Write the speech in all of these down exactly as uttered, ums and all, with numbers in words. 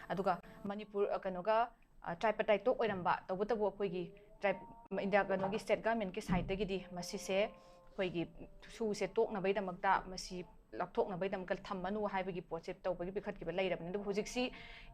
ꯑꯗꯨꯒ ꯃꯅꯤꯄꯨꯔ ꯑ, ꯀꯩꯅꯣꯒ ꯇ꯭ꯔꯥꯏꯄꯇꯥꯏꯠ ꯇꯣꯛ ꯑꯣꯏꯔꯝꯕ, ꯇꯧꯕꯇꯕꯨ ꯑꯩꯈꯣꯏꯒꯤ ꯇ꯭ꯔꯥꯏꯞ ꯏꯟꯗꯤꯌꯥ ꯀꯩꯅꯣꯒꯤ ꯁ꯭ꯇꯦꯠ ꯒꯚꯔꯟꯃꯦꯟꯠꯀꯤ ꯁꯥꯏꯠꯇꯒꯤꯗꯤ ꯃꯁꯤꯁꯦ ꯑꯩꯈꯣꯏꯒꯤ ꯁꯨꯁꯦ ꯇꯣꯛꯅꯕꯒꯤꯗꯃꯛꯇ, ꯃꯁꯤ ꯂꯧꯊꯣꯛꯅꯕꯒꯤꯗꯃꯛꯇ ꯊꯝꯃꯅꯨ ꯍꯥꯏꯕꯒꯤ ꯄꯣꯠꯁꯦ ꯇꯧꯕꯒꯤ ꯄꯤꯈꯠꯈꯤꯕ ꯂꯩꯔꯕꯅꯤ꯫ ꯑꯗꯨꯕꯨ ꯍꯧꯖꯤꯛꯁꯤ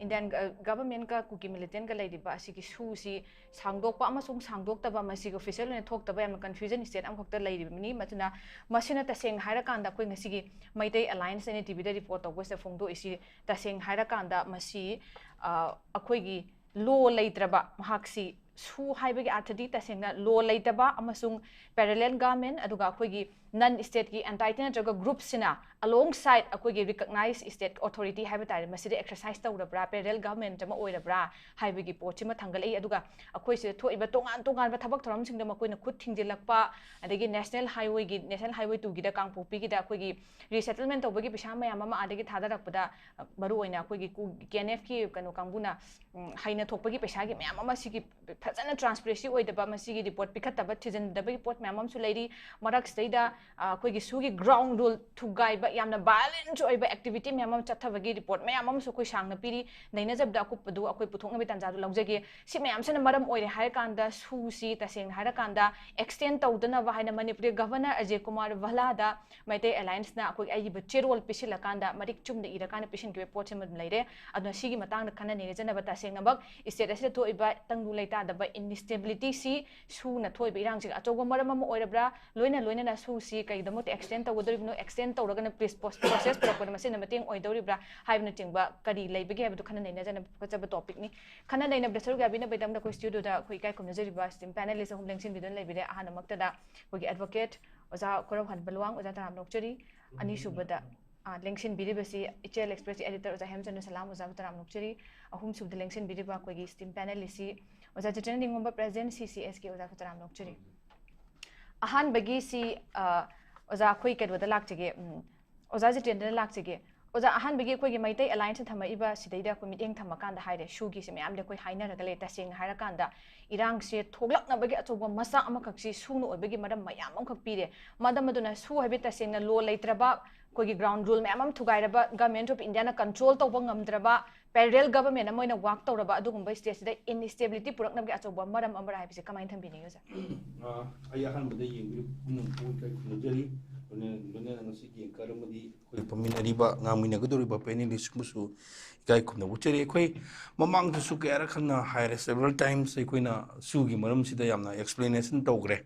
ꯏꯟꯗꯤꯌꯥꯟ ꯒ-, ꯒꯚꯔꯟꯃꯦꯟꯠꯀ ꯀꯨꯀꯤ ꯃꯤꯂꯤꯇꯦꯟꯠꯀ ꯂꯩꯔꯤꯕ ꯑꯁꯤꯒꯤ ꯁꯨꯁꯤ ꯁꯥꯡꯗꯣꯛꯄ ꯑꯃꯁꯨꯡ ꯁꯥꯡꯗꯣꯛꯇꯕ, ꯃꯁꯤꯒꯤ ꯑꯣꯐꯤꯁꯤꯌꯦꯜ ꯑꯣꯏꯅ ꯊꯣꯛꯇꯕ ꯌꯥꯝꯅ ꯀꯟꯐ꯭ꯌꯨꯖꯟ ꯁ꯭ꯇꯦꯠ ꯑꯃꯈꯛꯇ ꯂꯩꯔꯤꯕꯅꯤ꯫ ꯃꯗꯨꯅ ꯃꯁꯤꯅ ꯇꯁꯦꯡꯅ ꯍꯥꯏꯔꯀꯥꯟꯗ ꯑꯩꯈꯣꯏ ꯉꯁꯤꯒꯤ ꯃꯩꯇꯩ ꯑꯦꯂꯥꯏꯟꯁ ꯑꯦꯟ ꯇꯤ ꯚꯤꯗ ꯔꯤꯄꯣꯔꯠ ꯇꯧꯕꯁꯤꯗ ꯐꯣꯡꯗꯣꯛꯏꯁꯤ, ꯇꯁꯦꯡꯅ ꯍꯥꯏꯔꯀꯥꯟꯗ ꯃꯁꯤ, ꯑ, ꯑꯩꯈꯣꯏꯒꯤ ꯂꯣ ꯂꯩꯇ꯭ꯔꯕ, ꯃꯍꯥꯛꯁꯤ ꯁꯨ ꯍꯥꯏꯕꯒꯤ ꯑꯥꯔꯊꯗꯤ ꯇꯁꯦꯡꯅ ꯂꯣ ꯂꯩꯇꯕ ꯑꯃꯁꯨꯡ ꯄꯦꯔꯦꯂꯦꯜ ꯒꯚꯔꯟꯃꯦꯟꯠ, ꯑꯗꯨꯒ ꯑꯩꯈꯣꯏꯒꯤ ꯅꯟ ꯁ꯭ꯇꯦꯠꯀꯤ ꯑꯦꯟꯇꯥꯏꯇꯤ ꯅꯠꯇ꯭ꯔꯒ ꯒ꯭ꯔꯨꯞꯁꯤꯅ ꯑꯂꯣꯡ ꯁꯥꯏꯠ ꯑꯩꯈꯣꯏꯒꯤ ꯔꯤꯀꯛꯅꯥꯏꯖ ꯁ꯭ꯇꯦꯠ ꯑꯣꯊꯣꯔꯤꯇꯤ ꯍꯥꯏꯕ ꯇꯥꯔꯦ, ꯃꯁꯤꯗ ꯑꯦꯛꯁꯔꯁꯥꯏꯁ ꯇꯧꯔꯕ꯭ꯔꯥ, ꯄꯦꯔꯦꯂꯦꯜ ꯒꯚꯔꯟꯃꯦꯟꯠ ꯑꯃ ꯑꯣꯏꯔꯕ꯭ꯔꯥ ꯍꯥꯏꯕꯒꯤ ꯄꯣꯠꯁꯤꯃ ꯊꯥꯡꯒꯠꯂꯛꯏ꯫ ꯑꯗꯨꯒ ꯑꯩꯈꯣꯏ ꯁꯤꯗ ꯊꯣꯛꯏꯕ ꯇꯣꯉꯥꯟ ꯇꯣꯉꯥꯟꯕ ꯊꯕꯛ ꯊꯧꯔꯝꯁꯤꯡꯗ ꯃꯈꯣꯏꯅ ꯈꯨꯠ ꯊꯤꯡꯖꯤꯜꯂꯛꯄ, ꯑꯗꯒꯤ ꯅꯦꯁꯅꯦꯜ ꯍꯥꯏꯋꯦꯒꯤ, ꯅꯦꯁꯅꯦꯜ ꯍꯥꯏꯋꯦ ꯇꯨꯒꯤꯗ ꯀꯥꯡꯄꯣꯛꯄꯤꯒꯤꯗ ꯑꯩꯈꯣꯏꯒꯤ ꯔꯤꯁꯦꯇꯜꯃꯦꯟꯠ ꯇꯧꯕꯒꯤ ꯄꯩꯁꯥ ꯃꯌꯥꯝ ꯑꯃ ꯑꯥꯗꯒꯤ ꯊꯥꯗꯔꯛꯄꯗ, ꯑ, ꯃꯔꯨꯑꯣꯏꯅ ꯑꯩꯈꯣꯏꯒꯤ ꯀꯦ ꯑꯦꯟ ꯑꯦꯐꯀꯤ ꯀꯩꯅꯣ ꯀꯥꯡꯕꯨꯅ, ꯎꯝ, ꯍꯩꯅ ꯊꯣꯛꯄꯒꯤ ꯄꯩꯁꯥꯒꯤ ꯃꯌꯥꯝ ꯑꯃ ꯁꯤꯒꯤ ꯐꯖꯅ ꯇ꯭ꯔꯥꯟꯁꯄꯦꯔꯦꯟꯁꯤ ꯑꯣꯏꯗꯕ, ꯃꯁꯤꯒꯤ ꯔꯤꯄꯣꯔꯠ ꯄꯤꯈꯠꯇꯕ, ꯊꯤꯖꯤꯟꯗꯕꯒꯤ ꯄꯣꯠ ꯃꯌꯥꯝ ꯑꯃꯁꯨ ꯂꯩꯔꯤ꯫ ꯃꯔꯛꯁꯤꯗꯩꯗ, ꯑ, ꯑꯩꯈꯣꯏꯒꯤ ꯁꯨꯒꯤ ꯒ꯭ꯔꯥꯎꯟ ꯔꯨꯜ ꯊꯨꯒꯥꯏꯕ, ꯌꯥꯝꯅ ꯚꯥꯏꯑꯣꯂꯦꯟꯁ ꯑꯣꯏꯕ ꯑꯦꯛꯇꯤꯚꯤꯇꯤ ꯃꯌꯥꯝ ꯑꯃ ꯆꯠꯊꯕꯒꯤ ꯔꯤꯄꯣꯔꯠ ꯃꯌꯥꯝ ꯑꯃꯁꯨ ꯑꯩꯈꯣꯏ ꯁꯥꯡꯅ ꯄꯤꯔꯤ꯫ ꯅꯩꯅꯖꯕꯗ ꯑꯀꯨꯞꯄꯗꯨ ꯑꯩꯈꯣꯏ ꯄꯨꯊꯣꯛꯅꯕꯒꯤ ꯇꯥꯟꯖꯥꯗꯨ ꯂꯧꯖꯒꯦ꯫ ꯁꯤ ꯃꯌꯥꯝꯁꯤꯅ ꯃꯔꯝ ꯑꯣꯏꯔꯦ ꯍꯥꯏꯔꯀꯥꯟꯗ ꯁꯨꯁꯤ ꯇꯁꯦꯡꯅ ꯍꯥꯏꯔꯀꯥꯟꯗ ꯑꯦꯛꯁꯇꯦꯟ ꯇꯧꯗꯅꯕ ꯍꯥꯏꯅ ꯃꯅꯤꯄꯨꯔꯒꯤ ꯒꯚꯔꯅꯔ ꯑꯖꯦ ꯀꯨꯃꯥꯔ ꯚꯜꯂꯥꯗ ꯃꯩꯇꯩ ꯑꯦꯂꯥꯏꯟꯁꯅ ꯑꯩꯈꯣꯏ ꯑꯏꯕ ꯆꯦꯔꯣꯜ ꯄꯤꯁꯤꯜꯂꯀꯥꯟꯗ, ꯃꯔꯤꯛ ꯆꯨꯝꯅ ꯏꯔꯀꯥꯟꯗ ꯄꯤꯁꯤꯟꯈꯤꯕ ꯄꯣꯠꯁꯤꯃ ꯑꯗꯨꯝ ꯂꯩꯔꯦ꯫ ꯑꯗꯨꯅ ꯁꯤꯒꯤ ꯃꯇꯥꯡꯗ ꯈꯟꯅ ꯅꯩꯅꯖꯅꯕ, ꯇꯁꯦꯡꯅꯃꯛ ꯁ꯭ꯇꯦꯠ ꯑꯁꯤꯗ ꯊꯣꯛꯏꯕ ꯇꯪꯗꯨ ꯂꯩꯇꯥꯗꯕ, ꯏꯟꯁꯇꯦꯕꯤꯂꯤꯇꯤꯁꯤ ꯁꯨꯅ ꯊꯣꯛꯏꯕ ꯏꯔꯥꯡꯁꯤꯒꯤ ꯑꯆꯧꯕ ꯃꯔꯝ ꯑꯃ ꯑꯣꯏꯔꯕ꯭ꯔꯥ? ꯂꯣꯏꯅ ꯂꯣꯏꯅꯅ ꯁꯨꯁꯤ ꯀꯩꯒꯤꯗꯃꯛꯇ ꯑꯦꯛꯁꯇꯦꯟ ꯇꯧꯒꯗꯧꯔꯤꯕꯅꯣ? ꯑꯦꯛꯁꯇꯦꯟ ꯇꯧꯔꯒꯅ ꯄ꯭ꯔꯣꯁꯦꯁ ꯄꯨꯔꯛꯄꯗ ꯃꯁꯤꯅ ꯃꯇꯦꯡ ꯑꯣꯏꯗꯧꯔꯤꯕ꯭ꯔꯥ ꯍꯥꯏꯕꯅꯆꯤꯡꯕ ꯀꯔꯤ ꯂꯩꯕꯒꯦ ꯍꯥꯏꯕꯗꯨ ꯈꯟꯅ ꯅꯩꯅꯖꯅꯕ ꯄꯨꯈꯠꯆꯕ ꯇꯣꯄꯤꯛꯅꯤ꯫ ꯈꯟꯅ ꯅꯩꯅꯕꯗ ꯁꯔꯨꯛ ꯌꯥꯕꯤꯅꯕꯒꯤꯗꯃꯛꯇ ꯑꯩꯈꯣꯏ ꯁ꯭ꯇꯨꯗꯤꯑꯣꯗ ꯑꯩꯈꯣꯏ ꯏꯀꯥꯏ ꯈꯨꯝꯅꯖꯔꯤꯕ ꯁ꯭ꯇꯤꯝ ꯄꯦꯅꯦꯂꯤꯁ ꯑꯍꯨꯝ ꯂꯦꯡꯁꯤꯟꯕꯤꯗꯨꯅ ꯂꯩꯕꯤꯔꯦ꯫ ꯑꯍꯥꯟꯕꯃꯛꯇꯗ ꯑꯩꯈꯣꯏꯒꯤ ꯑꯦꯗꯚꯣꯀꯦꯠ ꯑꯣꯖꯥ ꯀꯣꯔꯧꯍꯟꯕ ꯂꯨꯋꯥꯡ, ꯑꯣꯖꯥ ꯇꯔꯥꯝꯅ ꯑꯣꯛꯆꯔꯤ꯫ ꯑꯅꯤꯁꯨꯕꯗ, ꯑ, ꯂꯦꯡꯁꯤꯟꯕꯤꯔꯤꯕꯁꯤ ꯏꯆꯦꯜ ꯑꯦꯛꯁꯄ꯭ꯔꯦꯁꯀꯤ ꯑꯦꯗꯤꯇꯔ ꯑꯣꯖꯥ ꯍꯦꯝꯆꯟꯗ꯭ꯔ ꯁꯂꯥꯝ, ꯑꯣꯖꯥꯕꯨ ꯇꯔꯥꯝꯅ ꯑꯣꯛꯆꯔꯤ꯫ ꯑꯍꯨꯝꯁꯨꯕꯗ ꯂꯦꯡꯁꯤꯟꯕꯤꯔꯤꯕ ꯑꯩꯈꯣꯏꯒꯤ ꯁ꯭ꯇꯤꯝ ꯄꯦꯅꯦꯂꯤꯁꯁꯤ ꯑꯣꯖꯥ ꯖꯤꯇꯦꯟꯗ꯭ꯔ ꯅꯤꯉꯣꯝꯕ, ꯄ꯭ꯔꯦꯁꯤꯗꯦꯟꯠ ꯁꯤ ꯁꯤ ꯑꯦꯁꯀꯤ, ꯑꯣꯖꯥꯕꯨ ꯇꯔꯥꯝꯅ ꯑꯣꯛꯆꯔꯤ꯫ ꯑꯍꯥꯟꯕꯒꯤꯁꯤ, ꯑ, ꯑꯣꯖꯥ ꯑꯩꯈꯣꯏ ꯀꯩꯅꯣꯗ ꯂꯥꯛꯆꯒꯦ, ꯎꯝ, ꯑꯣꯖꯥ ꯖꯤꯇꯦꯟꯗ꯭ꯔꯗ ꯂꯥꯛꯆꯒꯦ꯫ ꯑꯣꯖꯥ, ꯑꯍꯥꯟꯕꯒꯤ ꯑꯩꯈꯣꯏꯒꯤ ꯃꯩꯇꯩ ꯑꯦꯂꯥꯏꯟꯁꯅ ꯊꯝꯃꯛꯏꯕ ꯁꯤꯗꯩꯗ ꯑꯩꯈꯣꯏ ꯃꯤꯠꯌꯦꯡ ꯊꯝꯃꯀꯥꯟꯗ ꯍꯥꯏꯔꯦ, ꯁꯨꯒꯤꯁꯦ ꯃꯌꯥꯝꯗꯤ ꯑꯩꯈꯣꯏ ꯍꯥꯏꯅꯔꯒ ꯂꯩ꯫ ꯇꯁꯦꯡꯅ ꯍꯥꯏꯔꯀꯥꯟꯗ ꯏꯔꯥꯡꯁꯦ ꯊꯣꯛꯂꯛꯅꯕꯒꯤ ꯑꯆꯧꯕ ꯃꯆꯥꯛ ꯑꯃꯈꯛꯁꯤ ꯁꯨꯅ ꯑꯣꯏꯕꯒꯤ ꯃꯔꯝ ꯃꯌꯥꯝ ꯑꯃꯈꯛ ꯄꯤꯔꯦ꯫ ꯃꯗꯝ ꯑꯗꯨꯅ ꯁꯨ ꯍꯥꯏꯕ ꯇꯁꯦꯡꯅ ꯂꯣ ꯂꯩꯇ꯭ꯔꯕ, ꯑꯩꯈꯣꯏꯒꯤ ground rule ꯃꯌꯥꯝ ꯑꯃ ꯊꯨꯒꯥꯏꯔꯕ, Government of Indiaꯅ control ꯇꯧꯕ ꯉꯝꯗ꯭ꯔꯕ, parallel government ꯑꯃ ꯑꯣꯏꯅ work ꯇꯧꯔꯕ ꯑꯗꯨꯒꯨꯝꯕ stateꯁꯤꯗ instabilityꯒꯤ ꯑꯆꯧꯕ ꯃꯔꯝ ꯑꯃꯔꯥ ꯍꯥꯏꯕꯁꯦ ꯀꯃꯥꯏꯅ ꯊꯝꯕꯤꯅꯤꯡꯉꯤ, ꯑꯣꯖꯥ? ꯑ, ꯑꯩ ꯑꯍꯥꯟꯕꯗ ꯌꯦꯡꯕꯤꯔꯤꯕ ꯄꯨꯝꯅꯃꯛꯄꯨ ꯏꯀꯥꯏ ꯈꯨꯝꯅꯖꯔꯤ꯫ ꯂꯣꯏꯅ-, ꯂꯣꯏꯅꯅ ꯉꯁꯤꯒꯤ anchor ꯑꯃꯗꯤ ꯑꯩꯈꯣꯏ ꯐꯝꯃꯤꯟꯅꯔꯤꯕ, ꯉꯥꯡꯃꯤꯟꯅꯒꯗꯧꯔꯤꯕ panelistꯁꯤꯡꯕꯨꯁꯨ ꯏꯀꯥꯏ ꯈꯨꯝꯅꯕ ꯎꯠꯆꯔꯤ꯫ ꯑꯩꯈꯣꯏ ꯃꯃꯥꯡꯗꯁꯨ ꯀꯌꯥꯔꯛ ꯍꯟꯅ ꯍꯥꯏꯔꯦ, several times ꯑꯩꯈꯣꯏꯅ ꯁꯨꯒꯤ ꯃꯔꯝꯁꯤꯗ ꯌꯥꯝꯅ explanation ꯇꯧꯈ꯭ꯔꯦ꯫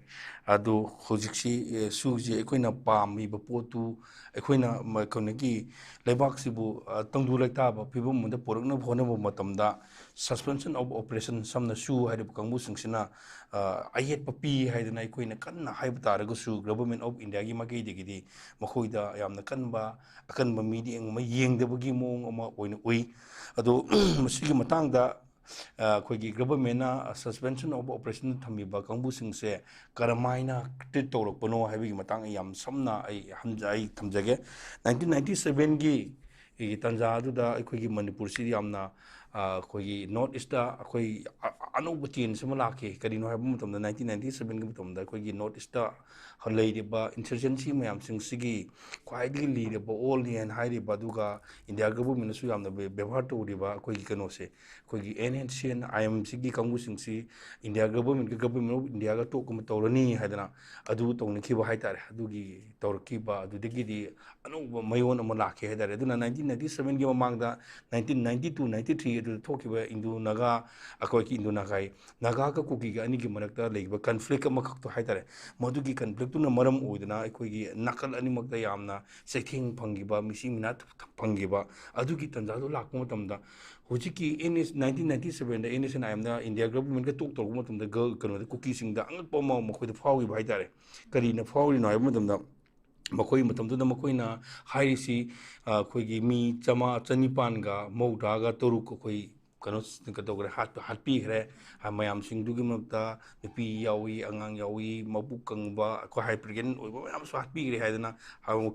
ꯑꯗꯨ ꯍꯧꯖꯤꯛꯁꯤ, ꯑꯦ, ꯁꯨꯁꯤ ꯑꯩꯈꯣꯏꯅ ꯄꯥꯝꯃꯤꯕ ꯄꯣꯠꯇꯨ ꯑꯩꯈꯣꯏꯅ ꯃ-, ꯀꯩꯅꯣꯒꯤ ꯂꯩꯕꯥꯛꯁꯤꯕꯨ, ꯑ, ꯇꯪꯗꯨ ꯂꯩꯇꯥꯕ ꯐꯤꯕꯝ ꯑꯃꯗ ꯄꯨꯔꯛꯅꯕ ꯍꯣꯠꯅꯕ ꯃꯇꯝꯗ suspension of operation, ꯁꯝꯅ ꯁꯨ ꯍꯥꯏꯔꯤꯕ ꯀꯥꯡꯕꯨꯁꯤꯡꯁꯤꯅ, ꯑ, ꯑꯌꯦꯠꯄ ꯄꯤ ꯍꯥꯏꯗꯅ ꯑꯩꯈꯣꯏꯅ ꯀꯟꯅ ꯍꯥꯏꯕ ꯇꯥꯔꯒꯁꯨ, Government of Indiaꯒꯤ ꯃꯥꯏꯀꯩꯗꯒꯤꯗꯤ ꯃꯈꯣꯏꯗ ꯌꯥꯝꯅ ꯀꯟꯕ, ꯑꯀꯟꯕ ꯃꯤꯠꯌꯦꯡ ꯑꯃ ꯌꯦꯡꯗꯕꯒꯤ ꯃꯑꯣꯡ ꯑꯃ ꯑꯣꯏꯅ ꯎꯏ꯫ ꯑꯗꯣ ꯃꯁꯤꯒꯤ ꯃꯇꯥꯡꯗ, ꯑ, ꯑꯩꯈꯣꯏꯒꯤ governmentꯅ suspension of operation ꯊꯝꯃꯤꯕ ꯀꯥꯡꯕꯨꯁꯤꯡꯁꯦ ꯀꯔꯝꯍꯥꯏꯅ treat ꯇꯧꯔꯛꯄꯅꯣ ꯍꯥꯏꯕꯒꯤ ꯃꯇꯥꯡꯗ ꯌꯥꯝ ꯁꯝꯅ ꯑꯩ ꯍꯝꯖ-, ꯑꯩ ꯊꯝꯖꯒꯦ꯫ Nineteen ninety sevenꯒꯤ ꯇꯥꯟꯖꯥ ꯑꯗꯨꯗ ꯑꯩꯈꯣꯏꯒꯤ ꯃꯅꯤꯄꯨꯔꯁꯤ ꯌꯥꯝꯅ, ꯑ, ꯑꯩꯈꯣꯏꯒꯤ North Eastꯇ ꯑꯩꯈꯣꯏ ꯑ-, ꯑꯅꯧꯕ change ꯑꯃ ꯂꯥꯛꯈꯤ꯫ ꯀꯔꯤꯅꯣ ꯍꯥꯏꯕ ꯃꯇꯝꯗ, nineteen ninety sevenꯒꯤ ꯃꯇꯝꯗ ꯑꯩꯈꯣꯏꯒꯤ North Eastꯇ ꯂꯩꯔꯤꯕ insurgency ꯃꯌꯥꯝꯁꯤꯡꯁꯤꯒꯤ ꯈ꯭ꯋꯥꯏꯗꯒꯤ ꯂꯤꯔꯕ, old ꯍꯥꯏꯅ ꯍꯥꯏꯔꯤꯕ, ꯑꯗꯨꯒ India governmentꯅꯁꯨ ꯌꯥꯝꯅ ꯕꯦ-, ꯕꯦꯕꯥꯔ ꯇꯧꯔꯤꯕ ꯑꯩꯈꯣꯏꯒꯤ ꯀꯩꯅꯣꯁꯦ, ꯑꯩꯈꯣꯏꯒꯤ NSCN IMCꯒꯤ ꯀꯥꯡꯕꯨꯁꯤꯡꯁꯤ India governmentꯒ, Government of Indiaꯒ talk ꯑꯃ ꯇꯧꯔꯅꯤ ꯍꯥꯏꯗꯅ ꯑꯗꯨ ꯇꯧꯅꯈꯤꯕ ꯍꯥꯏꯇꯥꯔꯦ꯫ ꯑꯗꯨꯒꯤ ꯇꯧꯔꯛꯈꯤꯕ ꯑꯗꯨꯗꯒꯤꯗꯤ ꯑꯅꯧꯕ ꯃꯌꯣꯟ ꯑꯃ ꯂꯥꯛꯈꯤ ꯍꯥꯏꯇꯥꯔꯦ꯫ ꯑꯗꯨꯅ nineteen ninety sevenꯒꯤ ꯃꯃꯥꯡꯗ, nineteen ninety two ninety three ꯑꯗꯨꯗ ꯊꯣꯛꯈꯤꯕ Indo Naga, ꯑꯩꯈꯣꯏꯒꯤ Indo Naga, ꯅꯥꯒꯥꯒ ꯀꯨꯀꯤꯒ ꯑꯅꯤꯒꯤ ꯃꯔꯛꯇ ꯂꯩꯈꯤꯕ conflict ꯑꯃꯈꯛꯇꯣ ꯍꯥꯏꯇꯥꯔꯦ, ꯃꯗꯨꯒꯤ conflictꯇꯨꯅ ꯃꯔꯝ ꯑꯣꯏꯗꯅ ꯑꯩꯈꯣꯏꯒꯤ ꯅꯥꯀꯜ ꯑꯅꯤꯃꯛꯇ ꯌꯥꯝꯅ ꯆꯩꯊꯦꯡ ꯐꯪꯈꯤꯕ, ꯃꯤꯁꯤ ꯃꯤꯅꯥ ꯐꯪꯈꯤꯕ, ꯑꯗꯨꯒꯤ ꯇꯥꯟꯖꯥꯗꯨ ꯂꯥꯛꯄ ꯃꯇꯝꯗ ꯍꯧꯖꯤꯛꯀꯤ NS nineteen ninety sevenꯗ NSCN IMꯗ India governmentꯀ talk ꯇꯧꯔꯛꯄ ꯃꯇꯝꯗ ꯒ-, ꯀꯩꯅꯣꯗ ꯀꯨꯀꯤꯁꯤꯡꯗ ꯑꯉꯛꯄ ꯑꯃ ꯃꯈꯣꯏꯗ ꯐꯥꯎꯈꯤꯕ ꯍꯥꯏꯇꯥꯔꯦ꯫ ꯀꯔꯤꯅ ꯐꯥꯎꯔꯤꯅꯣ ꯍꯥꯏꯕ ꯃꯇꯝꯗ, ꯃꯈꯣꯏ ꯃꯇꯝꯗꯨꯗ ꯃꯈꯣꯏꯅ ꯍꯥꯏꯔꯤꯁꯤ, ꯑ, ꯑꯩꯈꯣꯏꯒꯤ ꯃꯤ ꯆꯥꯃ-, ꯆꯅꯤꯄꯥꯟꯒ ꯃꯧꯗ꯭ꯔꯥꯒ ꯇꯔꯨꯛ ꯑꯩꯈꯣꯏ ꯀꯩꯅꯣ ꯀꯩꯗꯧꯈ꯭ꯔꯦ, ꯍꯥꯠ-, ꯍꯥꯠꯄꯤꯈ꯭ꯔꯦ꯫ ꯍꯥ, ꯃꯌꯥꯝꯁꯤꯡꯗꯨꯒꯤ ꯃꯔꯛꯇ ꯅꯨꯄꯤ ꯌꯥꯎꯏ, ꯑꯉꯥꯡ ꯌꯥꯎꯏ, ꯃꯕꯨꯛ ꯀꯪꯕ, ꯑꯩꯈꯣꯏ ꯍꯥꯏ ꯄ꯭ꯔꯦꯒꯅꯦꯟ ꯑꯣꯏꯕ ꯃꯌꯥꯝꯁꯨ ꯍꯥꯠꯄꯤꯈ꯭ꯔꯦ ꯍꯥꯏꯗꯅ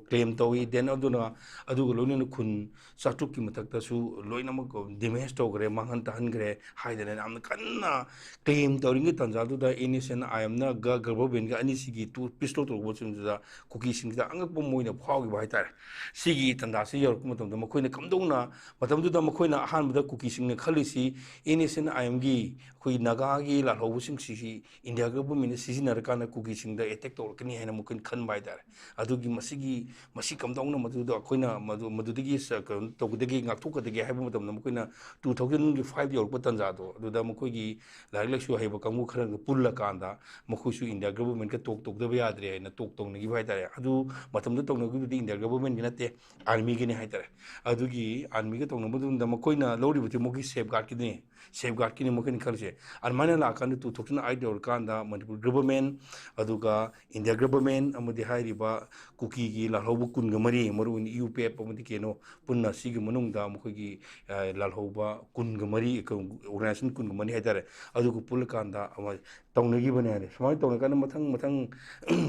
ꯀ꯭ꯂꯦꯝ ꯇꯧꯏ꯫ ꯗꯦꯟ ꯑꯗꯨꯅ, ꯑꯗꯨꯒ ꯂꯣꯏꯅꯅ ꯈꯨꯟ ꯆꯥꯇ꯭ꯔꯨꯛꯀꯤ ꯃꯊꯛꯇꯁꯨ ꯂꯣꯏꯅꯃꯛ ꯗꯦꯃꯦꯖ ꯇꯧꯈ꯭ꯔꯦ, ꯃꯥꯡꯍꯟ ꯇꯥꯍꯟꯈ꯭ꯔꯦ ꯍꯥꯏꯗꯅ ꯌꯥꯝꯅ ꯀꯟꯅ ꯀ꯭ꯂꯦꯝ ꯇꯧꯔꯤꯉꯩ ꯇꯥꯟꯖꯥꯗꯨꯗ ꯑꯦꯟ ꯑꯦꯁ ꯑꯦꯟ ꯑꯥꯏ ꯑꯦꯝꯅꯒ ꯒꯚꯔꯟꯃꯦꯟꯒ ꯑꯅꯤꯁꯤꯒꯤ ꯇꯨ ꯄꯤꯁ ꯇꯧ ꯇꯧꯔꯨꯕꯁꯤꯡꯗꯨꯗ ꯀꯨꯀꯤꯁꯤꯡꯁꯤꯗ ꯑꯉꯛꯄ ꯑꯃ ꯑꯣꯏꯅ ꯐꯥꯎꯈꯤꯕ ꯍꯥꯏꯇꯥꯔꯦ꯫ ꯁꯤꯒꯤ ꯇꯥꯟꯖꯥꯁꯤ ꯌꯧꯔꯛꯄ ꯃꯇꯝꯗ ꯃꯈꯣꯏꯅ ꯀꯝꯗꯧꯅ, ꯃꯇꯝꯗꯨꯗ ꯃꯈꯣꯏꯅ ꯑꯍꯥꯟꯕꯗ ꯀꯨꯀꯤꯁꯤꯡꯅ ꯈꯜꯂꯤꯁꯤ ꯑꯦꯟ ꯑꯦꯁ ꯑꯦꯟ ꯑꯥꯏ ꯑꯦꯝꯒꯤ ꯑꯩꯈꯣꯏ ꯅꯥꯒꯥꯒꯤ ꯂꯥꯜꯍꯧꯕꯁꯤꯡꯁꯤꯁꯤ ꯏꯟꯗꯤꯌꯥ ꯒꯚꯔꯟꯃꯦꯟꯅ ꯁꯤꯖꯤꯟꯅꯔꯀꯥꯟꯗ ꯀꯨꯀꯤꯁꯤꯡꯗ ꯑꯦꯇꯦꯛ ꯇꯧꯔꯛꯀꯅꯤ ꯍꯥꯏꯅ ꯃꯈꯣꯏꯅ ꯈꯟꯕ ꯍꯥꯏꯇꯥꯔꯦ꯫ ꯑꯗꯨꯒꯤ ꯃꯁꯤꯒꯤ, ꯃꯁꯤ ꯀꯝꯗꯧꯅ ꯃꯗꯨꯗ ꯑꯩꯈꯣꯏꯅ ꯃꯗꯨ, ꯃꯗꯨꯗꯒꯤ ꯁ-, ꯀꯩꯅꯣ ꯇꯧꯒꯗꯒꯦ, ꯉꯥꯛꯊꯣꯛꯀꯗꯒꯦ ꯍꯥꯏꯕ ꯃꯇꯝꯗ ꯃꯈꯣꯏꯅ ꯇꯨ ꯊꯥꯎꯖꯟꯒꯤ ꯐꯥꯏꯚ ꯌꯧꯔꯛꯄ ꯇꯥꯟꯖꯥꯗꯣ, ꯑꯗꯨꯗ ꯃꯈꯣꯏꯒꯤ ꯂꯥꯏꯔꯤꯛ ꯂꯥꯏꯁꯨ ꯍꯩꯕ ꯀꯥꯡꯕꯨ ꯈꯔꯒ ꯄꯨꯜꯂꯀꯥꯟꯗ ꯃꯈꯣꯏꯁꯨ ꯏꯟꯗꯤꯌꯥ ꯒꯚꯔꯟꯃꯦꯟꯠꯀ ꯇꯣꯛ ꯇꯧꯗꯕ ꯌꯥꯗ꯭ꯔꯦ ꯍꯥꯏꯅ ꯇꯣꯛ ꯇꯧꯅꯈꯤꯕ ꯍꯥꯏꯇꯥꯔꯦ꯫ ꯑꯗꯨ ꯃꯇꯝꯗꯨꯗ ꯇꯧꯅꯈꯤꯕꯗꯨꯗꯤ ꯏꯟꯗꯤꯌꯥ ꯒꯚꯔꯟꯃꯦꯟꯠꯀꯤ ꯅꯠꯇꯦ, ꯑꯥꯔꯃꯤꯒꯤꯅꯤ ꯍꯥꯏꯇꯥꯔꯦ꯫ ꯑꯗꯨꯒꯤ ꯑꯥꯔꯃꯤꯒ ꯇꯧꯅꯕ ꯃꯇꯝꯗ ꯃꯈꯣꯏꯅ ꯂꯧꯔꯤꯕ ꯊꯤꯃꯣꯛꯀꯤ ꯁꯦꯐ ꯒꯥꯔꯗꯀꯤꯅꯤ, ꯁꯦꯐ ꯒꯥꯔꯗꯀꯤꯅꯤ ꯃꯈꯣꯏꯅ ꯈꯜꯂꯤꯁꯦ꯫ ꯑꯗꯨꯃꯥꯏꯅ ꯂꯥꯛꯑꯀꯥꯟꯗ ꯇꯨ ꯊꯥꯎꯖꯟ ꯑꯥꯏꯠ ꯌꯧꯔꯀꯥꯟꯗ ꯃꯅꯤꯄꯨꯔ ꯒꯚꯔꯟꯃꯦꯟꯠ, ꯑꯗꯨꯒ ꯏꯟꯗꯤꯌꯥ ꯒꯚꯔꯟꯃꯦꯟꯠ ꯑꯃꯗꯤ ꯍꯥꯏꯔꯤꯕ ꯀꯨꯀꯤꯒꯤ ꯂꯥꯜꯍꯧꯕ ꯀꯨꯟꯒ ꯃꯔꯤ, ꯃꯔꯨꯑꯣꯏꯅ ꯌꯨ ꯄꯤ ꯑꯦꯐ ꯑꯃꯗꯤ ꯀꯦꯅꯣ ꯄꯨꯟꯅ ꯁꯤꯒꯤ ꯃꯅꯨꯡꯗ ꯃꯈꯣꯏꯒꯤ, ꯑ, ꯂꯥꯜꯍꯧꯕ ꯀꯨꯟꯒ ꯃꯔꯤ, ꯑꯣꯔꯒꯅꯥꯏꯖꯦꯁꯟ ꯀꯨꯟꯒ ꯃꯔꯤ ꯍꯥꯏꯇꯥꯔꯦ, ꯑꯗꯨꯒ ꯄꯨꯜꯂꯀꯥꯟꯗ ꯑꯃ ꯇꯧꯅꯈꯤꯕꯅꯦ ꯍꯥꯏꯔꯦ꯫ ꯁꯨꯃꯥꯏꯅ ꯇꯧꯔꯀꯥꯟꯗ ꯃꯊꯪ ꯃꯊꯪ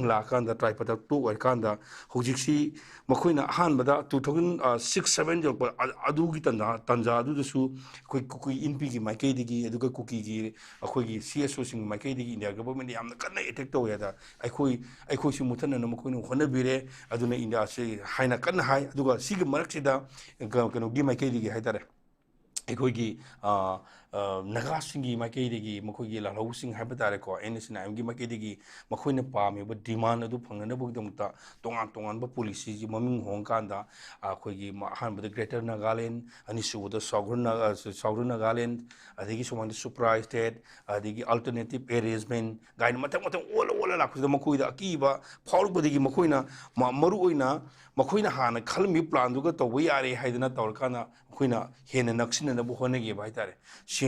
ꯂꯥꯛꯑꯀꯥꯟꯗ ꯇ꯭ꯔꯥꯏꯄꯗ ꯇꯣꯛ ꯑꯣꯏꯔꯀꯥꯟꯗ ꯍꯧꯖꯤꯛꯁꯤ ꯃꯈꯣꯏꯅ ꯑꯍꯥꯟꯕꯗ ꯇꯨ ꯊꯥꯎꯖꯟ ꯁꯤꯛꯁ ꯁꯚꯦꯟ ꯌꯧꯔꯛꯄ ꯑ-, ꯑꯗꯨꯒꯤ ꯇꯟꯖꯥ, ꯇꯟꯖꯥ ꯑꯗꯨꯗꯁꯨ ꯑꯩꯈꯣꯏ ꯀꯨꯀꯤ ꯏꯟꯄꯤꯒꯤ ꯃꯥꯏꯀꯩꯗꯒꯤ, ꯑꯗꯨꯒ ꯀꯨꯀꯤꯒꯤ ꯑꯩꯈꯣꯏꯒꯤ ꯁꯤ ꯑꯦꯁ ꯑꯣꯁꯤꯡꯒꯤ ꯃꯥꯏꯀꯩꯗꯒꯤ ꯏꯟꯗꯤꯌꯥ ꯒꯚꯔꯟꯃꯦꯟꯠꯅ ꯌꯥꯝꯅ ꯀꯟꯅ ꯑꯦꯇꯦꯛ ꯇꯧꯋꯦ ꯍꯥꯏꯗ ꯑꯩꯈꯣꯏ, ꯑꯩꯈꯣꯏꯁꯨ ꯃꯨꯊꯠꯅꯅꯕ ꯃꯈꯣꯏꯅ ꯍꯣꯠꯅꯕꯤꯔꯦ꯫ ꯑꯗꯨꯅ ꯏꯟꯗꯤꯌꯥꯁꯤ ꯍꯥꯏꯅ ꯀꯟꯅ ꯍꯥꯏ꯫ ꯑꯗꯨꯒ ꯁꯤꯒꯤ ꯃꯔꯛꯁꯤꯗ ꯀ-, ꯀꯩꯅꯣꯒꯤ ꯃꯥꯏꯀꯩꯗꯒꯤ ꯍꯥꯏꯇꯥꯔꯦ, ꯑꯩꯈꯣꯏꯒꯤ, ꯑ, ꯑ, ꯅꯥꯒꯥꯁꯤꯡꯒꯤ ꯃꯥꯏꯀꯩꯗꯒꯤ, ꯃꯈꯣꯏꯒꯤ ꯂꯥꯜꯍꯧꯕꯁꯤꯡ ꯍꯥꯏꯕ ꯇꯥꯔꯦꯀꯣ, ꯑꯦꯟ ꯑꯦꯁ ꯑꯦꯟ ꯑꯥꯏ ꯑꯦꯝꯒꯤ ꯃꯥꯏꯀꯩꯗꯒꯤ ꯃꯈꯣꯏꯅ ꯄꯥꯝꯃꯤꯕ ꯗꯤꯃꯥꯟ ꯑꯗꯨ ꯐꯪꯅꯅꯕꯒꯤꯗꯃꯛꯇ ꯇꯣꯉꯥꯟ ꯇꯣꯉꯥꯟꯕ ꯄꯣꯂꯤꯁꯤꯁꯤ ꯃꯃꯤꯡ ꯍꯣꯡꯉꯀꯥꯟꯗ, ꯑ, ꯑꯩꯈꯣꯏꯒꯤ ꯃ-, ꯑꯍꯥꯟꯕꯗ ꯒ꯭ꯔꯦꯇꯔ ꯅꯥꯒꯥꯂꯦꯟ, ꯑꯅꯤꯁꯨꯕꯗ ꯁꯥꯎꯗꯔꯟ ꯅꯥꯒꯥ-, ꯑ, ꯁꯥꯎꯗꯔꯟ ꯅꯥꯒꯥꯂꯦꯟ, ꯑꯗꯒꯤ ꯁꯨꯃꯥꯏꯅ ꯁꯨꯄ꯭ꯔꯥ ꯁ꯭ꯇꯦꯠ, ꯑꯗꯒꯤ ꯑꯜꯇꯔꯅꯦꯇꯤꯞ ꯑꯦꯔꯦꯟꯖꯃꯦꯟꯠ ꯀꯥꯏꯅ ꯃꯊꯪ ꯃꯊꯪ ꯑꯣꯜꯂ ꯑꯣꯜꯂ ꯂꯥꯛꯄꯁꯤꯗ ꯃꯈꯣꯏꯗ ꯑꯀꯤꯕ ꯐꯥꯎꯔꯛꯄꯗꯒꯤ ꯃꯈꯣꯏꯅ ꯃ-, ꯃꯔꯨꯑꯣꯏꯅ ꯃꯈꯣꯏꯅ ꯍꯥꯟꯅ ꯈꯜꯂꯝꯃꯤꯕ ꯄ꯭ꯂꯥꯟꯗꯨꯒ ꯇꯧꯕ ꯌꯥꯔꯦ ꯍꯥꯏꯗꯅ ꯇꯧꯔꯀꯥꯟꯗ ꯑꯩꯈꯣꯏꯅ ꯍꯦꯟꯅ ꯅꯛꯁꯤꯟꯅꯅꯕ ꯍꯣꯠꯅꯈꯤꯕ ꯍꯥꯏꯇꯥꯔꯦ꯫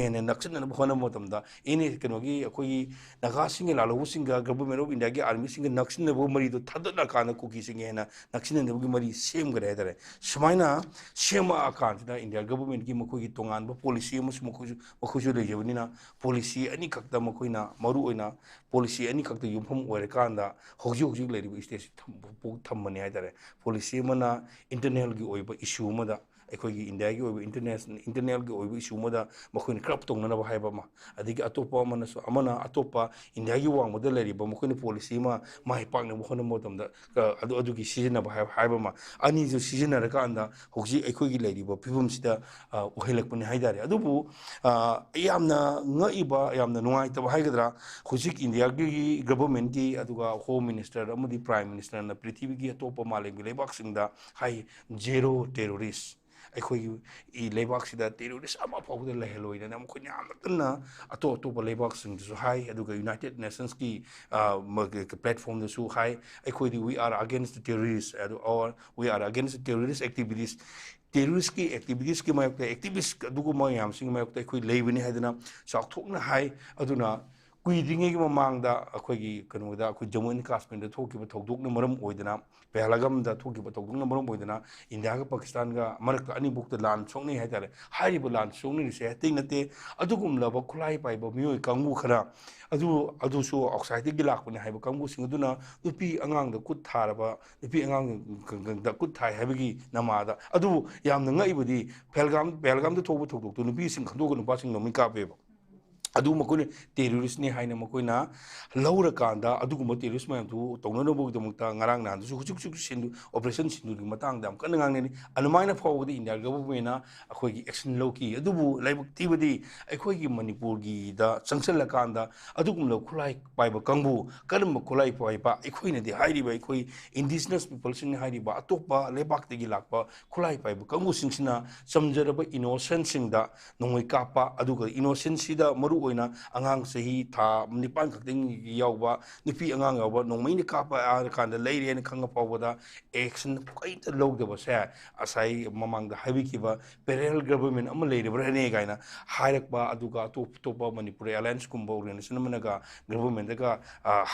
ꯍꯦꯟꯅ ꯅꯛꯁꯤꯟꯅꯅꯕ ꯍꯣꯠꯅꯕ ꯃꯇꯝꯗ ꯑꯦꯅꯤ ꯀꯩꯅꯣꯒꯤ ꯑꯩꯈꯣꯏꯒꯤ ꯅꯥꯒꯥꯁꯤꯡꯒꯤ ꯂꯥꯜꯍꯧꯕꯁꯤꯡꯒ Government of Indiaꯒꯤ armyꯁꯤꯡꯒ ꯅꯛꯁꯤꯟꯅꯕ ꯃꯔꯤꯗꯣ ꯊꯥꯗꯠꯅꯔꯀꯥꯟꯗ ꯀꯨꯀꯤꯁꯤꯡꯒ ꯍꯦꯟꯅ ꯅꯛꯁꯤꯟꯅꯅꯕꯒꯤ ꯃꯔꯤ ꯁꯦꯝꯈꯔꯦ ꯍꯥꯏꯇꯥꯔꯦ꯫ ꯁꯨꯃꯥꯏꯅ ꯁꯦꯝꯃꯛꯑꯀꯥꯟꯁꯤꯗ India Governmentꯀꯤ ꯃꯈꯣꯏꯒꯤ ꯇꯣꯉꯥꯟꯕ policy ꯑꯃꯁꯨ ꯃꯈꯣꯏꯁꯨ ꯃꯈꯣꯏꯁꯨ ꯂꯩꯖꯕꯅꯤꯅ policy ꯑꯅꯤꯈꯛꯇ ꯃꯈꯣꯏꯅ ꯃꯔꯨꯑꯣꯏꯅ policy ꯑꯅꯤꯈꯛꯇ ꯌꯨꯝꯐꯝ ꯑꯣꯏꯔꯀꯥꯟꯗ ꯍꯧꯖꯤꯛ ꯍꯧꯖꯤꯛ ꯂꯩꯔꯤꯕ stateꯁꯤ ꯊꯝ-, ꯊꯝꯕꯅꯤ ꯍꯥꯏꯇꯥꯔꯦ꯫ Policy ꯑꯃꯅ internalꯒꯤ ꯑꯣꯏꯕ issue ꯑꯃꯗ ꯑꯩꯈꯣꯏꯒꯤ Indiaꯒꯤ ꯑꯣꯏꯕ international internalꯒꯤ ꯑꯣꯏꯕ issue ꯑꯃꯗ ꯃꯈꯣꯏꯅ curb ꯇꯧꯅꯅꯕ ꯍꯥꯏꯕ ꯑꯃ, ꯑꯗꯒꯤ ꯑꯇꯣꯞꯄ ꯑꯃꯅꯁꯨ ꯑꯃꯅ ꯑꯇꯣꯞꯄ Indiaꯒꯤ ꯋꯥꯡꯃꯗ ꯂꯩꯔꯤꯕ ꯃꯈꯣꯏꯅ policy ꯑꯃ ꯃꯥꯏ ꯄꯥꯛꯅꯕ ꯍꯣꯠꯅꯕ ꯃꯇꯝꯗ ꯑ, ꯑꯗꯨ ꯑꯗꯨꯒꯤ ꯁꯤꯖꯤꯟꯅꯕ ꯍꯥꯏꯕ ꯍꯥꯏꯕ ꯑꯃ, ꯑꯅꯤꯁꯨ ꯁꯤꯖꯤꯟꯅꯔꯀꯥꯟꯗ ꯍꯧꯖꯤꯛ ꯑꯩꯈꯣꯏꯒꯤ ꯂꯩꯔꯤꯕ ꯐꯤꯕꯝꯁꯤꯗ ꯑ, ꯑꯣꯏꯍꯜꯂꯛꯄꯅꯤ ꯍꯥꯏꯇꯥꯔꯦ꯫ ꯑꯗꯨꯕꯨ ꯑ, ꯌꯥꯝꯅ ꯉꯛꯏꯕ, ꯌꯥꯝꯅ ꯅꯨꯡꯉꯥꯏꯇꯕ ꯍꯥꯏꯒꯗ꯭ꯔꯥ, ꯍꯧꯖꯤꯛ Indiaꯒꯤ Governmentꯀꯤ ꯑꯗꯨꯒ Home Minister ꯑꯃꯗꯤ Prime Ministerꯅ ꯄ꯭ꯔꯤꯊꯤꯕꯤꯒꯤ ꯑꯇꯣꯞꯄ ꯃꯥꯂꯦꯝꯒꯤ ꯂꯩꯕꯥꯛꯁꯤꯡꯗ ꯍꯥꯏ, zero terrorist, ꯑꯩꯈꯣꯏꯒꯤ ꯂꯩꯕꯥꯛꯁꯤꯗ terrorist ꯑꯃ ꯐꯥꯎꯕꯗ ꯂꯩꯍꯜꯂꯣꯏꯗꯅ ꯃꯈꯣꯏꯅ ꯌꯥꯝꯅ ꯀꯟꯅ ꯑꯇꯣꯞ ꯑꯇꯣꯞꯄ ꯂꯩꯕꯥꯛꯁꯤꯡꯗꯁꯨ ꯍꯥꯏ, ꯑꯗꯨꯒ United Nations-ꯀꯤ ꯑ, ꯃ-, ꯀ-, platform-ꯗꯁꯨ ꯍꯥꯏ, ꯑꯩꯈꯣꯏꯗꯤ we are against the terrorist, ꯑꯗꯨ or we are against the terrorist activities꯫ Terrorist-ꯀꯤ activities-ꯀꯤ ꯃꯥꯌꯣꯛꯇ, activist ꯑꯗꯨꯒꯨꯝꯕ ꯃꯌꯥꯝꯁꯤꯡꯒꯤ ꯃꯥꯌꯣꯛꯇ ꯑꯩꯈꯣꯏ ꯂꯩꯕꯅꯤ ꯍꯥꯏꯗꯅ ꯆꯥꯎꯊꯣꯛꯅ ꯍꯥꯏ꯫ ꯑꯗꯨꯅ ꯀꯨꯏꯗ꯭ꯔꯤꯉꯩꯒꯤ ꯃꯃꯥꯡꯗ ꯑꯩꯈꯣꯏꯒꯤ ꯀꯩꯅꯣꯗ, ꯑꯩꯈꯣꯏ Jammu and Kashmir-ꯗ ꯊꯣꯛꯈꯤꯕ ꯊꯧꯗꯣꯛꯅ ꯃꯔꯝ ꯑꯣꯏꯗꯅ, ꯄꯦꯍꯜꯒꯥꯝꯗ ꯊꯣꯛꯈꯤꯕ ꯊꯧꯗꯣꯛꯅ ꯃꯔꯝ ꯑꯣꯏꯗꯅ India-ꯒ Pakistan-ꯒ ꯃꯔꯛꯇ ꯑꯅꯤꯕꯨꯛꯇ ꯂꯥꯟ ꯁꯣꯛꯅꯩ ꯍꯥꯏꯇꯥꯔꯦ꯫ ꯍꯥꯏꯔꯤꯕ ꯂꯥꯟ ꯁꯣꯛꯅꯔꯤꯁꯦ ꯑꯇꯩ ꯅꯠꯇꯦ, ꯑꯗꯨꯒꯨꯝꯂꯕ ꯈꯨꯠꯂꯥꯏ ꯄꯥꯏꯕ ꯃꯤꯑꯣꯏ ꯀꯥꯡꯕꯨ ꯈꯔ, ꯑꯗꯨ, ꯑꯗꯨꯁꯨ outside-ꯗꯒꯤ ꯂꯥꯛꯄꯅꯤ ꯍꯥꯏꯕ ꯀꯥꯡꯕꯨꯁꯤꯡ ꯑꯗꯨꯅ ꯅꯨꯄꯤ ꯑꯉꯥꯡꯗ ꯈꯨꯠ ꯊꯥꯔꯕ, ꯅꯨꯄꯤ ꯑꯉꯥꯡꯗ ꯈꯨꯠ ꯊꯥꯏ ꯍꯥꯏꯕꯒꯤ ꯅꯃꯥꯗ꯫ ꯑꯗꯨꯕꯨ ꯌꯥꯝꯅ ꯉꯛꯏꯕꯗꯤ ꯄꯦꯍꯜꯒꯥꯝ, ꯄꯦꯍꯜꯒꯥꯝꯗ ꯊꯣꯛꯄ ꯊꯧꯗꯣꯛꯇꯨ ꯅꯨꯄꯤꯁꯤꯡ ꯈꯟꯗꯣꯛꯑꯒ ꯅꯨꯄꯥꯁꯤꯡ ꯂꯣꯏꯅꯃꯛ ꯀꯥꯞꯄꯦꯕ꯫ ꯑꯗꯨ ꯃꯈꯣꯏꯅ terrorist-ꯅꯤ ꯍꯥꯏꯅ ꯃꯈꯣꯏꯅ ꯂꯧꯔꯀꯥꯟꯗ, ꯑꯗꯨꯒꯨꯝꯕ terrorist ꯃꯌꯥꯝꯗꯨ ꯇꯧꯅꯅꯕꯒꯤꯗꯃꯛꯇ ꯉꯔꯥꯡ ꯅꯍꯥꯟꯗꯁꯨ ꯍꯧꯖꯤꯛ ꯍꯧꯖꯤꯛ ꯁꯤꯟꯗꯨ-, operation ꯁꯤꯟꯗꯨꯔꯒꯤ ꯃꯇꯥꯡꯗ ꯌꯥꯝ ꯀꯟꯅ ꯉꯥꯡꯅꯔꯤ꯫ ꯑꯗꯨꯃꯥꯏꯅ ꯐꯥꯎꯕꯗ India Government-ꯅ ꯑꯩꯈꯣꯏꯒꯤ action ꯂꯧꯈꯤ꯫ ꯑꯗꯨꯕꯨ ꯂꯥꯏꯕꯛ ꯊꯤꯕꯗꯤ ꯑꯩꯈꯣꯏꯒꯤ ꯃꯅꯤꯄꯨꯔꯒꯤꯗ ꯆꯪꯁꯤꯜꯂꯀꯥꯟꯗ ꯑꯗꯨꯒꯨꯝꯂꯕ ꯈꯨꯠꯂꯥꯏ ꯄꯥꯏꯕ ꯀꯥꯡꯕꯨ, ꯀꯔꯝꯕ ꯈꯨꯠꯂꯥꯏ ꯄꯥꯏꯕ, ꯑꯩꯈꯣꯏꯅꯗꯤ ꯍꯥꯏꯔꯤꯕ ꯑꯩꯈꯣꯏ indigenous people-ꯁꯤꯡꯅ ꯍꯥꯏꯔꯤꯕ ꯑꯇꯣꯞꯄ ꯂꯩꯕꯥꯛꯇꯒꯤ ꯂꯥꯛꯄ ꯈꯨꯠꯂꯥꯏ ꯄꯥꯏꯕ ꯀꯥꯡꯕꯨꯁꯤꯡꯁꯤꯅ ꯆꯝꯖꯔꯕ innocent-ꯁꯤꯡꯗ ꯅꯣꯡꯃꯩ ꯀꯥꯞꯄ, ꯑꯗꯨꯒ innocent-ꯁꯤꯗ ꯃꯔꯨ ꯑꯣꯏꯅ ꯑꯉꯥꯡ ꯆꯍꯤ ꯊꯥ ꯅꯤꯄꯥꯟ ꯈꯛꯇꯪ ꯌꯥꯎꯕ ꯅꯨꯄꯤ ꯑꯉꯥꯡ ꯌꯥꯎꯕ ꯅꯣꯡꯃꯩꯅ ꯀꯥꯞꯄ ꯀꯥꯟꯗ ꯂꯩꯔꯦꯅ ꯈꯪꯉ ꯐꯥꯎꯕꯗ action ꯀꯔꯤꯝꯇ ꯂꯧꯗꯕꯁꯦ ꯉꯁꯥꯏ ꯃꯃꯥꯡꯗ ꯍꯥꯏꯕꯤꯈꯤꯕ parallel government ꯑꯃ ꯂꯩꯔꯤꯕ꯭ꯔꯥꯅꯦ ꯀꯥꯏꯅ ꯍꯥꯏꯔꯛꯄ, ꯑꯗꯨꯒ ꯑꯇꯣꯞ ꯑꯇꯣꯞꯄ ꯃꯅꯤꯄꯨꯔ alliance ꯀꯨꯝꯕ organization ꯑꯃꯅꯒ government ꯒ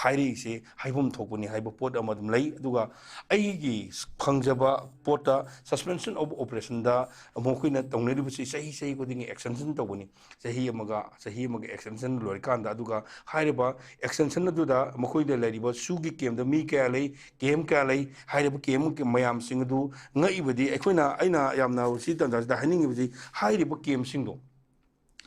ꯍꯥꯏꯔꯛꯏꯁꯦ ꯍꯥꯏꯐꯝ ꯊꯣꯛꯄꯅꯤ ꯍꯥꯏꯕ ꯄꯣꯠ ꯑꯃ ꯑꯗꯨꯝ ꯂꯩ꯫ ꯑꯗꯨꯒ ꯑꯩꯒꯤ ꯈꯪꯖꯕ ꯄꯣꯠꯇ suspension of operation ꯗ ꯃꯈꯣꯏꯅ ꯇꯧꯅꯔꯤꯕꯁꯤ ꯆꯍꯤ ꯆꯍꯤ ꯈꯨꯗꯤꯡꯒꯤ extension ꯇꯧꯕꯅꯤ꯫ ꯆꯍꯤ ꯑꯃꯒ ꯆꯍꯤ ꯑꯃꯒ extension ꯂꯣꯏꯔꯀꯥꯟꯗ, ꯑꯗꯨꯒ ꯍꯥꯏꯔꯤꯕ extension ꯑꯗꯨꯗ ꯃꯈꯣꯏꯗ ꯂꯩꯔꯤꯕ ꯁꯨꯒꯤ camp ꯇ ꯃꯤ ꯀꯌꯥ ꯂꯩ, camp ꯀꯌꯥ ꯂꯩ, ꯍꯥꯏꯔꯤꯕ camp ꯃꯌꯥꯝꯁꯤꯡ ꯑꯗꯨ ꯉꯛꯏꯕꯗꯤ ꯑꯩꯈꯣꯏꯅ, ꯑꯩꯅ ꯌꯥꯝꯅ ꯁꯤ ꯇꯥꯟꯖꯥꯁꯤꯗ ꯍꯥꯏꯅꯤꯡꯉꯤꯕꯗꯤ ꯍꯥꯏꯔꯤꯕ camp ꯁꯤꯡꯗꯣ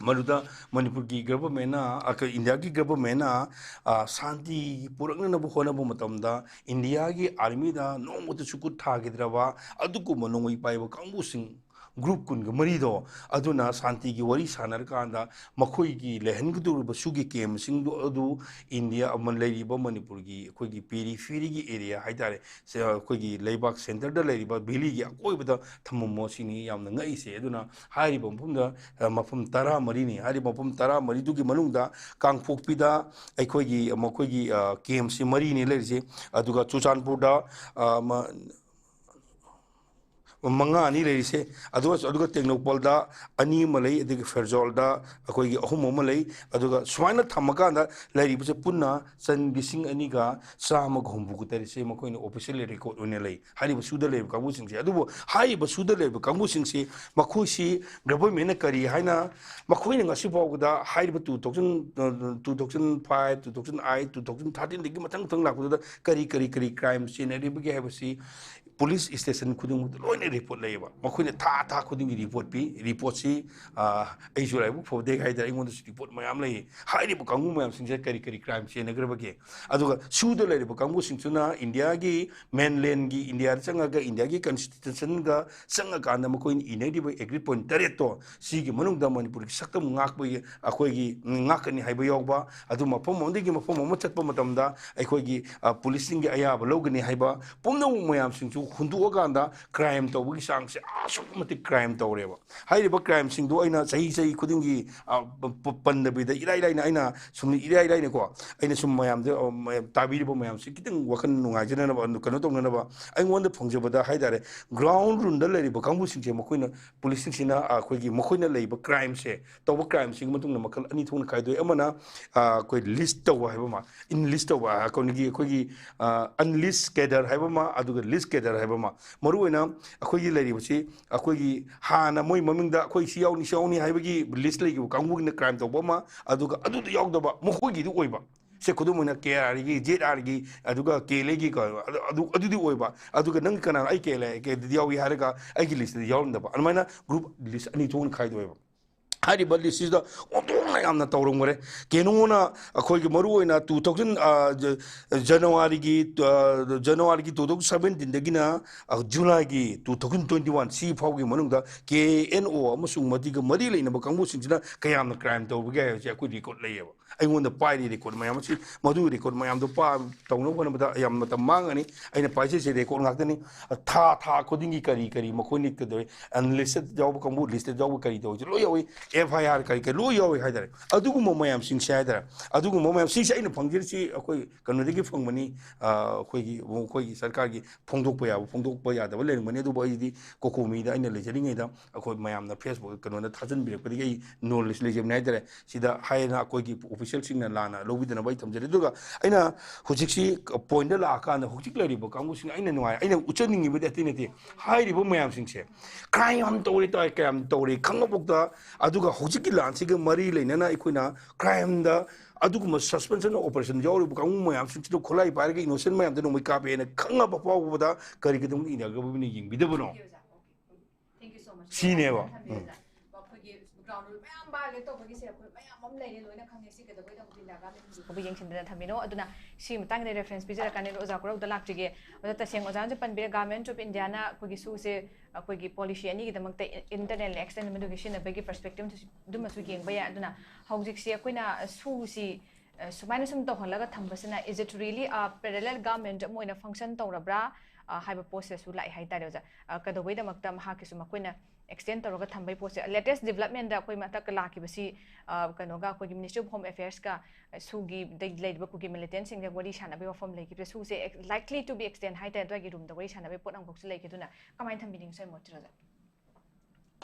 ꯃꯗꯨꯗ ꯃꯅꯤꯄꯨꯔꯒꯤ government ꯅ, ꯑ, ꯀ-, ꯏꯟꯗꯤꯌꯥꯒꯤ government ꯅ, ꯑ, ꯁꯥꯟꯇꯤ ꯄꯨꯔꯛꯅꯅꯕ ꯍꯣꯠꯅꯕ ꯃꯇꯝꯗ ꯏꯟꯗꯤꯌꯥꯒꯤ army ꯗ ꯅꯣꯡꯃꯇꯁꯨ ꯈꯨꯠ ꯊꯥꯈꯤꯗ꯭ꯔꯕ ꯑꯗꯨꯒꯨꯝꯕ ꯅꯣꯡꯃꯩ ꯄꯥꯏꯕ ꯀꯥꯡꯕꯨꯁꯤꯡ group ꯀꯨꯟꯒ ꯃꯔꯤꯗꯣ, ꯑꯗꯨꯅ ꯁꯥꯟꯇꯤꯒꯤ ꯋꯥꯔꯤ ꯁꯥꯟꯅꯔꯀꯥꯟꯗ ꯃꯈꯣꯏꯒꯤ ꯂꯩꯍꯟꯒꯗꯧꯔꯤꯕ ꯁꯨꯒꯤ camp ꯁꯤꯡꯗꯣ ꯑꯗꯨ ꯏꯟꯗꯤꯌꯥ ꯑꯃ ꯂꯩꯔꯤꯕ ꯃꯅꯤꯄꯨꯔꯒꯤ ꯑꯩꯈꯣꯏꯒꯤ periphery ꯒꯤ area ꯍꯥꯏꯇꯥꯔꯦ, ꯁ-, ꯑꯩꯈꯣꯏꯒꯤ ꯂꯩꯕꯥꯛ centre ꯗ ꯂꯩꯔꯤꯕ valley ꯒꯤ ꯑꯀꯣꯏꯕꯗ ꯊꯝꯃꯝꯃꯣ ꯁꯤꯅꯤ ꯌꯥꯝꯅ ꯉꯛꯏꯁꯦ꯫ ꯑꯗꯨꯅ ꯍꯥꯏꯔꯤꯕ ꯃꯐꯝꯗ, ꯑ, ꯃꯐꯝ ꯇꯔꯥꯃꯔꯤꯅꯤ꯫ ꯍꯥꯏꯔꯤꯕ ꯃꯐꯝ ꯇꯔꯥꯃꯔꯤꯗꯨꯒꯤ ꯃꯅꯨꯡꯗ ꯀꯥꯡꯄꯣꯛꯄꯤꯗ ꯑꯩꯈꯣꯏꯒꯤ, ꯃꯈꯣꯏꯒꯤ, ꯑ, camp ꯁꯤ ꯃꯔꯤꯅꯤ ꯂꯩꯔꯤꯁꯦ꯫ ꯑꯗꯨꯒ ꯆꯨꯔꯆꯥꯟꯄꯨꯔꯗ, ꯑ, ꯃ-, ꯃꯉꯥꯅꯤ ꯂꯩꯔꯤꯁꯦ꯫ ꯑꯗꯨꯒ, ꯑꯗꯨꯒ ꯇꯦꯡꯅꯧꯄꯜꯗ ꯑꯅꯤ ꯑꯃ ꯂꯩ, ꯑꯗꯒꯤ ꯐꯦꯔꯖꯥꯜꯗ ꯑꯩꯈꯣꯏꯒꯤ ꯑꯍꯨꯝ ꯑꯃ ꯂꯩ꯫ ꯑꯗꯨꯒ ꯁꯨꯃꯥꯏꯅ ꯊꯝꯃꯀꯥꯟꯗ ꯂꯩꯔꯤꯕꯁꯦ ꯄꯨꯟꯅ ꯆꯟ ꯂꯤꯁꯤꯡ ꯑꯅꯤꯒ ꯆꯥꯝꯃꯒ ꯍꯨꯝꯐꯨꯒ ꯇꯔꯦꯠꯁꯦ ꯃꯈꯣꯏꯅ officially record ꯑꯣꯏꯅ ꯂꯩ꯫ ꯍꯥꯏꯔꯤꯕ ꯁꯨꯗ ꯂꯩꯔꯤꯕ ꯀꯥꯡꯕꯨꯁꯤꯡꯁꯦ꯫ ꯑꯗꯨꯕꯨ ꯍꯥꯏꯔꯤꯕ ꯁꯨꯗ ꯂꯩꯔꯤꯕ ꯀꯥꯡꯕꯨꯁꯤꯡꯁꯤ ꯃꯈꯣꯏꯁꯤ government ꯅ ꯀꯔꯤ ꯍꯥꯏꯅ, ꯃꯈꯣꯏꯅ ꯉꯁꯤ ꯐꯥꯎꯕꯗ ꯍꯥꯏꯔꯤꯕ two thousand, two thousand five, two thousand eight, two thousand thirteen ꯗꯒꯤ ꯃꯊꯪ ꯃꯊꯪ ꯂꯥꯛꯄꯗꯨꯗ ꯀꯔꯤ, ꯀꯔꯤ, ꯀꯔꯤ crime ꯆꯦꯟꯅꯔꯤꯕꯒꯦ ꯍꯥꯏꯕꯁꯤ police station ꯈꯨꯗꯤꯡꯃꯛꯇ ꯂꯣꯏꯅ report ꯂꯩꯌꯦꯕ꯫ ꯃꯈꯣꯏꯅ ꯊꯥ, ꯊꯥ ꯈꯨꯗꯤꯡꯒꯤ report ꯄꯤ꯫ Report ꯁꯤ, ꯑ, ꯑꯩꯁꯨ ꯂꯥꯏꯕꯛ ꯐꯕꯗꯒꯤ ꯍꯥꯏꯇꯥꯔꯦ, ꯑꯩꯉꯣꯟꯗꯁꯨ report ꯃꯌꯥꯝ ꯂꯩ꯫ ꯍꯥꯏꯔꯤꯕ ꯀꯥꯡꯕꯨ ꯃꯌꯥꯝꯁꯤꯡꯁꯦ ꯀꯔꯤ, ꯀꯔꯤ crime ꯆꯦꯟꯅꯈ꯭ꯔꯕꯒꯦ? ꯑꯗꯨꯒ ꯁꯨꯗ ꯂꯩꯔꯤꯕ ꯀꯥꯡꯕꯨꯁꯤꯡꯁꯤꯅ ꯏꯟꯗꯤꯌꯥꯒꯤ mainland ꯒꯤ, ꯏꯟꯗꯤꯌꯥꯗ ꯆꯪꯉꯒ ꯏꯟꯗꯤꯌꯥꯒꯤ constitution ꯒ ꯆꯪꯉꯀꯥꯟꯗ ꯃꯈꯣꯏꯅ ꯏꯅꯔꯤꯕ agreed point ꯇꯔꯦꯠꯇꯣ, ꯁꯤꯒꯤ ꯃꯅꯨꯡꯗ ꯃꯅꯤꯄꯨꯔꯒꯤ ꯁꯛꯇꯝ ꯉꯥꯛꯄꯒꯤ, ꯑꯩꯈꯣꯏꯒꯤ ꯉꯥꯛꯀꯅꯤ ꯍꯥꯏꯕ ꯌꯥꯎꯕ, ꯑꯗꯨ ꯃꯐꯝ ꯑꯃꯗꯒꯤ ꯃꯐꯝ ꯑꯃ ꯆꯠꯄ ꯃꯇꯝꯗ ꯑꯩꯈꯣꯏꯒꯤ, ꯑ, police ꯁꯤꯡꯒꯤ ꯑꯌꯥꯕ ꯂꯧꯒꯅꯤ ꯍꯥꯏꯕ ꯄꯨꯝꯅꯃꯛ ꯃꯌꯥꯝꯁꯤꯡꯁꯨ ꯍꯨꯟꯗꯣꯛꯑꯀꯥꯟꯗ ꯀ꯭ꯔꯥꯏꯝ ꯇꯧꯕꯒꯤ ꯆꯥꯡꯁꯦ ꯑꯁꯨꯛꯀꯤ ꯃꯇꯤꯛ ꯀ꯭ꯔꯥꯏꯝ ꯇꯧꯔꯦꯕ꯫ ꯍꯥꯏꯔꯤꯕ ꯀ꯭ꯔꯥꯏꯝꯁꯤꯡꯗꯣ ꯑꯩꯅ ꯆꯍꯤ ꯆꯍꯤ ꯈꯨꯗꯤꯡꯒꯤ, ꯑ, ꯄ-, ꯄ-, ꯄꯟꯗꯕꯤꯗ ꯏꯔꯥꯏ ꯂꯥꯏꯅ ꯑꯩꯅ ꯁꯨꯝ ꯏꯔꯥꯏ ꯂꯥꯏꯅꯀꯣ, ꯑꯩꯅ ꯁꯨꯝ ꯃꯌꯥꯝꯗ, ꯑ, ꯃꯌꯥꯝ ꯇꯥꯕꯤꯔꯤꯕ ꯃꯌꯥꯝꯁꯤ ꯈꯤꯇꯪ ꯋꯥꯈꯜ ꯅꯨꯡꯉꯥꯏꯖꯅꯅꯕ, ꯀꯩꯅꯣ ꯇꯧꯅꯅꯕ ꯑꯩꯉꯣꯟꯗ ꯐꯪꯖꯕꯗ ꯍꯥꯏ ꯇꯥꯔꯦ, ꯒ꯭ꯔꯥꯎꯟ ꯔꯨꯜꯗ ꯂꯩꯔꯤꯕ ꯀꯥꯡꯕꯨꯁꯤꯡꯁꯦ ꯃꯈꯣꯏꯅ, ꯄꯨꯂꯤꯁꯁꯤꯡꯁꯤꯅ, ꯑ, ꯑꯩꯈꯣꯏꯒꯤ ꯃꯈꯣꯏꯅ ꯂꯩꯔꯤꯕ ꯀ꯭ꯔꯥꯏꯝꯁꯦ, ꯇꯧꯕ ꯀ꯭ꯔꯥꯏꯝꯁꯤꯒꯤ ꯃꯇꯨꯡꯗ ꯃꯈꯜ ꯑꯅꯤ ꯊꯣꯛꯅ ꯈꯥꯏꯗꯣꯛꯑꯦ꯫ ꯑꯃꯅ, ꯑ, ꯑꯩꯈꯣꯏ ꯂꯤꯁ ꯇꯧꯕ ꯍꯥꯏꯕ ꯑꯃ, ꯏꯟ ꯂꯤꯁ ꯇꯧꯕ, ꯑ, ꯑꯩꯈꯣꯏꯒꯤ, ꯑ, ꯑꯟꯂꯤꯁ ꯀꯦꯗꯔ ꯍꯥꯏꯕ ꯑꯃ, ꯑꯗꯨꯒ ꯂꯤꯁ ꯀꯦꯗꯔ ꯍꯥꯏꯕ ꯑꯃ꯫ ꯃꯔꯨꯑꯣꯏꯅ ꯑꯩꯈꯣꯏꯒꯤ ꯂꯩꯔꯤꯕꯁꯤ, ꯑꯩꯈꯣꯏꯒꯤ ꯍꯥꯟꯅ ꯃꯣꯏ ꯃꯃꯤꯡꯗ ꯑꯩꯈꯣꯏ ꯁꯤ ꯌꯥꯎꯅꯤ, ꯁꯤ ꯌꯥꯎꯅꯤ ꯍꯥꯏꯕꯒꯤ ꯂꯤꯁ ꯂꯩꯈꯤꯕ ꯀꯥꯡꯕꯨꯒꯤꯅ ꯀ꯭ꯔꯥꯏꯝ ꯇꯧꯕ ꯑꯃ, ꯑꯗꯨꯒ ꯑꯗꯨꯗ ꯌꯥꯎꯗꯕ ꯃꯈꯣꯏꯒꯤꯗꯤ ꯑꯣꯏꯕ꯫ ꯁꯦ, ꯈꯨꯗꯝ ꯑꯣꯏꯅ ꯀꯦ ꯑꯥꯔꯒꯤ, ꯖꯦꯠ ꯑꯥꯔꯒꯤ, ꯑꯗꯨꯒ ꯀꯦ ꯑꯦꯜ ꯑꯦꯒꯤ ꯀꯣ, ꯑꯗꯨ, ꯑꯗꯨ, ꯑꯗꯨꯗꯤ ꯑꯣꯏꯕ꯫ ꯑꯗꯨꯒ ꯅꯪ ꯀꯅꯥꯅꯣ ꯑꯩ ꯀꯦ ꯑꯦꯜ ꯑꯦ, ꯀꯦ ꯑꯦꯜ ꯑꯦꯗꯤ ꯌꯥꯎꯏ ꯍꯥꯏꯔꯒ ꯑꯩꯒꯤ ꯂꯤꯁꯇꯗꯤ ꯌꯥꯎꯔꯝꯗꯕ꯫ ꯑꯗꯨꯃꯥꯏꯅ ꯒ꯭ꯔꯨꯞ ꯂꯤꯁ ꯑꯅꯤ ꯊꯣꯛꯅ ꯈꯥꯏꯗꯣꯛꯑꯦꯕ꯫ ꯍꯥꯏꯔꯤꯕ ꯂꯤꯁꯁꯤꯗ ꯑꯣꯟꯊꯣꯛꯅ ꯌꯥꯝꯅ ꯇꯧꯔꯝꯈꯔꯦ꯫ ꯀꯩꯅꯣꯅ ꯑꯩꯈꯣꯏꯒꯤ ꯃꯔꯨꯑꯣꯏꯅ two thousand, ꯑ, ꯖ-, ꯖꯅꯋꯥꯔꯤꯒꯤ, ꯑ, ꯖꯅꯋꯥꯔꯤꯒꯤ two thousand seventeenꯗꯒꯤꯅ, ꯑ, ꯖꯨꯂꯥꯏꯒꯤ two thousand twenty one ꯁꯤ ꯐꯥꯎꯒꯤ ꯃꯅꯨꯡꯗ ꯀꯦ ꯑꯦꯟ ꯑꯣ ꯑꯃꯁꯨꯡ ꯃꯗꯨꯒ ꯃꯔꯤ ꯂꯩꯅꯕ ꯀꯥꯡꯕꯨꯁꯤꯡꯁꯤꯅ ꯀꯌꯥꯝꯅ ꯀ꯭ꯔꯥꯏꯝ ꯇꯧꯕꯒꯦ ꯍꯥꯏꯕꯁꯤ ꯑꯩꯈꯣꯏ ꯔꯦꯀꯣꯔꯠ ꯂꯩꯌꯦꯕ꯫ ꯑꯩꯉꯣꯟꯗ ꯄꯥꯏꯔꯤ ꯔꯦꯀꯣꯔꯠ ꯃꯌꯥꯝ ꯑꯁꯤ, ꯃꯗꯨꯒꯤ ꯔꯦꯀꯣꯔꯠ ꯃꯌꯥꯝꯗꯣ ꯄꯥ-, ꯇꯧꯅꯕ ꯍꯣꯠꯅꯕꯗ ꯌꯥꯝ ꯃꯇꯝ ꯃꯥꯡꯒꯅꯤ꯫ ꯑꯩꯅ ꯄꯥꯏꯖꯔꯤꯁꯦ ꯔꯦꯀꯣꯔꯠ ꯉꯥꯛꯇꯅꯤ꯫ ꯊꯥ, ꯊꯥ ꯈꯨꯗꯤꯡꯒꯤ ꯀꯔꯤ ꯀꯔꯤ ꯃꯈꯣꯏꯅ ꯀꯩꯗꯧꯔꯤ, ꯑꯟꯂꯤꯁꯇꯦꯗ ꯌꯥꯎꯕ ꯀꯥꯡꯕꯨ, ꯂꯤꯁꯇꯦꯗ ꯌꯥꯎꯕ ꯀꯔꯤ ꯇꯧꯔꯤꯁꯦ ꯂꯣꯏ ꯌꯥꯎꯏ, ꯑꯦꯐ ꯑꯥꯏ ꯑꯥꯔ ꯀꯔꯤ ꯀꯔꯤ ꯂꯣꯏ ꯌꯥꯎꯏ ꯍꯥꯏꯇꯥꯔꯦ꯫ ꯑꯗꯨꯒꯨꯝꯕ ꯃꯌꯥꯝꯁꯤꯡꯁꯦ ꯍꯥꯏꯇꯥꯔꯦ, ꯑꯗꯨꯒꯨꯝꯕ ꯃꯌꯥꯝ, ꯁꯤꯁꯦ ꯑꯩꯅ ꯐꯪꯖꯔꯤꯁꯤ ꯑꯩꯈꯣꯏ ꯀꯩꯅꯣꯗꯒꯤ ꯐꯪꯕꯅꯤ, ꯑ, ꯑꯩꯈꯣꯏꯒꯤ, ꯑꯩꯈꯣꯏꯒꯤ ꯁꯔꯀꯥꯔꯒꯤ ꯐꯣꯡꯗꯣꯛꯄ ꯌꯥꯕ, ꯐꯣꯡꯗꯣꯛꯄ ꯌꯥꯗꯕ ꯂꯩꯔꯝꯒꯅꯤ, ꯑꯗꯨꯕꯨ ꯑꯩꯗꯤ ꯀꯣꯀꯣꯃꯤꯗ ꯑꯩꯅ ꯂꯩꯖꯔꯤꯉꯩꯗ ꯑꯩꯈꯣꯏ ꯃꯌꯥꯝꯅ ꯐꯦꯁꯕꯨꯛ ꯀꯩꯅꯣꯗ ꯊꯥꯖꯤꯟꯕꯤꯔꯛꯄꯗꯒꯤ ꯑꯩ ꯅꯣꯂꯦꯖ ꯂꯩꯖꯕꯅꯤ ꯍꯥꯏꯇꯥꯔꯦ꯫ ꯁꯤꯗ ꯍꯥꯏꯅ ꯑꯩꯈꯣꯏꯒꯤ ꯑꯣꯐꯤꯁꯤꯌꯦꯜꯁꯤꯡꯅ ꯂꯥꯟꯅ ꯂꯧꯕꯤꯗꯅꯕ ꯑꯩ ꯊꯝꯖꯔꯤ꯫ ꯑꯗꯨꯒ ꯑꯩꯅ ꯍꯧꯖꯤꯛꯁꯤ ꯄꯣꯏꯟꯗ ꯂꯥꯛꯑꯀꯥꯟꯗ ꯍꯧꯖꯤꯛ ꯂꯩꯔꯤꯕ ꯀꯥꯡꯕꯨꯁꯤꯡ ꯑꯩꯅ ꯅꯨꯡꯉꯥꯏ, ꯑꯩꯅ ꯎꯠꯆꯅꯤꯡꯉꯤꯕꯗꯤ ꯑꯇꯩ ꯅꯠꯇꯦ, ꯍꯥꯏꯔꯤꯕ ꯃꯌꯥꯝꯁꯤꯡꯁꯦ ꯀ꯭ꯔꯥꯏꯝ ꯌꯥꯝ ꯇꯧꯔꯦ, ꯇꯧꯔꯦ, ꯀꯌꯥꯝ ꯇꯧꯔꯦ ꯈꯪꯉꯐꯥꯎꯗ, ꯑꯗꯨꯒ ꯍꯧꯖꯤꯛꯀꯤ ꯂꯥꯟꯁꯤꯒ ꯃꯔꯤ ꯂꯩꯅꯅ ꯑꯩꯈꯣꯏꯅ ꯀ꯭ꯔꯥꯏꯝꯗ ꯑꯗꯨꯒꯨꯝꯕ ꯁꯁꯄꯦꯟꯁꯟ ꯑꯣꯄꯔꯦꯁꯟ ꯌꯥꯎꯔꯤꯕ ꯀꯥꯡꯕꯨ ꯃꯌꯥꯝꯁꯤꯡꯁꯤꯗ ꯈꯨꯠꯂꯥꯏ ꯄꯥꯏꯔꯒ ꯏꯅꯣꯁꯦꯟ ꯃꯌꯥꯝꯗ ꯅꯣꯡꯃꯩ ꯀꯥꯞꯄꯦꯅ ꯈꯪꯉꯕ ꯐꯥꯎꯕꯗ ꯀꯔꯤꯒꯤꯗꯃꯛ India ꯒꯚꯔꯟꯃꯦꯟꯠꯅ ꯌꯦꯡꯕꯤꯗꯕꯅꯣ? Thank you so much. ꯁꯤꯅꯦꯕ꯫ ꯎꯝ꯫ ꯑꯩꯈꯣꯏꯒꯤ ꯒ꯭ꯔꯥꯎꯟ ꯔꯨꯜ ꯃꯌꯥꯝ ꯚꯥꯏꯑꯣꯂꯦꯠ ꯇꯧꯕꯒꯤꯁꯦ ꯑꯩꯈꯣꯏ ꯃꯌꯥꯝ ꯑꯃ ꯂꯩꯔꯦ, ꯂꯣꯏꯅ ꯈꯪꯉꯦ꯫ ꯁꯤ ꯀꯩꯗꯧꯕꯩꯗꯃꯛꯇ ꯏꯟꯗꯤꯌꯥ ꯒꯚꯔꯟꯃꯦꯟꯠꯅ ꯍꯧꯖꯤꯛ ꯐꯥꯎꯕ ꯌꯦꯡꯁꯤꯟꯗꯅ ꯊꯝꯃꯤꯅꯣ? ꯑꯗꯨꯅ ꯁꯤꯒꯤ ꯃꯇꯥꯡꯗ ꯔꯦꯐꯔꯦꯟꯁ ꯄꯤꯖꯔꯀꯥꯟꯗ ꯑꯣꯖꯥ ꯀꯣꯔꯧꯗ ꯂꯥꯛꯆꯒꯦ꯫ ꯑꯣꯖꯥ, ꯇꯁꯦꯡꯅ ꯑꯣꯖꯥꯅꯁꯨ ꯄꯟꯕꯤꯔꯦ, ꯒꯚꯔꯟꯃꯦꯟꯠ ꯑꯣꯐ ꯏꯟꯗꯤꯌꯥꯅ ꯑꯩꯈꯣꯏꯒꯤ ꯁꯨꯁꯦ ꯑꯩꯈꯣꯏꯒꯤ ꯄꯣꯂꯤꯁꯤ ꯑꯅꯤꯒꯤꯗꯃꯛꯇ ꯏꯟꯇꯔꯅꯦꯜ ꯑꯦꯛꯁꯇꯦꯟ ꯃꯗꯨꯒꯤ ꯁꯤꯖꯤꯟꯅꯕꯒꯤ ꯄꯔꯁꯄꯦꯛꯇꯤꯞ ꯑꯗꯨꯃꯁꯨ ꯌꯦꯡꯕ ꯌꯥꯏ꯫ ꯑꯗꯨꯅ ꯍꯧꯖꯤꯛꯁꯤ ꯑꯩꯈꯣꯏꯅ ꯁꯨꯁꯤ, ꯑ, ꯁꯨꯃꯥꯏꯅ ꯁꯨꯝ ꯇꯧꯍꯜꯂꯒ ꯊꯝꯕꯁꯤꯅ, is it really a parallel government ꯑꯃ ꯑꯣꯏꯅ ꯐꯪꯁꯟ ꯇꯧꯔꯕ꯭ꯔꯥ? ꯑ, ꯍꯥꯏꯕ ꯄꯣꯠꯁꯤꯗꯁꯨ ꯂꯥꯛꯑꯦ ꯍꯥꯏꯇꯥꯔꯦ ꯑꯣꯖꯥ꯫ ꯑ, ꯀꯩꯗꯧꯕꯩꯗꯃꯛꯇ ꯃꯍꯥꯛꯀꯤꯁꯨ ꯃꯈꯣꯏꯅ extend ꯇꯧꯔꯒ ꯊꯝꯕꯒꯤ ꯄꯣꯠꯁꯦ? Latest development ꯗ ꯑꯩꯈꯣꯏ ꯃꯊꯛꯇ ꯂꯥꯛꯈꯤꯕꯁꯤ, ꯑ, ꯀꯩꯅꯣꯒ ꯑꯩꯈꯣꯏꯒꯤ Ministry of Home Affairs ꯀ ꯁꯨꯒꯤ ꯗꯩ ꯂꯩꯔꯤꯕ ꯀꯨꯀꯤ militant ꯁꯤꯡꯒ ꯋꯥꯔꯤ ꯁꯥꯟꯅꯕꯒꯤ ꯋꯥꯐꯝ ꯂꯩꯈꯤꯕꯁꯦ, ꯁꯨꯁꯦ likely to be extend ꯍꯥꯏꯇꯥꯔꯦ, ꯑꯗꯨꯋꯥꯏꯒꯤ room ꯗ ꯋꯥꯔꯤ ꯁꯥꯟꯅꯕꯒꯤ ꯄꯣꯠ ꯑꯃꯈꯛꯁꯨ ꯂꯩꯈꯤ꯫ ꯑꯗꯨꯅ ꯀꯃꯥꯏꯅ ꯊꯝꯕꯤꯅꯤꯡꯉꯤ ꯁꯣꯏ ꯃꯣꯠꯇ꯭ꯔꯣ ꯑꯣꯖꯥ?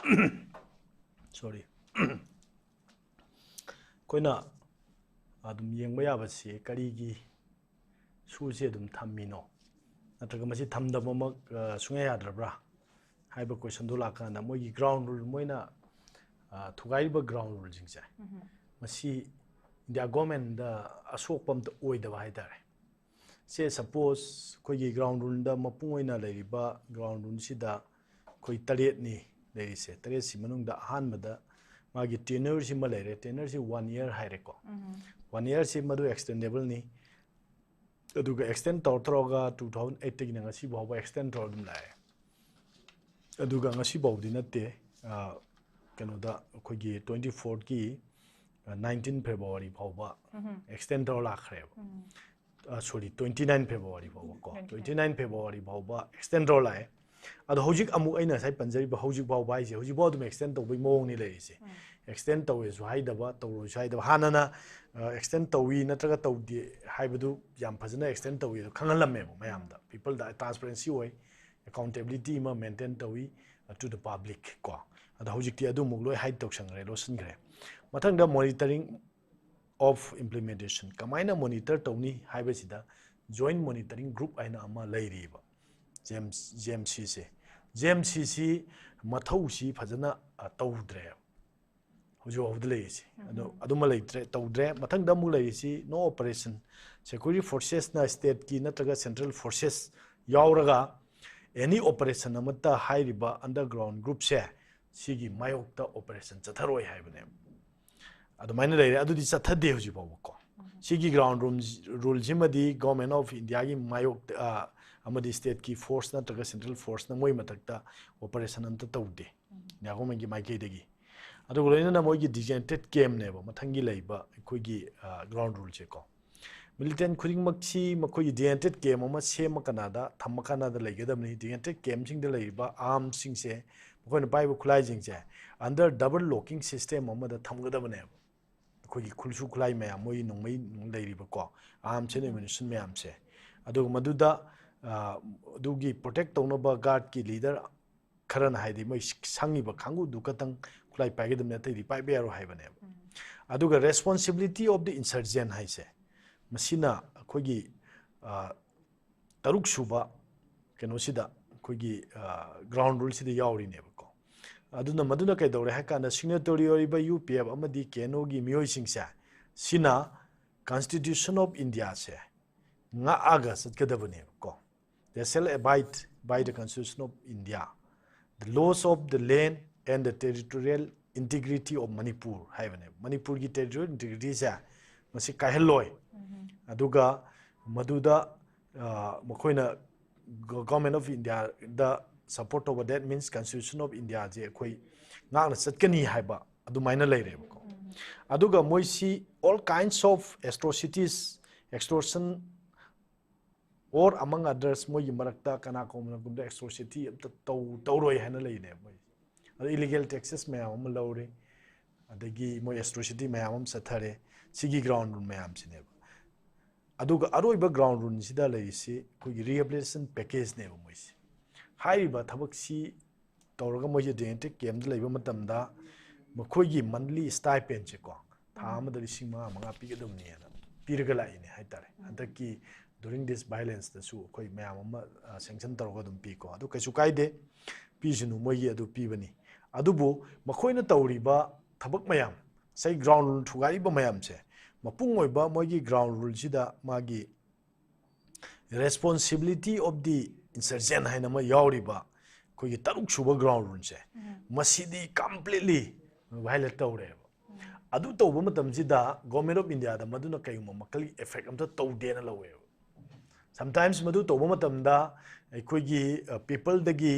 Sorry꯫ ꯑꯩꯈꯣꯏꯅ ꯑꯗꯨꯝ ꯌꯦꯡꯕ ꯌꯥꯕꯁꯤ ꯀꯔꯤꯒꯤ ꯁꯨꯁꯦ ꯑꯗꯨꯝ ꯊꯝꯃꯤꯅꯣ, ꯅꯠꯇ꯭ꯔꯒ ꯃꯁꯤ ꯊꯝꯗꯕꯃꯛ, ꯑ, ꯁꯨꯡꯌꯥ ꯌꯥꯗ꯭ꯔꯕ꯭ꯔꯥ ꯍꯥꯏꯕ question ꯗꯣ ꯂꯥꯛꯀꯥꯟꯗ, ꯃꯣꯏꯒꯤ ground rule, ꯃꯣꯏꯅ, ꯑ, ꯊꯨꯒꯥꯏꯔꯤꯕ ground rule ꯁꯤꯡꯁꯦ, ꯃꯁꯤ India government ꯗ ꯑꯁꯣꯛꯄ ꯑꯝꯇ ꯑꯣꯏꯗꯕ ꯍꯥꯏꯇꯥꯔꯦ꯫ ꯁꯦ, suppose ꯑꯩꯈꯣꯏꯒꯤ ground rule ꯗ ꯃꯄꯨꯡ ꯑꯣꯏꯅ ꯂꯩꯔꯤꯕ ground rule ꯁꯤꯗ ꯑꯩꯈꯣꯏ ꯇꯔꯦꯠꯅꯤ ꯂꯩꯔꯤꯁꯦ꯫ ꯇꯔꯦꯠꯁꯤ ꯃꯅꯨꯡꯗ ꯑꯍꯥꯟꯕꯗ ꯃꯥꯒꯤ tenure ꯁꯤꯃ ꯂꯩꯔꯦ꯫ Tenure ꯁꯤ one year ꯍꯥꯏꯔꯦꯀꯣ꯫ One year ꯁꯤ ꯃꯗꯨ extendable ꯅꯤ꯫ ꯑꯗꯨꯒ extend ꯇꯧꯔ ꯇꯧꯔꯒ two thousand eight ꯇꯒꯤꯅ ꯉꯁꯤ ꯐꯥꯎꯕ extend ꯇꯧꯔ ꯑꯗꯨꯝ ꯂꯥꯛꯑꯦ꯫ ꯑꯗꯨꯒ ꯉꯁꯤ ꯐꯥꯎꯕꯗꯤ ꯅꯠꯇꯦ, ꯑ, ꯀꯩꯅꯣꯗ ꯑꯩꯈꯣꯏꯒꯤ twenty four ꯀꯤ, ꯑ, nineteen February ꯐꯥꯎꯕ extend ꯇꯧꯔ ꯂꯥꯛꯈ꯭ꯔꯦꯕ꯫ ꯑ, sorry, twenty nine February ꯐꯥꯎꯕ ꯀꯣ, twenty nine February ꯐꯥꯎꯕ extend ꯇꯧꯔ ꯂꯥꯛꯑꯦ꯫ ꯑꯗꯣ ꯍꯧꯖꯤꯛ ꯑꯃꯨꯛ ꯑꯩꯅ ꯉꯁꯥꯏ ꯄꯟꯖꯔꯤꯕ ꯍꯧꯖꯤꯛ ꯐꯥꯎꯕ ꯍꯥꯏꯁꯦ, ꯍꯧꯖꯤꯛ ꯐꯥꯎ ꯑꯗꯨꯝ extend ꯇꯧꯕꯒꯤ ꯃꯑꯣꯡꯅꯤ ꯂꯩꯔꯤꯁꯦ꯫ Extend ꯇꯧꯋꯦꯁꯨ ꯍꯥꯏꯗꯕ, ꯇꯧꯔꯣꯏꯁꯨ ꯍꯥꯏꯗꯕ꯫ ꯍꯥꯟꯅꯅ, ꯑ, extend ꯇꯧꯏ ꯅꯠꯇ꯭ꯔꯒ ꯇꯧꯗꯦ ꯍꯥꯏꯕꯗꯨ ꯌꯥꯝ ꯐꯖꯅ extend ꯇꯧꯏ ꯑꯗꯣ ꯈꯪꯍꯜꯂꯝꯃꯦꯕ ꯃꯌꯥꯝꯗ, people ꯗ transparency ꯑꯣꯏ, accountability ꯑꯃ maintain ꯇꯧꯏ, ꯑ, to the public ꯀꯣ꯫ ꯑꯗꯣ ꯍꯧꯖꯤꯛꯇꯤ ꯑꯗꯨꯃꯨꯛ ꯂꯣꯏ hide ꯇꯧꯁꯟꯈ꯭ꯔꯦ, ꯂꯣꯠꯁꯤꯟꯈ꯭ꯔꯦ꯫ ꯃꯊꯪꯗ monitoring of implementation ꯀꯃꯥꯏꯅ monitor ꯇꯧꯅꯤ ꯍꯥꯏꯕꯁꯤꯗ, Joint Monitoring Group ꯍꯥꯏꯅ ꯑꯃ ꯂꯩꯔꯤꯕ, JMC, JMC ꯁꯦ꯫ JMC ꯁꯤ ꯃꯊꯧꯁꯤ ꯐꯖꯅ, ꯑ, ꯇꯧꯗ꯭ꯔꯦ ꯍꯧꯖꯤꯛ ꯐꯥꯎꯕꯗ ꯂꯩꯔꯤꯁꯤ꯫ ꯑꯗꯣ ꯑꯗꯨꯃ ꯂꯩꯇ꯭ꯔꯦ, ꯇꯧꯗ꯭ꯔꯦ꯫ ꯃꯊꯪꯗ ꯑꯃꯨꯛ ꯂꯩꯔꯤꯁꯤ no operation, security forces ꯅ state ꯀꯤ ꯅꯠꯇ꯭ꯔꯒ central forces ꯌꯥꯎꯔꯒ any operation ꯑꯃꯠꯇ ꯍꯥꯏꯔꯤꯕ underground group ꯁꯦ ꯁꯤꯒꯤ ꯃꯥꯌꯣꯛꯇ operation ꯆꯠꯊꯔꯣꯏ ꯍꯥꯏꯕꯅꯦꯕ꯫ ꯑꯗꯨꯃꯥꯏꯅ ꯂꯩꯔꯦ꯫ ꯑꯗꯨꯗꯤ ꯆꯠꯊꯗꯦ ꯍꯧꯖꯤꯛ ꯐꯥꯎꯕ ꯀꯣ꯫ ꯁꯤꯒꯤ ground rule, rule ꯁꯤꯃꯗꯤ Government of India ꯒꯤ ꯃꯥꯌꯣꯛꯇ, ꯑ, ꯑꯃꯗꯤ state ꯀꯤ force ꯅꯠꯇ꯭ꯔꯒ central force ꯅ ꯃꯣꯏ ꯃꯊꯛꯇ operation ꯑꯝꯇ ꯇꯧꯗꯦ India government ꯀꯤ ꯃꯥꯏꯀꯩꯗꯒꯤ꯫ ꯑꯗꯨꯒ ꯂꯣꯏꯅꯅ ꯃꯣꯏꯒꯤ designated camp ꯅꯦꯕ ꯃꯊꯪꯒꯤ ꯂꯩꯕ ꯑꯩꯈꯣꯏꯒꯤ, ꯑ, ground rule ꯁꯦ ꯀꯣ꯫ Militant ꯈꯨꯗꯤꯡꯃꯛꯁꯤ ꯃꯈꯣꯏꯒꯤ detention camp ꯑꯃ ꯁꯦꯝꯃ ꯀꯅꯥꯗ ꯊꯝꯃ ꯀꯅꯥꯗ ꯂꯩꯒꯗꯕꯅꯤ꯫ Detention campꯁꯤꯡꯗ ꯂꯩꯔꯤꯕ armsꯁꯤꯡꯁꯦ, ꯃꯈꯣꯏꯅ ꯄꯥꯏꯕ ꯈꯨꯠꯂꯥꯏꯁꯤꯡꯁꯦ under double locking system ꯑꯃꯗ ꯊꯝꯒꯗꯕꯅꯦꯕ꯫ ꯑꯩꯈꯣꯏꯒꯤ ꯈꯨꯠꯁꯨ ꯈꯨꯠꯂꯥꯏ ꯃꯌꯥꯝ, ꯃꯣꯏꯒꯤ ꯅꯣꯡꯃꯩ ꯂꯩꯔꯤꯕꯀꯣ, arms and ammunition ꯃꯌꯥꯝꯁꯦ, ꯑꯗꯨꯒ ꯃꯗꯨꯗ ꯑꯗꯨꯒꯤ protect ꯇꯧꯅꯕ guardꯀꯤ leader ꯈꯔꯅ ꯍꯥꯏꯗꯤ ꯃꯣꯏ ꯁꯪꯉꯤꯕ ꯀꯥꯡꯕꯨꯗꯨ ꯈꯛꯇꯪ ꯈꯨꯠꯂꯥꯏ ꯄꯥꯏꯒꯗꯕꯅꯤ, ꯑꯇꯩꯗꯤ ꯄꯥꯏꯕ ꯌꯥꯔꯣꯏ ꯍꯥꯏꯕꯅꯦꯕ꯫ ꯑꯗꯨꯒ responsibility of the insurgent ꯍꯥꯏꯁꯦ, ꯃꯁꯤꯅ ꯑꯩꯈꯣꯏꯒꯤ ꯇꯔꯨꯛ ꯁꯨꯕ ꯀꯩꯅꯣꯁꯤꯗ, ꯑꯩꯈꯣꯏꯒꯤ ground ruleꯁꯤꯗ ꯌꯥꯎꯔꯤꯅꯦꯕꯀꯣ꯫ ꯑꯗꯨꯅ ꯃꯗꯨꯅ ꯀꯩꯗꯧꯔꯦ ꯍꯥꯏ ꯀꯥꯟꯗ, signatory ꯑꯣꯏꯔꯤꯕ U P F ꯑꯃꯗꯤ K N Oꯒꯤ ꯃꯤꯑꯣꯏꯁꯤꯡꯁꯦ, ꯁꯤꯅ Constitution of Indiaꯁꯦ ꯉꯥꯛꯑꯒ ꯆꯠꯀꯗꯕꯅꯦꯕꯀꯣ꯫ They shall abide by the Constitution of India, the laws of the land and the territorial integrity of Manipur ꯍꯥꯏꯕꯅꯦꯕ꯫ ꯃꯅꯤꯄꯨꯔꯒꯤ territorial integrityꯁꯦ ꯃꯁꯤ ꯀꯥꯏꯍꯜꯂꯣꯏ꯫ ꯑꯗꯨꯒ ꯃꯗꯨꯗ ꯃꯈꯣꯏꯅ Government of Indiaꯗ support ꯇꯧꯕ, that means Constitution of Indiaꯁꯦ ꯑꯩꯈꯣꯏ ꯉꯥꯛꯅ ꯆꯠꯀꯅꯤ ꯍꯥꯏꯕ ꯑꯗꯨꯃꯥꯏꯅ ꯂꯩꯔꯦꯕꯀꯣ꯫ ꯑꯗꯨꯒ ꯃꯣꯏꯁꯤ all kinds of atrocities, extortion or among others, ꯃꯣꯏꯒꯤ ꯃꯔꯛꯇ ꯀꯅꯥꯒꯨꯝꯕꯅꯒꯨꯝꯗ atrocity ꯑꯝꯇ ꯇꯧ ꯇꯧꯔꯣꯏ ꯍꯥꯏꯅ ꯂꯩꯅꯦꯕ ꯃꯣꯏ꯫ ꯑꯗ illegal taxes ꯃꯌꯥꯝ ꯑꯃ ꯂꯧꯔꯦ, ꯑꯗꯒꯤ ꯃꯣꯏ atrocity ꯃꯌꯥꯝ ꯑꯃ ꯆꯠꯊꯔꯦ꯫ ꯁꯤꯒꯤ ground rule ꯃꯌꯥꯝꯁꯤꯅꯦꯕ꯫ ꯑꯗꯨꯒ ꯑꯔꯣꯏꯕ ground ruleꯁꯤꯗ ꯂꯩꯔꯤꯁꯤ ꯑꯩꯈꯣꯏꯒꯤ rehabilitation packageꯅꯦꯕ ꯃꯣꯏꯁꯤ꯫ ꯍꯥꯏꯔꯤꯕ ꯊꯕꯛꯁꯤ ꯇꯧꯔꯒ ꯃꯣꯏꯁꯦ detention campꯗ ꯂꯩꯕ ꯃꯇꯝꯗ ꯃꯈꯣꯏꯒꯤ monthly stipendꯁꯦꯀꯣ, ꯊꯥ ꯑꯃꯗ ꯂꯤꯁꯤꯡ ꯃꯉꯥ ꯃꯉꯥ ꯄꯤꯒꯗꯕꯅꯦꯅ ꯄꯤꯔꯒ ꯂꯥꯛꯏꯅꯦ ꯍꯥꯏꯇꯥꯔꯦ꯫ ꯍꯟꯗꯛꯀꯤ during this violenceꯇꯁꯨ ꯑꯩꯈꯣꯏ ꯃꯌꯥꯝ ꯑꯃ sanction ꯇꯧꯔꯒ ꯑꯗꯨꯝ ꯄꯤꯀꯣ꯫ ꯑꯗꯨ ꯀꯩꯁꯨ ꯀꯥꯏꯗꯦ, ꯄꯤꯁꯅꯨ, ꯃꯣꯏꯒꯤ ꯑꯗꯨ ꯄꯤꯕꯅꯤ꯫ ꯑꯗꯨꯕꯨ ꯃꯈꯣꯏꯅ ꯇꯧꯔꯤꯕ ꯊꯕꯛ ꯃꯌꯥꯝ, ꯉꯁꯥꯏ ground rule ꯊꯨꯒꯥꯏꯔꯤꯕ ꯃꯌꯥꯝꯁꯦ, ꯃꯄꯨꯡ ꯑꯣꯏꯕ ꯃꯣꯏꯒꯤ ground ruleꯁꯤꯗ ꯃꯥꯒꯤ responsibility of the insurgent ꯍꯥꯏꯅ ꯑꯃ ꯌꯥꯎꯔꯤꯕ ꯑꯩꯈꯣꯏꯒꯤ ꯇꯔꯨꯛ ꯁꯨꯕ ground ruleꯁꯦ, ꯃꯁꯤꯗꯤ completely violate ꯇꯧꯔꯦꯕ꯫ ꯑꯗꯨ ꯇꯧꯕ ꯃꯇꯝꯁꯤꯗ Government of Indiaꯗ ꯃꯗꯨꯅ ꯀꯩꯒꯨꯝꯕ ꯃꯈꯜꯒꯤ effect ꯑꯝꯇ ꯇꯧꯗꯦꯅ ꯂꯧꯋꯦꯕ꯫ Sometimes ꯃꯗꯨ ꯇꯧꯕ ꯃꯇꯝꯗ ꯑꯩꯈꯣꯏꯒꯤ peopleꯗꯒꯤ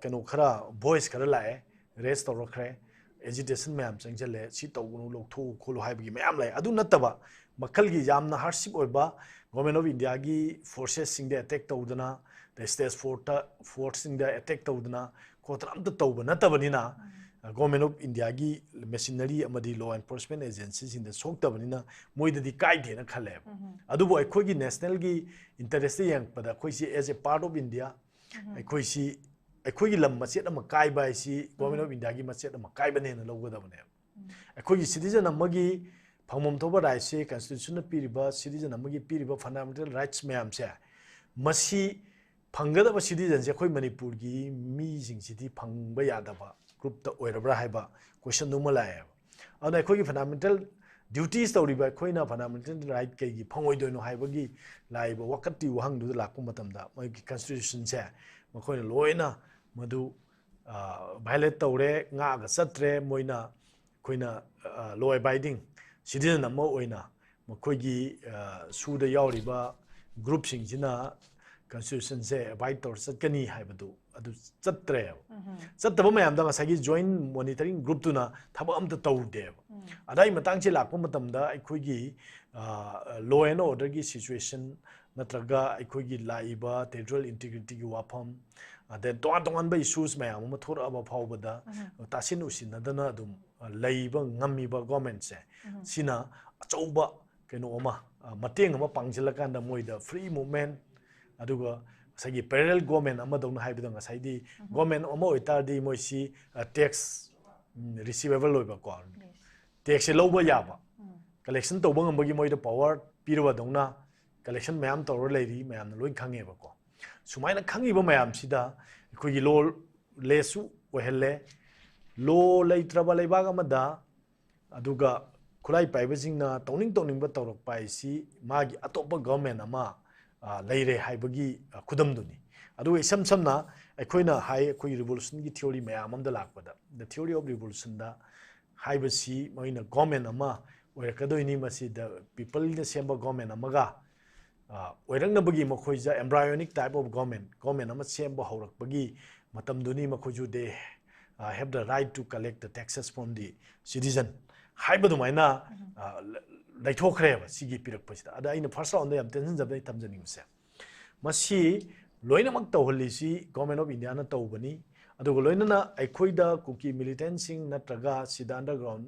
ꯀꯩꯅꯣ ꯈꯔ, voice ꯈꯔ ꯂꯥꯛꯑꯦ, raise ꯇꯧꯔꯛꯈ꯭ꯔꯦ, agitation ꯃꯌꯥꯝ ꯆꯪꯁꯤꯜꯂꯦ, ꯁꯤ ꯇꯧꯒꯅꯨ, ꯂꯧꯊꯣꯛꯎ ꯈꯣꯠꯂꯨ ꯍꯥꯏꯕꯒꯤ ꯃꯌꯥꯝ ꯂꯩ꯫ ꯑꯗꯨ ꯅꯠꯇꯕ ꯃꯈꯜꯒꯤ ꯌꯥꯝꯅ ꯍꯥꯔꯗꯁꯤꯞ ꯑꯣꯏꯕ ꯒꯣꯔꯃꯦꯟ ꯑꯣꯐ ꯏꯟꯗꯤꯌꯥꯒꯤ ꯐꯣꯔꯁꯦꯁꯁꯤꯡꯗ ꯑꯦꯇꯦꯛ ꯇꯧꯗꯅ, ꯑꯗꯩ ꯁ꯭ꯇꯦꯠ ꯐꯣꯔꯁꯇ ꯐꯣꯔꯁꯁꯤꯡꯗ ꯑꯦꯇꯦꯛ ꯇꯧꯗꯅ ꯈꯣꯠꯇꯅ ꯑꯝꯇ ꯇꯧꯕ ꯅꯠꯇꯕꯅꯤꯅ, ꯒꯣꯔꯃꯦꯟ ꯑꯣꯐ ꯏꯟꯗꯤꯌꯥꯒꯤ ꯃꯦꯁꯤꯅꯔꯤ ꯑꯃꯗꯤ ꯂꯣ ꯑꯦꯟꯐꯣꯔꯁꯃꯦꯟ ꯑꯦꯖꯦꯟꯁꯤꯁꯤꯡꯗ ꯁꯣꯛꯇꯕꯅꯤꯅ ꯃꯣꯏꯗꯗꯤ ꯀꯥꯏꯗꯦꯅ ꯈꯜꯂꯦꯕ꯫ ꯑꯗꯨꯕꯨ ꯑꯩꯈꯣꯏꯒꯤ ꯅꯦꯁꯅꯦꯜꯒꯤ ꯏꯟꯇꯔꯦꯁꯇ ꯌꯦꯡꯉꯛꯄꯗ ꯑꯩꯈꯣꯏꯁꯤ as a part of India, ꯑꯩꯈꯣꯏꯁꯤ, ꯑꯩꯈꯣꯏꯒꯤ ꯂꯝ ꯃꯆꯦꯠ ꯑꯃ ꯀꯥꯏꯕ ꯍꯥꯏꯁꯤ ꯒꯣꯔꯃꯦꯟ ꯑꯣꯐ ꯏꯟꯗꯤꯌꯥꯒꯤ ꯃꯆꯦꯠ ꯑꯃ ꯀꯥꯏꯕꯅꯦꯅ ꯂꯧꯒꯗꯕꯅꯦꯕ꯫ ꯑꯩꯈꯣꯏꯒꯤ ꯁꯤꯇꯤꯖꯟ ꯑꯃꯒꯤ ꯐꯪꯐꯝ ꯊꯣꯛꯄ ꯔꯥꯏꯠꯁꯦ, ꯀꯟꯁꯇꯤꯇ꯭ꯌꯨꯁꯟꯅ ꯄꯤꯔꯤꯕ ꯁꯤꯇꯤꯖꯟ ꯑꯃꯒꯤ ꯄꯤꯔꯤꯕ ꯐꯟꯗꯥꯃꯦꯟꯇꯦꯜ ꯔꯥꯏꯠꯁ ꯃꯌꯥꯝꯁꯦ, ꯃꯁꯤ ꯐꯪꯒꯗꯕ ꯁꯤꯇꯤꯖꯟꯁꯦ ꯑꯩꯈꯣꯏ ꯃꯅꯤꯄꯨꯔꯒꯤ ꯃꯤꯁꯤꯡꯁꯤꯗꯤ ꯐꯪꯕ ꯌꯥꯗꯕ ꯒ꯭ꯔꯨꯞꯇ ꯑꯣꯏꯔꯕ꯭ꯔꯥ ꯍꯥꯏꯕ ꯀꯣꯏꯁꯟꯗꯨꯃ ꯂꯥꯛꯑꯦꯕ꯫ ꯑꯗꯨꯅ ꯑꯩꯈꯣꯏꯒꯤ ꯐꯟꯗꯥꯃꯦꯟꯇꯦꯜ ꯗ꯭ꯌꯨꯇꯤꯁ ꯇꯧꯔꯤꯕ ꯑꯩꯈꯣꯏꯅ ꯐꯟꯗꯥꯃꯦꯟꯇꯦꯜ ꯔꯥꯏꯠ ꯀꯩꯒꯤ ꯐꯪꯉꯣꯏꯗꯣꯏꯅꯣ ꯍꯥꯏꯕꯒꯤ ꯂꯥꯛꯏꯕ ꯋꯥꯀꯠꯀꯤ ꯋꯥꯍꯪꯗꯨꯗ ꯂꯥꯛꯄ ꯃꯇꯝꯗ, ꯃꯣꯏꯒꯤ ꯀꯟꯁꯇꯤꯇ꯭ꯌꯨꯁꯟꯁꯦ ꯃꯈꯣꯏꯅ ꯂꯣꯏꯅ ꯃꯗꯨ ꯚꯥꯏꯑꯣꯂꯦꯠ ꯇꯧꯔꯦ, ꯉꯥꯛꯑꯒ ꯆꯠꯇ꯭ꯔꯦ꯫ ꯃꯣꯏꯅ, ꯑꯩꯈꯣꯏꯅ ꯂꯣ ꯑꯦꯕꯥꯏꯗꯤꯡ ꯁꯤꯇꯤꯖꯟ ꯑꯃ ꯑꯣꯏꯅ ꯃꯈꯣꯏꯒꯤ ꯁꯨꯗ ꯌꯥꯎꯔꯤꯕ ꯒ꯭ꯔꯨꯞꯁꯤꯡꯁꯤꯅ ꯀꯟꯁꯇꯤꯇ꯭ꯌꯨꯁꯟꯁꯦ ꯑꯦꯕꯥꯏꯗ ꯇꯧꯔ ꯆꯠꯀꯅꯤ ꯍꯥꯏꯕꯗꯨ ꯑꯗꯨ ꯆꯠꯇ꯭ꯔꯦꯕ꯫ ꯆꯠꯇꯕ ꯃꯌꯥꯝꯗ ꯉꯁꯥꯏꯒꯤ ꯖꯣꯏꯟ ꯃꯣꯅꯤꯇꯔꯤꯡ ꯒ꯭ꯔꯨꯞꯇꯨꯅ ꯊꯕꯛ ꯑꯝꯇ ꯇꯧꯗꯦꯕ꯫ ꯑꯗꯥꯏ ꯃꯇꯥꯡꯁꯦ ꯂꯥꯛꯄ ꯃꯇꯝꯗ ꯑꯩꯈꯣꯏꯒꯤ ꯂꯣ ꯑꯦꯟ ꯑꯣꯔꯗꯔꯒꯤ ꯁꯤꯆꯨꯋꯦꯁꯟ ꯅꯠꯇ꯭ꯔꯒ ꯑꯩꯈꯣꯏꯒꯤ ꯂꯥꯛꯏꯕ ꯇꯦꯔꯤꯇꯣꯔꯤꯌꯦꯜ ꯏꯟꯇꯤꯒ꯭ꯔꯤꯇꯤꯒꯤ ꯋꯥꯐꯝ, ꯑꯗꯩ ꯇꯣꯉꯥꯟ ꯇꯣꯉꯥꯟꯕ ꯏꯁꯨꯁ ꯃꯌꯥꯝ ꯑꯃ ꯊꯣꯔꯛꯑꯕ ꯐꯥꯎꯕꯗ ꯇꯥꯁꯤꯟ ꯎꯁꯤꯟꯅꯗꯅ ꯑꯗꯨꯝ ꯂꯩꯕ ꯉꯝꯃꯤꯕ ꯒꯣꯔꯃꯦꯟꯁꯦ, ꯁꯤꯅ ꯑꯆꯧꯕ ꯀꯩꯅꯣ ꯑꯃ, ꯃꯇꯦꯡ ꯑꯃ ꯄꯥꯡꯁꯤꯜꯂꯀꯥꯟꯗ ꯃꯣꯏꯗ ꯐ꯭ꯔꯤ ꯃꯨꯞꯃꯦꯟ, ꯑꯗꯨꯒ ꯉꯁꯥꯏꯒꯤ ꯄꯦꯔꯦꯂꯦꯜ ꯒꯣꯔꯃꯦꯟ ꯑꯃꯗꯧꯅ ꯍꯥꯏꯕꯗꯣ, ꯉꯁꯥꯏꯗꯤ ꯒꯣꯔꯃꯦꯟ ꯑꯃ ꯑꯣꯏꯇꯥꯔꯗꯤ ꯃꯣꯏꯁꯤ ꯇꯦꯛꯁ ꯔꯤꯁꯤꯚꯦꯕꯜ ꯑꯣꯏꯕꯀꯣ, ꯇꯦꯛꯁꯁꯦ ꯂꯧꯕ ꯌꯥꯕ, ꯀꯂꯦꯛꯁꯟ ꯇꯧꯕ ꯉꯝꯕꯒꯤ ꯃꯣꯏꯗ ꯄꯋꯥꯔ ꯄꯤꯔꯕꯗꯧꯅ ꯀꯂꯦꯛꯁꯟ ꯃꯌꯥꯝ ꯇꯧꯔ ꯂꯩꯔꯤ, ꯃꯌꯥꯝꯅ ꯂꯣꯏ ꯈꯪꯉꯦꯕꯀꯣ꯫ ꯁꯨꯃꯥꯏꯅ ꯈꯪꯉꯤꯕ ꯃꯌꯥꯝꯁꯤꯗ ꯑꯩꯈꯣꯏꯒꯤ ꯂꯣ ꯂꯦꯁꯁꯨ ꯑꯣꯏꯍꯜꯂꯦ꯫ ꯂꯣ ꯂꯩꯇ꯭ꯔꯕ ꯂꯩꯕꯥꯛ ꯑꯃꯗ, ꯑꯗꯨꯒ ꯈꯨꯠꯂꯥꯏ ꯄꯥꯏꯕꯁꯤꯡꯅ ꯇꯧꯅꯤꯡ ꯇꯧꯅꯤꯡꯕ ꯇꯧꯔꯛꯄ ꯍꯥꯏꯁꯤ ꯃꯥꯒꯤ ꯑꯇꯣꯞꯄ ꯒꯣꯔꯃꯦꯟ ꯑꯃ ꯂꯩꯔꯦ ꯍꯥꯏꯕꯒꯤ ꯈꯨꯗꯝꯗꯨꯅꯤ꯫ ꯑꯗꯨꯒ ꯏꯁꯝ ꯁꯝꯅ ꯑꯩꯈꯣꯏꯅ ꯍꯥꯏ, ꯑꯩꯈꯣꯏꯒꯤ ꯔꯤꯚꯣꯂꯨꯁꯟꯒꯤ ꯊꯤꯑꯣꯔꯤ ꯃꯌꯥꯝ ꯑꯃꯗ ꯂꯥꯛꯄꯗ, the theory of revolutionꯗ ꯍꯥꯏꯕꯁꯤ ꯃꯣꯏꯅ ꯒꯣꯔꯃꯦꯟ ꯑꯃ ꯑꯣꯏꯔꯛꯀꯗꯣꯏꯅꯤ, ꯃꯁꯤꯗ ꯄꯤꯄꯜꯅ ꯁꯦꯝꯕ ꯒꯣꯔꯃꯦꯟ ꯑꯃꯒ ꯑꯣꯏꯔꯛꯅꯕꯒꯤ ꯃꯈꯣꯏꯁꯦ embryonic type of government, government ꯑꯃ ꯁꯦꯝꯕ ꯍꯧꯔꯛꯄꯒꯤ ꯃꯇꯝꯗꯨꯅꯤ꯫ ꯃꯈꯣꯏꯁꯨ they have the right to collect the taxes from the citizen ꯍꯥꯏꯕ ꯑꯗꯨꯃꯥꯏꯅ ꯂꯩꯊꯣꯛꯈ꯭ꯔꯦꯕ ꯁꯤꯒꯤ ꯄꯤꯔꯛꯄꯁꯤꯗ꯫ ꯑꯗ ꯑꯩꯅ first round ꯗ ꯌꯥꯝ ꯇꯦꯟꯁꯤꯟꯖꯕꯗ ꯑꯩ ꯊꯝꯖꯅꯤꯡꯕꯁꯦ, ꯃꯁꯤ ꯂꯣꯏꯅꯃꯛ ꯇꯧꯍꯜꯂꯤꯁꯤ Government of India ꯅ ꯇꯧꯕꯅꯤ꯫ ꯑꯗꯨꯒ ꯂꯣꯏꯅꯅ ꯑꯩꯈꯣꯏꯗ ꯀꯨꯀꯤ militant ꯁꯤꯡ ꯅꯠꯇ꯭ꯔꯒ ꯁꯤꯗ underground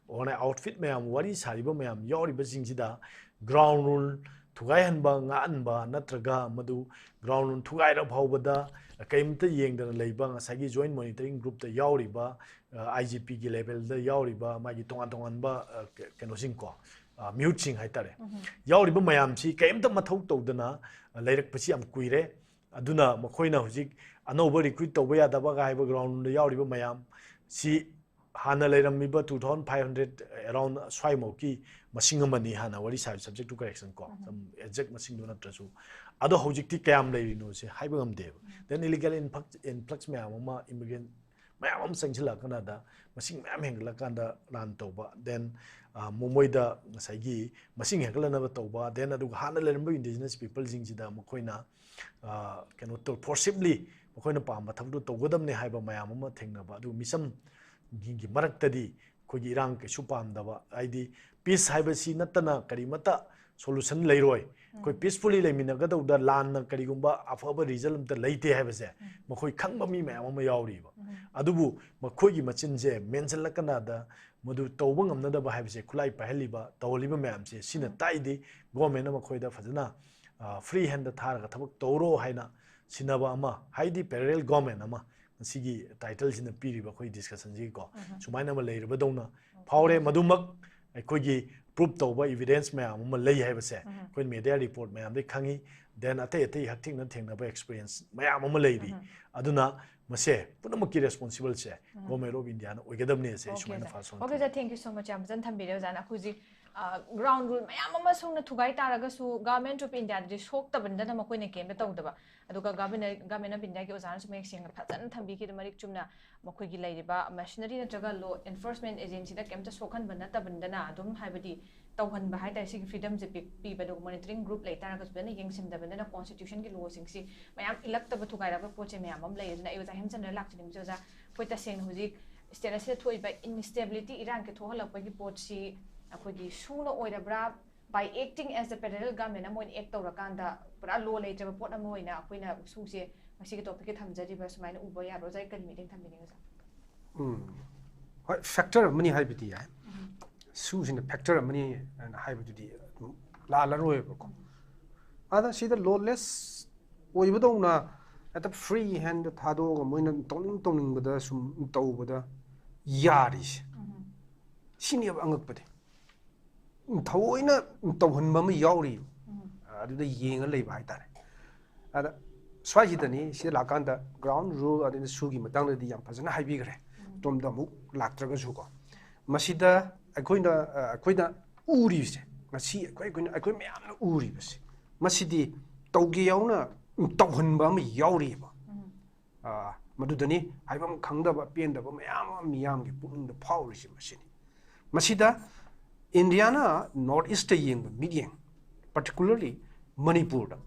ꯑꯣꯔ outfit ꯃꯌꯥꯝ, ꯋꯥꯔꯤ ꯁꯥꯔꯤꯕ ꯃꯌꯥꯝ ꯌꯥꯎꯔꯤꯕꯁꯤꯡꯁꯤꯗ ground rule ꯊꯨꯒꯥꯏꯍꯟꯕ, ꯉꯥꯛꯍꯟꯕ ꯅꯠꯇ꯭ꯔꯒ ꯃꯗꯨ ground rule ꯊꯨꯒꯥꯏꯔ ꯐꯥꯎꯕꯗ ꯀꯔꯤꯝꯇ ꯌꯦꯡꯗꯅ ꯂꯩꯕ, ꯉꯁꯥꯏꯒꯤ Joint Monitoring Group ꯇ ꯌꯥꯎꯔꯤꯕ, ꯑ, I G P ꯒꯤ level ꯗ ꯌꯥꯎꯔꯤꯕ ꯃꯥꯒꯤ ꯇꯣꯉꯥꯟ ꯇꯣꯉꯥꯟꯕ, ꯑ, ꯀ-, ꯀꯩꯅꯣꯁꯤꯡꯀꯣ, ꯑ, ꯃꯤꯍꯨꯠꯁꯤꯡ ꯍꯥꯏꯇꯥꯔꯦ, ꯌꯥꯎꯔꯤꯕ ꯃꯌꯥꯝꯁꯤ ꯀꯔꯤꯝꯇ ꯃꯊꯧ ꯇꯧꯗꯅ, ꯑ, ꯂꯩꯔꯛꯄꯁꯤ ꯌꯥꯝ ꯀꯨꯏꯔꯦ꯫ ꯑꯗꯨꯅ ꯃꯈꯣꯏꯅ ꯍꯧꯖꯤꯛ ꯑꯅꯧꯕ recruit ꯇꯧꯕ ꯌꯥꯗꯕ ꯀꯥꯏ ꯍꯥꯏꯕ ground ꯗ ꯌꯥꯎꯔꯤꯕ ꯃꯌꯥꯝ ꯁꯤ ꯍꯥꯟꯅ ꯂꯩꯔꯝꯃꯤꯕ two thousand five hundred around ꯁ꯭ꯋꯥꯏꯃꯨꯛꯀꯤ ꯃꯁꯤꯡ ꯑꯃꯅꯤ, ꯍꯥꯟꯅ ꯋꯥꯔꯤ ꯁꯥꯕ subject to correction ꯀꯣ, ꯎꯝ꯫ ꯁꯨꯝ exact ꯃꯁꯤꯡꯗꯣ ꯅꯠꯇ꯭ꯔꯁꯨ꯫ ꯑꯗꯣ ꯍꯧꯖꯤꯛꯇꯤ ꯀꯌꯥꯝ ꯂꯩꯔꯤꯅꯣꯁꯦ ꯍꯥꯏꯕ ꯉꯝꯗꯦꯕ꯫ ꯎꯝ꯫ Then illegal influx, influx ꯃꯌꯥꯝ ꯑꯃ, immigrant ꯃꯌꯥꯝ ꯑꯃ ꯆꯪꯁꯤꯜꯂꯛꯑꯀꯥꯟꯗ, ꯃꯁꯤꯡ ꯃꯌꯥꯝ ꯍꯦꯟꯒꯠꯂꯛꯀꯥꯟꯗ run ꯇꯧꯕ, then, ꯑ, ꯃꯣ-, ꯃꯣꯏꯗ ꯉꯁꯥꯏꯒꯤ ꯃꯁꯤꯡ ꯍꯦꯟꯒꯠꯂꯛꯅꯕ ꯇꯧꯕ, then ꯑꯗꯨꯒ ꯍꯥꯟꯅ ꯂꯩꯔꯝꯕ indigenous people ꯁꯤꯡꯁꯤꯗ ꯃꯈꯣꯏꯅ, ꯑ, ꯀꯩꯅꯣ ꯇꯧ-, forcibly ꯃꯈꯣꯏꯅ ꯄꯥꯝꯕ ꯊꯕꯛꯇꯣ ꯇꯧꯒꯗꯕꯅꯦ ꯍꯥꯏꯕ ꯃꯌꯥꯝ ꯑꯃ ꯊꯦꯡꯅꯕ꯫ ꯑꯗꯨꯒ ꯃꯤꯆꯝꯒꯤ ꯃꯔꯛꯇꯗꯤ ꯑꯩꯈꯣꯏꯒꯤ ꯏꯔꯥꯡ ꯀꯩꯁꯨ ꯄꯥꯝꯗꯕ, ꯍꯥꯏꯗꯤ peace ꯍꯥꯏꯕꯁꯤ ꯅꯠꯇꯅ ꯀꯔꯤꯃꯠꯇ solution ꯂꯩꯔꯣꯏ꯫ ꯑꯩꯈꯣꯏ ꯎꯝ꯫ Peacefully ꯂꯩꯃꯤꯟꯅꯒꯗꯧꯕꯗ ꯂꯥꯟꯅ ꯀꯔꯤꯒꯨꯝꯕ ꯑꯐꯕ result ꯑꯝꯇ ꯂꯩꯇꯦ ꯍꯥꯏꯕꯁꯦ ꯎꯝ꯫ ꯃꯈꯣꯏ ꯈꯪꯕ ꯃꯤ ꯃꯌꯥꯝ ꯑꯃ ꯌꯥꯎꯔꯤꯕ꯫ ꯎꯝ꯫ ꯑꯗꯨꯕꯨ ꯃꯈꯣꯏꯒꯤ ꯃꯆꯤꯟꯁꯦ ꯃꯦꯟꯁꯤꯜꯂꯀꯥꯟꯗ ꯃꯗꯨ ꯇꯧꯕ ꯉꯝꯅꯗꯕ ꯍꯥꯏꯕꯁꯦ ꯈꯨꯠꯂꯥꯏ ꯄꯥꯏꯍꯜꯂꯤꯕ, ꯇꯧꯍꯜꯂꯤꯕ ꯃꯌꯥꯝꯁꯦ ꯁꯤꯅ ꯎꯝ꯫ ꯇꯥꯛꯏꯗꯤ government ꯅ ꯃꯈꯣꯏꯗ ꯐꯖꯅ, ꯑ, free hand ꯗ ꯊꯥꯔꯒ ꯊꯕꯛ ꯇꯧꯔꯣ ꯍꯥꯏꯅ ꯁꯤꯟꯅꯕ ꯑꯃ, ꯍꯥꯏꯗꯤ parallel government ꯑꯃ ꯉꯁꯤꯒꯤ title ꯁꯤꯅ ꯄꯤꯔꯤꯕ ꯑꯩꯈꯣꯏ discussion ꯁꯤꯒꯤꯀꯣ, ꯎꯝ꯫ ꯁꯨꯃꯥꯏꯅ ꯑꯃ ꯂꯩꯔꯕꯗꯧꯅ ꯐꯥꯎꯔꯦ꯫ ꯃꯗꯨꯃꯛ ꯑꯩꯈꯣꯏꯒꯤ proof ꯇꯧꯕ evidence ꯃꯌꯥꯝ ꯑꯃ ꯂꯩ ꯍꯥꯏꯕꯁꯦ ꯎꯝ꯫ ꯑꯩꯈꯣꯏ media report ꯃꯌꯥꯝꯗꯒꯤ ꯈꯪꯉꯤ, then ꯑꯇꯩ ꯑꯇꯩ ꯍꯛꯊꯦꯡꯅ ꯊꯦꯡꯅꯕ experience ꯃꯌꯥꯝ ꯑꯃ ꯂꯩꯔꯤ꯫ ꯎꯝ꯫ ꯑꯗꯨꯅ ꯃꯁꯦ ꯄꯨꯝꯅꯃꯛꯀꯤ responsible say um. Government of India ꯅ ꯑꯣꯏꯒꯗꯕꯅꯦ ꯁꯦ ꯑꯩ OK, ꯁꯨꯃꯥꯏꯅ ꯁꯥꯔ꯫ First round OK, ꯊꯝꯖꯒꯦ꯫ Sir, thank you so much꯫ ꯌꯥꯝ ꯐꯖꯅ ꯊꯝꯕꯤꯔꯦ ꯑꯣꯖꯥꯅ꯫ ꯑꯩꯈꯣꯏ ꯍꯧꯖꯤꯛ, ꯑ, ground rule ꯃꯌꯥꯝ ꯑꯃ ꯁꯣꯝꯅ ꯊꯨꯒꯥꯏ ꯇꯥꯔꯒꯁꯨ Government of India ꯗꯗꯤ ꯁꯣꯛꯇꯕꯅꯤꯅ ꯃꯈꯣꯏꯅ ꯀꯩꯝꯇ ꯇꯧꯗꯕ꯫ ꯑꯗꯨꯒ Government, Government of India ꯒꯤ ꯑꯣꯖꯥꯅꯁꯨ ꯃꯌꯦꯛ ꯁꯦꯡꯅ ꯐꯖꯅ ꯊꯝꯕꯤꯈꯤꯗ ꯃꯔꯤꯛ ꯆꯨꯝꯅ ꯃꯈꯣꯏꯒꯤ ꯂꯩꯔꯤꯕ machinery ꯅꯠꯇ꯭ꯔꯒ law enforcement agency ꯗ ꯀꯩꯝꯇ ꯁꯣꯛꯍꯟꯕ ꯅꯠꯇꯕꯅꯤꯅ ꯑꯗꯨꯝ ꯍꯥꯏꯕꯗꯤ ꯇꯧꯍꯟꯕ ꯍꯥꯏꯇꯥꯔꯦ꯫ ꯁꯤꯒꯤ freedom ꯁꯦ ꯄꯤ-, ꯄꯤꯕ, ꯑꯗꯨꯒ monitoring group ꯂꯩꯇꯥꯔꯒꯁꯨ ꯐꯖꯅ ꯌꯦꯡꯁꯤꯟꯗꯕꯅꯤꯅ constitution ꯒꯤ law ꯁꯤꯡꯁꯤ ꯃꯌꯥꯝ ꯏꯜꯂꯛꯇꯕ ꯊꯨꯒꯥꯏꯔꯛꯄ ꯄꯣꯠꯁꯦ ꯃꯌꯥꯝ ꯑꯃ ꯂꯩ꯫ ꯑꯗꯨꯅ ꯑꯩ ꯑꯣꯖꯥ ꯍꯦꯝꯆꯟꯗ꯭ꯔ ꯂꯥꯛꯆꯅꯤꯡꯕꯁꯦ ꯑꯣꯖꯥ, ꯑꯩꯈꯣꯏ ꯇꯁꯦꯡꯅ ꯍꯧꯖꯤꯛ state ꯑꯁꯤꯗ ꯊꯣꯛꯏꯕ instability, ꯏꯔꯥꯡꯒꯤ ꯊꯣꯛꯍꯜꯂꯛꯄꯒꯤ ꯄꯣꯠꯁꯤ ꯑꯩꯈꯣꯏꯒꯤ ꯁꯨꯅ ꯑꯣꯏꯔꯕ꯭ꯔꯥ? By acting as the parallel government ꯑꯃ ꯑꯣꯏꯅ act ꯇꯧꯔꯀꯥꯟꯗ ꯄꯨꯔꯥ ꯂꯣ ꯂꯩꯇ꯭ꯔꯕ ꯄꯣꯠ ꯑꯃ ꯑꯣꯏꯅ ꯑꯩꯈꯣꯏꯅ ꯁꯨꯁꯦ ꯉꯁꯤꯒꯤ ꯇꯣꯄꯤꯛꯀꯤ ꯊꯝꯖꯔꯤꯕ ꯁꯨꯃꯥꯏꯅ ꯎꯕ ꯌꯥꯕ꯭ꯔꯣ? ꯑꯣꯖꯥ, ꯀꯔꯤ ꯃꯤꯠꯌꯦꯡ ꯊꯝꯕꯤꯅꯤꯡꯉꯤ, ꯑꯣꯖꯥ? ꯎꯝ, ꯍꯣꯏ, ꯐꯦꯛꯇꯔ ꯑꯃꯅꯤ ꯍꯥꯏꯕꯗꯤ ꯌꯥꯏ꯫ ꯁꯨꯁꯤꯅ ꯐꯦꯛꯇꯔ ꯑꯃꯅꯤ ꯍꯥꯏꯅ ꯍꯥꯏꯕꯗꯨꯗꯤ ꯑꯗꯨꯝ ꯂꯥꯜꯂꯔꯣꯏꯕꯀꯣ꯫ ꯑꯗ ꯁꯤꯗ ꯂꯣꯂꯦꯁ ꯑꯣꯏꯕꯗꯧꯅ ꯍꯦꯛꯇ ꯐ꯭ꯔꯤ ꯍꯦꯟꯗ ꯊꯥꯗꯣꯛꯑꯒ ꯃꯣꯏꯅ ꯇꯧꯅꯤꯡ ꯇꯧꯅꯤꯡꯕꯗ ꯁꯨꯝ ꯇꯧꯕꯗ ꯌꯥꯔꯤꯁꯦ, ꯁꯤꯅꯦꯕ ꯑꯉꯛꯄꯗꯤ꯫ ꯊꯑꯣꯏꯅ ꯇꯧꯍꯟꯕ ꯑꯃ ꯌꯥꯎꯔꯤ, ꯑꯗꯨꯗ ꯌꯦꯡꯉ ꯂꯩꯕ ꯍꯥꯏꯇꯥꯔꯦ꯫ ꯑꯗ ꯁ꯭ꯋꯥꯏꯁꯤꯗꯅꯤ, ꯁꯤꯗ ꯂꯥꯛꯀꯥꯟꯗ ꯒ꯭ꯔꯥꯎꯟ ꯔꯨꯜ ꯑꯗꯩ ꯁꯨꯒꯤ ꯃꯇꯥꯡꯗꯗꯤ ꯌꯥꯝ ꯐꯖꯅ ꯍꯥꯏꯕꯤꯈ꯭ꯔꯦ, ꯑꯗꯣꯝꯗ ꯑꯃꯨꯛ ꯂꯥꯛꯇ꯭ꯔꯒꯁꯨꯀꯣ꯫ ꯃꯁꯤꯗ ꯑꯩꯈꯣꯏꯅ ꯑ, ꯑꯩꯈꯣꯏꯅ ꯎꯔꯤꯕꯁꯦ, ꯉꯁꯤ ꯑꯩꯈꯣꯏ ꯑꯩꯈꯣꯏꯅ ꯑꯩꯈꯣꯏ ꯃꯌꯥꯝꯅ ꯎꯔꯤꯕꯁꯦ, ꯃꯁꯤꯗꯤ ꯇꯧꯒꯦ ꯌꯥꯎꯅ ꯇꯧꯍꯟꯕ ꯑꯃ ꯌꯥꯎꯔꯤꯑꯕ꯫ ꯑ, ꯃꯗꯨꯗꯅꯤ ꯍꯥꯏꯐꯝ ꯈꯪꯗꯕ ꯄꯦꯟꯗꯕ ꯃꯌꯥꯝ ꯑꯃ ꯃꯤꯌꯥꯝꯒꯤ ꯄꯨꯛꯅꯤꯡꯗ ꯐꯥꯎꯔꯤꯁꯦ ꯃꯁꯤꯅꯤ꯫ ꯃꯁꯤꯗ ꯏꯟꯗꯤꯌꯥꯅ ꯅꯣꯔꯠ ꯏꯁꯇ ꯌꯦꯡꯕ ꯃꯤꯠꯌꯦꯡ, ꯄꯥꯔꯇꯤꯀꯨꯂꯔꯂꯤ ꯃꯅꯤꯄꯨꯔꯗ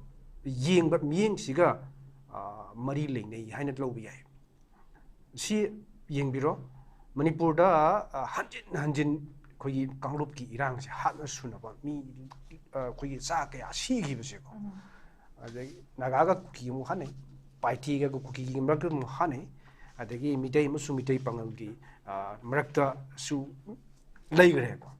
ꯌꯦꯡꯕ ꯃꯤꯠꯌꯦꯡꯁꯤꯒ ꯑ, ꯃꯔꯤ ꯂꯩꯅꯩ ꯍꯥꯏꯅ ꯂꯧꯕ ꯌꯥꯏ꯫ ꯁꯤ ꯌꯦꯡꯕꯤꯔꯣ, ꯃꯅꯤꯄꯨꯔꯗ ꯑ, ꯍꯟꯖꯤꯟ ꯍꯟꯖꯤꯟ ꯑꯩꯈꯣꯏꯒꯤ ꯀꯥꯡꯂꯨꯞꯀꯤ ꯏꯔꯥꯡꯁꯦ ꯍꯥꯠꯅ ꯁꯨꯅꯕ ꯃꯤ ꯑ, ꯑꯩꯈꯣꯏꯒꯤ ꯆꯥ ꯀꯌꯥ ꯁꯤꯈꯤꯕꯁꯦꯀꯣ꯫ ꯑꯗꯒꯤ ꯅꯥꯒꯥꯒ ꯀꯨꯀꯤ ꯑꯃꯨꯛ ꯍꯥꯠꯅꯩ, ꯄꯥꯏꯊꯤꯒ ꯀꯨꯀꯤꯒꯤ ꯃꯔꯛꯇ ꯑꯃꯨꯛ ꯍꯥꯠꯅꯩ, ꯑꯗꯒꯤ ꯃꯤꯇꯩ ꯑꯃꯁꯨꯡ ꯃꯤꯇꯩ ꯄꯥꯉꯜꯒꯤ ꯑ, ꯃꯔꯛꯇꯁꯨ ꯂꯩꯈ꯭ꯔꯦꯀꯣ꯫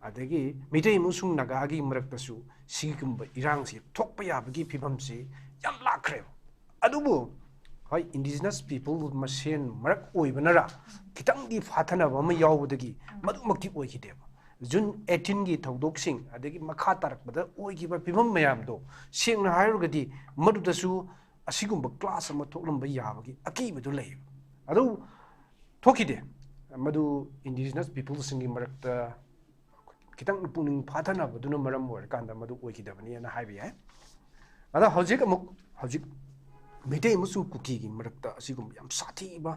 ꯑꯗꯒꯤ ꯃꯤꯇꯩ ꯑꯃꯁꯨꯡ ꯅꯥꯒꯥꯒꯤ ꯃꯔꯛꯇꯁꯨ ꯁꯤꯒꯨꯝꯕ ꯏꯔꯥꯡꯁꯤ ꯊꯣꯛꯄ ꯌꯥꯕꯒꯤ ꯐꯤꯕꯝꯁꯤ ꯌꯥꯝ ꯂꯥꯛꯈ꯭ꯔꯦꯕ꯫ ꯑꯗꯨꯕꯨ ꯍꯣꯏ, ꯏꯟꯗꯤꯖꯤꯅꯁ ꯄꯤꯄꯜ ꯃꯁꯦꯟ ꯃꯔꯛ ꯑꯣꯏꯕꯅꯔ ꯈꯤꯇꯪꯗꯤ ꯐꯥꯊꯅꯕ ꯑꯃ ꯌꯥꯎꯕꯗꯒꯤ ꯃꯗꯨꯃꯛꯇꯤ ꯑꯣꯏꯈꯤꯗꯦꯕ꯫ ꯖꯨꯟ ꯑꯩꯠꯇꯤꯟꯒꯤ ꯊꯧꯗꯣꯛꯁꯤꯡ ꯑꯗꯒꯤ ꯃꯈꯥ ꯇꯥꯔꯛꯄꯗ ꯑꯣꯏꯈꯤꯕ ꯐꯤꯕꯝ ꯃꯌꯥꯝꯗꯣ ꯁꯦꯡꯅ ꯍꯥꯏꯔꯨꯔꯒꯗꯤ ꯃꯗꯨꯗꯁꯨ ꯑꯁꯤꯒꯨꯝꯕ ꯀ꯭ꯂꯥꯁ ꯑꯃ ꯊꯣꯛꯂꯝꯕ ꯌꯥꯕꯒꯤ ꯑꯀꯤꯕꯗꯨ ꯂꯩꯌꯦꯕ꯫ ꯑꯗꯨ ꯊꯣꯛꯈꯤꯗꯦ꯫ ꯃꯗꯨ ꯏꯟꯗꯤꯖꯤꯅꯁ ꯄꯤꯄꯜꯁꯤꯡꯒꯤ ꯃꯔꯛꯇ ꯈꯤꯇꯪ ꯄꯨꯛꯅꯤꯡ ꯐꯥꯊꯅꯕꯗꯨꯅ ꯃꯔꯝ ꯑꯣꯏꯔꯀꯥꯟꯗ ꯃꯗꯨ ꯑꯣꯏꯈꯤꯗꯕꯅꯦꯅ ꯍꯥꯏꯕ ꯌꯥꯏ꯫ ꯑꯗ ꯍꯧꯖꯤꯛ ꯑꯃꯨꯛ, ꯍꯧꯖꯤꯛ ꯃꯤꯇꯩ ꯑꯃꯁꯨꯡ ꯀꯨꯀꯤꯒꯤ ꯃꯔꯛꯇ ꯑꯁꯤꯒꯨꯝꯕ ꯌꯥꯝ ꯁꯥꯊꯤꯕ,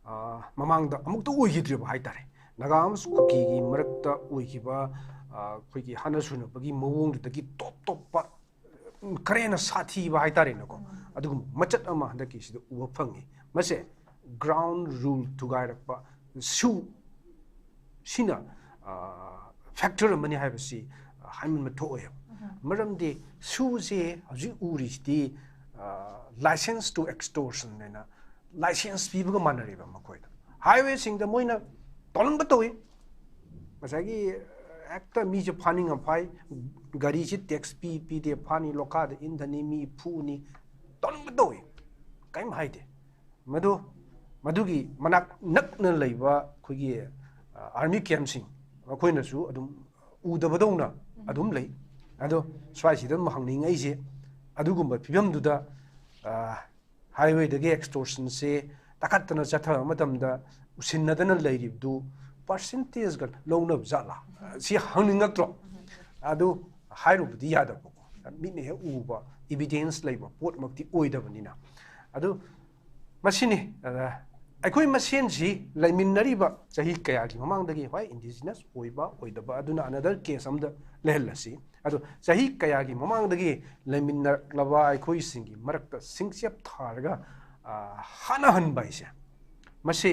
ꯑ, ꯃꯃꯥꯡꯗ ꯑꯃꯨꯛꯇ ꯑꯣꯏꯈꯤꯗ꯭ꯔꯤꯕ ꯍꯥꯏꯇꯥꯔꯦ꯫ ꯅꯥꯒꯥ ꯑꯃꯁꯨꯡ ꯀꯨꯀꯤꯒꯤ ꯃꯔꯛꯇ ꯑꯣꯏꯈꯤꯕ, ꯑ, ꯑꯩꯈꯣꯏꯒꯤ ꯍꯥꯠꯅ ꯁꯨꯅꯕꯒꯤ ꯃꯑꯣꯡꯗꯨꯗꯒꯤ ꯇꯣꯞ ꯇꯣꯞꯄ, ꯎꯝ, ꯈꯔ ꯍꯦꯟꯅ ꯁꯥꯊꯤꯕ ꯍꯥꯏꯇꯥꯔꯦꯅꯦꯀꯣ꯫ ꯑꯗꯨꯒꯨꯝꯕ ꯃꯆꯠ ꯑꯃ ꯍꯟꯗꯛꯀꯤꯁꯤꯗ ꯎꯕ ꯐꯪꯉꯤ꯫ ꯃꯁꯦ ꯒ꯭ꯔꯥꯎꯟ ꯔꯨꯜ ꯊꯨꯒꯥꯏꯔꯛꯄ, ꯁꯨ ꯁꯤꯅ, ꯑ, ꯐꯦꯛꯇꯔ ꯑꯃꯅꯤ ꯍꯥꯏꯕꯁꯤ ꯍꯥꯏꯃꯟꯕ ꯊꯣꯛꯑꯣꯏꯕ꯫ ꯃꯔꯝꯗꯤ ꯁꯨꯁꯦ ꯍꯧꯖꯤꯛ ꯎꯔꯤꯁꯤꯗꯤ license to extortion ꯍꯥꯏꯅ ꯂꯥꯏꯁꯦꯟꯁ ꯄꯤꯕꯒ ꯃꯥꯟꯅꯔꯦꯕ ꯃꯈꯣꯏꯗ꯫ ꯍꯥꯏꯋꯦꯁꯤꯡꯗ ꯃꯣꯏꯅ ꯇꯧꯅꯤꯡꯕ ꯇꯧꯏ꯫ ꯉꯁꯥꯏꯒꯤ ꯍꯦꯛꯇ ꯃꯤꯁꯦ ꯐꯥꯅꯤꯡꯉ ꯐꯥꯏ, ꯒꯥꯔꯤꯁꯤ ꯇꯦꯛꯁ ꯄꯤ ꯄꯤꯗꯦ ꯐꯥꯅꯤ, ꯂꯣꯈꯥꯗ ꯏꯟꯊꯅꯤ, ꯃꯤ ꯐꯨꯅꯤ, ꯇꯧꯅꯤꯡꯕ ꯇꯧꯏ, ꯀꯔꯤꯝ ꯍꯥꯏꯗꯦ꯫ ꯃꯗꯨ ꯃꯗꯨꯒꯤ ꯃꯅꯥꯛ ꯅꯛꯅ ꯂꯩꯕ ꯑꯩꯈꯣꯏꯒꯤ ꯑꯥꯔꯃꯤ ꯀꯦꯝꯁꯤꯡ ꯃꯈꯣꯏꯅꯁꯨ ꯑꯗꯨꯝ ꯎꯗꯕꯗꯧꯅ ꯑꯗꯨꯝ ꯂꯩ꯫ ꯑꯗꯣ ꯁ꯭ꯋꯥꯏꯁꯤꯗ ꯑꯗꯨꯝ ꯍꯪꯅꯤꯡꯉꯛꯏꯁꯦ, ꯑꯗꯨꯒꯨꯝꯕ ꯐꯤꯕꯝꯗꯨꯗ ꯍꯥꯏꯋꯦꯗꯒꯤ ꯑꯦꯛꯁꯇꯣꯔꯁꯟꯁꯦ ꯇꯥꯈꯠꯇꯅ ꯆꯠꯊꯕ ꯃꯇꯝꯗ ꯎꯁꯤꯟꯅꯗꯅ ꯂꯩꯔꯤꯕꯗꯨ ꯄꯥꯔꯁꯦꯟꯇꯦꯖꯀ ꯂꯧꯅꯕ ꯖꯥꯠꯂꯥ? ꯁꯤ ꯍꯪꯅꯤꯡꯉꯛꯇ꯭ꯔꯣ? ꯑꯗꯨ ꯍꯥꯏꯔꯨꯕꯗꯤ ꯌꯥꯗꯕꯀꯣ, ꯃꯤꯠꯅ ꯍꯦꯛ ꯎꯕ ꯏꯕꯤꯗꯦꯟꯁ ꯂꯩꯕ ꯄꯣꯠꯃꯛꯇꯤ ꯑꯣꯏꯗꯕꯅꯤꯅ꯫ ꯑꯗꯨ ꯃꯁꯤꯅꯤ꯫ ꯑꯩꯈꯣꯏ ꯃꯁꯦꯟꯁꯤ ꯂꯩꯃꯤꯟꯅꯔꯤꯕ ꯆꯍꯤ ꯀꯌꯥꯒꯤ ꯃꯃꯥꯡꯗꯒꯤ, ꯍꯣꯏ, ꯏꯟꯗꯤꯖꯤꯅꯁ ꯑꯣꯏꯕ ꯑꯣꯏꯗꯕ ꯑꯗꯨꯅ ꯑꯅꯗꯔ ꯀꯦꯁ ꯑꯃꯗ ꯂꯩꯍꯜꯂꯁꯤ꯫ ꯑꯗꯣ ꯆꯍꯤ ꯀꯌꯥꯒꯤ ꯃꯃꯥꯡꯗꯒꯤ ꯂꯩꯃꯤꯟꯅꯔꯛꯂꯕ ꯑꯩꯈꯣꯏꯁꯤꯡꯒꯤ ꯃꯔꯛꯇ ꯁꯤꯡꯆꯦꯞ ꯊꯥꯔꯒ ꯍꯥꯠꯅꯍꯟꯕ ꯍꯥꯏꯁꯦ, ꯃꯁꯤ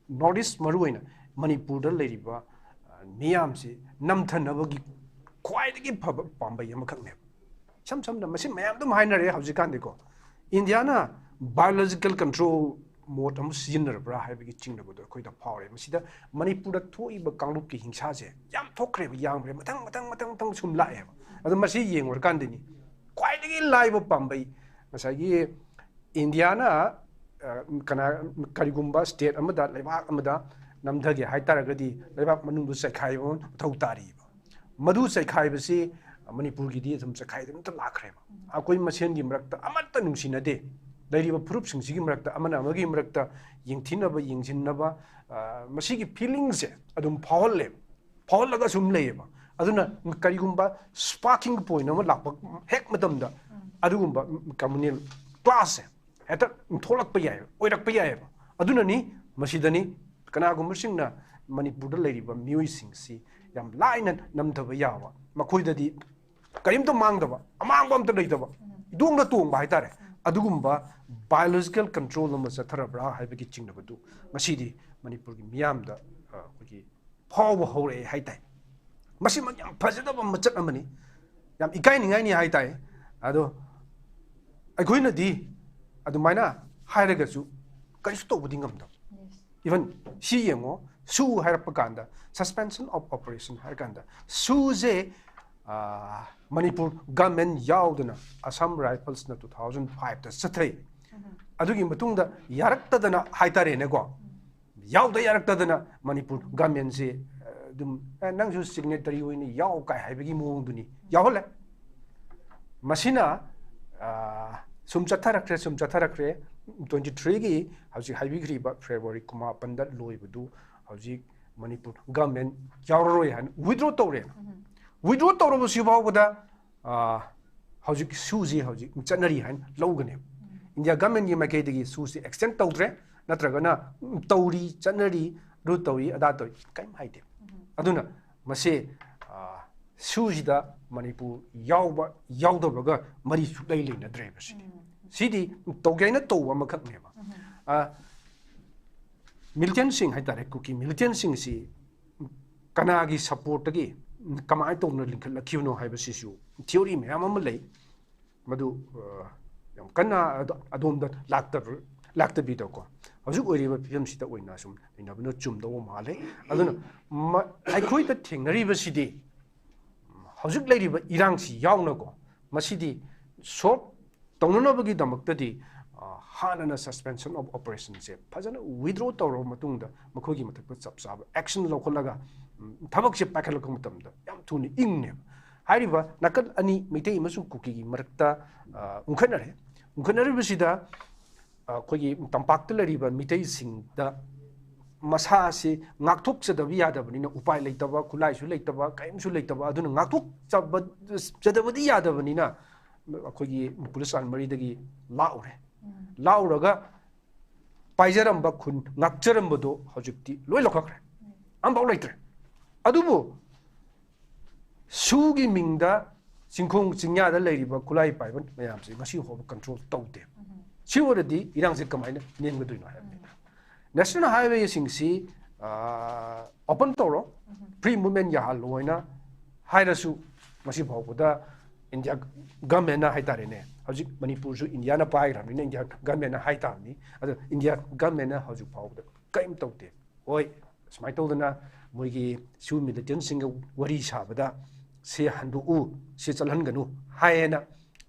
ꯅꯣꯔꯠ ꯏꯁ, ꯃꯔꯨꯑꯣꯏꯅ ꯃꯅꯤꯄꯨꯔꯗ ꯂꯩꯔꯤꯕ ꯃꯤꯌꯥꯝꯁꯤ ꯅꯝꯊꯅꯕꯒꯤ ꯈ꯭ꯋꯥꯏꯗꯒꯤ ꯐꯕ ꯄꯥꯝꯕꯩ ꯑꯃꯈꯛꯅꯦꯕ꯫ ꯏꯁꯝ ꯁꯝꯅ ꯃꯁꯤ ꯃꯌꯥꯝ ꯑꯗꯨꯝ ꯍꯥꯏꯅꯔꯦ ꯍꯧꯖꯤꯛꯀꯥꯟꯗꯤꯀꯣ, ꯏꯟꯗꯤꯌꯥꯅ ꯕꯥꯏꯑꯣꯂꯣꯖꯤꯀꯦꯜ ꯀꯟꯇ꯭ꯔꯣꯜ ꯃꯣꯠ ꯑꯃ ꯁꯤꯖꯤꯟꯅꯔꯕ꯭ꯔꯥ ꯍꯥꯏꯕꯒꯤ ꯆꯤꯡꯅꯕꯗꯣ ꯑꯩꯈꯣꯏꯗ ꯐꯥꯎꯔꯦ꯫ ꯃꯁꯤꯗ ꯃꯅꯤꯄꯨꯔꯗ ꯊꯣꯛꯏꯕ ꯀꯥꯡꯂꯨꯞꯀꯤ ꯍꯤꯡꯁꯥꯁꯦ ꯌꯥꯝ ꯊꯣꯛꯈ꯭ꯔꯦꯕ, ꯌꯥꯝꯈ꯭ꯔꯦ, ꯃꯊꯪ ꯃꯊꯪ ꯃꯊꯪ ꯃꯊꯪ ꯁꯨꯝ ꯂꯥꯛꯑꯦꯕ꯫ ꯑꯗꯣ ꯃꯁꯤ ꯌꯦꯡꯉꯨꯔꯀꯥꯟꯗꯅꯤ ꯈ꯭ꯋꯥꯏꯗꯒꯤ ꯂꯥꯏꯕ ꯄꯥꯝꯕꯩ, ꯉꯁꯥꯏꯒꯤ ꯏꯟꯗꯤꯌꯥꯅ ꯀꯅꯥ, ꯀꯔꯤꯒꯨꯝꯕ ꯁ꯭ꯇꯦꯠ ꯑꯃꯗ, ꯂꯩꯕꯥꯛ ꯑꯃꯗ ꯅꯝꯊꯒꯦ ꯍꯥꯏꯇꯥꯔꯒꯗꯤ ꯂꯩꯕꯥꯛ ꯃꯅꯨꯡꯗ ꯆꯩꯈꯥꯏꯕ ꯑꯃ ꯃꯊꯧ ꯇꯥꯔꯤꯕ꯫ ꯃꯗꯨ ꯆꯩꯈꯥꯏꯕꯁꯤ ꯃꯅꯤꯄꯨꯔꯒꯤꯗꯤ ꯑꯗꯨꯝ ꯆꯩꯈꯥꯏꯗꯅꯇ ꯂꯥꯛꯈ꯭ꯔꯦꯕ꯫ ꯑꯩꯈꯣꯏ ꯃꯁꯦꯟꯒꯤ ꯃꯔꯛꯇ ꯑꯃꯠꯇ ꯅꯨꯡꯁꯤꯅꯗꯦ꯫ ꯂꯩꯔꯤꯕ ꯐꯨꯔꯨꯞꯁꯤꯡꯁꯤꯒꯤ ꯃꯔꯛꯇ ꯑꯃꯅ ꯑꯃꯒꯤ ꯃꯔꯛꯇ ꯌꯦꯡꯊꯤꯅꯕ, ꯌꯦꯡꯁꯤꯟꯅꯕ, ꯃꯁꯤꯒꯤ ꯐꯤꯂꯤꯡꯁꯦ ꯑꯗꯨꯝ ꯐꯥꯎꯍꯜꯂꯦꯕ, ꯐꯥꯎꯍꯜꯂꯒ ꯁꯨꯝ ꯂꯩꯌꯦꯕ꯫ ꯑꯗꯨꯅ ꯀꯔꯤꯒꯨꯝꯕ ꯁ꯭ꯄꯥꯔꯀꯤꯡ ꯄꯣꯏꯟ ꯑꯃ ꯂꯥꯛꯄ ꯍꯦꯛ ꯃꯇꯝꯗ ꯑꯗꯨꯒꯨꯝꯕ ꯀꯝꯃꯨꯅꯦꯜ ꯀ꯭ꯂꯥꯁꯁꯦ ꯍꯦꯛꯇ ꯊꯣꯛꯂꯛꯄ ꯌꯥꯏ, ꯑꯣꯏꯔꯛꯄ ꯌꯥꯏꯑꯕ꯫ ꯑꯗꯨꯅꯅꯤ, ꯃꯁꯤꯗꯅꯤ ꯀꯅꯥꯒꯨꯝꯕꯁꯤꯡꯅ ꯃꯅꯤꯄꯨꯔꯗ ꯂꯩꯔꯤꯕ ꯃꯤꯑꯣꯏꯁꯤꯡꯁꯤ ꯌꯥꯝ ꯂꯥꯏꯅ ꯅꯝꯊꯕ ꯌꯥꯕ, ꯃꯈꯣꯏꯗꯗꯤ ꯀꯔꯤꯝꯇ ꯃꯥꯡꯗꯕ, ꯑꯃꯥꯡꯕ ꯑꯝꯇ ꯂꯩꯇꯕ, ꯏꯇꯣꯡꯗ ꯇꯣꯡꯕ ꯍꯥꯏꯇꯥꯔꯦ꯫ ꯑꯗꯨꯒꯨꯝꯕ ꯕꯥꯏꯑꯣꯂꯣꯖꯤꯀꯦꯜ ꯀꯟꯇ꯭ꯔꯣꯜ ꯑꯃ ꯆꯠꯊꯔꯕ꯭ꯔꯥ ꯍꯥꯏꯕꯒꯤ ꯆꯤꯡꯅꯕꯗꯨ ꯉꯁꯤꯗꯤ ꯃꯅꯤꯄꯨꯔꯒꯤ ꯃꯤꯌꯥꯝꯗ, ꯑ, ꯑꯩꯈꯣꯏꯒꯤ ꯐꯥꯎꯕ ꯍꯧꯔꯛꯑꯦ ꯍꯥꯏꯇꯥꯏ꯫ ꯃꯁꯤꯃꯛ ꯌꯥꯝ ꯐꯖꯗꯕ ꯃꯆꯠ ꯑꯃꯅꯤ, ꯌꯥꯝ ꯏꯀꯥꯏꯅꯤꯡꯉꯥꯏꯅꯤ ꯍꯥꯏ ꯇꯥꯏ꯫ ꯑꯗꯣ ꯑꯩꯈꯣꯏꯅꯗꯤ ꯑꯗꯨꯃꯥꯏꯅ ꯍꯥꯏꯔꯒꯁꯨ ꯀꯔꯤꯁꯨ ꯇꯧꯕꯗꯤ ꯉꯝꯗꯕ꯫ Even ꯁꯤ ꯌꯦꯡꯉꯣ, ꯁꯨ ꯍꯥꯏꯔꯛꯄ ꯀꯥꯟꯗ, suspension of operation ꯍꯥꯏꯔ ꯀꯥꯟꯗ, ꯁꯨꯁꯦ ꯃꯅꯤꯄꯨꯔ ꯒꯃꯦꯟ ꯌꯥꯎꯗꯅ ꯑꯁꯥꯝ ꯔꯥꯏꯐꯜꯁꯅ ꯇꯨ ꯊꯥꯎꯖꯟ ꯐꯥꯏꯚꯇ ꯆꯠꯊꯩ꯫ ꯑꯗꯨꯒꯤ ꯃꯇꯨꯡꯗ ꯌꯥꯔꯛꯇꯗꯅ ꯍꯥꯏꯇꯥꯔꯦꯅꯦꯀꯣ, ꯌꯥꯎꯗ ꯌꯥꯔꯛꯇꯗꯅ ꯃꯅꯤꯄꯨꯔ ꯒꯃꯦꯟꯁꯦ ꯑꯗꯨꯝ, "ꯑꯦ, ꯅꯪꯁꯨ ꯁꯤꯒꯅꯦꯇꯔꯤ ꯑꯣꯏꯅ ꯌꯥꯎ" ꯀꯥꯏ ꯍꯥꯏꯕꯒꯤ ꯃꯑꯣꯡꯗꯨꯅꯤ ꯌꯥꯎꯍꯜꯂꯦ꯫ ꯃꯁꯤꯅ ꯁꯨꯝ ꯆꯠꯊꯔꯛꯈ꯭ꯔꯦ, ꯁꯨꯝ ꯆꯠꯊꯔꯛꯈ꯭ꯔꯦ꯫ ꯇ꯭ꯋꯦꯟꯇꯤ ꯊ꯭ꯔꯤꯒꯤ ꯍꯧꯖꯤꯛ ꯍꯥꯏꯕꯤꯈ꯭ꯔꯤꯕ ꯐꯦꯕ꯭ꯔꯨꯋꯥꯔꯤ ꯀꯨꯟꯃꯥꯄꯟꯗ ꯂꯣꯏꯕꯗꯨ ꯍꯧꯖꯤꯛ ꯃꯅꯤꯄꯨꯔ ꯒꯃꯦꯟ ꯌꯥꯎꯔꯔꯣꯏ ꯍꯥꯏꯅ ꯋꯤꯗ꯭ꯔꯣ ꯇꯧꯔꯦ꯫ ꯋꯤꯗ꯭ꯔꯣ ꯇꯧꯔꯕꯁꯤ ꯐꯥꯎꯕꯗ ꯍꯧꯖꯤꯛ ꯁꯨꯁꯤ ꯍꯧꯖꯤꯛ ꯆꯠꯅꯔꯤ ꯍꯥꯏꯅ ꯂꯧꯒꯅꯦꯕ꯫ ꯏꯟꯗꯤꯌꯥ ꯒꯃꯦꯟꯒꯤ ꯃꯥꯏꯀꯩꯗꯒꯤ ꯁꯨꯁꯤ ꯑꯦꯛꯁꯇꯦꯟ ꯇꯧꯗ꯭ꯔꯦ, ꯅꯠꯇ꯭ꯔꯒꯅ ꯇꯧꯔꯤ, ꯆꯠꯅꯔꯤ, ꯔꯨ ꯇꯧꯔꯤ, ꯑꯗꯥ ꯇꯧꯔꯤ, ꯀꯔꯤꯝ ꯍꯥꯏꯗꯦ꯫ ꯑꯗꯨꯅ ꯃꯁꯤ ꯁꯨꯁꯤꯗ ꯃꯅꯤꯄꯨꯔ ꯌꯥꯎꯕ ꯌꯥꯎꯗꯕꯒ ꯃꯔꯤ ꯁꯨꯛꯂꯩ ꯂꯩꯅꯗ꯭ꯔꯦꯕ꯫ ꯁꯤꯗꯤ ꯁꯤꯗꯤ ꯇꯧꯒꯦ ꯍꯥꯏꯅ ꯇꯧꯕ ꯑꯃꯈꯛꯅꯦꯕ꯫ ꯃꯤꯂꯤꯇꯦꯟꯁꯤꯡ ꯍꯥꯏꯇꯥꯔꯦ, ꯀꯨꯀꯤ ꯃꯤꯂꯤꯇꯦꯟꯁꯤꯡꯁꯤ ꯀꯅꯥꯒꯤ ꯁꯞꯄꯣꯔꯠꯇꯒꯤ ꯀꯃꯥꯏꯅ ꯇꯧꯅ ꯂꯤꯡꯈꯠꯂꯛꯈꯤꯕꯅꯣ ꯍꯥꯏꯕꯁꯤꯁꯨ ꯊꯤꯑꯣꯔꯤ ꯃꯌꯥꯝ ꯑꯃ ꯂꯩ꯫ ꯃꯗꯨ ꯌꯥꯝ ꯀꯟꯅ ꯑꯗꯣꯝꯗ ꯂꯥꯛꯇꯕꯤꯗꯀꯣ, ꯍꯧꯖꯤꯛ ꯑꯣꯏꯔꯤꯕ ꯐꯤꯕꯝꯁꯤꯗ ꯑꯣꯏꯅ ꯁꯨꯝ ꯅꯩꯅꯕꯅ ꯆꯨꯝꯗꯧꯕ ꯃꯥꯜꯂꯦ꯫ ꯑꯗꯨꯅ ꯑꯩꯈꯣꯏꯗ ꯊꯦꯡꯅꯔꯤꯕꯁꯤꯗꯤ ꯍꯧꯖꯤꯛ ꯂꯩꯔꯤꯕ ꯏꯔꯥꯡꯁꯤ ꯌꯥꯎꯅꯀꯣ, ꯃꯁꯤꯗꯤ ꯁꯣꯜꯕ ꯇꯧꯅꯅꯕꯒꯤꯗꯃꯛꯇꯗꯤ ꯍꯥꯟꯅꯅ suspension of operationꯁꯦ ꯐꯖꯅ ꯋꯤꯗ꯭ꯔꯣ ꯇꯧꯔꯕ ꯃꯇꯨꯡꯗ ꯃꯈꯣꯏꯒꯤ ꯃꯊꯛꯇ ꯆꯞ ꯆꯥꯕ ꯑꯦꯛꯁꯟ ꯂꯧꯈꯠꯂꯒ ꯊꯕꯛꯁꯦ ꯄꯥꯏꯈꯠꯂꯛꯄ ꯃꯇꯝꯗ ꯌꯥꯝ ꯊꯨꯅ ꯏꯪꯅꯦꯕ꯫ ꯍꯥꯏꯔꯤꯕ ꯅꯥꯀꯜ ꯑꯅꯤ, ꯃꯩꯇꯩ ꯑꯃꯁꯨꯡ ꯀꯨꯀꯤꯒꯤ ꯃꯔꯛꯇ ꯎꯪꯈꯠꯅꯔꯦ꯫ ꯎꯪꯈꯠꯅꯔꯤꯕꯁꯤꯗ ꯑꯩꯈꯣꯏꯒꯤ ꯇꯝꯄꯥꯛꯇ ꯂꯩꯔꯤꯕ ꯃꯤꯇꯩꯁꯤꯡꯗ ꯃꯁꯥꯁꯤ ꯉꯥꯛꯊꯣꯛꯆꯗꯕ ꯌꯥꯗꯕꯅꯤꯅ, ꯎꯄꯥꯏ ꯂꯩꯇꯕ, ꯈꯨꯠꯂꯥꯏꯁꯨ ꯂꯩꯇꯕ, ꯀꯔꯤꯝꯁꯨ ꯂꯩꯇꯕ, ꯑꯗꯨꯅ ꯉꯥꯛꯊꯣꯛꯆꯕ-, ꯆꯗꯕꯗꯤ ꯌꯥꯗꯕꯅꯤꯅ ꯑꯩꯈꯣꯏꯒꯤ ꯄꯨꯂꯤꯁ ꯑꯥꯔꯃꯔꯤꯗꯒꯤ ꯂꯥꯛꯎꯔꯦ꯫ ꯂꯥꯛꯎꯔꯒ ꯄꯥꯏꯖꯔꯝꯕ ꯈꯨꯟ, ꯉꯥꯛꯆꯔꯝꯕꯗꯣ ꯍꯧꯖꯤꯛꯇꯤ ꯂꯣꯏ ꯂꯧꯈꯠꯈ꯭ꯔꯦ, ꯑꯝꯐꯥꯎ ꯂꯩꯇ꯭ꯔꯦ꯫ ꯑꯗꯨꯕꯨ ꯁꯨꯒꯤ ꯃꯤꯡꯗ ꯆꯤꯡꯈꯣꯡ ꯆꯤꯡꯌꯥꯗ ꯂꯩꯔꯤꯕ ꯈꯨꯠꯂꯥꯏ ꯄꯥꯏꯕ ꯃꯌꯥꯝꯁꯦ ꯉꯁꯤ ꯐꯥꯎꯕ ꯀꯟꯇ꯭ꯔꯣꯜ ꯇꯧꯗꯦ꯫ ꯁꯤ ꯑꯣꯏꯔꯗꯤ ꯏꯔꯥꯡꯁꯦ ꯀꯃꯥꯏꯅ ꯅꯦꯝꯒꯗꯣꯏꯅꯣ ꯍꯥꯏꯕꯅꯤꯗ꯫ ꯅꯦꯁꯅꯦꯜ ꯍꯥꯏꯋꯦꯁꯤꯡꯁꯤ ꯑꯣꯄꯟ ꯇꯧꯔꯣ, ꯐ꯭ꯔꯤ ꯃꯨꯚꯃꯦꯟ ꯌꯥꯍꯜꯂꯣ ꯍꯥꯏꯅ ꯍꯥꯏꯔꯁꯨ ꯃꯁꯤ ꯐꯥꯎꯕꯗ ꯏꯟꯗꯤꯌꯥ ꯒꯃꯦꯟꯅ ꯍꯥꯏꯇꯥꯔꯦꯅꯦ, ꯍꯧꯖꯤꯛ ꯃꯅꯤꯄꯨꯔꯁꯨ ꯏꯟꯗꯤꯌꯥꯅ ꯄꯥꯏꯈ꯭ꯔꯕꯅꯤꯅ ꯏꯟꯗꯤꯌꯥ ꯒꯃꯦꯟꯅ ꯍꯥꯏꯇꯥꯕꯅꯤ꯫ ꯑꯗꯣ ꯏꯟꯗꯤꯌꯥ ꯒꯃꯦꯟꯅ ꯍꯧꯖꯤꯛ ꯐꯥꯎꯕꯗ ꯀꯔꯤꯝ ꯇꯧꯗꯦ꯫ ꯍꯣꯏ, ꯁꯨꯃꯥꯏꯅ ꯇꯧꯗꯅ ꯃꯣꯏꯒꯤ ꯁꯤꯌꯨ ꯃꯤꯂꯤꯇꯦꯟꯁꯤꯡꯒ ꯋꯥꯔꯤ ꯁꯥꯕꯗ ꯁꯤ ꯍꯟꯗꯣꯛꯎ, ꯁꯤ ꯆꯠꯍꯟꯒꯅꯨ ꯍꯥꯏꯌꯦꯅ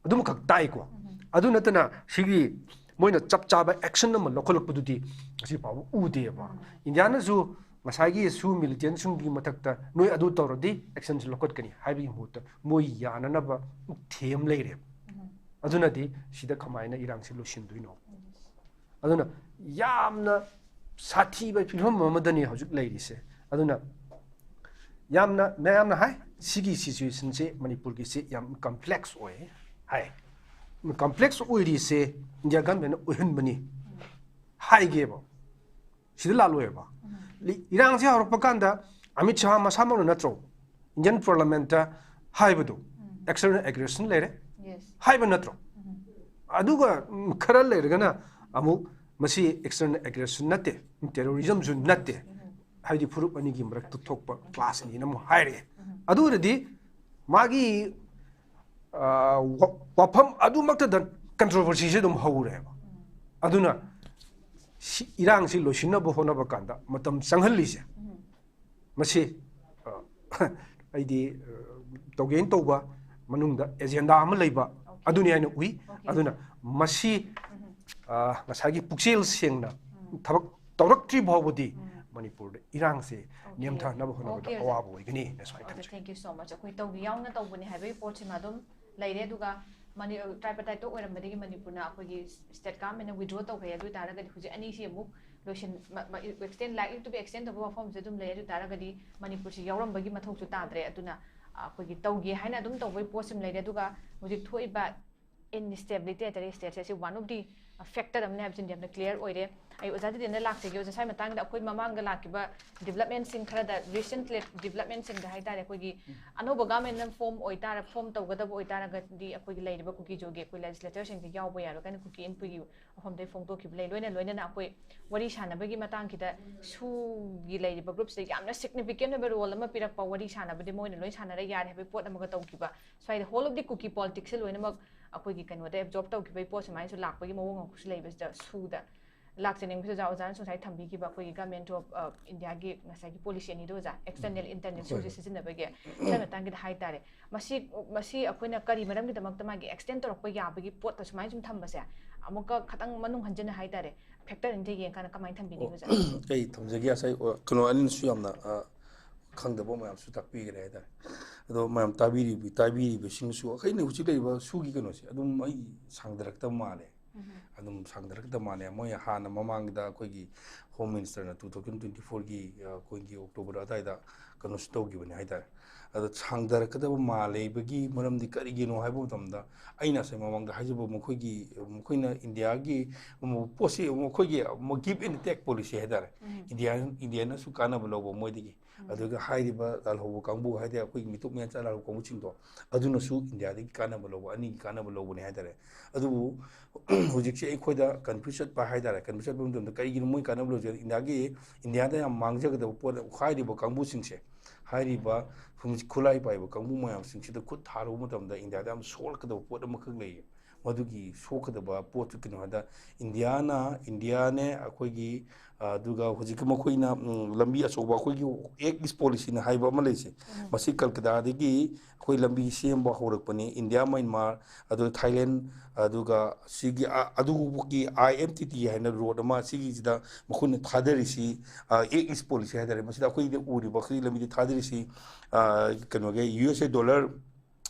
ꯑꯗꯨꯃꯈꯛ ꯇꯥꯏꯀꯣ꯫ ꯑꯗꯨ ꯅꯠꯇꯅ ꯁꯤꯒꯤ ꯃꯣꯏꯅ ꯆꯞ ꯆꯥꯕ ꯑꯦꯛꯁꯟ ꯑꯃ ꯂꯧꯈꯠꯂꯛꯄꯗꯨꯗꯤ ꯉꯁꯤ ꯐꯥꯎꯕ ꯎꯗꯦꯕ꯫ ꯏꯟꯗꯤꯌꯥꯅꯁꯨ ꯉꯁꯥꯏꯒꯤ ꯁꯤꯌꯨ ꯃꯤꯂꯤꯇꯦꯟꯁꯤꯡꯒꯤ ꯃꯊꯛꯇ ꯅꯣꯏ ꯑꯗꯨ ꯇꯧꯔꯗꯤ ꯑꯦꯛꯁꯟꯁꯤ ꯂꯧꯈꯠꯀꯅꯤ ꯍꯥꯏꯕꯒꯤ ꯃꯍꯨꯠꯇ ꯃꯣꯏ ꯌꯥꯅꯅꯕ ꯊꯦꯝ ꯂꯩꯔꯦꯕ꯫ ꯑꯗꯨꯅꯗꯤ ꯁꯤꯗ ꯀꯃꯥꯏꯅ ꯏꯔꯥꯡꯁꯤ ꯂꯣꯏꯁꯤꯟꯗꯣꯏꯅꯣ? ꯑꯗꯨꯅ ꯌꯥꯝꯅ ꯁꯥꯊꯤꯕ ꯐꯤꯕꯝ ꯑꯃꯗꯅꯤ ꯍꯧꯖꯤꯛ ꯂꯩꯔꯤꯁꯦ꯫ ꯑꯗꯨꯅ ꯌꯥꯝꯅ ꯃꯌꯥꯝꯅ ꯍꯥꯏ, ꯁꯤꯒꯤ ꯁꯤꯆꯨꯋꯦꯁꯟꯁꯦ ꯃꯅꯤꯄꯨꯔꯒꯤꯁꯦ ꯌꯥꯝ ꯀꯝꯄ꯭ꯂꯦꯛꯁ ꯑꯣꯏ ꯍꯥꯏ꯫ ꯀꯝꯄ꯭ꯂꯦꯛꯁ ꯑꯣꯏꯔꯤꯁꯦ ꯏꯟꯗꯤꯌꯥ ꯒꯃꯦꯟꯅ ꯑꯣꯏꯍꯟꯕꯅꯤ ꯍꯥꯏꯒꯦꯕ꯫ ꯁꯤꯗ ꯂꯥꯜꯂꯣꯏꯕ꯫ ꯂꯤ-, ꯏꯔꯥꯡꯁꯦ ꯍꯧꯔꯛꯄ ꯀꯥꯟꯗ ꯑꯃꯤꯠ ꯁꯥꯍ ꯃꯁꯥꯃꯛꯅ ꯅꯠꯇ꯭ꯔꯣ ꯏꯟꯗꯤꯌꯟ ꯄꯥꯔꯂꯥꯃꯦꯟꯠꯇ ꯍꯥꯏꯕꯗꯣ? ꯑꯦꯛꯁꯇꯔꯅꯦꯜ ꯑꯦꯒ꯭ꯔꯦꯁꯟ ꯂꯩꯔꯦ ꯍꯥꯏꯕ ꯅꯠꯇ꯭ꯔꯣ? ꯑꯗꯨꯒ, ꯎꯝ, ꯈꯔ ꯂꯩꯔꯒꯅ ꯑꯃꯨꯛ ꯃꯁꯤ ꯑꯦꯛꯁꯇꯔꯅꯦꯜ ꯑꯦꯒ꯭ꯔꯦꯁꯟ ꯅꯠꯇꯦ, ꯇꯦꯔꯣꯔꯤꯖꯝꯁꯨ ꯅꯠꯇꯦ, ꯍꯥꯏꯕꯗꯤ ꯐꯨꯔꯨꯞ ꯑꯅꯤꯒꯤ ꯃꯔꯛꯇ ꯊꯣꯛꯄ ꯀ꯭ꯂꯥꯁꯅꯤꯅ ꯑꯃꯨꯛ ꯍꯥꯏꯔꯛꯑꯦ꯫ ꯑꯗꯨ ꯑꯣꯏꯔꯗꯤ ꯃꯥꯒꯤ, ꯑ, ꯋꯥ-, ꯋꯥꯐꯝ ꯑꯗꯨꯃꯛꯇꯗ ꯀꯟꯇ꯭ꯔꯣꯚꯔꯁꯤꯁꯦ ꯑꯗꯨꯝ ꯍꯧꯔꯦꯕ꯫ ꯑꯗꯨꯅ ꯁꯤ ꯏꯔꯥꯡꯁꯤ ꯂꯣꯏꯁꯤꯟꯅꯕ ꯍꯣꯠꯅꯕ ꯀꯥꯟꯗ ꯃꯇꯝ ꯆꯪꯍꯜꯂꯤꯁꯦ, ꯃꯁꯤ, ꯑ, ꯑꯩꯗꯤ, ꯑ, ꯇꯧꯒꯦꯅ ꯇꯧꯕ ꯃꯅꯨꯡꯗ ꯑꯦꯖꯦꯟꯗꯥ ꯑꯃ ꯂꯩꯕ, ꯑꯗꯨꯅꯤ ꯍꯥꯏꯅ ꯎꯏ꯫ ꯑꯗꯨꯅ ꯃꯁꯤ, ꯑ, ꯉꯁꯥꯏꯒꯤ ꯄꯨꯛꯆꯦꯜ ꯁꯦꯡꯅ ꯊꯕꯛ ꯇꯧꯔꯛꯇ꯭ꯔꯤ ꯐꯥꯎꯕꯗꯤ ꯃꯅꯤꯄꯨꯔꯗ ꯏꯔꯥꯡꯁꯦ ꯅꯦꯝꯊꯅꯕ ꯍꯣꯠꯅꯕꯗ ꯑꯋꯥꯕ ꯑꯣꯏꯒꯅꯤ꯫ ꯁꯨꯃꯥꯏꯅ ꯊꯝꯖꯒꯦ꯫ Thank you so much꯫ ꯑꯩꯈꯣꯏ ꯇꯧꯒꯦ ꯌꯥꯎꯅ ꯇꯧꯕꯅꯦ ꯍꯥꯏꯕꯒꯤ ꯄꯣꯠꯁꯤꯃ ꯑꯗꯨꯝ ꯂꯩꯔꯦ꯫ ꯑꯗꯨꯒ ꯃꯅꯤ-, tripartite talk ꯑꯣꯏꯔꯝꯕꯗꯒꯤ ꯃꯅꯤꯄꯨꯔꯅ ꯑꯩꯈꯣꯏꯒꯤ state government ꯅ withdraw ꯇꯧꯈ꯭ꯔꯦ꯫ ꯑꯗꯨ ꯑꯣꯏ ꯇꯥꯔꯒꯗꯤ ꯍꯧꯖꯤꯛ ꯑꯅꯤꯁꯤ ꯑꯃꯨꯛ ꯂꯣꯏꯁꯤꯟ-, ꯃ-, ꯃ-, extend, likely to be extend ꯇꯧꯕ ꯋꯥꯐꯝꯁꯦ ꯑꯗꯨꯝ ꯂꯩ꯫ ꯑꯗꯨ ꯑꯣꯏ ꯇꯥꯔꯒꯗꯤ ꯃꯅꯤꯄꯨꯔꯁꯤ ꯌꯥꯎꯔꯝꯕꯒꯤ ꯃꯊꯧꯁꯨ ꯇꯥꯗ꯭ꯔꯦ꯫ ꯑꯗꯨꯅ, ꯑ, ꯑꯩꯈꯣꯏꯒꯤ ꯇꯧꯒꯦ ꯍꯥꯏꯅ ꯑꯗꯨꯝ ꯇꯧꯕꯒꯤ ꯄꯣꯠꯁꯤꯃ ꯂꯩꯔꯦ꯫ ꯑꯗꯨꯒ ꯍꯧꯖꯤꯛ ꯊꯣꯛꯏꯕ instability ꯍꯥꯏꯇꯥꯔꯦ, state ꯁꯦ ꯁꯤ one of the ꯐꯦꯛꯇꯔ ꯑꯃꯅꯦ ꯍꯥꯏꯕꯁꯤꯃꯗꯤ ꯌꯥꯝꯅ ꯀ꯭ꯂꯤꯌꯥꯔ ꯑꯣꯏꯔꯦ꯫ ꯑꯩ ꯑꯣꯖꯥ ꯖꯤꯇꯦꯟꯗ ꯂꯥꯛꯆꯒꯦ꯫ ꯑꯣꯖꯥ, ꯁ꯭ꯋꯥꯏ ꯃꯇꯥꯡꯗ ꯑꯩꯈꯣꯏ ꯃꯃꯥꯡꯗ ꯂꯥꯛꯈꯤꯕ ꯗꯤꯕꯂꯞꯃꯦꯟꯁꯤꯡ ꯈꯔꯗ, ꯔꯤꯁꯦꯟꯠ ꯗꯤꯕꯂꯞꯃꯦꯟꯁꯤꯡꯗ ꯍꯥꯏꯇꯥꯔꯦ, ꯑꯩꯈꯣꯏꯒꯤ ꯑꯅꯧꯕ ꯒꯚꯔꯟꯃꯦꯟꯠ ꯑꯃ ꯐꯣꯔꯝ ꯑꯣꯏꯇꯥꯔ-, ꯐꯣꯔꯝ ꯇꯧꯒꯗꯕ ꯑꯣꯏꯇꯥꯔꯒꯗꯤ ꯑꯩꯈꯣꯏꯒꯤ ꯂꯩꯔꯤꯕ ꯀꯨꯀꯤꯖꯣꯒꯤ ꯑꯩꯈꯣꯏ ꯂꯦꯖꯤꯁꯂꯦꯇꯔꯁꯤꯡꯁꯦ ꯌꯥꯎꯕ ꯌꯥꯔꯣꯏ ꯀꯥꯏꯅ ꯀꯨꯀꯤ ꯏꯟꯄꯨꯠꯀꯤ ꯋꯥꯐꯝꯗꯒꯤ ꯐꯣꯡꯗꯣꯛꯈꯤꯕ ꯂꯩ꯫ ꯂꯣꯏꯅ ꯂꯣꯏꯅꯅ ꯑꯩꯈꯣꯏ ꯋꯥꯔꯤ ꯁꯥꯟꯅꯕꯒꯤ ꯃꯇꯥꯡꯁꯤꯗ ꯁꯨꯒꯤ ꯂꯩꯔꯤꯕ ꯒ꯭ꯔꯨꯞꯁꯤꯗ ꯌꯥꯝꯅ ꯁꯤꯒꯅꯤꯐꯤꯀꯦꯟ ꯑꯣꯏꯕ ꯔꯣꯜ ꯑꯃ ꯄꯤꯔꯛꯄ, ꯋꯥꯔꯤ ꯁꯥꯟꯅꯕꯗꯤ ꯃꯣꯏꯅ ꯂꯣꯏ ꯁꯥꯟꯅꯔ ꯌꯥꯔꯦ ꯍꯥꯏꯕꯒꯤ ꯄꯣꯠ ꯑꯃꯒ ꯇꯧꯈꯤꯕ, ꯁ꯭ꯋꯥꯏꯗ ꯍꯣꯜ ꯑꯣꯐ ꯗꯤ ꯀꯨꯀꯤ ꯄꯣꯂꯤꯇꯤꯛꯁꯁꯦ ꯂꯣꯏꯅꯃꯛ ꯑꯩꯈꯣꯏꯒꯤ ꯀꯩꯅꯣꯗ ꯑꯦꯕꯖꯣꯔꯕ ꯇꯧꯈꯤꯕꯒꯤ ꯄꯣꯠ ꯁꯨꯃꯥꯏꯅꯁꯨ ꯂꯥꯛꯄꯒꯤ ꯃꯑꯣꯡ ꯑꯃꯈꯛꯁꯨ ꯂꯩꯕꯁꯤꯗ ꯁꯨꯗ ꯂꯥꯛꯆꯅꯤꯡꯕꯁꯤꯗ ꯑꯣꯖꯥ, ꯑꯣꯖꯥꯅꯁꯨ ꯉꯁꯥꯏ ꯊꯝꯕꯤꯈꯤꯕ ꯑꯩꯈꯣꯏꯒꯤ ꯒꯚꯔꯟꯃꯦꯟꯠ ꯑꯣꯐ ꯏꯟꯗꯤꯌꯥꯒꯤ ꯉꯁꯥꯏꯒꯤ ꯄꯣꯂꯤꯁꯤ ꯑꯅꯤꯗꯣ ꯑꯣꯖꯥ, ꯑꯦꯛꯁꯇꯔꯅꯦꯜ, ꯏꯟꯇꯔꯅꯦꯜ ꯁꯨꯁꯦ ꯁꯤꯖꯤꯟꯅꯕꯒꯤ, ꯁꯤ ꯃꯇꯥꯡꯒꯤꯗ ꯍꯥꯏꯇꯥꯔꯦ꯫ ꯃꯁꯤ, ꯃꯁꯤ ꯑꯩꯈꯣꯏꯅ ꯀꯔꯤ ꯃꯔꯝꯒꯤꯗꯃꯛꯇ ꯃꯥꯒꯤ ꯑꯦꯛꯁꯇꯦꯟ ꯇꯧꯔꯛꯄ ꯌꯥꯕꯒꯤ ꯄꯣꯠꯇ ꯁꯨꯃꯥꯏꯅ ꯁꯨꯝ ꯊꯝꯕꯁꯦ ꯑꯃꯨꯛꯀ ꯈꯇꯪ ꯃꯅꯨꯡ ꯍꯟꯖꯤꯟꯅ ꯍꯥꯏꯇꯥꯔꯦ, ꯐꯦꯛꯇꯔ ꯑꯅꯤꯗ ꯌꯦꯡꯀꯥꯟꯗ ꯀꯃꯥꯏꯅ ꯊꯝꯕꯤꯅꯤ ꯑꯣ, ꯑꯣꯖꯥ? ꯑꯩ ꯊꯝꯖꯒꯦ꯫ ꯉꯁꯥꯏ, ꯑ, ꯀꯩꯅꯣ ꯑꯅꯤꯅꯁꯨ ꯌꯥꯝꯅ, ꯑ, ꯈꯪꯗꯕ ꯃꯌꯥꯝꯁꯨ ꯇꯥꯛꯄꯤꯈ꯭ꯔꯦ ꯍꯥꯏꯇꯥꯔꯦ꯫ ꯑꯗꯣ ꯃꯌꯥꯝ ꯇꯥꯕꯤꯔꯤꯕ, ꯇꯥꯕꯤꯔꯤꯕꯁꯤꯡꯁꯨ ꯑꯩꯈꯣꯏꯅ ꯍꯧꯖꯤꯛ ꯂꯩꯔꯤꯕ ꯁꯨꯒꯤ ꯀꯩꯅꯣꯁꯦ ꯑꯗꯨꯝ ꯑꯩ ꯁꯥꯡꯗꯔꯛꯇꯕ ꯃꯥꯜꯂꯦ꯫ ꯑꯗꯨꯝ ꯁꯥꯡꯗꯔꯛꯀꯗꯕ ꯃꯥꯜꯂꯦ꯫ ꯃꯣꯏ ꯍꯥꯟꯅ ꯃꯃꯥꯡꯗ ꯑꯩꯈꯣꯏꯒꯤ ꯍꯣꯝ ꯃꯤꯅꯤꯁꯇꯔꯅ ꯇꯨ ꯊꯥꯎꯖꯟ ꯇ꯭ꯋꯦꯟꯇꯤ ꯐꯣꯔꯒꯤ, ꯑ, ꯑꯩꯈꯣꯏꯒꯤ ꯑꯣꯛꯇꯣꯕꯔ ꯑꯗꯨꯋꯥꯏꯗ ꯀꯩꯅꯣꯁꯨ ꯇꯧꯈꯤꯕꯅꯦ ꯍꯥꯏꯇꯥꯔꯦ꯫ ꯑꯗꯣ ꯁꯥꯡꯗꯔꯛꯀꯗꯕ ꯃꯥꯜꯂꯦꯕꯒꯤ ꯃꯔꯝꯗꯤ ꯀꯔꯤꯒꯤꯅꯣ ꯍꯥꯏꯕ ꯃꯇꯝꯗ, ꯑꯩꯅ ꯉꯁꯥꯏ ꯃꯃꯥꯡꯗ ꯍꯥꯏꯖꯕ, ꯃꯈꯣꯏꯒꯤ, ꯃꯈꯣꯏꯅ ꯏꯟꯗꯤꯌꯥꯒꯤ ꯄꯣꯠꯁꯤ, ꯃꯈꯣꯏꯒꯤ ꯒꯤꯞ ꯑꯦꯟ ꯇꯦꯛ ꯄꯣꯂꯤꯁꯤ ꯍꯥꯏꯇꯥꯔꯦ꯫ ꯏꯟꯗꯤꯌꯥ, ꯏꯟꯗꯤꯌꯥꯅꯁꯨ ꯀꯥꯟꯅꯕ ꯂꯧꯕ ꯃꯣꯏꯗꯒꯤ꯫ ꯑꯗꯨꯒ ꯍꯥꯏꯔꯤꯕ ꯂꯥꯜꯍꯧꯕ ꯀꯥꯡꯕꯨ ꯍꯥꯏꯗꯤ ꯑꯩꯈꯣꯏꯒꯤ ꯃꯤꯇꯣꯞ ꯃꯌꯥ ꯆꯠꯂꯥꯛꯄ ꯀꯥꯡꯕꯨꯁꯤꯡꯗꯣ, ꯑꯗꯨꯅꯁꯨ ꯏꯟꯗꯤꯌꯥꯗꯒꯤ ꯀꯥꯟꯅꯕ ꯂꯧꯕ, ꯑꯅꯤꯒꯤ ꯀꯥꯟꯅꯕ ꯂꯧꯕꯅꯦ ꯍꯥꯏꯇꯥꯔꯦ꯫ ꯑꯗꯨꯕꯨ ꯍꯧꯖꯤꯛꯁꯦ ꯑꯩꯈꯣꯏꯗ ꯀꯟꯐ꯭ꯌꯨꯁ ꯆꯠꯄ ꯍꯥꯏꯇꯥꯔꯦ꯫ ꯀꯟꯐ꯭ꯌꯨꯁ ꯆꯠꯄ ꯃꯇꯝꯗ ꯀꯔꯤꯒꯤꯅꯣ ꯃꯣꯏ ꯀꯥꯟꯅꯕ ꯂꯧꯖꯔꯤ? ꯏꯟꯗꯤꯌꯥꯒꯤ, ꯏꯟꯗꯤꯌꯥꯗ ꯌꯥꯝ ꯃꯥꯡꯖꯒꯗꯕ ꯄꯣꯠ ꯍꯥꯏꯔꯤꯕ ꯀꯥꯡꯕꯨꯁꯤꯡꯁꯦ, ꯍꯥꯏꯔꯤꯕ ꯈꯨꯠꯂꯥꯏ ꯄꯥꯏꯕ ꯀꯥꯡꯕꯨ ꯃꯌꯥꯝꯁꯤꯡꯁꯤꯗ ꯈꯨꯠ ꯊꯥꯔꯨꯕ ꯃꯇꯝꯗ ꯏꯟꯗꯤꯌꯥꯗ ꯌꯥꯝ ꯁꯣꯛꯂꯛꯀꯗꯕ ꯄꯣꯠ ꯑꯃꯈꯛ ꯂꯩꯌꯦ꯫ ꯃꯗꯨꯒꯤ ꯁꯣꯛꯀꯗꯕ ꯄꯣꯠꯁꯨ ꯀꯩꯅꯣ ꯍꯥꯏꯗ, ꯏꯟꯗꯤꯌꯥꯅ, ꯏꯟꯗꯤꯌꯥꯅꯦ ꯑꯩꯈꯣꯏꯒꯤ, ꯑ, ꯑꯗꯨꯒ ꯍꯧꯖꯤꯛꯀꯤ ꯃꯈꯣꯏꯅ, ꯎꯝ, ꯂꯝꯕꯤ ꯑꯆꯧꯕ ꯑꯩꯈꯣꯏꯒꯤ ꯑꯦꯛ ꯏꯁ ꯄꯣꯂꯤꯁꯤꯅ ꯍꯥꯏꯕ ꯑꯃ ꯂꯩꯁꯦ, ꯃꯁꯤ ꯀꯜꯀꯇꯥꯗꯒꯤ ꯑꯩꯈꯣꯏ ꯂꯝꯕꯤ ꯁꯦꯝꯕ ꯍꯧꯔꯛꯄꯅꯤ꯫ ꯏꯟꯗꯤꯌꯥ, ꯃ꯭ꯌꯥꯟꯃꯥꯔ, ꯑꯗꯨꯒ ꯊꯥꯏꯂꯦꯟ, ꯑꯗꯨꯒ ꯁꯤꯒꯤ, ꯑ, ꯑꯗꯨꯒꯤ ꯑꯥꯏ ꯑꯦꯝ ꯇꯤ ꯇꯤ ꯍꯥꯏꯅ ꯔꯣꯗ ꯑꯃ ꯁꯤꯒꯤꯁꯤꯗ ꯃꯈꯣꯏꯅ ꯊꯥꯗꯔꯤꯁꯤ, ꯑ, ꯑꯦꯛ ꯏꯁ ꯄꯣꯂꯤꯁꯤ ꯍꯥꯏꯇꯥꯔꯦ꯫ ꯃꯁꯤꯗ ꯑꯩꯈꯣꯏꯗ ꯎꯔꯤꯕ ꯑꯩꯈꯣꯏꯒꯤ ꯂꯝꯕꯤꯗ ꯊꯥꯗꯔꯤꯁꯤ, ꯑ, ꯀꯩꯅꯣꯒꯤ ꯌꯨ ꯑꯦꯁ ꯑꯦ ꯗꯣꯂꯔ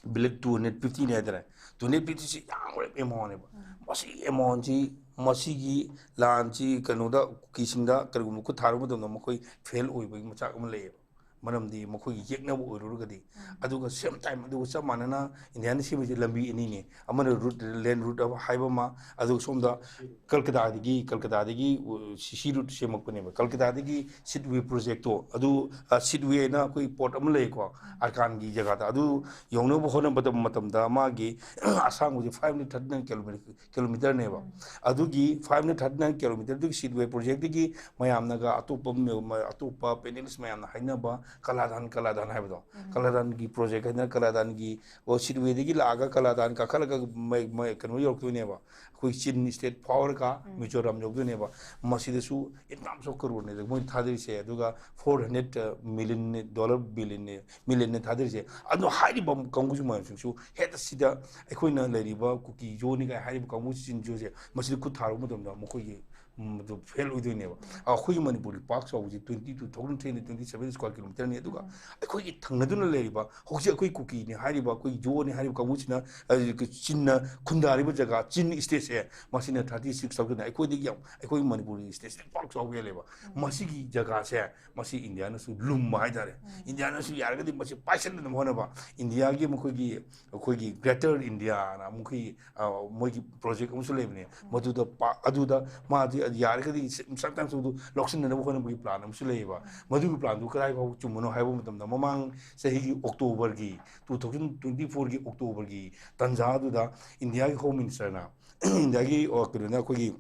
ꯕꯤꯂꯦꯠ ꯇꯨ ꯍꯟꯗ꯭ꯔꯦꯠ ꯐꯤꯐꯇꯤꯅꯤ ꯍꯥꯏꯇꯥꯔꯦ꯫ ꯇꯨ ꯍꯟꯗ꯭ꯔꯦꯠ ꯐꯤꯐꯇꯤꯁꯤ ꯌꯥꯝꯈ꯭ꯔꯕ ꯑꯦꯃꯥꯎꯟꯅꯦꯕ꯫ ꯃꯁꯤꯒꯤ ꯑꯦꯃꯥꯎꯟꯁꯤ, ꯃꯁꯤꯒꯤ ꯂꯥꯟꯁꯤ ꯀꯩꯅꯣꯗ, ꯀꯨꯀꯤꯁꯤꯡꯗ ꯀꯔꯤꯒꯨꯝꯕ ꯈꯨꯠ ꯊꯥꯔꯨꯕ ꯃꯇꯝꯗ ꯃꯈꯣꯏ ꯐꯦꯜ ꯑꯣꯏꯕꯒꯤ ꯃꯆꯥꯛ ꯑꯃ ꯂꯩꯌꯦꯕ꯫ ꯃꯔꯝꯗꯤ ꯃꯈꯣꯏꯒꯤ ꯌꯦꯛꯅꯕ ꯑꯣꯏꯔꯨꯔꯒꯗꯤ꯫ ꯑꯗꯨꯒ same time, ꯑꯗꯨꯒ ꯆꯞ ꯃꯥꯟꯅꯅ ꯏꯟꯗꯤꯌꯥꯅ ꯁꯦꯝꯃꯤꯁꯦ ꯂꯝꯕꯤ ꯑꯅꯤꯅꯤ, ꯑꯃꯅ route, land route ꯍꯥꯏꯕ ꯑꯃ, ꯑꯗꯨꯒ ꯁꯣꯝꯗ ꯀꯜꯀꯇꯥꯗꯒꯤ, ꯀꯜꯀꯇꯥꯗꯒꯤ, ꯎ, CC route ꯁꯦꯝꯃꯛꯄꯅꯦꯕ꯫ ꯀꯜꯀꯇꯥꯗꯒꯤ Seaway project ꯇꯣ, ꯑꯗꯨ, ꯑ, Seaway ꯍꯥꯏꯅ ꯑꯩꯈꯣꯏ port ꯑꯃ ꯂꯩꯀꯣ, ꯑꯔꯀꯥꯟꯒꯤ ꯖꯒꯥꯗ, ꯑꯗꯨ ꯌꯧꯅꯕ ꯍꯣꯠꯅꯕꯗ ꯃꯇꯝꯗ ꯃꯥꯒꯤ ꯑꯁꯥꯡꯕꯁꯦ five hundred thirty nine kilometer, kilometer ꯅꯦꯕ꯫ ꯑꯗꯨꯒꯤ five hundred thirty nine kilometer ꯗꯨꯒꯤ Seaway project ꯇꯒꯤ ꯃꯌꯥꯝꯅꯒ ꯑꯇꯣꯞꯄ ꯃ-, ꯃ-, ꯑꯇꯣꯞꯄ panelist ꯃꯌꯥꯝꯅ ꯍꯥꯏꯅꯕ ꯀꯂꯥꯗꯥꯟ, ꯀꯂꯥꯗꯥꯟ ꯍꯥꯏꯕꯗꯣ, ꯀꯂꯥꯗꯥꯟꯒꯤ project ꯍꯥꯏꯗꯅ ꯀꯂꯥꯗꯥꯟꯒꯤ, ꯑꯣ, Seaway ꯗꯒꯤ ꯂꯥꯛꯑꯒ ꯀꯂꯥꯗꯥꯟ ꯀꯥꯈꯠꯂꯒ ꯃ-, ꯃ-, ꯀꯩꯅꯣ ꯌꯧꯔꯛꯇꯣꯏꯅꯦꯕ, ꯑꯩꯈꯣꯏ ꯆꯤꯟ state ꯐꯥꯎꯔꯒ ꯃꯤꯖꯣꯔꯥꯝ ꯌꯧꯗꯣꯏꯅꯦꯕ꯫ ꯃꯁꯤꯗꯁꯨ in terms of crore ꯅꯦ ꯃꯣꯏ ꯊꯥꯗꯔꯤꯁꯦ, ꯑꯗꯨꯒ four hundred million dollar billion ꯅꯦ, million ꯅꯦ ꯊꯥꯗꯔꯤꯁꯦ꯫ ꯑꯗꯣ ꯍꯥꯏꯔꯤꯕ ꯀꯥꯡꯕꯨꯁꯤ ꯃꯌꯥꯝꯁꯤꯡꯁꯨ ꯍꯦꯛꯇ ꯁꯤꯗ ꯑꯩꯈꯣꯏꯅ ꯂꯩꯔꯤꯕ ꯀꯨꯀꯤ ꯖꯣꯅꯤ ꯀꯥꯏ ꯍꯥꯏꯔꯤꯕ ꯀꯥꯡꯕꯨ ꯆꯤꯟ ꯖꯣꯁꯦ ꯃꯁꯤꯗ ꯈꯨꯠ ꯊꯥꯔꯨꯕ ꯃꯇꯝꯗ ꯃꯈꯣꯏꯒꯤ, ꯎꯝ, ꯑꯗꯨ fail ꯑꯣꯏꯗꯣꯏꯅꯦꯕ꯫ ꯑꯩꯈꯣꯏꯒꯤ ꯃꯅꯤꯄꯨꯔꯒꯤ ꯄꯥꯛ ꯆꯥꯎꯕꯁꯤ twenty two thousand three hundred twenty seven square kilometer ꯅꯤ꯫ ꯑꯗꯨꯒ ꯑꯩꯈꯣꯏꯒꯤ ꯊꯪꯅꯗꯨꯅ ꯂꯩꯔꯤꯕ ꯍꯧꯖꯤꯛ ꯑꯩꯈꯣꯏ ꯀꯨꯀꯤꯅꯤ ꯍꯥꯏꯔꯤꯕ, ꯑꯩꯈꯣꯏ ꯖꯣꯅꯤ ꯍꯥꯏꯔꯤꯕ ꯀꯥꯡꯕꯨꯁꯤꯅ, ꯑ, ꯆꯤꯟꯅ ꯈꯨꯟꯗꯥꯔꯤꯕ ꯖꯒꯥ, ꯆꯤꯟ state ꯁꯦ, ꯃꯁꯤꯅ thirty six thousand, ꯑꯩꯈꯣꯏꯗꯒꯤ ꯌꯥꯝ, ꯑꯩꯈꯣꯏ ꯃꯅꯤꯄꯨꯔꯒꯤ state ꯁꯤꯗꯒꯤ ꯄꯥꯛ ꯆꯥꯎꯕ ꯍꯦꯜꯂꯦꯕ꯫ ꯃꯁꯤꯒꯤ ꯖꯒꯥꯁꯦ, ꯃꯁꯤ ꯏꯟꯗꯤꯌꯥꯅꯁꯨ ꯂꯨꯝꯕ ꯍꯥꯏꯇꯥꯔꯦ꯫ ꯏꯟꯗꯤꯌꯥꯅꯁꯨ ꯌꯥꯔꯒꯗꯤ ꯃꯁꯤ ꯄꯥꯏꯁꯟꯗꯅꯕ ꯍꯣꯠꯅꯕ, ꯏꯟꯗꯤꯌꯥꯒꯤ ꯃꯈꯣꯏꯒꯤ, ꯑꯩꯈꯣꯏꯒꯤ Greater India ꯅ ꯑꯃꯨꯛꯈꯤ, ꯑ, ꯃꯣꯏꯒꯤ project ꯑꯃꯁꯨ ꯂꯩꯕꯅꯦ꯫ ꯃꯗꯨꯗ ꯄꯥ-, ꯑꯗꯨꯗ ꯃꯥꯗꯤ ꯌꯥꯔꯒꯗꯤ sometimes ꯃꯗꯨ ꯂꯧꯁꯤꯟꯅꯅꯕ ꯍꯣꯠꯅꯕꯒꯤ plan ꯑꯃꯁꯨ ꯂꯩꯌꯦꯕ꯫ ꯃꯗꯨꯒꯤ plan ꯗꯨ ꯀꯗꯥꯏ ꯐꯥꯎ ꯆꯨꯝꯕꯅꯣ ꯍꯥꯏꯕ ꯃꯇꯝꯗ, ꯃꯃꯥꯡ ꯆꯍꯤꯒꯤ October ꯒꯤ, two thousand twenty four ꯒꯤ October ꯒꯤ ꯇꯥꯟꯖꯥ ꯑꯗꯨꯗ ꯏꯟꯗꯤꯌꯥꯒꯤ Home Minister ꯅ, ꯏꯟꯗꯤꯌꯥꯒꯤ, ꯑ, ꯀꯩꯅꯣꯅ, ꯑꯩꯈꯣꯏꯒꯤ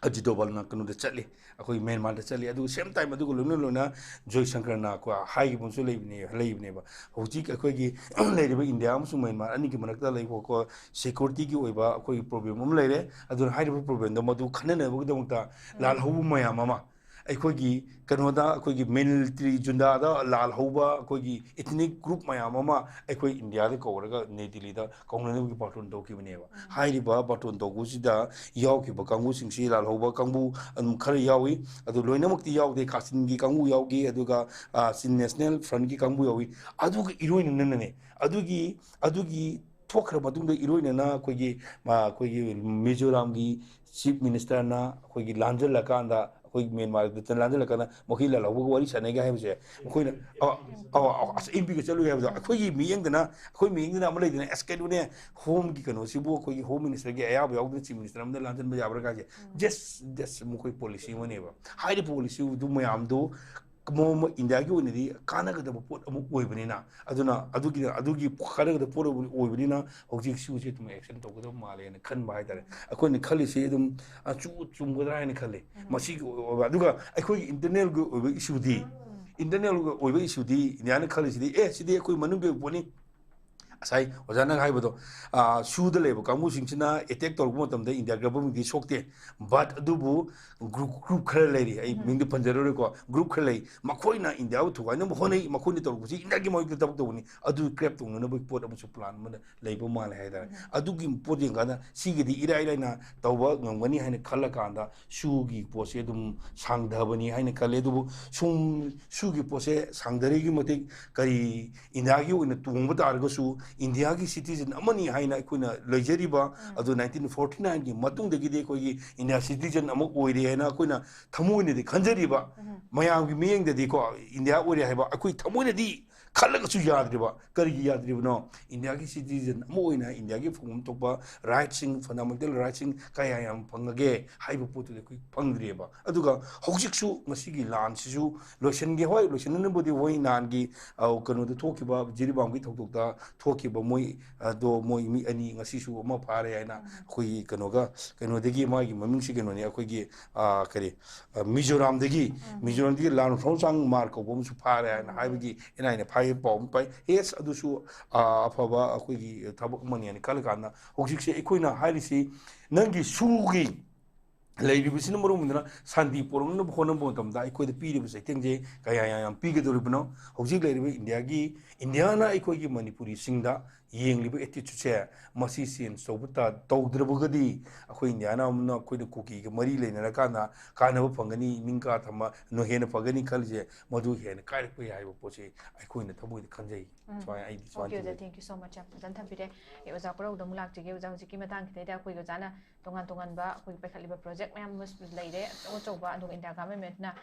ꯑꯖꯤꯠ ꯗꯣꯚꯜꯅ ꯀꯩꯅꯣꯗ ꯆꯠꯂꯤ, ꯑꯩꯈꯣꯏ ꯃ꯭ꯌꯥꯟꯃꯥꯔꯗ ꯆꯠꯂꯤ꯫ ꯑꯗꯨꯒ same time ꯑꯗꯨꯒ ꯂꯣꯏꯅ ꯂꯣꯏꯅ ꯖꯣꯏꯁꯪꯀꯔꯅ ꯀꯣ ꯍꯥꯏꯈꯤꯕ ꯑꯃꯁꯨ ꯂꯩꯕꯅꯦ, ꯂꯩꯕꯅꯦꯕ꯫ ꯍꯧꯖꯤꯛ ꯑꯩꯈꯣꯏꯒꯤ ꯂꯩꯔꯤꯕ ꯏꯟꯗꯤꯌꯥ ꯑꯃꯁꯨꯡ ꯃ꯭ꯌꯥꯟꯃꯥꯔ ꯑꯅꯤꯒꯤ ꯃꯔꯛꯇ ꯂꯩꯕ ꯀꯣ security ꯒꯤ ꯑꯣꯏꯕ ꯑꯩꯈꯣꯏꯒꯤ problem ꯑꯃ ꯂꯩꯔꯦ꯫ ꯑꯗꯨꯅ ꯍꯥꯏꯔꯤꯕ problem ꯗꯣ ꯃꯗꯨ ꯈꯟꯅꯅꯕꯒꯤꯗꯃꯛꯇ ꯂꯥꯜꯍꯧꯕ ꯃꯌꯥꯝ ꯑꯃ, ꯑꯩꯈꯣꯏꯒꯤ ꯀꯩꯅꯣꯗ, ꯑꯩꯈꯣꯏꯒꯤ military ꯖꯨꯟꯗꯥꯗ ꯂꯥꯜꯍꯧꯕ ꯑꯩꯈꯣꯏꯒꯤ ethnic group ꯃꯌꯥꯝ ꯑꯃ ꯑꯩꯈꯣꯏ ꯏꯟꯗꯤꯌꯥꯗ ꯀꯧꯔꯒ ꯅ꯭ꯌꯨ ꯗꯤꯜꯂꯤꯗ ꯀꯧꯅꯅꯕꯒꯤ ꯕꯥꯔꯇꯣꯟ ꯇꯧꯈꯤꯕꯅꯦꯕ꯫ ꯍꯥꯏꯔꯤꯕ ꯕꯥꯔꯇꯣꯟ ꯇꯧꯕꯁꯤꯗ ꯌꯥꯎꯈꯤꯕ ꯀꯥꯡꯕꯨꯁꯤꯡꯁꯤ ꯂꯥꯜꯍꯧꯕ ꯀꯥꯡꯕꯨ ꯑꯗꯨꯝ ꯈꯔ ꯌꯥꯎꯏ꯫ ꯑꯗꯨ ꯂꯣꯏꯅꯃꯛꯇꯤ ꯌꯥꯎꯗꯦ꯫ ꯀꯥꯆꯤꯟꯒꯤ ꯀꯥꯡꯕꯨ ꯌꯥꯎꯈꯤ, ꯑꯗꯨꯒ, ꯑ, Chin National Front ꯀꯤ ꯀꯥꯡꯕꯨ ꯌꯥꯎꯏ꯫ ꯑꯗꯨꯒ ꯏꯔꯣꯏꯅꯅꯅꯦ, ꯑꯗꯨꯒꯤ, ꯑꯗꯨꯒꯤ ꯊꯣꯛꯈ꯭ꯔ ꯃꯇꯨꯡꯗ ꯏꯔꯣꯏꯅꯅ ꯑꯩꯈꯣꯏꯒꯤ, ꯑ, ꯑꯩꯈꯣꯏꯒꯤ ꯃꯤꯖꯣꯔꯥꯝꯒꯤ Chief Minister ꯅ ꯑꯩꯈꯣꯏꯒꯤ ꯂꯥꯟꯖꯜꯂꯀꯥꯟꯗ ꯑꯩꯈꯣꯏ ꯃ꯭ꯌꯥꯟꯃꯥꯔꯗ ꯂꯥꯟꯁꯤꯜꯂꯛꯀꯥꯟꯗ ꯃꯈꯣꯏ ꯂꯥꯜꯍꯧꯕꯒ ꯋꯥꯔꯤ ꯁꯥꯟꯅꯩꯒ ꯍꯥꯏꯕꯁꯦ, ꯃꯈꯣꯏꯅ ꯑ, ꯑ, ꯑ, ꯑꯁ, ꯑꯦꯝ ꯄꯤꯒ ꯆꯠꯂꯨꯏ ꯍꯥꯏꯕꯗꯣ, ꯑꯩꯈꯣꯏꯒꯤ ꯃꯤꯠꯌꯦꯡꯗꯅ, ꯑꯩꯈꯣꯏ ꯃꯤꯠꯌꯦꯡꯗꯅ ꯑꯃ ꯂꯩꯗꯅ, ꯑꯁ, ꯀꯩꯅꯣꯅꯦ, ꯍꯣꯝꯒꯤ ꯀꯩꯅꯣꯁꯤꯕꯨ, ꯑꯩꯈꯣꯏꯒꯤ ꯍꯣꯝ ꯃꯤꯅꯤꯁꯇꯔꯒꯤ ꯑꯌꯥꯕ ꯌꯥꯎꯗꯅ ꯆꯤꯐ ꯃꯤꯅꯤꯁꯇꯔ ꯑꯃꯗ ꯂꯥꯟꯁꯤꯟꯕ ꯌꯥꯕ꯭ꯔꯥ ꯀꯥꯏꯁꯦ, ꯖꯁ ꯖꯁ ꯃꯈꯣꯏ ꯄꯣꯂꯤꯁꯤ ꯑꯃꯅꯦꯕ꯫ ꯍꯥꯏꯔꯤꯕ ꯄꯣꯂꯤꯁꯤꯗꯨ ꯃꯌꯥꯝꯗꯨ ꯃꯣ-, ꯃꯣ-, ꯏꯟꯗꯤꯌꯥꯒꯤ ꯑꯣꯏꯅꯗꯤ ꯀꯥꯟꯅꯒꯗꯕ ꯄꯣꯠ ꯑꯃ ꯑꯣꯏꯕꯅꯤꯅ, ꯑꯗꯨꯅ ꯑꯗꯨꯒꯤ, ꯑꯗꯨꯒꯤ ꯀꯥꯟꯅꯒꯗꯕ ꯄꯣꯠ ꯑꯃ ꯑꯣꯏꯕꯅꯤꯅ, ꯍꯧꯖꯤꯛ ꯁꯤꯒꯤꯁꯦ ꯑꯗꯨꯝ ꯑꯦꯛꯁꯟ ꯇꯧꯒꯗꯕ ꯃꯥꯜꯂꯦꯅ ꯈꯟꯕ ꯍꯥꯏꯇꯥꯔꯦ꯫ ꯑꯩꯈꯣꯏꯅ ꯈꯜꯂꯤꯁꯤ ꯑꯗꯨꯝ, ꯑ, ꯆꯨ-, ꯆꯨꯝꯒꯗ꯭ꯔꯥ ꯍꯥꯏꯅ ꯈꯜꯂꯤ꯫ ꯃꯁꯤꯒꯤ ꯑꯣꯏꯕ, ꯑꯗꯨꯒ ꯑꯩꯈꯣꯏꯒꯤ ꯏꯟꯇꯔꯅꯦꯜꯒꯤ ꯑꯣꯏꯕ ꯏꯁꯨꯗꯤ, ꯏꯟꯇꯔꯅꯦꯜꯒꯤ ꯑꯣꯏꯕ ꯏꯁꯨꯗꯤ ꯏꯟꯗꯤꯌꯥꯅ ꯈꯜꯂꯤꯁꯤꯗꯤ, ꯑꯦ, ꯁꯤꯗꯤ ꯑꯩꯈꯣꯏ ꯃꯅꯨꯡꯒꯤ ꯑꯣꯏꯕ ꯄꯣꯠꯅꯤ꯫ ꯉꯁꯥꯏ ꯑꯣꯖꯥꯅ ꯍꯥꯏꯕꯗꯣ, ꯑ, ꯁꯨꯗ ꯂꯩꯕ ꯀꯥꯡꯕꯨꯁꯤꯡꯁꯤꯅ ꯑꯦꯇꯦꯛ ꯇꯧꯔꯛꯄ ꯃꯇꯝꯗ ꯏꯟꯗꯤꯌꯥ ꯒꯚꯔꯟꯃꯦꯟꯗꯤ ꯁꯣꯛꯇꯦ꯫ But ꯑꯗꯨꯕꯨ ꯒ꯭ꯔꯨꯞ, ꯒ꯭ꯔꯨꯞ ꯈꯔ ꯂꯩꯔꯤ, ꯑꯩ ꯃꯤꯡꯗꯤ ꯄꯟꯖꯔꯔꯣꯏꯀꯣ, ꯒ꯭ꯔꯨꯞ ꯈꯔ ꯂꯩ, ꯃꯈꯣꯏꯅ ꯏꯟꯗꯤꯌꯥꯕꯨ ꯊꯨꯒꯥꯏꯅꯕ ꯍꯣꯠꯅꯩ, ꯃꯈꯣꯏꯅ ꯇꯧꯔꯛꯄꯁꯤ ꯏꯟꯗꯤꯌꯥꯒꯤ ꯃꯥꯌꯣꯛꯇ ꯊꯕꯛ ꯇꯧꯕꯅꯤ, ꯑꯗꯨ ꯀ꯭ꯔꯦꯞ ꯇꯧꯅꯅꯕꯒꯤ ꯄꯣꯠ ꯑꯃꯁꯨ ꯄ꯭ꯂꯥꯟ ꯑꯃ ꯂꯩꯕ ꯃꯥꯜꯂꯦ ꯍꯥꯏꯇꯥꯔꯦ꯫ ꯑꯗꯨꯒꯤ ꯄꯣꯠ ꯌꯦꯡꯀꯥꯟꯗ ꯁꯤꯒꯤꯗꯤ ꯏꯔꯥꯏ ꯂꯥꯏꯅ ꯇꯧꯕ ꯉꯝꯒꯅꯤ ꯍꯥꯏꯅ ꯈꯜꯂꯀꯥꯟꯗ ꯁꯨꯒꯤ ꯄꯣꯠꯁꯦ ꯑꯗꯨꯝ ꯁꯥꯡꯊꯕꯅꯤ ꯍꯥꯏꯅ ꯈꯜꯂꯦ꯫ ꯑꯗꯨꯕꯨ ꯁꯨꯝ ꯁꯨꯒꯤ ꯄꯣꯠꯁꯦ ꯁꯥꯡꯊꯔꯤꯒꯤ ꯃꯇꯤꯛ ꯀꯔꯤ ꯏꯟꯗꯤꯌꯥꯒꯤ ꯑꯣꯏꯅ ꯇꯣꯡꯕ ꯇꯥꯔꯒꯁꯨ ꯏꯟꯗꯤꯌꯥꯒꯤ ꯁꯤꯇꯤꯖꯟ ꯑꯃꯅꯤ ꯍꯥꯏꯅ ꯑꯩꯈꯣꯏꯅ ꯂꯩꯖꯔꯤꯕ, ꯑꯗꯨ ꯅꯥꯏꯟꯇꯤꯟ ꯐꯣꯔꯇꯤ ꯅꯥꯏꯟꯒꯤ ꯃꯇꯨꯡꯗꯒꯤꯗꯤ ꯑꯩꯈꯣꯏꯒꯤ ꯏꯟꯗꯤꯌꯥ ꯁꯤꯇꯤꯖꯟ ꯑꯃ ꯑꯣꯏꯔꯦ ꯍꯥꯏꯅ ꯑꯩꯈꯣꯏꯅ ꯊꯃꯣꯏꯅꯗꯤ ꯈꯟꯖꯔꯤꯕ, ꯃꯌꯥꯝꯒꯤ ꯃꯤꯠꯌꯦꯡꯗꯗꯤꯀꯣ ꯏꯟꯗꯤꯌꯥ ꯑꯣꯏꯔꯦ ꯍꯥꯏꯕ ꯑꯩꯈꯣꯏ ꯊꯃꯣꯏꯅꯗꯤ ꯈꯜꯂꯒꯁꯨ ꯌꯥꯗ꯭ꯔꯤꯕ꯫ ꯀꯔꯤꯒꯤ ꯌꯥꯗ꯭ꯔꯤꯕꯅꯣ? ꯏꯟꯗꯤꯌꯥꯒꯤ ꯁꯤꯇꯤꯖꯟ ꯑꯃ ꯑꯣꯏꯅ ꯏꯟꯗꯤꯌꯥꯒꯤ ꯐꯪꯐꯝ ꯊꯣꯛꯄ ꯔꯥꯏꯠꯁꯤꯡ, ꯐꯟꯗꯥꯃꯦꯟꯇꯦꯜ ꯔꯥꯏꯠꯁꯤꯡ ꯀꯌꯥ ꯌꯥꯝ ꯐꯪꯉꯒꯦ ꯍꯥꯏꯕ ꯄꯣꯠꯇꯨꯗꯤ ꯑꯩꯈꯣꯏ ꯐꯪꯗ꯭ꯔꯤꯑꯕ꯫ ꯑꯗꯨꯒ ꯍꯧꯖꯤꯛꯁꯨ ꯃꯁꯤꯒꯤ ꯂꯥꯟꯁꯤꯁꯨ ꯂꯣꯏꯁꯤꯟꯒꯦ, ꯍꯣꯏ, ꯂꯣꯏꯁꯤꯟꯅꯅꯕꯕꯨꯗꯤ ꯍꯣꯏ, ꯅꯍꯥꯟꯒꯤ, ꯑ, ꯀꯩꯅꯣꯗ ꯊꯣꯛꯈꯤꯕ, ꯖꯤꯔꯤꯕꯥꯝꯒꯤ ꯊꯧꯗꯣꯛꯇ ꯊꯣꯛꯈꯤꯕ ꯃꯣꯏ, ꯑꯗꯣ ꯃꯣꯏ ꯃꯤ ꯑꯅꯤ ꯉꯁꯤꯁꯨ ꯑꯃ ꯐꯥꯔꯦ ꯍꯥꯏꯅ ꯑꯩꯈꯣꯏꯒꯤ ꯀꯩꯅꯣꯒ, ꯀꯩꯅꯣꯗꯒꯤ ꯃꯥꯒꯤ ꯃꯃꯤꯡꯁꯤ ꯀꯩꯅꯣꯅꯤ, ꯑꯩꯈꯣꯏꯒꯤ, ꯑ, ꯀꯔꯤ, ꯑ, ꯃꯤꯖꯣꯔꯥꯝꯗꯒꯤ, ꯃꯤꯖꯣꯔꯥꯝꯗꯒꯤ ꯂꯥꯟ ꯊꯧꯆꯥꯡ ꯃꯥꯔ ꯀꯧꯕ ꯑꯃꯁꯨ ꯐꯥꯔꯦ ꯍꯥꯏꯅ ꯍꯥꯏꯕꯒꯤ ꯑꯦꯟ ꯑꯥꯏꯅ ꯐꯥꯏ ꯄꯥꯎ ꯑꯃ ꯄꯥꯏ꯫ ꯌꯦꯁ, ꯑꯗꯨꯁꯨ, ꯑ, ꯑꯐꯕ ꯑꯩꯈꯣꯏꯒꯤ ꯊꯕꯛ ꯑꯃꯅꯤ ꯍꯥꯏꯅ ꯈꯜꯂꯀꯥꯟꯗ ꯍꯧꯖꯤꯛꯁꯦ ꯑꯩꯈꯣꯏꯅ ꯍꯥꯏꯔꯤꯁꯤ ꯅꯪꯒꯤ ꯁꯨꯒꯤ ꯂꯩꯔꯤꯕꯁꯤꯅ ꯃꯔꯝ ꯑꯣꯏꯗꯨꯅ ꯁꯥꯟꯇꯤ ꯄꯨꯔꯛꯅꯕ ꯍꯣꯠꯅꯕ ꯃꯇꯝꯗ ꯑꯩꯈꯣꯏꯗ ꯄꯤꯔꯤꯕ ꯆꯩꯊꯦꯡꯁꯦ ꯀꯌꯥ ꯌꯥꯝ ꯌꯥꯝ ꯄꯤꯒꯗꯧꯔꯤꯕꯅꯣ? ꯍꯧꯖꯤꯛ ꯂꯩꯔꯤꯕ ꯏꯟꯗꯤꯌꯥꯒꯤ, ꯏꯟꯗꯤꯌꯥꯅ ꯑꯩꯈꯣꯏꯒꯤ ꯃꯅꯤꯄꯨꯔꯤꯁꯤꯡꯗ ꯌꯦꯡꯂꯤꯕ ꯑꯦꯇꯤꯇ꯭ꯌꯨꯠꯁꯦ ꯃꯁꯤ ꯆꯦꯟꯖ ꯇꯧꯕ ꯇꯧꯗ꯭ꯔꯕꯒꯗꯤ ꯑꯩꯈꯣꯏ ꯏꯟꯗꯤꯌꯥꯅ ꯑꯃꯅ ꯑꯩꯈꯣꯏꯅ ꯀꯨꯀꯤꯒ ꯃꯔꯤ ꯂꯩꯅꯔꯀꯥꯟꯗ ꯀꯥꯟꯅꯕ ꯐꯪꯒꯅꯤ, ꯅꯤꯡꯀꯥ ꯊꯝꯕ ꯍꯦꯟꯅ ꯐꯒꯅꯤ ꯈꯜꯂꯤꯁꯦ ꯃꯗꯨ ꯍꯦꯟꯅ ꯀꯥꯏꯔꯛꯄ ꯌꯥꯏ ꯍꯥꯏꯕ ꯄꯣꯠꯁꯤ ꯑꯩꯈꯣꯏꯅ ꯊꯃꯣꯏꯗ ꯈꯟꯖꯩ꯫ ꯁꯨꯃꯥꯏꯅ ꯑꯩꯗꯤ ꯁꯨꯃꯥꯏꯅ ꯊꯝꯖꯩ꯫ Thank you so much, ꯌꯥꯝ ꯐꯖꯅ ꯊꯝꯕꯤꯔꯦ꯫ ꯑꯩ ꯑꯣꯖꯥ ꯀꯣꯔꯧꯗ ꯑꯃꯨꯛ ꯂꯥꯛꯆꯒꯦ꯫ ꯑꯣꯖꯥ, ꯍꯧꯖꯤꯛꯀꯤ ꯃꯇꯥꯡꯁꯤꯗꯩꯗ ꯑꯩꯈꯣꯏꯒꯤ ꯑꯣꯖꯥꯅ ꯇꯣꯉꯥꯟ ꯇꯣꯉꯥꯟꯕ ꯑꯩꯈꯣꯏꯒꯤ ꯄꯥꯏꯈꯠꯂꯤꯕ ꯄ꯭ꯔꯣꯖꯦꯛ ꯃꯌꯥꯝ ꯑꯃꯁꯨ ꯂꯩꯔꯦ, ꯑꯆꯧ ꯑꯆꯧꯕ, ꯑꯗꯨꯒ ꯏꯟꯗꯤꯌꯥ ꯒꯚꯔꯟꯃꯦꯟꯠꯅ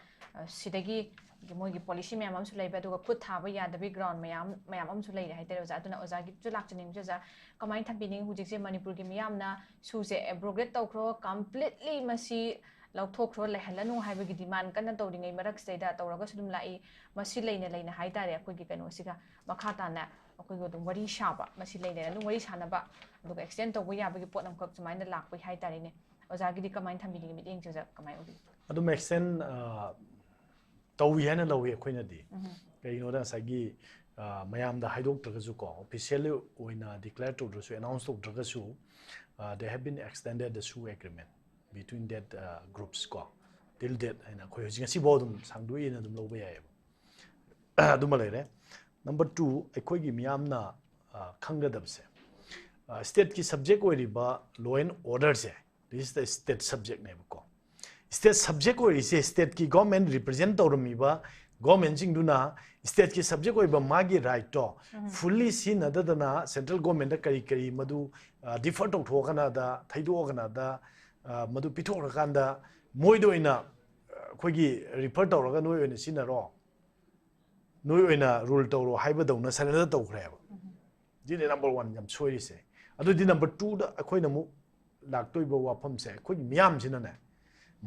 ꯁꯤꯗꯒꯤ ꯃꯣꯏꯒꯤ ꯄꯣꯂꯤꯁꯤ ꯃꯌꯥꯝ ꯑꯃꯁꯨ ꯂꯩꯕ, ꯑꯗꯨꯒ ꯈꯨꯠ ꯊꯥꯕ ꯌꯥꯗꯕꯒꯤ ꯒ꯭ꯔꯥꯎꯟ ꯃꯌꯥꯝ ꯃꯌꯥꯝ ꯑꯃꯁꯨ ꯂꯩꯔꯦ ꯍꯥꯏꯇꯥꯔꯦ ꯑꯣꯖꯥ꯫ ꯑꯗꯨꯅ ꯑꯣꯖꯥꯒꯤꯁꯨ ꯂꯥꯛꯆꯅꯤꯡꯕꯁꯦ, ꯑꯣꯖꯥ, ꯀꯃꯥꯏꯅ ꯊꯝꯕꯤꯅꯤꯡꯉꯤ? ꯍꯧꯖꯤꯛꯁꯦ ꯃꯅꯤꯄꯨꯔꯒꯤ ꯃꯤꯌꯥꯝꯅ ꯁꯨꯁꯦ ꯑꯦꯕ꯭ꯔꯣꯒꯦꯠ ꯇꯧꯈ꯭ꯔꯣ, ꯀꯝꯄ꯭ꯂꯤꯠꯂꯤ ꯃꯁꯤ ꯂꯧꯊꯣꯛꯈ꯭ꯔꯣ, ꯂꯩꯍꯜꯂꯅꯨ ꯍꯥꯏꯕꯒꯤ ꯗꯤꯃꯥꯟ ꯀꯟꯅ ꯇꯧꯔꯤꯉꯩ ꯃꯔꯛꯁꯤꯗꯩꯗ ꯇꯧꯔꯒꯁꯨ ꯑꯗꯨꯝ ꯂꯥꯛꯏ꯫ ꯃꯁꯤ ꯂꯩꯅ ꯂꯩꯅ ꯍꯥꯏꯇꯥꯔꯦ ꯑꯩꯈꯣꯏꯒꯤ ꯀꯩꯅꯣꯁꯤꯒ ꯃꯈꯥ ꯇꯥꯅ ꯑꯩꯈꯣꯏꯒꯤ ꯑꯗꯨꯝ ꯋꯥꯔꯤ ꯁꯥꯕ, ꯃꯁꯤ ꯂꯩꯅ ꯂꯩꯅ ꯑꯗꯨꯝ ꯋꯥꯔꯤ ꯁꯥꯟꯅꯕ, ꯑꯗꯨꯒ ꯑꯦꯛꯁꯇꯦꯟ ꯇꯧꯕ ꯌꯥꯕꯒꯤ ꯄꯣꯠ ꯑꯃꯈꯛ ꯁꯨꯃꯥꯏꯅ ꯂꯥꯛꯄꯩ ꯍꯥꯏꯇꯥꯔꯦꯅꯦ꯫ ꯑꯣꯖꯥꯒꯤꯗꯤ ꯀꯃꯥꯏꯅ ꯊꯝꯕꯤꯅꯤꯡꯉꯤ? ꯃꯤꯠꯌꯦꯡꯁꯦ ꯑꯣꯖꯥ ꯀꯃꯥꯏꯅ ꯎꯕꯤ? ꯑꯗꯨꯝ ꯑꯦꯛꯁꯇꯦꯟ ꯇꯧꯏ ꯍꯥꯏꯅ ꯂꯧꯏ ꯑꯩꯈꯣꯏꯅꯗꯤ꯫ ꯀꯩꯒꯤꯅꯣꯗ ꯉꯁꯥꯏꯒꯤ ꯑ, ꯃꯌꯥꯝꯗ ꯍꯥꯏꯗꯣꯛꯇ꯭ꯔꯒꯁꯨꯀꯣ, ꯑꯣꯐꯤꯁꯤꯌꯦꯜꯂꯤ ꯑꯣꯏꯅ ꯗꯤꯀ꯭ꯂꯦꯌꯔ ꯇꯧꯗ꯭ꯔꯁꯨ, announce ꯇꯧꯗ꯭ꯔꯒꯁꯨ, they have been extended the SoO agreement between that groups ꯀꯣ, till date ꯍꯥꯏꯅ ꯑꯩꯈꯣꯏ ꯍꯧꯖꯤꯛ ꯉꯁꯤꯐꯥꯎ ꯑꯗꯨꯝ ꯁꯥꯡꯗꯣꯛꯏꯅ ꯑꯗꯨꯝ ꯂꯧꯕ ꯌꯥꯏꯑꯕ꯫ ꯑꯗꯨꯃ ꯂꯩꯔꯦ꯫ ꯅꯝꯕꯔ ꯇꯨ, ꯑꯩꯈꯣꯏꯒꯤ ꯃꯤꯌꯥꯝꯅ ꯑ, ꯈꯪꯒꯗꯕꯁꯦ, ꯁ꯭ꯇꯦꯠꯀꯤ ꯁꯕꯖꯦꯛ ꯑꯣꯏꯔꯤꯕ law and orderꯁꯦ, this is the state subjectꯅꯦꯕꯀꯣ꯫ ꯁ꯭ꯇꯦꯠ ꯁꯕꯖꯦꯛ ꯑꯣꯏꯔꯤꯁꯦ, ꯁ꯭ꯇꯦꯠꯀꯤ ꯒꯣꯔꯃꯦꯟ ꯔꯤꯄ꯭ꯔꯖꯦꯟ ꯇꯧꯔꯝꯃꯤꯕ ꯒꯣꯔꯃꯦꯟꯁꯤꯡꯗꯨꯅ ꯁ꯭ꯇꯦꯠꯀꯤ ꯁꯕꯖꯦꯛ ꯑꯣꯏꯕ ꯃꯥꯒꯤ ꯔꯥꯏꯠꯇꯣ ꯐꯨꯜꯂꯤ ꯁꯤꯖꯤꯟꯅꯗꯗꯅ ꯁꯦꯟꯇ꯭ꯔꯦꯜ ꯒꯣꯔꯃꯦꯟꯗ ꯀꯔꯤ ꯀꯔꯤ ꯃꯗꯨ ꯗꯤꯐꯔ ꯇꯧꯊꯣꯛꯑꯀꯥꯟꯗ, ꯊꯩꯗꯣꯛꯑꯀꯥꯟꯗ, ꯃꯗꯨ ꯄꯤꯊꯣꯛꯈ꯭ꯔꯀꯥꯟꯗ ꯃꯣꯏꯗ ꯑꯣꯏꯅ ꯑꯩꯈꯣꯏꯒꯤ ꯔꯤꯐꯔ ꯇꯧꯔꯒ ꯅꯣꯏ ꯑꯣꯏꯅ ꯁꯤꯖꯤꯟꯅꯔꯣ, ꯅꯣꯏ ꯑꯣꯏꯅ ꯔꯨꯜ ꯇꯧꯔꯣ ꯍꯥꯏꯕꯗꯧꯅ ꯁꯔꯦꯟꯗꯔ ꯇꯧꯈ꯭ꯔꯦꯕ꯫ ꯁꯤꯅꯤ ꯅꯝꯕꯔ ꯋꯥꯟ ꯌꯥꯝ ꯁꯣꯏꯔꯤꯁꯦ꯫ ꯑꯗꯨꯗꯤ ꯅꯝꯕꯔ ꯇꯨꯗ ꯑꯩꯈꯣꯏꯅ ꯑꯃꯨꯛ ꯂꯥꯛꯇꯣꯏꯕ ꯋꯥꯐꯝꯁꯦ, ꯑꯩꯈꯣꯏꯒꯤ ꯃꯤꯌꯥꯝꯁꯤꯅꯅꯦ,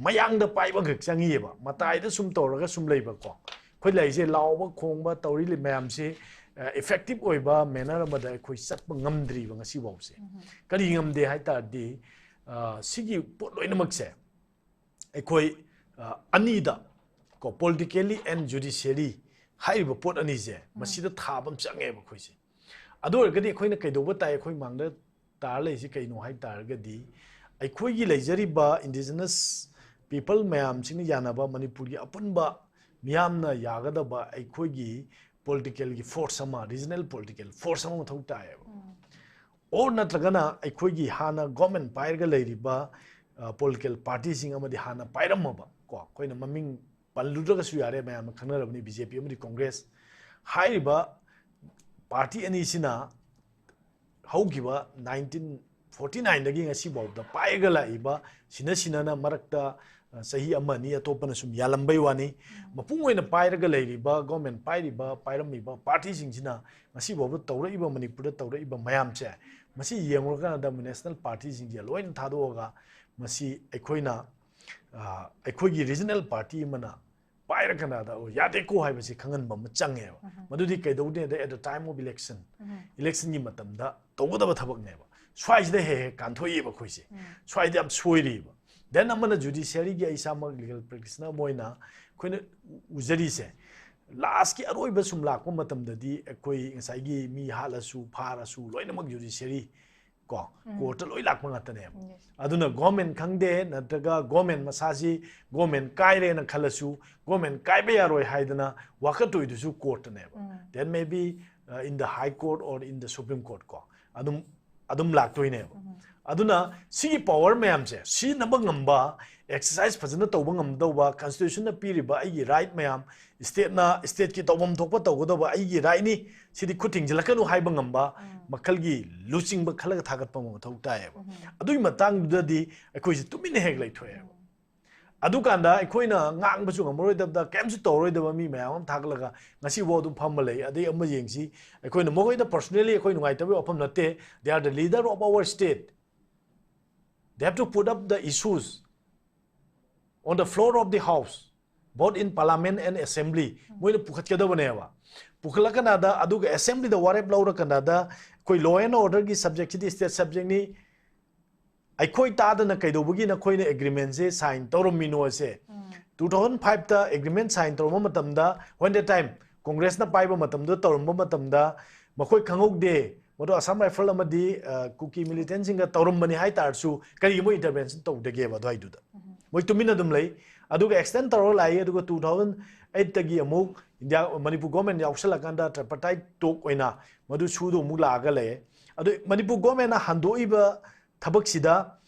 ꯃꯌꯥꯡꯗ ꯄꯥꯏꯕ ꯈꯛ ꯆꯪꯉꯤꯑꯕ, ꯃꯇꯥꯏꯗ ꯁꯨꯝ ꯇꯧꯔꯒ ꯁꯨꯝ ꯂꯩꯕꯀꯣ꯫ ꯑꯩꯈꯣꯏ ꯂꯩꯔꯤꯁꯦ ꯂꯥꯎꯕ ꯈꯣꯡꯕ ꯇꯧꯔꯤ ꯃꯌꯥꯝꯁꯤ ꯏꯐꯦꯛꯇꯤꯞ ꯑꯣꯏꯕ ꯃꯦꯅꯔ ꯑꯃꯗ ꯑꯩꯈꯣꯏ ꯆꯠꯄ ꯉꯝꯗ꯭ꯔꯤꯕ ꯉꯁꯤꯐꯥꯎꯁꯦ꯫ ꯀꯔꯤ ꯉꯝꯗꯦ ꯍꯥꯏ ꯇꯥꯔꯗꯤ, ꯑ, ꯁꯤꯒꯤ ꯄꯣꯠ ꯂꯣꯏꯅꯃꯛꯁꯦ ꯑꯩꯈꯣꯏ, ꯑ, ꯑꯅꯤꯗ ꯀꯣ, politically and judiciary ꯍꯥꯏꯔꯤꯕ ꯄꯣꯠ ꯑꯅꯤꯁꯦ, ꯃꯁꯤꯗ ꯊꯥꯕ ꯑꯃ ꯆꯪꯉꯦꯕ ꯑꯩꯈꯣꯏꯁꯦ꯫ ꯑꯗꯨ ꯑꯣꯏꯔꯒꯗꯤ ꯑꯩꯈꯣꯏꯅ ꯀꯩꯗꯧꯕ ꯇꯥꯏ? ꯑꯩꯈꯣꯏ ꯃꯥꯡꯗ ꯇꯥꯔ ꯂꯩꯔꯤꯁꯤ ꯀꯩꯅꯣ ꯍꯥꯏ ꯇꯥꯔꯒꯗꯤ, ꯑꯩꯈꯣꯏꯒꯤ ꯂꯩꯖꯔꯤꯕ indigenous people ꯃꯌꯥꯝꯁꯤꯡꯅ ꯌꯥꯅꯕ ꯃꯅꯤꯄꯨꯔꯒꯤ ꯑꯄꯨꯟꯕ ꯃꯤꯌꯥꯝꯅ ꯌꯥꯒꯗꯕ ꯑꯩꯈꯣꯏꯒꯤ ꯄꯣꯂꯤꯇꯤꯀꯦꯜꯒꯤ ꯐꯣꯔꯁ ꯑꯃ, ꯔꯤꯖꯅꯦꯜ ꯄꯣꯂꯤꯇꯤꯀꯦꯜ ꯐꯣꯔꯁ ꯑꯃ ꯃꯊꯧ ꯇꯥꯏꯌꯦꯕ꯫ ꯑꯣꯔ ꯅꯠꯇ꯭ꯔꯒꯅ ꯑꯩꯈꯣꯏꯒꯤ ꯍꯥꯟꯅ ꯒꯣꯔꯃꯦꯟ ꯄꯥꯏꯔꯒ ꯂꯩꯔꯤꯕ ꯄꯣꯂꯤꯇꯤꯀꯦꯜ ꯄꯥꯔꯇꯤꯁꯤꯡ ꯑꯃꯗꯤ ꯍꯥꯟꯅ ꯄꯥꯏꯔꯝꯃꯕ, ꯀꯣ, ꯑꯩꯈꯣꯏꯅ ꯃꯃꯤꯡ ꯄꯜꯂꯨꯗ꯭ꯔꯒꯁꯨ ꯌꯥꯔꯦ, ꯃꯌꯥꯝꯅ ꯈꯪꯅꯔꯕꯅꯤ, ꯕꯤ ꯖꯦ ꯄꯤ ꯑꯃꯗꯤ ꯀꯣꯡꯒ꯭ꯔꯦꯁ ꯍꯥꯏꯔꯤꯕ ꯄꯥꯔꯇꯤ ꯑꯅꯤꯁꯤꯅ ꯍꯧꯈꯤꯕ ꯅꯥꯏꯟꯇꯤꯟ ꯐꯣꯔꯇꯤ ꯅꯥꯏꯟꯗꯒꯤ ꯉꯁꯤ ꯐꯥꯎꯕꯗ ꯄꯥꯏꯔꯒ ꯂꯥꯛꯏꯕ, ꯁꯤꯅ ꯁꯤꯅꯅ ꯃꯔꯛꯇ, ꯑ, ꯆꯍꯤ ꯑꯃ ꯑꯅꯤ ꯑꯇꯣꯞꯄꯅ ꯁꯨꯝ ꯌꯥꯜꯂꯝꯕꯩ ꯋꯥꯅꯤ꯫ ꯃꯄꯨꯡ ꯑꯣꯏꯅ ꯄꯥꯏꯔꯒ ꯂꯩꯔꯤꯕ, ꯒꯣꯔꯃꯦꯟ ꯄꯥꯏꯔꯤꯕ, ꯄꯥꯏꯔꯝꯃꯤꯕ ꯄꯥꯔꯇꯤꯁꯤꯡꯁꯤꯅ ꯉꯁꯤ ꯐꯥꯎꯕ ꯇꯧꯔꯛꯏꯕ, ꯃꯅꯤꯄꯨꯔꯗ ꯇꯧꯔꯛꯏꯕ ꯃꯌꯥꯝꯁꯦ, ꯃꯁꯤ ꯌꯦꯡꯉꯨꯔꯀꯥꯟꯗ ꯅꯦꯁꯅꯦꯜ ꯄꯥꯔꯇꯤꯁꯤꯡꯁꯦ ꯂꯣꯏꯅ ꯊꯥꯗꯣꯛꯑꯒ ꯃꯁꯤ ꯑꯩꯈꯣꯏꯅ, ꯑ, ꯑꯩꯈꯣꯏꯒꯤ ꯔꯤꯖꯅꯦꯜ ꯄꯥꯔꯇꯤ ꯑꯃꯅ ꯄꯥꯏꯔꯀꯥꯟꯗ, "ꯑꯣ, ꯌꯥꯗꯦꯀꯣ" ꯍꯥꯏꯕꯁꯤ ꯈꯪꯍꯟꯕ ꯑꯃ ꯆꯪꯉꯦꯕ꯫ ꯃꯗꯨꯗꯤ ꯀꯩꯗꯧꯗꯦꯗ, at the time of election, election ꯒꯤ ꯃꯇꯝꯗ ꯇꯧꯒꯗꯕ ꯊꯕꯛꯅꯦꯕ꯫ ꯁ꯭ꯋꯥꯏꯁꯤꯗ ꯍꯦꯛ ꯍꯦꯛ ꯀꯥꯟꯊꯣꯛꯏꯕ ꯑꯩꯈꯣꯏꯁꯦ꯫ ꯁ꯭ꯋꯥꯏꯗ ꯌꯥꯝ ꯁꯣꯏꯔꯤꯕ꯫ Then ꯑꯃꯅ ꯖꯨꯗꯤꯁꯤꯌꯔꯤꯒꯤ, ꯑꯩ ꯏꯁꯥꯃꯛ ꯂꯤꯒꯦꯜ ꯄ꯭ꯔꯦꯛꯇꯤꯁꯅꯔ ꯑꯃ ꯑꯣꯏꯅ ꯑꯩꯈꯣꯏꯅ ꯎꯖꯔꯤꯁꯦ, ꯂꯥꯁꯀꯤ ꯑꯔꯣꯏꯕ ꯁꯨꯝ ꯂꯥꯛꯄ ꯃꯇꯝꯗꯗꯤ ꯑꯩꯈꯣꯏ ꯉꯁꯥꯏꯒꯤ ꯃꯤ ꯍꯥꯠꯂꯁꯨ, ꯐꯥꯔꯁꯨ, ꯂꯣꯏꯅꯃꯛ ꯖꯨꯗꯤꯁꯤꯌꯔꯤ, ꯀꯣ, ꯀꯣꯔꯠꯇ ꯂꯣꯏ ꯂꯥꯛꯄ ꯉꯥꯛꯇꯅꯦꯕ꯫ ꯑꯗꯨꯅ ꯒꯣꯔꯃꯦꯟ ꯈꯪꯗꯦ, ꯅꯠꯇ꯭ꯔꯒ ꯒꯣꯔꯃꯦꯟ ꯃꯁꯥꯁꯤ ꯒꯣꯔꯃꯦꯟ ꯀꯥꯏꯔꯦꯅ ꯈꯜꯂꯁꯨ, ꯒꯣꯔꯃꯦꯟ ꯀꯥꯏꯕ ꯌꯥꯔꯣꯏ ꯍꯥꯏꯗꯅ ꯋꯥꯀꯠꯇꯣꯏꯗꯨꯁꯨ ꯀꯣꯔꯠꯇꯅꯦꯕ꯫ Then maybe, uh, in the High Court or in the Supreme Court, ꯀꯣ, ꯑꯗꯨꯝ, ꯑꯗꯨꯝ ꯂꯥꯛꯇꯣꯏꯅꯦꯕ꯫ ꯑꯗꯨꯅ ꯁꯤꯒꯤ ꯄꯋꯥꯔ ꯃꯌꯥꯝꯁꯦ ꯁꯤꯖꯤꯟꯅꯕ ꯉꯝꯕ, ꯑꯦꯛꯁꯔꯁꯥꯏꯁ ꯐꯖꯅ ꯇꯧꯕ ꯉꯝꯗꯧꯕ, ꯀꯟꯁꯇꯤꯇ꯭ꯌꯨꯁꯟꯅ ꯄꯤꯔꯤꯕ ꯑꯩꯒꯤ ꯔꯥꯏꯠ ꯃꯌꯥꯝ, ꯁ꯭ꯇꯦꯠꯅ, ꯁ꯭ꯇꯦꯠꯀꯤ ꯇꯧꯐꯝ ꯊꯣꯛꯄ ꯇꯧꯒꯗꯧꯕ ꯑꯩꯒꯤ ꯔꯥꯏꯠꯅꯤ, ꯁꯤꯗꯤ ꯈꯨꯠ ꯊꯤꯡꯖꯤꯜꯂꯛꯀꯅꯨ ꯍꯥꯏꯕ ꯉꯝꯕ ꯃꯈꯜꯒꯤ ꯂꯨꯆꯤꯡꯕ ꯈꯜꯂꯒ ꯊꯥꯒꯠꯄ ꯑꯃ ꯃꯊꯧ ꯇꯥꯏꯌꯦꯕ꯫ ꯑꯗꯨꯒꯤ ꯃꯇꯥꯡꯗꯨꯗꯗꯤ ꯑꯩꯈꯣꯏꯁꯦ ꯇꯨꯃꯤꯟꯅ ꯍꯦꯛ ꯂꯩꯊꯣꯛꯑꯦꯕ꯫ ꯑꯗꯨꯀꯥꯟꯗ ꯑꯩꯈꯣꯏꯅ ꯉꯥꯡꯕꯁꯨ ꯉꯝꯃꯔꯣꯏꯗꯕꯗ, ꯀꯩꯝꯁꯨ ꯇꯧꯔꯔꯣꯏꯗꯕ ꯃꯤ ꯃꯌꯥꯝ ꯑꯃ ꯊꯥꯒꯠꯂꯒ ꯉꯁꯤꯐꯥꯎ ꯑꯗꯨꯝ ꯐꯝꯃ ꯂꯩ꯫ ꯑꯗꯩ ꯑꯃ ꯌꯦꯡꯁꯤ, ꯑꯩꯈꯣꯏꯅ ꯃꯈꯣꯏꯗ personally ꯑꯩꯈꯣꯏ ꯅꯨꯡꯉꯥꯏꯇꯕꯒꯤ ꯋꯥꯐꯝ ꯅꯠꯇꯦ, they are the leader of our state, they have to put up the issues on the floor of the house, both in parliament and assembly, ꯃꯣꯏꯅ ꯄꯨꯈꯠꯀꯗꯕꯅꯦꯕ꯫ ꯄꯨꯈꯠꯂꯀꯥꯟꯗ, ꯑꯗꯨꯒ ꯑꯦꯁꯦꯝꯕ꯭ꯂꯤꯗ ꯋꯥꯔꯦꯞ ꯂꯧꯔꯀꯥꯟꯗ, ꯑꯩꯈꯣꯏ law and order ꯒꯤ subject ꯁꯤꯗꯤ state subject ꯅꯤ, ꯑꯩꯈꯣꯏ ꯇꯥꯗꯅ ꯀꯩꯗꯧꯕꯒꯤ ꯅꯈꯣꯏꯅ ꯑꯦꯒ꯭ꯔꯤꯃꯦꯟꯁꯦ ꯁꯥꯏꯟ ꯇꯧꯔꯝꯃꯤꯅꯣꯁꯦ? ꯇꯨ ꯊꯥꯎꯖꯟ ꯐꯥꯏꯚꯇ ꯑꯦꯒ꯭ꯔꯤꯃꯦꯟ ꯁꯥꯏꯟ ꯇꯧꯔꯝꯕ ꯃꯇꯝꯗ, when that time ꯀꯣꯡꯒ꯭ꯔꯦꯁꯅ ꯄꯥꯏꯕ ꯃꯇꯝꯗ ꯇꯧꯔꯝꯕ ꯃꯇꯝꯗ, ꯃꯈꯣꯏ ꯈꯪꯍꯧꯗꯦ, ꯃꯗꯨ ꯑꯁꯥꯝ ꯔꯥꯏꯐꯜ ꯑꯃꯗꯤ, ꯑ, ꯀꯨꯀꯤ ꯃꯤꯂꯤꯇꯦꯟꯁꯤꯡꯒ ꯇꯧꯔꯝꯕꯅꯤ ꯍꯥꯏ ꯇꯥꯔꯁꯨ, ꯀꯔꯤꯒꯤ ꯃꯣꯏ ꯏꯟꯇꯔꯚꯦꯟꯁꯟ ꯇꯧꯗꯒꯦꯕ ꯑꯗꯨꯋꯥꯏꯗꯨꯗ? ꯃꯣꯏ ꯇꯨꯃꯤꯟꯅ ꯑꯗꯨꯝ ꯂꯩ꯫ ꯑꯗꯨꯒ extend ꯇꯧꯔꯒ ꯂꯥꯛꯏ꯫ ꯑꯗꯨꯒ two thousand eight ꯇꯒꯤ ꯑꯃꯨꯛ India, Manipur government ꯌꯥꯎꯁꯜꯂꯀꯥꯟꯗ tripartite talk ꯑꯣꯏꯅ ꯃꯗꯨ ꯁꯨꯗꯣ ꯑꯃꯨꯛ ꯂꯥꯛꯑꯒ ꯂꯩꯌꯦ꯫ ꯑꯗꯨ ꯃꯅꯤꯄꯨꯔ government ꯅ ꯍꯟꯗꯣꯛꯏꯕ ꯊꯕꯛꯁꯤꯗ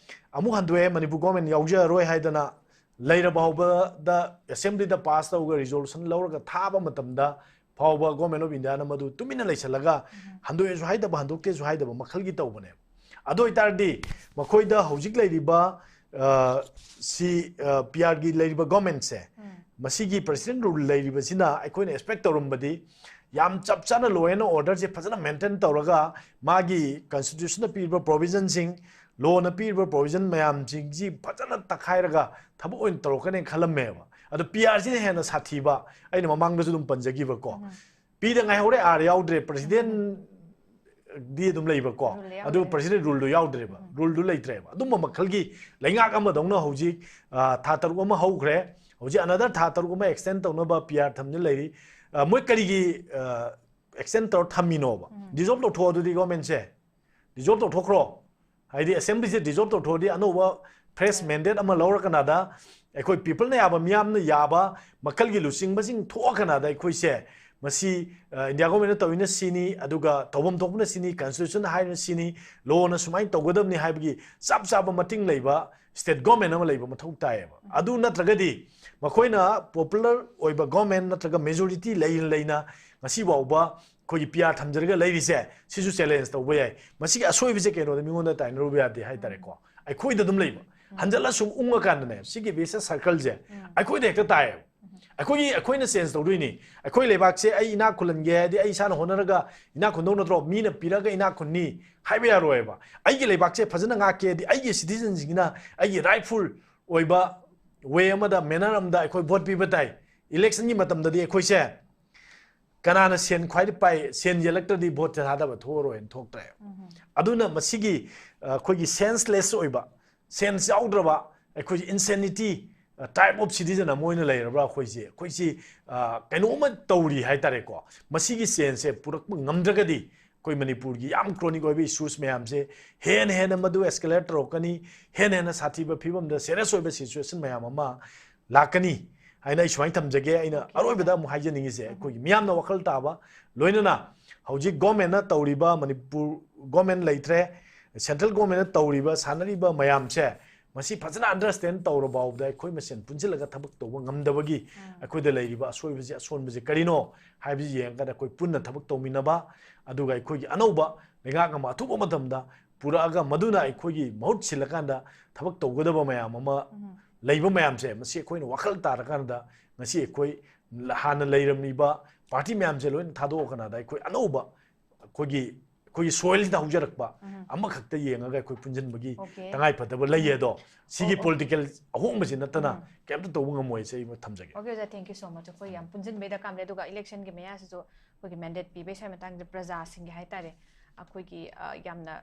ꯑꯃꯨꯛ ꯍꯟꯗꯣꯛꯑꯦ, ꯃꯅꯤꯄꯨꯔ government ꯌꯥꯎꯖꯔꯔꯣꯏ ꯍꯥꯏꯗꯅ ꯂꯩꯔꯕ ꯐꯥꯎꯕꯗ assembly ꯗ pass ꯇꯧꯔꯒ resolution ꯂꯧꯔꯒ ꯊꯥꯕ ꯃꯇꯝꯗ ꯐꯥꯎꯕ Government of India ꯅ ꯃꯗꯨ ꯇꯨꯃꯤꯟꯅ ꯂꯩꯁꯜꯂꯒ ꯍꯟꯗꯣꯛꯑꯦꯁꯨ ꯍꯥꯏꯗꯕ, ꯍꯟꯗꯣꯛꯇꯦꯁꯨ ꯍꯥꯏꯗꯕ ꯃꯈꯜꯒꯤ ꯇꯧꯕꯅꯦꯕ꯫ ꯑꯗꯨ ꯑꯣꯏꯇꯥꯔꯗꯤ ꯃꯈꯣꯏꯗ ꯍꯧꯖꯤꯛ ꯂꯩꯔꯤꯕ, ꯑ, ꯁꯤ, ꯑ, P R ꯒꯤ ꯂꯩꯔꯤꯕ government ꯁꯦ, ꯃꯁꯤꯒꯤ President Rule ꯂꯩꯔꯤꯕꯁꯤꯅ ꯑꯩꯈꯣꯏꯅ expect ꯇꯧꯔꯝꯕꯗꯤ ꯌꯥꯝ ꯆꯞ ꯆꯥꯅ law and order ꯁꯦ ꯐꯖꯅ maintain ꯇꯧꯔꯒ ꯃꯥꯒꯤ constitution ꯅ ꯄꯤꯔꯤꯕ provision ꯁꯤꯡ, law ꯅ ꯄꯤꯔꯤꯕ provision ꯃꯌꯥꯝꯁꯤꯡꯁꯤ ꯐꯖꯅ ꯇꯛꯈꯥꯏꯔꯒ ꯊꯕꯛ ꯑꯣꯏꯅ ꯇꯧꯔꯛꯀꯅꯤ ꯈꯜꯂꯝꯃꯦꯕ꯫ ꯑꯗꯣ P R ꯁꯤꯅ ꯍꯦꯟꯅ ꯁꯥꯊꯤꯕ, ꯑꯩꯅ ꯃꯃꯥꯡꯗꯁꯨ ꯑꯗꯨꯝ ꯄꯟꯖꯈꯤꯕꯀꯣ, ꯄꯤꯗ ꯉꯥꯏꯍꯧꯔꯦ, R ꯌꯥꯎꯗ꯭ꯔꯦ, President ꯗꯤ ꯑꯗꯨꯝ ꯂꯩꯕꯀꯣ, Rule ꯌꯥꯎꯗ꯭ꯔꯦ꯫ ꯑꯗꯨ President Rule ꯗꯣ ꯌꯥꯎꯗ꯭ꯔꯦꯕ, Rule ꯗꯣ ꯂꯩꯇ꯭ꯔꯦꯕ꯫ ꯑꯗꯨꯝꯕ ꯃꯈꯜꯒꯤ ꯂꯩꯉꯥꯛ ꯑꯃꯗꯧꯅ ꯍꯧꯖꯤꯛ, ꯑ, ꯊꯥ ꯇꯔꯨꯛ ꯑꯃ ꯍꯧꯈ꯭ꯔꯦ, ꯍꯧꯖꯤꯛ another ꯊꯥ ꯇꯔꯨꯛ ꯑꯃ extend ꯇꯧꯅꯕ P R ꯊꯝꯗꯨꯅ ꯂꯩꯔꯤ꯫ ꯑ, ꯃꯣꯏ ꯀꯔꯤꯒꯤ, ꯑ, extend ꯇꯧꯔ ꯊꯝꯃꯤꯅꯣꯕ? Dissolve ꯇꯧꯊꯣꯛꯑꯣ ꯑꯗꯨꯗꯤ government ꯁꯦ, dissolve ꯇꯧꯊꯣꯛꯈ꯭ꯔꯣ꯫ ꯍꯥꯏꯗꯤ assembly ꯁꯦ dissolve ꯇꯧꯊꯣꯛꯑꯗꯤ ꯑꯅꯧꯕ fresh mandate ꯑꯃ ꯂꯧꯔꯀꯥꯟꯗ ꯑꯩꯈꯣꯏ people ꯅ ꯌꯥꯕ, ꯃꯤꯌꯥꯝꯅ ꯌꯥꯕ ꯃꯈꯜꯒꯤ ꯂꯨꯆꯤꯡꯕꯁꯤꯡ ꯊꯣꯛꯑꯀꯥꯟꯗ ꯑꯩꯈꯣꯏꯁꯦ ꯃꯁꯤ, ꯑ, India government ꯅ ꯇꯧꯔꯤꯅ ꯁꯤꯅꯤ, ꯑꯗꯨꯒ ꯇꯧꯐꯝ ꯊꯣꯛꯄꯅ ꯁꯤꯅꯤ, constitution ꯅ ꯍꯥꯏꯔꯤꯅ ꯁꯤꯅꯤ, law ꯅ ꯁꯨꯃꯥꯏꯅ ꯇꯧꯒꯗꯕꯅꯤ ꯍꯥꯏꯕꯒꯤ ꯆꯞ ꯆꯥꯕ ꯃꯇꯤꯡ ꯂꯩꯕ state government ꯑꯃ ꯂꯩꯕ ꯃꯊꯧ ꯇꯥꯏꯌꯦꯕ꯫ ꯑꯗꯨ ꯅꯠꯇ꯭ꯔꯒꯗꯤ ꯃꯈꯣꯏꯅ popular ꯑꯣꯏꯕ government ꯅꯠꯇ꯭ꯔꯒ majority ꯂꯩꯅ ꯂꯩꯅ ꯉꯁꯤ ꯐꯥꯎꯕ ꯑꯩꯈꯣꯏꯒꯤ P R ꯊꯝꯖꯔꯒ ꯂꯩꯔꯤꯁꯦ, ꯁꯤꯁꯨ challenge ꯇꯧꯕ ꯌꯥꯏ꯫ ꯃꯁꯤꯒꯤ ꯑꯁꯣꯏꯕꯁꯦ ꯀꯩꯅꯣꯗ ꯃꯤꯉꯣꯟꯗ ꯇꯥꯏꯅꯔꯨꯕ ꯌꯥꯗꯦ ꯍꯥꯏꯇꯥꯔꯦꯀꯣ꯫ ꯑꯩꯈꯣꯏꯗ ꯑꯗꯨꯝ ꯂꯩꯕ꯫ ꯍꯟꯖꯜꯂ ꯁꯨꯝ ꯎꯪꯉꯀꯥꯟꯗꯅꯦ, ꯁꯤꯒꯤ vicious circle ꯁꯦ ꯑꯩꯈꯣꯏꯗ ꯍꯦꯛꯇ ꯇꯥꯏꯌꯦꯕ꯫ ꯑꯩꯈꯣꯏꯒꯤ, ꯑꯩꯈꯣꯏꯅ change ꯇꯧꯗꯣꯏꯅꯤ꯫ ꯑꯩꯈꯣꯏ ꯂꯩꯕꯥꯛꯁꯦ ꯑꯩ ꯏꯅꯥꯛ ꯈꯨꯜꯍꯟꯒꯦ ꯍꯥꯏꯗꯤ ꯑꯩ ꯏꯁꯥꯅ ꯍꯣꯠꯅꯔꯒ ꯏꯅꯥꯛ ꯈꯨꯟꯗꯧ ꯅꯠꯇ꯭ꯔꯣ? ꯃꯤꯅ ꯄꯤꯔꯒ ꯏꯅꯥꯛ ꯈꯨꯟꯅꯤ ꯍꯥꯏꯕ ꯌꯥꯔꯣꯏꯕ꯫ ꯑꯩꯒꯤ ꯂꯩꯕꯥꯛꯁꯦ ꯐꯖꯅ ꯉꯥꯛꯀꯦ ꯍꯥꯏꯗꯤ ꯑꯩꯒꯤ citizen ꯁꯤꯡꯁꯤꯅ ꯑꯩꯒꯤ rightful ꯑꯣꯏꯕ way ꯑꯃꯗ, manner ꯑꯃꯗ ꯑꯩꯈꯣꯏ vote ꯄꯤꯕ ꯇꯥꯏ꯫ Election ꯒꯤ ꯃꯇꯝꯗꯗꯤ ꯑꯩꯈꯣꯏꯁꯦ ꯀꯅꯥꯅ ꯁꯦꯟ ꯈ꯭ꯋꯥꯏꯗꯩ ꯄꯥꯏ, ꯁꯦꯟ ꯌꯦꯜꯂꯛꯇ꯭ꯔꯗꯤ vote ꯁꯦ ꯊꯥꯗꯕ ꯊꯣꯛꯑꯔꯣꯏꯅ ꯊꯣꯛꯇ꯭ꯔꯦ꯫ ꯑꯗꯨꯅ ꯃꯁꯤꯒꯤ, ꯑ, ꯑꯩꯈꯣꯏꯒꯤ senseless ꯑꯣꯏꯕ, sense ꯌꯥꯎꯗ꯭ꯔꯕ, ꯑꯩꯈꯣꯏ insanity, ꯑ, type of citizen ꯑꯃ ꯑꯣꯏꯅ ꯂꯩꯔꯕ꯭ꯔꯥ? ꯑꯩꯈꯣꯏꯁꯦ, ꯑꯩꯈꯣꯏꯁꯤ, ꯑ, ꯀꯩꯅꯣꯝꯃ ꯇꯧꯔꯤ ꯍꯥꯏꯇꯥꯔꯦꯀꯣ꯫ ꯃꯁꯤꯒꯤ change ꯁꯦ ꯄꯨꯔꯛꯄ ꯉꯝꯗ꯭ꯔꯒꯗꯤ ꯑꯩꯈꯣꯏ ꯃꯅꯤꯄꯨꯔꯒꯤ ꯌꯥꯝ chronic ꯑꯣꯏꯕ issues ꯃꯌꯥꯝꯁꯦ ꯍꯦꯟꯅ ꯍꯦꯟꯅ ꯃꯗꯨ escalate ꯇꯧꯔꯛꯀꯅꯤ, ꯍꯦꯟꯅ ꯍꯦꯟꯅ ꯁꯥꯊꯤꯕ ꯐꯤꯕꯝꯗ serious ꯑꯣꯏꯕ situation ꯃꯌꯥꯝ ꯑꯃ ꯂꯥꯛꯀꯅꯤ ꯍꯥꯏꯅ ꯑꯩ ꯁꯨꯃꯥꯏꯅ ꯊꯝꯖꯒꯦ꯫ ꯑꯩꯅ ꯑꯔꯣꯏꯕꯗ ꯑꯃꯨꯛ ꯍꯥꯏꯖꯅꯤꯡꯉꯤꯁꯦ, ꯑꯩꯈꯣꯏꯒꯤ ꯃꯤꯌꯥꯝꯅ ꯋꯥꯈꯜ ꯇꯥꯕ, ꯂꯣꯏꯅꯅ ꯍꯧꯖꯤꯛ ꯒꯣꯔꯃꯦꯟꯅ ꯇꯧꯔꯤꯕ, ꯃꯅꯤꯄꯨꯔ ꯒꯣꯔꯃꯦꯟ ꯂꯩꯇ꯭ꯔꯦ, ꯁꯦꯟꯇ꯭ꯔꯦꯜ ꯒꯣꯔꯃꯦꯟꯅ ꯇꯧꯔꯤꯕ, ꯁꯥꯟꯅꯔꯤꯕ ꯃꯌꯥꯝꯁꯦ, ꯃꯁꯤ ꯐꯖꯅ ꯑꯟꯗꯔꯁ꯭ꯇꯦꯟ ꯇꯧꯔ ꯐꯥꯎꯕꯗ ꯑꯩꯈꯣꯏ ꯃꯁꯦꯟ ꯄꯨꯟꯁꯤꯜꯂꯒ ꯊꯕꯛ ꯇꯧꯕ ꯉꯝꯗꯕꯒꯤ ꯑꯩꯈꯣꯏꯗ ꯂꯩꯔꯤꯕ ꯑꯁꯣꯏꯕꯁꯦ, ꯑꯁꯣꯟꯕꯁꯦ ꯀꯔꯤꯅꯣ ꯍꯥꯏꯕꯁꯤ ꯌꯦꯡꯉꯀꯥꯟꯗ ꯑꯩꯈꯣꯏ ꯄꯨꯟꯅ ꯊꯕꯛ ꯇꯧꯃꯤꯟꯅꯕ, ꯑꯗꯨꯒ ꯑꯩꯈꯣꯏꯒꯤ ꯑꯅꯧꯕ ꯂꯩꯉꯥꯛ ꯑꯃ ꯑꯊꯨꯕ ꯃꯇꯝꯗ ꯄꯨꯔꯛꯑꯒ ꯃꯗꯨꯅ ꯑꯩꯈꯣꯏꯒꯤ ꯃꯍꯨꯠ ꯁꯤꯜꯂꯀꯥꯟꯗ ꯊꯕꯛ ꯇꯧꯒꯗꯕ ꯃꯌꯥꯝ ꯑꯃ ꯂꯩꯕ ꯃꯌꯥꯝꯁꯦ, ꯃꯁꯤ ꯑꯩꯈꯣꯏꯅ ꯋꯥꯈꯜ ꯇꯥꯔꯀꯥꯟꯗ ꯉꯁꯤ ꯑꯩꯈꯣꯏ ꯍꯥꯟꯅ ꯂꯩꯔꯝꯃꯤꯕ ꯄꯥꯔꯇꯤ ꯃꯌꯥꯝꯁꯦ ꯂꯣꯏꯅ ꯊꯥꯗꯣꯛꯑꯀꯥꯟꯗ ꯑꯩꯈꯣꯏ ꯑꯅꯧꯕ ꯑꯩꯈꯣꯏꯒꯤ, ꯑꯩꯈꯣꯏꯒꯤ ꯁꯣꯏꯜꯁꯤꯗ ꯍꯧꯖꯔꯛꯄ ꯑꯃꯈꯛꯇ ꯌꯦꯡꯉꯒ ꯑꯩꯈꯣꯏ ꯄꯨꯟꯁꯤꯟꯕꯒꯤ ꯇꯉꯥꯏ ꯐꯗꯕ ꯂꯩꯌꯦ꯫ ꯑꯗꯣ ꯁꯤꯒꯤ ꯄꯣꯂꯤꯇꯤꯀꯦꯜ ꯑꯍꯣꯡꯕꯁꯤꯅ ꯅꯠꯇꯅ ꯀꯩꯝꯇ ꯇꯧꯕ ꯉꯝꯃꯣꯏ ꯍꯥꯏꯁꯦ ꯑꯩ ꯊꯝꯖꯒꯦ꯫ Okay, ꯑꯣꯖꯥ, thank you so much꯫ ꯑꯩꯈꯣꯏ ꯌꯥꯝ ꯄꯨꯟꯁꯤꯟꯕꯩ ꯗꯔꯀꯥꯔ ꯂꯩ꯫ ꯑꯗꯨꯒ ꯏꯂꯦꯛꯁꯟꯒꯤ ꯃꯌꯥꯁꯤꯁꯨ ꯑꯩꯈꯣꯏꯒꯤ ꯃꯦꯟꯗꯦꯠ ꯄꯤꯕꯩ ꯁ꯭ꯋꯥꯏ ꯃꯇꯥꯡꯁꯤꯗ ꯄ꯭ꯔꯖꯥꯁꯤꯡꯒꯤ ꯍꯥꯏꯇꯥꯔꯦ, ꯑꯩꯈꯣꯏꯒꯤ, ꯑ, ꯌꯥꯝꯅ,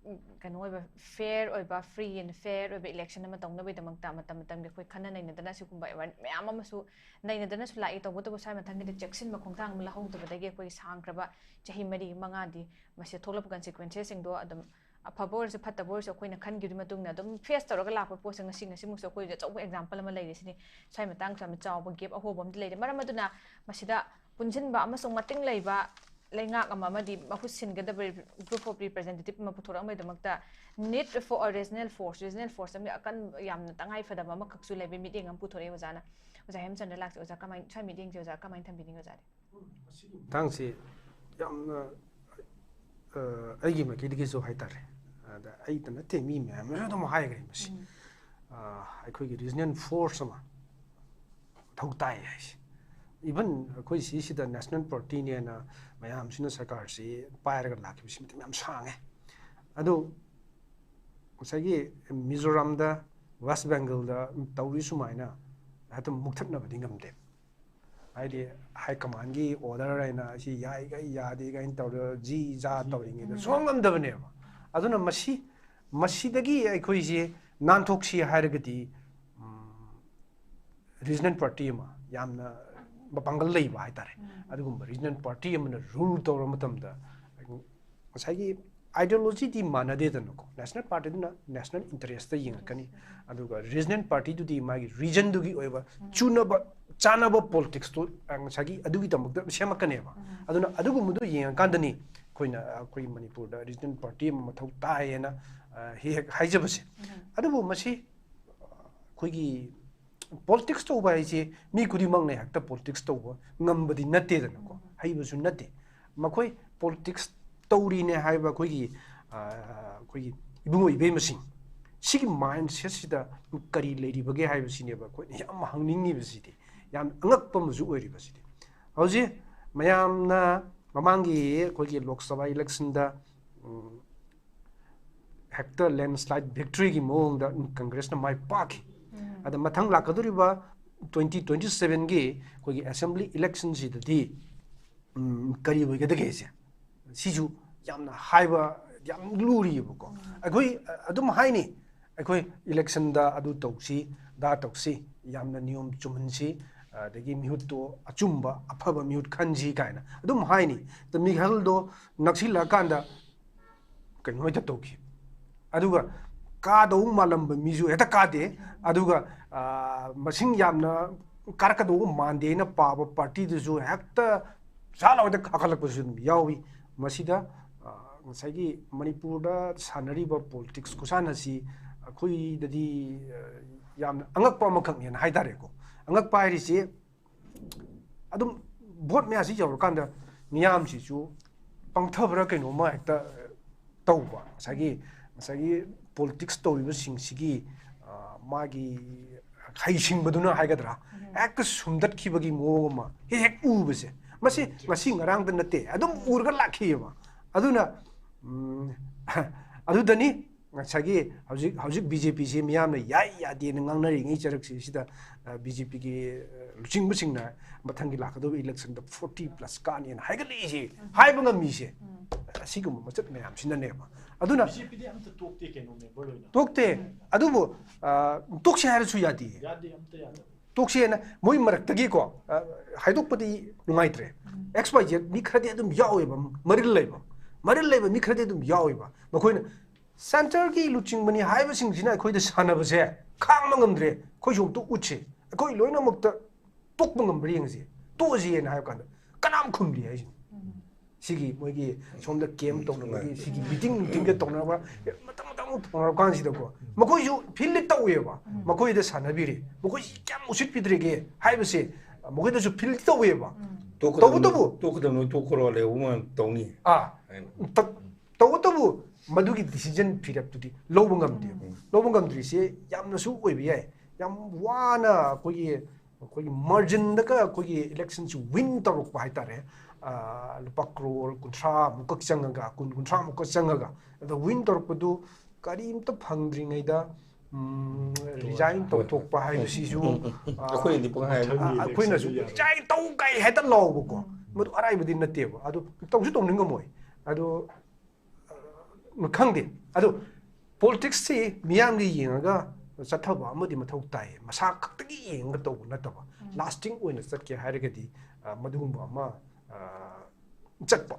ꯎꯝ, ꯀꯩꯅꯣ ꯑꯣꯏꯕ, ꯐꯦꯌꯔ ꯑꯣꯏꯕ, ꯐ꯭ꯔꯤ ꯑꯦꯟ ꯐꯦꯌꯔ ꯑꯣꯏꯕ ꯏꯂꯦꯛꯁꯟ ꯑꯃ ꯇꯧꯅꯕꯒꯤꯗꯃꯛꯇ ꯃꯇꯝ ꯃꯇꯝꯒꯤ ꯑꯩꯈꯣꯏ ꯈꯟꯅ ꯅꯩꯅꯗꯅ ꯁꯤꯒꯨꯝꯕ ꯑꯦꯋꯥꯔ-, ꯃꯌꯥꯝ ꯑꯃꯁꯨ ꯅꯩꯅꯗꯅꯁꯨ ꯂꯥꯛꯏ꯫ ꯇꯧꯕꯇꯕꯨ ꯁ꯭ꯋꯥꯏ ꯃꯊꯪꯒꯤꯗꯤ ꯆꯦꯛꯁꯤꯟꯕ ꯈꯣꯡꯊꯥꯡ ꯑꯃ ꯂꯧꯍꯧꯗꯕꯗꯒꯤ ꯑꯩꯈꯣꯏꯒꯤ ꯁꯥꯡꯈ꯭ꯔꯕ ꯆꯍꯤ ꯃꯔꯤ ꯃꯉꯥꯗꯤ ꯃꯁꯤꯗ ꯊꯣꯛꯂꯛꯄ ꯀꯟꯁꯤꯀ꯭ꯋꯦꯟꯁꯦꯁꯁꯤꯡꯗꯣ ꯑꯗꯨꯝ ꯑꯐꯕ ꯑꯣꯏꯔꯁꯨ ꯐꯠꯇꯕ ꯑꯣꯏꯔꯁꯨ ꯑꯩꯈꯣꯏꯅ ꯈꯟꯈꯤꯕꯗꯨꯒꯤ ꯃꯇꯨꯡ ꯏꯟꯅ ꯑꯗꯨꯝ ꯐꯦꯁ ꯇꯧꯔꯒ ꯂꯥꯛꯄ ꯄꯣꯠꯁꯦ ꯉꯁꯤ, ꯉꯁꯤꯃꯨꯛꯁꯨ ꯑꯩꯈꯣꯏ ꯑꯆꯧꯕ ꯑꯦꯛꯖꯥꯝꯄꯜ ꯑꯃ ꯂꯩꯔꯤꯁꯤꯅꯤ꯫ ꯁ꯭ꯋꯥꯏ ꯃꯇꯥꯡꯁꯨ ꯌꯥꯝꯅ ꯆꯥꯎꯕ ꯒꯦꯞ ꯑꯍꯣꯕ ꯑꯃꯗꯤ ꯂꯩꯔꯦ꯫ ꯃꯔꯝ ꯑꯗꯨꯅ ꯃꯁꯤꯗ ꯄꯨꯟꯁꯤꯟꯕ ꯑꯃꯁꯨꯡ ꯃꯇꯤꯡ ꯂꯩꯕ ꯂꯩꯉꯥꯛ ꯑꯃ ꯑꯃꯗꯤ ꯃꯍꯨꯠ ꯁꯤꯟꯒꯗꯕ group of representative ꯑꯃ ꯄꯨꯊꯣꯔꯛꯅꯕꯒꯤꯗꯃꯛꯇ need for a regional force, regional force ꯑꯃꯗꯤ ꯑꯀꯟꯕ, ꯌꯥꯝꯅ ꯇꯉꯥꯏ ꯐꯗꯕ ꯑꯃꯈꯛꯁꯨ ꯂꯩꯕꯒꯤ ꯃꯤꯠꯌꯦꯡ ꯑꯃ ꯄꯨꯊꯣꯔꯛꯑꯦ ꯑꯣꯖꯥꯅ꯫ ꯑꯣꯖꯥ ꯍꯦꯃꯆꯟꯗ꯭ꯔ ꯂꯥꯛꯁꯦ꯫ ꯑꯣꯖꯥ, ꯀꯃꯥꯏ, ꯁ꯭ꯋꯥꯏ ꯃꯤꯠꯌꯦꯡꯁꯦ ꯑꯣꯖꯥ ꯀꯃꯥꯏꯅ ꯊꯝꯕꯤꯅꯤꯡꯉꯤ ꯑꯣꯖꯥꯗꯤ? ꯃꯇꯥꯡꯁꯤ ꯌꯥꯝꯅ, ꯑ, ꯑꯩꯒꯤ ꯃꯥꯏꯀꯩꯗꯒꯤꯁꯨ ꯍꯥꯏꯇꯥꯔꯦ, ꯑꯗ ꯑꯩꯇ ꯅꯠꯇꯦ, ꯃꯤ ꯃꯌꯥꯝꯅꯁꯨ ꯑꯗꯨꯝ ꯍꯥꯏꯈ꯭ꯔꯦ ꯃꯁꯤ꯫ ꯑ, ꯑꯩꯈꯣꯏꯒꯤ regional force ꯑꯃ ꯃꯊꯧ ꯇꯥꯏ ꯍꯥꯏꯁꯦ꯫ Even ꯑꯩꯈꯣꯏ ꯁꯤꯁꯤꯗ national partyꯅꯦꯅ ꯃꯌꯥꯝꯁꯤꯅ ꯁꯔꯀꯥꯔꯁꯤ ꯄꯥꯏꯔꯒ ꯂꯥꯛꯈꯤꯕꯁꯤ ꯃꯇꯝ ꯌꯥꯝ ꯁꯥꯡꯉꯦ꯫ ꯑꯗꯨ ꯉꯁꯥꯏꯒꯤ ꯃꯤꯖꯣꯔꯥꯝꯗ, ꯋꯦꯁ ꯕꯦꯡꯒꯜꯗ ꯇꯧꯔꯤ ꯁꯨꯃꯥꯏꯅ ꯍꯦꯛꯇ ꯃꯨꯛꯊꯠꯅꯕꯗꯤ ꯉꯝꯗꯦ꯫ ꯍꯥꯏꯗꯤ ꯍꯥꯏ ꯀꯃꯥꯟꯒꯤ ꯑꯣꯔꯗꯔ ꯍꯥꯏꯅ ꯁꯤ ꯌꯥꯏꯒ ꯌꯥꯗꯦ ꯀꯥꯏꯅ ꯇꯧꯔꯒ ꯖꯤ ꯖꯥ ꯇꯧꯔꯤꯉꯩꯗ ꯁꯨꯡꯉꯝ ꯉꯝꯗꯕꯅꯦꯕ꯫ ꯑꯗꯨꯅ ꯃꯁꯤ, ꯃꯁꯤꯗꯒꯤ ꯑꯩꯈꯣꯏꯁꯦ ꯅꯥꯟꯊꯣꯛꯁꯤ ꯍꯥꯏꯔꯒꯗꯤ, ꯎꯝ, regional party ꯑꯃ ꯌꯥꯝꯅ ꯃꯄꯥꯡꯒꯜ ꯂꯩꯕ ꯍꯥꯏꯇꯥꯔꯦ, ꯑꯗꯨꯒꯨꯝꯕ regional party ꯑꯃꯅ rule ꯇꯧꯔ ꯃꯇꯝꯗ ꯉꯁꯥꯏꯒꯤ ideologyꯗꯤ ꯃꯥꯟꯅꯗꯦꯗꯅꯀꯣ꯫ National partyꯗꯨꯅ national interestꯇ ꯌꯦꯡꯉꯛꯀꯅꯤ, ꯑꯗꯨꯒ regional partyꯗꯨꯗꯤ ꯃꯥꯒꯤ regionꯗꯨꯒꯤ ꯑꯣꯏꯕ ꯆꯨꯅꯕ ꯆꯥꯅꯕ politicsꯇꯣ, ꯑ, ꯉꯁꯥꯏꯒꯤ ꯑꯗꯨꯒꯤꯗꯃꯛꯇ ꯁꯦꯝꯃꯛꯀꯅꯦꯕ꯫ ꯑꯗꯨꯅ ꯑꯗꯨꯒꯨꯝꯕꯗꯨ ꯌꯦꯡꯉꯀꯥꯟꯗꯅꯤ ꯑꯩꯈꯣꯏꯅ, ꯑ, ꯑꯩꯈꯣꯏ ꯃꯅꯤꯄꯨꯔꯗ regional party ꯑꯃ ꯃꯊꯧ ꯇꯥꯏꯌꯦꯅ, ꯑ, ꯍꯦꯛ ꯍꯦꯛ ꯍꯥꯏꯖꯕꯁꯦ꯫ ꯑꯗꯨꯕꯨ ꯃꯁꯤ ꯑꯩꯈꯣꯏꯒꯤ politics ꯇꯧꯕ ꯍꯥꯏꯁꯦ ꯃꯤ ꯈꯨꯗꯤꯡꯃꯛꯅ ꯍꯦꯛꯇ politics ꯇꯧꯕ ꯉꯝꯕꯗꯤ ꯅꯠꯇꯦꯗꯅꯀꯣ, ꯍꯩꯕꯁꯨ ꯅꯠꯇꯦ꯫ ꯃꯈꯣꯏ politics ꯇꯧꯔꯤꯅꯦ ꯍꯥꯏꯕ ꯑꯩꯈꯣꯏꯒꯤ, ꯑ, ꯑꯩꯈꯣꯏꯒꯤ ꯏꯕꯨꯡꯉꯣ ꯏꯕꯦꯝꯃꯁꯤꯡ, ꯁꯤꯒꯤ mindsetꯁꯤꯗ ꯀꯔꯤ ꯂꯩꯔꯤꯕꯒꯦ ꯍꯥꯏꯕꯁꯤꯅꯦꯕ ꯑꯩꯈꯣꯏꯅ ꯌꯥꯝ ꯍꯪꯅꯤꯡꯉꯤꯕꯁꯤꯗꯤ, ꯌꯥꯝ ꯑꯉꯛꯄ ꯑꯃꯁꯨ ꯑꯣꯏꯔꯤꯕꯁꯤꯗꯤ꯫ ꯍꯧꯖꯤꯛ ꯃꯌꯥꯝꯅ ꯃꯃꯥꯡꯒꯤ ꯑꯩꯈꯣꯏꯒꯤ ꯂꯣꯛ ꯁꯚꯥ electionꯗ, ꯎꯝ, ꯍꯦꯛꯇ landslide victoryꯒꯤ ꯃꯑꯣꯡꯗ Congressꯅ ꯃꯥꯏ ꯄꯥꯛꯈꯤ꯫ ꯑꯗ ꯃꯊꯪ ꯂꯥꯛꯀꯗꯧꯔꯤꯕ twenty twenty sevenꯒꯤ ꯑꯩꯈꯣꯏꯒꯤ assembly electionꯁꯤꯗꯗꯤ, ꯎꯝ, ꯀꯔꯤ ꯑꯣꯏꯒꯗꯒꯦꯁꯦ? ꯁꯤꯁꯨ ꯌꯥꯝꯅ ꯍꯥꯏꯕ ꯌꯥꯝ ꯂꯨꯔꯤꯑꯕꯀꯣ꯫ ꯑꯩꯈꯣꯏ, ꯑ, ꯑꯗꯨꯝ ꯍꯥꯏꯅꯤ, ꯑꯩꯈꯣꯏ electionꯗ ꯑꯗꯨ ꯇꯧꯁꯤ, ꯑꯗꯥ ꯇꯧꯁꯤ, ꯌꯥꯝꯅ ꯅꯤꯌꯣꯝ ꯆꯨꯝꯍꯟꯁꯤ, ꯑꯗꯒꯤ ꯃꯤꯍꯨꯠꯇꯣ ꯑꯆꯨꯝꯕ, ꯑꯐꯕ ꯃꯤꯍꯨꯠ ꯈꯟꯁꯤ ꯀꯥꯏꯅ ꯑꯗꯨꯝ ꯍꯥꯏꯅꯤ꯫ ꯑꯗꯣ ꯃꯤꯈꯜꯗꯣ ꯅꯛꯁꯤꯜꯂꯛꯑꯀꯥꯟꯗ ꯀꯩꯅꯣ ꯍꯦꯛꯇ ꯇꯧꯈꯤ꯫ ꯑꯗꯨꯒ ꯀꯥꯗꯧ ꯃꯥꯜꯂꯝꯕ ꯃꯤꯁꯨ ꯍꯦꯛꯇ ꯀꯥꯗꯦ꯫ ꯑꯗꯨꯒ, ꯑ, ꯃꯁꯤꯡ ꯌꯥꯝꯅ ꯀꯥꯔꯛꯀꯗꯧꯕ ꯃꯥꯟꯗꯦꯅ ꯄꯥꯕ partyꯗꯨꯁꯨ ꯍꯦꯛꯇ ꯁꯥ ꯂꯥꯎꯅ ꯀꯥꯈꯠꯂꯛꯄꯁꯨ ꯑꯗꯨꯝ ꯌꯥꯎꯏ꯫ ꯃꯁꯤꯗ, ꯑ, ꯉꯁꯥꯏꯒꯤ ꯃꯅꯤꯄꯨꯔꯗ ꯁꯥꯟꯅꯔꯤꯕ politics ꯈꯨꯁꯥꯟꯅꯁꯤ ꯑꯩꯈꯣꯏꯗꯗꯤ, ꯑ, ꯌꯥꯝꯅ ꯑꯉꯛꯄ ꯑꯃꯈꯛꯅꯦꯅ ꯍꯥꯏꯇꯥꯔꯦꯀꯣ꯫ ꯑꯉꯛꯄ ꯍꯥꯏꯔꯤꯁꯤ ꯑꯗꯨꯝ vote ꯃꯌꯥꯝꯁꯤ ꯌꯧꯔꯀꯥꯟꯗ ꯃꯤꯌꯥꯝꯁꯤꯁꯨ ꯄꯪꯊꯕ꯭ꯔꯥ ꯀꯩꯅꯣꯝꯃ ꯍꯦꯛꯇ ꯇꯧꯕ꯫ ꯉꯁꯥꯏꯒꯤ, ꯉꯁꯥꯏꯒꯤ politics ꯇꯧꯔꯤꯕꯁꯤꯡꯁꯤꯒꯤ, ꯑ, ꯃꯥꯒꯤ ꯍꯩꯁꯤꯡꯕꯗꯨꯅ ꯍꯥꯏꯒꯗ꯭ꯔꯥ, ꯍꯦꯛꯇ ꯁꯨꯝꯗꯠꯈꯤꯕꯒꯤ ꯃꯑꯣꯡ ꯑꯃ ꯍꯦꯛ ꯍꯦꯛ ꯎꯕꯁꯦ, ꯃꯁꯤ ꯉꯁꯤ ꯉꯔꯥꯡꯗ ꯅꯠꯇꯦ, ꯑꯗꯨꯝ ꯎꯔꯒ ꯂꯥꯛꯈꯤꯑꯕ꯫ ꯑꯗꯨꯅ, ꯎꯝ, ꯑꯗꯨꯗꯅꯤ ꯉꯁꯥꯏꯒꯤ ꯍꯧꯖꯤꯛ, ꯍꯧꯖꯤꯛ BJPꯁꯤ ꯃꯤꯌꯥꯝꯅ ꯌꯥꯏ ꯌꯥꯗꯦꯅ ꯉꯥꯡꯅꯔꯤꯉꯩ ꯆꯔꯛꯁꯤ ꯁꯤꯗ, ꯑ, BJPꯒꯤ, ꯑ, ꯂꯨꯆꯤꯡꯕꯁꯤꯡꯅ ꯃꯊꯪꯒꯤ ꯂꯥꯛꯀꯗꯧꯕ electionꯗ forty plus ꯀꯥꯅꯤꯅ ꯍꯥꯏꯒꯠꯂꯛꯏꯁꯦ, ꯍꯥꯏꯕ ꯉꯝꯃꯤꯁꯦ, ꯑꯁꯤꯒꯨꯝꯕ ꯃꯆꯠ ꯃꯌꯥꯝꯁꯤꯅꯅꯦꯕ꯫ ꯑꯗꯨꯅ BJPꯗꯤ ꯑꯝꯇ ꯇꯣꯛꯇꯦ ꯀꯩꯅꯣ, member ꯂꯣꯏꯅ꯫ ꯇꯣꯛꯇꯦ꯫ ꯑꯗꯨꯕꯨ, ꯑ, ꯇꯣꯛꯁꯦ ꯍꯥꯏꯔꯁꯨ ꯌꯥꯗꯦ꯫ ꯌꯥꯗꯦ, ꯑꯝꯇ ꯌꯥꯗꯦ꯫ ꯇꯣꯛꯁꯦꯅ ꯃꯣꯏ ꯃꯔꯛꯇꯒꯤꯀꯣ, ꯑ, ꯍꯥꯏꯗꯣꯛꯄꯗꯤ ꯅꯨꯡꯉꯥꯏꯇ꯭ꯔꯦ꯫ XYZ ꯃꯤ ꯈꯔꯗꯤ ꯑꯗꯨꯝ ꯌꯥꯎꯋꯦꯕ, ꯃꯔꯤꯜ ꯂꯩꯕ꯫ ꯃꯔꯤꯜ ꯂꯩꯕ ꯃꯤ ꯈꯔꯗꯤ ꯑꯗꯨꯝ ꯌꯥꯎꯋꯦꯕ꯫ ꯃꯈꯣꯏꯅ centreꯒꯤ ꯂꯨꯆꯤꯡꯕꯅꯤ ꯍꯥꯏꯕꯁꯤꯡꯁꯤꯅ ꯑꯩꯈꯣꯏꯗ ꯁꯥꯟꯅꯕꯁꯦ ꯈꯥꯡꯕ ꯉꯝꯗ꯭ꯔꯦ, ꯑꯩꯈꯣꯏꯁꯨ ꯑꯝꯇ ꯎꯠꯁꯤ, ꯑꯩꯈꯣꯏ ꯂꯣꯏꯅꯃꯛꯇ ꯇꯣꯛꯄ ꯉꯝꯕ꯭ꯔꯥ ꯌꯦꯡꯁꯤ, ꯇꯣꯛꯑꯁꯤꯅ ꯍꯥꯏꯕ ꯀꯥꯟꯗ ꯀꯅꯥꯝ ꯈꯨꯝꯗꯦ ꯍꯥꯏꯁꯤꯅꯤ꯫ ꯁꯤꯒꯤ ꯃꯣꯏꯒꯤ ꯁꯣꯝꯗ camp ꯇꯧꯅꯕꯒꯤ ꯁꯤꯒꯤ meeting meetingꯒ ꯇꯧꯅꯕ ꯃꯊꯪ ꯃꯊꯪ ꯇꯧꯅꯔ ꯀꯥꯟꯁꯤꯗꯀꯣ, ꯃꯈꯣꯏꯁꯨ feel ꯇꯧꯋꯦꯕ꯫ ꯃꯈꯣꯏꯗ ꯁꯥꯟꯅꯕꯤꯔꯦ, ꯃꯈꯣꯏꯁꯤ ꯀꯌꯥꯝ ꯎꯁꯤꯠꯄꯤꯗ꯭ꯔꯦꯒꯦ ꯍꯥꯏꯕꯁꯦ ꯃꯈꯣꯏꯗꯁꯨ feel ꯇꯧꯋꯦꯕ꯫ ꯇꯧꯕꯇꯕꯨ ꯇꯣꯛꯀꯗꯕ ꯅꯣꯏ ꯇꯣꯛꯈ꯭ꯔꯣ, ꯂꯩꯍꯧꯕ ꯃꯌꯥꯝ ꯇꯧꯅꯤ꯫ ꯑꯥ ꯇ- ꯇꯧꯕꯇꯕꯨ ꯃꯗꯨꯒꯤ decision ꯐꯤꯔꯦꯞꯇꯨꯗꯤ ꯂꯧꯕ ꯉꯝꯗꯦꯕ꯫ ꯂꯧꯕ ꯉꯝꯗ꯭ꯔꯤꯁꯦ ꯌꯥꯝꯅꯁꯨ ꯑꯣꯏꯕ ꯌꯥꯏ꯫ ꯌꯥꯝ ꯋꯥꯅ ꯑꯩꯈꯣꯏꯒꯤ ꯑꯩꯈꯣꯏꯒꯤ marginꯗꯒ ꯑꯩꯈꯣꯏꯒꯤ electionꯁꯤ win ꯇꯧꯔꯛꯄ ꯍꯥꯏꯇꯥꯔꯦ꯫ ꯑꯥ, ꯂꯨꯄꯥ ꯀ꯭ꯔꯣꯔ ꯀꯨꯟꯊ꯭ꯔꯥ ꯃꯨꯛꯀ ꯆꯪꯉꯒ, ꯀꯨꯟ ꯀꯨꯟꯊ꯭ꯔꯥ ꯃꯨꯛꯀ ꯆꯪꯉꯒ, ꯑꯗ win ꯇꯧꯔꯛꯄꯗꯨ ꯀꯔꯤꯝꯇ ꯐꯪꯗ꯭ꯔꯤꯉꯩꯗ, ꯎꯝ, resign ꯇꯧꯊꯣꯛꯄ ꯍꯥꯏꯕꯁꯤꯁꯨ, ꯑꯥ, ꯑꯩꯈꯣꯏꯅꯗꯤ ꯄꯪꯍꯥꯏ ꯍꯥꯏꯕ꯫ ꯑꯥ, ꯑꯩꯈꯣꯏꯅꯁꯨ resign ꯇꯧ ꯀꯥꯏ ꯍꯦꯛꯇ ꯂꯥꯎꯕꯀꯣ, ꯃꯗꯨ ꯑꯔꯥꯏꯕꯗꯤ ꯅꯠꯇꯦꯕ꯫ ꯑꯗꯨ ꯇꯧꯁꯨ ꯇꯧꯅꯤꯡꯉꯝꯃꯣꯏ꯫ ꯑꯗꯣ ꯈꯪꯗꯦ꯫ ꯑꯗꯣ politicsꯁꯤ ꯃꯤꯌꯥꯝꯒꯤ ꯌꯦꯡꯉꯒ ꯆꯠꯊꯕ ꯑꯃꯗꯤ ꯃꯊꯧ ꯇꯥꯏ꯫ ꯃꯁꯥ ꯈꯛꯇꯒꯤ ꯌꯦꯡꯉꯒ ꯇꯧꯕ ꯅꯠꯇꯕ, lasting ꯑꯣꯏꯅ ꯆꯠꯀꯦ ꯍꯥꯏꯔꯒꯗꯤ, ꯑ, ꯃꯗꯨꯒꯨꯝꯕ ꯑꯃ, ꯑ, ꯆꯠꯄ,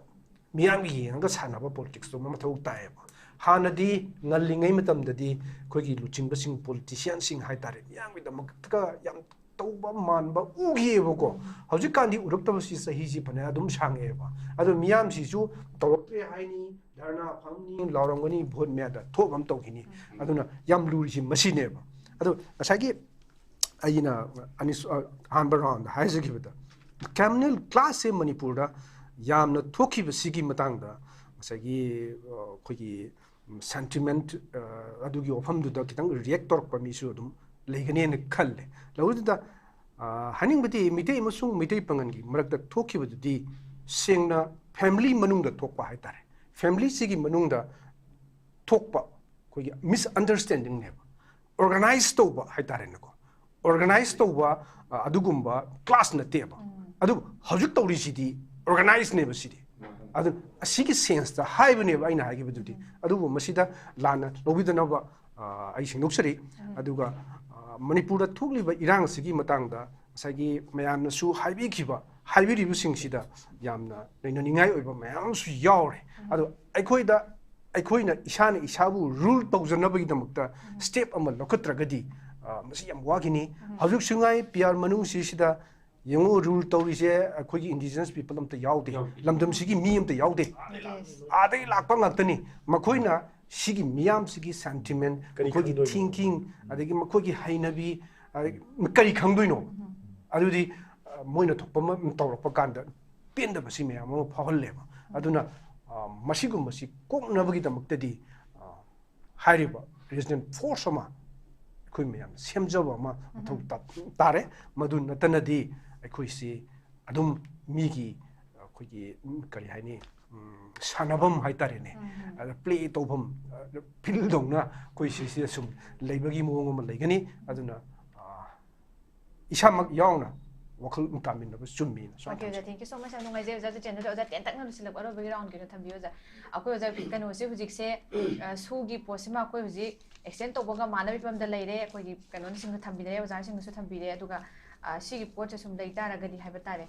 ꯃꯤꯌꯥꯝꯒꯤ ꯌꯦꯡꯉꯒ ꯁꯥꯟꯅꯕ politicsꯇꯨ ꯑꯃ ꯃꯊꯧ ꯇꯥꯏꯌꯦꯕ꯫ ꯍꯥꯟꯅꯗꯤ ꯉꯜꯂꯤꯉꯩ ꯃꯇꯝꯗꯗꯤ ꯑꯩꯈꯣꯏꯒꯤ ꯂꯨꯆꯤꯡꯕꯁꯤꯡ, politicianꯁꯤꯡ ꯍꯥꯏꯇꯥꯔꯦ, ꯃꯤꯌꯥꯝꯒꯤꯗꯃꯛꯇ ꯌꯥꯝ ꯇꯧꯕ ꯃꯥꯟꯕ ꯎꯈꯤꯑꯕꯀꯣ꯫ ꯍꯧꯖꯤꯛꯀꯥꯟꯗꯤ ꯎꯔꯛꯇꯕꯁꯤ ꯆꯍꯤꯁꯤ ꯐꯅꯌꯥꯝ ꯑꯗꯨꯝ ꯁꯥꯡꯉꯛꯑꯦꯕ꯫ ꯑꯗꯣ ꯃꯤꯌꯥꯝꯁꯤꯁꯨ ꯇꯧꯔꯛꯇ꯭ꯔꯦ ꯍꯥꯏꯅꯤ, ꯙꯔꯅꯥ ꯐꯝꯅꯤ, ꯂꯥꯎꯔꯝꯒꯅꯤ, vote ꯃꯌꯥꯗ ꯊꯣꯛ ꯑꯃ ꯇꯧꯈꯤꯅꯤ꯫ ꯑꯗꯨꯅ ꯌꯥꯝ ꯂꯨꯔꯤꯁꯤ ꯃꯁꯤꯅꯦꯕ꯫ ꯑꯗꯣ ꯉꯁꯥꯏꯒꯤ ꯑꯩꯅ ꯑꯅꯤꯁꯨ-, ꯑ, ꯑꯍꯥꯟꯕ roundꯗ ꯍꯥꯏꯖꯈꯤꯕꯗ, communal clashꯁꯦ ꯃꯅꯤꯄꯨꯔꯗ ꯌꯥꯝꯅ ꯊꯣꯛꯈꯤꯕꯁꯤꯒꯤ ꯃꯇꯥꯡꯗ ꯉꯁꯥꯏꯒꯤ, ꯑ, ꯑꯩꯈꯣꯏꯒꯤ sentiment, ꯑ, ꯑꯗꯨꯒꯤ ꯋꯥꯐꯝꯗꯨꯗ ꯈꯤꯇꯪ react ꯇꯧꯔꯛꯄ ꯃꯤꯁꯨ ꯑꯗꯨꯝ ꯂꯩꯒꯅꯦꯅ ꯈꯜꯂꯦ꯫ ꯂꯧꯗꯨꯗ, ꯑ, ꯍꯥꯏꯅꯤꯡꯕꯗꯤ ꯃꯤꯇꯩ ꯑꯃꯁꯨꯡ ꯃꯤꯇꯩ ꯄꯥꯉꯜꯒꯤ ꯃꯔꯛꯇ ꯊꯣꯛꯈꯤꯕꯗꯨꯗꯤ ꯁꯦꯡꯅ family ꯃꯅꯨꯡꯗ ꯊꯣꯛꯄ ꯍꯥꯏꯇꯥꯔꯦ꯫ Familyꯁꯤꯒꯤ ꯃꯅꯨꯡꯗ ꯊꯣꯛꯄ ꯑꯩꯈꯣꯏꯒꯤ misunderstandingꯅꯦꯕ꯫ Organize ꯇꯧꯕ ꯍꯥꯏꯇꯥꯔꯦꯅꯦꯀꯣ꯫ Organize ꯇꯧꯕ, ꯑ, ꯑꯗꯨꯒꯨꯝꯕ clash ꯅꯠꯇꯦꯕ꯫ ꯑꯗꯨꯕꯨ ꯍꯧꯖꯤꯛ ꯇꯧꯔꯤꯁꯤꯗꯤ organizeꯅꯦꯕ ꯁꯤꯗꯤ꯫ ꯑꯗꯨ ꯑꯁꯤꯒꯤ senseꯇ ꯍꯥꯏꯕꯅꯦꯕ ꯑꯩꯅ ꯍꯥꯏꯈꯤꯕꯗꯨꯗꯤ꯫ ꯑꯗꯨꯕꯨ ꯃꯁꯤꯗ ꯂꯥꯟꯅ ꯂꯧꯕꯤꯗꯅꯕ, ꯑ, ꯑꯩ ꯁꯦꯡꯗꯣꯛꯆꯔꯤ꯫ ꯑꯗꯨꯒ, ꯑ, ꯃꯅꯤꯄꯨꯔꯗ ꯊꯣꯛꯂꯤꯕ ꯏꯔꯥꯡ ꯑꯁꯤꯒꯤ ꯃꯇꯥꯡꯗ ꯉꯁꯥꯏꯒꯤ ꯃꯌꯥꯝꯅꯁꯨ ꯍꯥꯏꯕꯤꯈꯤꯕ, ꯍꯥꯏꯕꯤꯔꯤꯕꯁꯤꯡꯁꯤꯗ ꯌꯥꯝꯅ ꯅꯩꯅꯅꯤꯡꯉꯥꯏ ꯑꯣꯏꯕ ꯃꯌꯥꯝ ꯑꯃꯁꯨ ꯌꯥꯎꯔꯦ꯫ ꯑꯗꯣ ꯑꯩꯈꯣꯏꯗ, ꯑꯩꯈꯣꯏꯅ ꯏꯁꯥꯅ ꯏꯁꯥꯕꯨ ꯔꯨꯜ ꯇꯧꯖꯅꯕꯒꯤꯗꯃꯛꯇ ꯁ꯭ꯇꯦꯞ ꯑꯃ ꯂꯧꯈꯠꯇ꯭ꯔꯒꯗꯤ, ꯑ, ꯃꯁꯤ ꯌꯥꯝ ꯋꯥꯈꯤꯅꯤ꯫ ꯍꯧꯖꯤꯛꯁꯨ ꯉꯥꯏ ꯄꯤ ꯑꯥꯔ ꯃꯅꯨꯡꯁꯤꯁꯤꯗ ꯌꯦꯡꯉꯨ, ꯔꯨꯜ ꯇꯧꯔꯤꯁꯦ ꯑꯩꯈꯣꯏꯒꯤ ꯏꯟꯗꯤꯖꯤꯅꯁ ꯄꯤꯄꯜ ꯑꯝꯇ ꯌꯥꯎꯗꯦ꯫ ꯌꯥꯎꯗꯦ꯫ ꯂꯝꯗꯝꯁꯤꯒꯤ ꯃꯤ ꯑꯝꯇ ꯌꯥꯎꯗꯦ꯫ ꯑꯥꯗꯒꯤ ꯂꯥꯛꯄ ꯉꯥꯛꯇꯅꯤ꯫ ꯃꯈꯣꯏꯅ ꯁꯤꯒꯤ ꯃꯤꯌꯥꯝꯁꯤꯒꯤ ꯁꯦꯟꯇꯤꯃꯦꯟ, ꯀꯔꯤ ꯃꯈꯣꯏꯒꯤ ꯈꯪꯗꯣꯏꯅꯣ? ꯊꯤꯡꯀꯤꯡ, ꯑꯗꯒꯤ ꯃꯈꯣꯏꯒꯤ ꯍꯩꯅꯕꯤ, ꯑꯗꯒꯤ ꯀꯔꯤ ꯈꯪꯗꯣꯏꯅꯣ? ꯑꯗꯨꯗꯤ, ꯑ, ꯃꯣꯏꯅ ꯊꯣꯛꯄ ꯑꯃ ꯇꯧꯔꯛꯄ ꯀꯥꯟꯗ ꯄꯦꯟꯗꯕꯁꯤ ꯃꯌꯥꯝ ꯑꯃ ꯐꯥꯎꯍꯜꯂꯦꯕ꯫ ꯑꯗꯨꯅ, ꯑ, ꯃꯁꯤꯒꯨꯝꯕꯁꯤ ꯀꯣꯛꯅꯕꯒꯤꯗꯃꯛꯇꯗꯤ, ꯑ, ꯍꯥꯏꯔꯤꯕ ꯔꯤꯖꯅꯦꯜ ꯐꯣꯔꯁ ꯑꯃ ꯑꯩꯈꯣꯏ ꯃꯌꯥꯝ ꯁꯦꯝꯖꯕ ꯑꯃ ꯃꯊꯧ ꯎꯝ꯫ ꯇꯥ-, ꯇꯥꯔꯦ꯫ ꯃꯗꯨ ꯅꯠꯇꯅꯗꯤ ꯑꯩꯈꯣꯏꯁꯤ ꯑꯗꯨꯝ ꯃꯤꯒꯤ, ꯑꯩꯈꯣꯏꯒꯤ, ꯎꯝ, ꯀꯔꯤ ꯍꯥꯏꯅꯤ, ꯎꯝ, ꯁꯥꯟꯅꯐꯝ ꯍꯥꯏꯇꯥꯔꯦꯅꯦ꯫ ꯎꯝ, ꯎꯝ꯫ ꯑꯗ ꯄ꯭ꯂꯦ ꯇꯧꯐꯝ, ꯑ, ꯐꯤꯜꯗꯧꯅ ꯑꯩꯈꯣꯏ ꯁꯤꯁꯤꯗ ꯁꯨꯝ ꯂꯩꯕꯒꯤ ꯃꯑꯣꯡ ꯑꯃ ꯂꯩꯒꯅꯤ꯫ ꯑꯗꯨꯅ, ꯑ, ꯏꯁꯥꯃꯛ ꯌꯥꯎꯅ ꯋꯥꯈꯜ ꯇꯥꯃꯤꯟꯅꯕ ꯆꯨꯝꯃꯤꯅ ꯁꯨꯃꯥꯏꯅ ꯑꯣꯀꯦ, ꯑꯣꯖꯥ, ꯊꯝꯖꯩ꯫ Thank you so much꯫ ꯌꯥꯝ ꯅꯨꯡꯉꯥꯏꯖꯩ, ꯑꯣꯖꯥ꯫ ꯑꯗꯨ ꯆꯦꯟꯗꯗ ꯑꯣꯖꯥ ꯇꯦꯟꯇꯛꯅ ꯂꯣꯏꯁꯤꯜꯂꯛꯄ ꯑꯔꯣꯏꯕꯒꯤ ꯔꯥꯎꯟꯒꯤꯗꯣ ꯊꯝꯕꯤꯌꯨ, ꯑꯣꯖꯥ꯫ ꯑꯩꯈꯣꯏ ꯑꯣꯖꯥ ꯀꯩꯅꯣꯁꯦ ꯍꯧꯖꯤꯛꯁꯦ, ꯑ, ꯁꯨꯒꯤ ꯄꯣꯠꯁꯤꯃ ꯑꯩꯈꯣꯏ ꯍꯧꯖꯤꯛ ꯑꯦꯛꯁꯇꯦꯟ ꯇꯧꯕ ꯉꯝꯃꯛꯇꯕꯒꯤ ꯐꯤꯕꯝꯗ ꯂꯩꯔꯦ꯫ ꯑꯩꯈꯣꯏꯒꯤ ꯀꯩꯅꯣꯁꯤꯡꯁꯨ ꯊꯝꯕꯤꯔꯦ, ꯑꯣꯖꯥꯁꯤꯡꯅꯁꯨ ꯊꯝꯕꯤꯔꯦ꯫ ꯑꯗꯨꯒ, ꯑ, ꯁꯤꯒꯤ ꯄꯣꯠꯁꯦ ꯁꯨꯝ ꯂꯩ ꯇꯥꯔꯒꯗꯤ ꯍꯥꯏꯕ ꯇꯥꯔꯦ,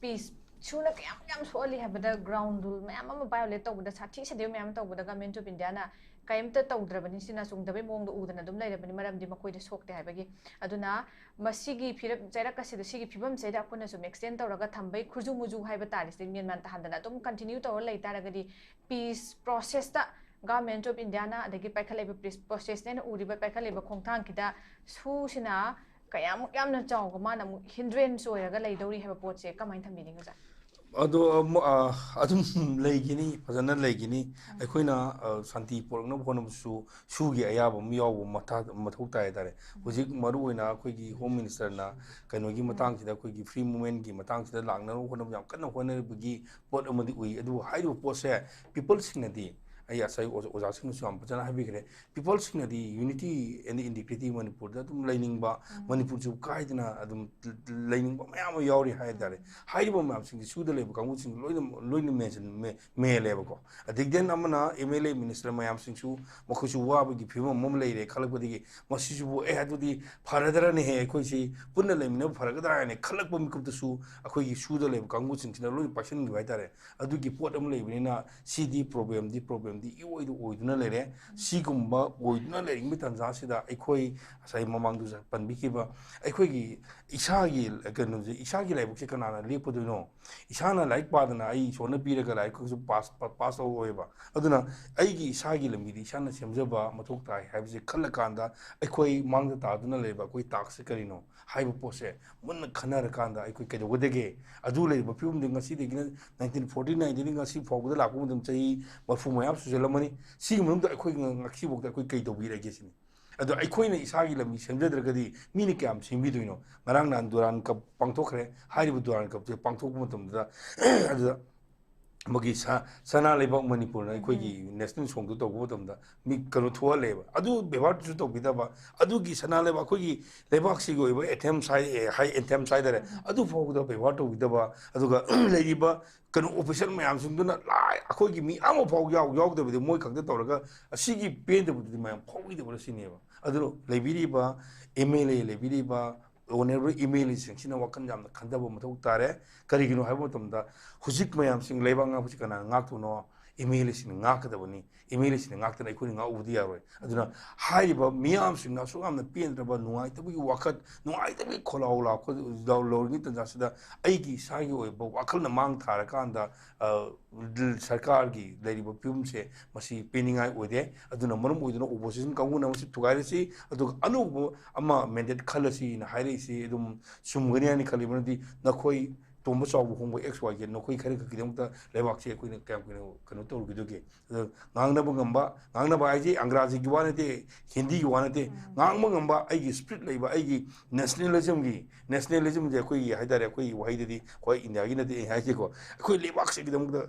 ꯄꯤꯁ ꯁꯨꯅ ꯀꯌꯥꯝ ꯌꯥꯝ ꯁꯣꯛꯍꯜꯂꯤ ꯍꯥꯏꯕꯗ, ꯒ꯭ꯔꯥꯎꯟ ꯔꯨꯜ ꯃꯌꯥꯝ ꯑꯃ ꯚꯥꯏꯑꯣꯂꯦꯠ ꯇꯧꯕꯗ, ꯁꯥꯊꯤ ꯁꯥꯊꯤꯕ ꯃꯌꯥꯝ ꯑꯃ ꯇꯧꯕꯗ ꯒꯃꯦꯟ ꯑꯣꯐ ꯏꯟꯗꯤꯌꯥꯅ ꯀꯔꯤꯝꯇ ꯇꯧꯗ꯭ꯔꯕꯅꯤ꯫ ꯁꯤꯅ ꯆꯨꯝꯗꯕꯩ ꯃꯑꯣꯡꯗ ꯎꯗꯅ ꯑꯗꯨꯝ ꯂꯩꯔꯕꯅꯤ, ꯃꯔꯝꯗꯤ ꯃꯈꯣꯏꯗ ꯁꯣꯛꯇꯦ ꯍꯥꯏꯕꯒꯤ꯫ ꯑꯗꯨꯅ ꯃꯁꯤꯒꯤ ꯐꯤꯔꯞ ꯆꯩꯔꯛ ꯑꯁꯤꯗ, ꯁꯤꯒꯤ ꯐꯤꯕꯝꯁꯤꯗ ꯑꯩꯈꯣꯏꯅ ꯁꯨꯝ ꯑꯦꯛꯁꯇꯦꯟ ꯇꯧꯔꯒ ꯊꯝꯕꯩ ꯈꯨꯔꯖꯨ ꯃꯨꯖꯨ ꯍꯥꯏꯕ ꯇꯥꯔꯦ, ꯁꯤ ꯃꯦꯟ ꯃꯥꯟ ꯇꯥꯍꯟꯗꯅ ꯑꯗꯨꯝ ꯀꯟꯇꯤꯅ꯭ꯌꯨ ꯇꯧꯔ ꯂꯩ ꯇꯥꯔꯒꯗꯤ, ꯄꯤꯁ ꯄ꯭ꯔꯣꯁꯦꯁꯇ ꯒꯃꯦꯟ ꯑꯣꯐ ꯏꯟꯗꯤꯌꯥꯅ, ꯑꯗꯒꯤ ꯄꯥꯏꯈꯠꯂꯛꯏꯕ ꯄꯤꯁ ꯄ꯭ꯔꯣꯁꯦꯁꯅꯦꯅ ꯎꯔꯤꯕ ꯄꯥꯏꯈꯠꯂꯛꯏꯕ ꯈꯣꯡꯊꯥꯡꯁꯤꯗ ꯁꯨꯁꯤꯅ ꯀꯌꯥꯃꯨꯛ ꯌꯥꯝꯅ ꯆꯥꯎꯕ, ꯃꯥꯅ ꯑꯃꯨꯛ ꯍꯤꯟꯗ꯭ꯔꯦꯟꯁ ꯑꯣꯏꯔꯒ ꯂꯩꯗꯧꯔꯤ ꯍꯥꯏꯕ ꯄꯣꯠꯁꯦ ꯀꯃꯥꯏꯅ ꯊꯝꯕꯤꯅꯤꯡꯉꯤ, ꯑꯣꯖꯥ? ꯑꯗꯣ, ꯑꯃ, ꯑ, ꯑꯗꯨꯝ ꯂꯩꯈꯤꯅꯤ, ꯐꯖꯅ ꯂꯩꯈꯤꯅꯤ꯫ ꯑꯩꯈꯣꯏꯅ, ꯑ, ꯁꯥꯟꯇꯤ ꯄꯨꯔꯛꯅꯕ ꯍꯣꯠꯅꯕꯁꯨ ꯁꯨꯒꯤ ꯑꯌꯥꯕ ꯑꯃ ꯌꯥꯎꯕ ꯃꯊꯥ-, ꯃꯊꯧ ꯇꯥꯏ ꯍꯥꯏꯇꯥꯔꯦ꯫ ꯍꯧꯖꯤꯛ ꯃꯔꯨꯑꯣꯏꯅ ꯑꯩꯈꯣꯏꯒꯤ ꯍꯣꯝ ꯃꯤꯅꯤꯁꯇꯔꯅ ꯀꯩꯅꯣꯒꯤ ꯃꯇꯥꯡꯁꯤꯗ, ꯑꯩꯈꯣꯏꯒꯤ ꯐ꯭ꯔꯤ ꯃꯨꯚꯃꯦꯟꯒꯤ ꯃꯇꯥꯡꯁꯤꯗ ꯂꯥꯛꯅꯕ ꯍꯣꯠꯅꯕ ꯌꯥꯝ ꯀꯟꯅ ꯍꯣꯠꯅꯔꯤꯕꯒꯤ ꯄꯣꯠ ꯑꯃꯗꯤ ꯎꯏ꯫ ꯑꯗꯨꯕꯨ ꯍꯥꯏꯔꯤꯕ ꯄꯣꯠꯁꯦ ꯄꯤꯄꯜꯁꯤꯡꯅꯗꯤ ꯑꯩ ꯉꯁꯥꯏ ꯑꯣꯖꯥ- ꯑꯣꯖꯥꯁꯤꯡꯅꯁꯨ ꯌꯥꯝ ꯐꯖꯅ ꯍꯥꯏꯕꯤꯈ꯭ꯔꯦ꯫ Peopleꯁꯤꯡꯅꯗꯤ unity and integrity ꯃꯅꯤꯄꯨꯔꯗ ꯑꯗꯨꯝ ꯂꯩꯅꯤꯡꯕ, ꯃꯅꯤꯄꯨꯔꯁꯤꯕꯨ ꯀꯥꯏꯗꯅ ꯑꯗꯨꯝ ꯂꯩꯅꯤꯡꯕ ꯃꯌꯥꯝ ꯑꯃ ꯌꯥꯎꯔꯤ ꯍꯥꯏꯇꯥꯔꯦ꯫ ꯍꯥꯏꯔꯤꯕ ꯃꯌꯥꯝꯁꯤꯡꯁꯤ ꯁꯨꯗ ꯂꯩꯕ ꯀꯥꯡꯕꯨꯁꯤꯡ ꯂꯣꯏꯅ ꯂꯣꯏꯅ mention ꯃꯦ- ꯃꯦꯜꯂꯦꯕꯀꯣ꯫ ꯑꯗꯒꯤ then ꯑꯃꯅ M L A minister ꯃꯌꯥꯝꯁꯤꯡꯁꯨ ꯃꯈꯣꯏꯁꯨ ꯋꯥꯕꯒꯤ ꯐꯤꯕꯝ ꯑꯃ ꯂꯩꯔꯦ ꯈꯜꯂꯛꯄꯗꯒꯤ ꯃꯁꯤꯁꯤꯕꯨ ꯑꯦ ꯑꯗꯨꯗꯤ ꯐꯔꯗ꯭ꯔꯅꯦꯍꯦ, ꯑꯩꯈꯣꯏꯁꯤ ꯄꯨꯟꯅ ꯂꯩꯃꯤꯟꯅꯕ ꯐꯔꯒꯗ꯭ꯔꯥ ꯍꯥꯏꯅ ꯈꯜꯂꯛꯄ ꯃꯤꯀꯨꯞꯇꯁꯨ ꯑꯩꯈꯣꯏꯒꯤ ꯁꯨꯗ ꯂꯩꯕ ꯀꯥꯡꯕꯨꯁꯤꯡꯁꯤꯅ ꯂꯣꯏꯅ ꯄꯥꯏꯁꯤꯟꯈꯤꯕ ꯍꯥꯏꯇꯥꯔꯦ꯫ ꯑꯗꯨꯒꯤ ꯄꯣꯠ ꯑꯃ ꯂꯩꯕꯅꯤꯅ ꯁꯤꯗꯤ problemꯗꯤ problemꯗꯤ ꯏꯑꯣꯏꯗ ꯑꯣꯏꯗꯨꯅ ꯂꯩꯔꯦ꯫ ꯁꯤꯒꯨꯝꯕ ꯑꯣꯏꯗꯨꯅ ꯂꯩꯔꯤꯉꯩ ꯇꯥꯟꯖꯥꯁꯤꯗ ꯑꯩꯈꯣꯏ ꯉꯁꯥꯏ ꯃꯃꯥꯡꯗꯁꯨ ꯄꯟꯕꯤꯈꯤꯕ ꯑꯩꯈꯣꯏꯒꯤ ꯏꯁꯥꯒꯤ ꯀꯩꯅꯣꯁꯦ, ꯏꯁꯥꯒꯤ ꯂꯥꯏꯕꯛꯁꯦ ꯀꯅꯥꯅ ꯂꯦꯞꯀꯗꯣꯏꯅꯣ? ꯏꯁꯥꯅ ꯂꯥꯏꯔꯤꯛ ꯄꯥꯗꯅ ꯑꯩ ꯏꯁꯣꯔꯅ ꯄꯤꯔꯒ ꯂꯥꯏꯔꯤꯛ ꯈꯛꯁꯨ ꯄꯥꯁ ꯄꯥꯁ ꯇꯧꯔꯣꯏꯕ꯫ ꯑꯗꯨꯅ ꯑꯩꯒꯤ ꯏꯁꯥꯒꯤ ꯂꯝꯕꯤꯗꯤ ꯏꯁꯥꯅ ꯁꯦꯝꯖꯕ ꯃꯊꯧ ꯇꯥꯏ ꯍꯥꯏꯕꯁꯦ ꯈꯜꯂꯀꯥꯟꯗ ꯑꯩꯈꯣꯏ ꯃꯥꯡꯗ ꯇꯥꯗꯨꯅ ꯂꯩꯕ ꯑꯩꯈꯣꯏ taskꯁꯦ ꯀꯔꯤꯅꯣ ꯍꯥꯏꯕ ꯄꯣꯠꯁꯦ ꯃꯨꯟꯅ ꯈꯟꯅꯔꯀꯥꯟꯗ ꯑꯩꯈꯣꯏ ꯀꯩꯗꯧꯒꯗꯒꯦ? ꯑꯗꯨ ꯂꯩꯔꯤꯕ ꯐꯤꯕꯝꯗꯤ ꯉꯁꯤꯗꯒꯤꯅ nineteen forty nineꯗꯒꯤ ꯉꯁꯤ ꯐꯥꯎꯕꯗ ꯂꯥꯛꯄ ꯃꯇꯝ ꯆꯍꯤ ꯃꯔꯐꯨ ꯃꯌꯥ ꯁꯨꯖꯜꯂꯝꯃꯅꯤ꯫ ꯁꯤꯒꯤ ꯃꯅꯨꯡꯗ ꯑꯩꯈꯣꯏ ꯉ- ꯉꯁꯤꯐꯥꯎꯗ ꯑꯩꯈꯣꯏ ꯀꯩ ꯇꯧꯕꯤꯔꯒꯦ ꯁꯤꯅꯤ꯫ ꯑꯗꯣ ꯑꯩꯈꯣꯏꯅ ꯏꯁꯥꯒꯤ ꯂꯝꯕꯤ ꯁꯦꯝꯖꯗ꯭ꯔꯒꯗꯤ ꯃꯤꯅ ꯀꯌꯥꯝ ꯁꯦꯝꯕꯤꯗꯣꯏꯅꯣ? ꯉꯔꯥꯡ ꯅꯍꯥꯟ ꯗꯨꯔꯥꯟ ꯀꯞ ꯄꯥꯡꯊꯣꯛꯈ꯭ꯔꯦ꯫ ꯍꯥꯏꯔꯤꯕ ꯗꯨꯔꯥꯟ ꯀꯞꯁꯦ ꯄꯥꯡꯊꯣꯛꯄ ꯃꯇꯝꯗ ꯑꯗꯨꯗ ꯑꯃꯒꯤ ꯁ- ꯁꯅꯥ ꯂꯩꯕꯥꯛ ꯃꯅꯤꯄꯨꯔꯅ ꯑꯩꯈꯣꯏꯒꯤ national songꯗꯨ ꯇꯧꯕ ꯃꯇꯝꯗ ꯃꯤ ꯀꯩꯅꯣ ꯊꯣꯛꯍꯜꯂꯦꯕ꯫ ꯑꯗꯨ ꯕꯦꯕꯥꯔꯁꯨ ꯇꯧꯕꯤꯗꯕ, ꯑꯗꯨꯒꯤ ꯁꯅꯥ ꯂꯩꯕꯥꯛ ꯑꯩꯈꯣꯏꯒꯤ ꯂꯩꯕꯥꯛꯁꯤꯒꯤ ꯑꯣꯏꯕ anthems ꯍꯥꯏ, ꯍꯥꯏ anthems ꯍꯥꯏꯇꯥꯔꯦ, ꯑꯗꯨ ꯐꯥꯎꯕꯗ ꯕꯦꯕꯥꯔ ꯇꯧꯕꯤꯗꯕ, ꯑꯗꯨꯒ ꯂꯩꯔꯤꯕ ꯀꯩꯅꯣ official ꯃꯌꯥꯝꯁꯤꯡꯗꯨꯅ ꯂꯥꯏ ꯑꯩꯈꯣꯏꯒꯤ ꯃꯤ ꯑꯃꯐꯥꯎ ꯌꯥꯎ ꯌꯥꯎꯗꯕꯗꯤ ꯃꯣꯏ ꯈꯛꯇ ꯇꯧꯔꯒ ꯑꯁꯤꯒꯤ ꯄꯦꯟꯗꯕꯗꯨꯗꯤ ꯃꯌꯥꯝ ꯐꯥꯎꯕꯤꯗꯕꯅ ꯁꯤꯅꯦꯕ꯫ ꯑꯗꯨꯅ ꯂꯩꯕꯤꯔꯤꯕ M L A ꯂꯩꯕꯤꯔꯤꯕ honourable M L Aꯁꯤꯡꯁꯤꯅ ꯋꯥꯈꯜ ꯌꯥꯝꯅ ꯈꯟꯊꯕ ꯃꯊꯧ ꯇꯥꯔꯦ꯫ ꯀꯔꯤꯒꯤꯅꯣ ꯍꯥꯏꯕ ꯃꯇꯝꯗ ꯍꯧꯖꯤꯛ ꯃꯌꯥꯝꯁꯤꯡ ꯂꯩꯕꯥꯛ ꯉꯥꯛꯄꯁꯤ ꯀꯅꯥꯅ ꯉꯥꯛꯇꯣꯏꯅꯣ? M L Aꯁꯤꯡꯅ ꯉꯥꯛꯀꯗꯕꯅꯤ꯫ M L Aꯁꯤꯡꯅ ꯉꯥꯛꯇꯅ ꯑꯩꯈꯣꯏꯅ ꯉꯥꯛꯎꯕꯗꯤ ꯌꯥꯔꯣꯏ꯫ ꯑꯗꯨꯅ ꯍꯥꯏꯔꯤꯕ ꯃꯤꯌꯥꯝꯁꯤꯡꯅ ꯑꯁꯨꯛ ꯌꯥꯝꯅ ꯄꯦꯟꯗ꯭ꯔꯕ, ꯅꯨꯡꯉꯥꯏꯇꯕꯒꯤ ꯋꯥꯈꯜ, ꯅꯨꯡꯉꯥꯏꯇꯕꯒꯤ ꯈꯣꯜꯂꯥꯎ ꯂꯥꯎ-, ꯂꯧꯔꯤꯉꯩ ꯇꯟꯖꯥꯁꯤꯗ ꯑꯩꯒꯤ ꯏꯁꯥꯒꯤ ꯑꯣꯏꯕ ꯋꯥꯈꯜꯅ ꯃꯥꯡ ꯊꯥꯔꯀꯥꯟꯗ, ꯑ, ꯁꯔꯀꯥꯔꯒꯤ ꯂꯩꯔꯤꯕ ꯐꯤꯕꯝꯁꯦ ꯃꯁꯤ ꯄꯦꯟꯅꯤꯡꯉꯥꯏ ꯑꯣꯏꯗꯦ꯫ ꯑꯗꯨꯅ ꯃꯔꯝ ꯑꯣꯏꯗꯨꯅ opposition ꯀꯥꯡꯕꯨꯅ ꯃꯁꯤ ꯊꯨꯒꯥꯏꯔꯁꯤ, ꯑꯗꯨꯒ ꯑꯅꯧꯕ ꯑꯃ mandate ꯈꯜꯂꯁꯤꯅ ꯍꯥꯏꯔꯛꯏꯁꯤ ꯑꯗꯨꯝ ꯆꯨꯝꯒꯅꯤ ꯍꯥꯏꯅ ꯈꯜꯂꯤ꯫ ꯃꯔꯝꯗꯤ ꯅꯈꯣꯏ ꯇꯣꯝꯕ ꯆꯥꯎꯕ ꯍꯣꯡꯕ X Y Z ꯅꯈꯣꯏ ꯈꯔ ꯈꯛꯀꯤꯗꯃꯛꯇ ꯂꯩꯕꯥꯛꯁꯦ ꯑꯩꯈꯣꯏꯅ ꯀꯌꯥꯝ ꯀꯨꯏꯅ ꯀꯩꯅꯣ ꯇꯧꯔꯨꯈꯤꯗꯣꯏꯒꯦ? ꯑꯗꯣ ꯉꯥꯡꯅꯕ ꯉꯝꯕ, ꯉꯥꯡꯅꯕ ꯍꯥꯏꯁꯦ ꯑꯪꯒ꯭ꯔꯥꯖꯤꯒꯤ ꯋꯥ ꯅꯠꯇꯦ, ꯍꯤꯟꯗꯤꯒꯤ ꯋꯥ ꯅꯠꯇꯦ, ꯉꯥꯡꯕ ꯉꯝꯕ, ꯑꯩꯒꯤ spirit ꯂꯩꯕ, ꯑꯩꯒꯤ nationalismꯒꯤ, nationalismꯁꯦ ꯑꯩꯈꯣꯏꯒꯤ ꯍꯥꯏꯇꯥꯔꯦ, ꯑꯩꯈꯣꯏꯒꯤ ꯋꯥꯍꯩꯗꯗꯤ, ꯑꯩꯈꯣꯏ ꯏꯟꯗꯤꯌꯥꯒꯤ ꯅꯠꯇꯦ ꯑꯩ ꯍꯥꯏꯁꯦꯀꯣ, ꯑꯩꯈꯣꯏ ꯂꯩꯕꯥꯛꯁꯤꯒꯤꯗꯃꯛꯇ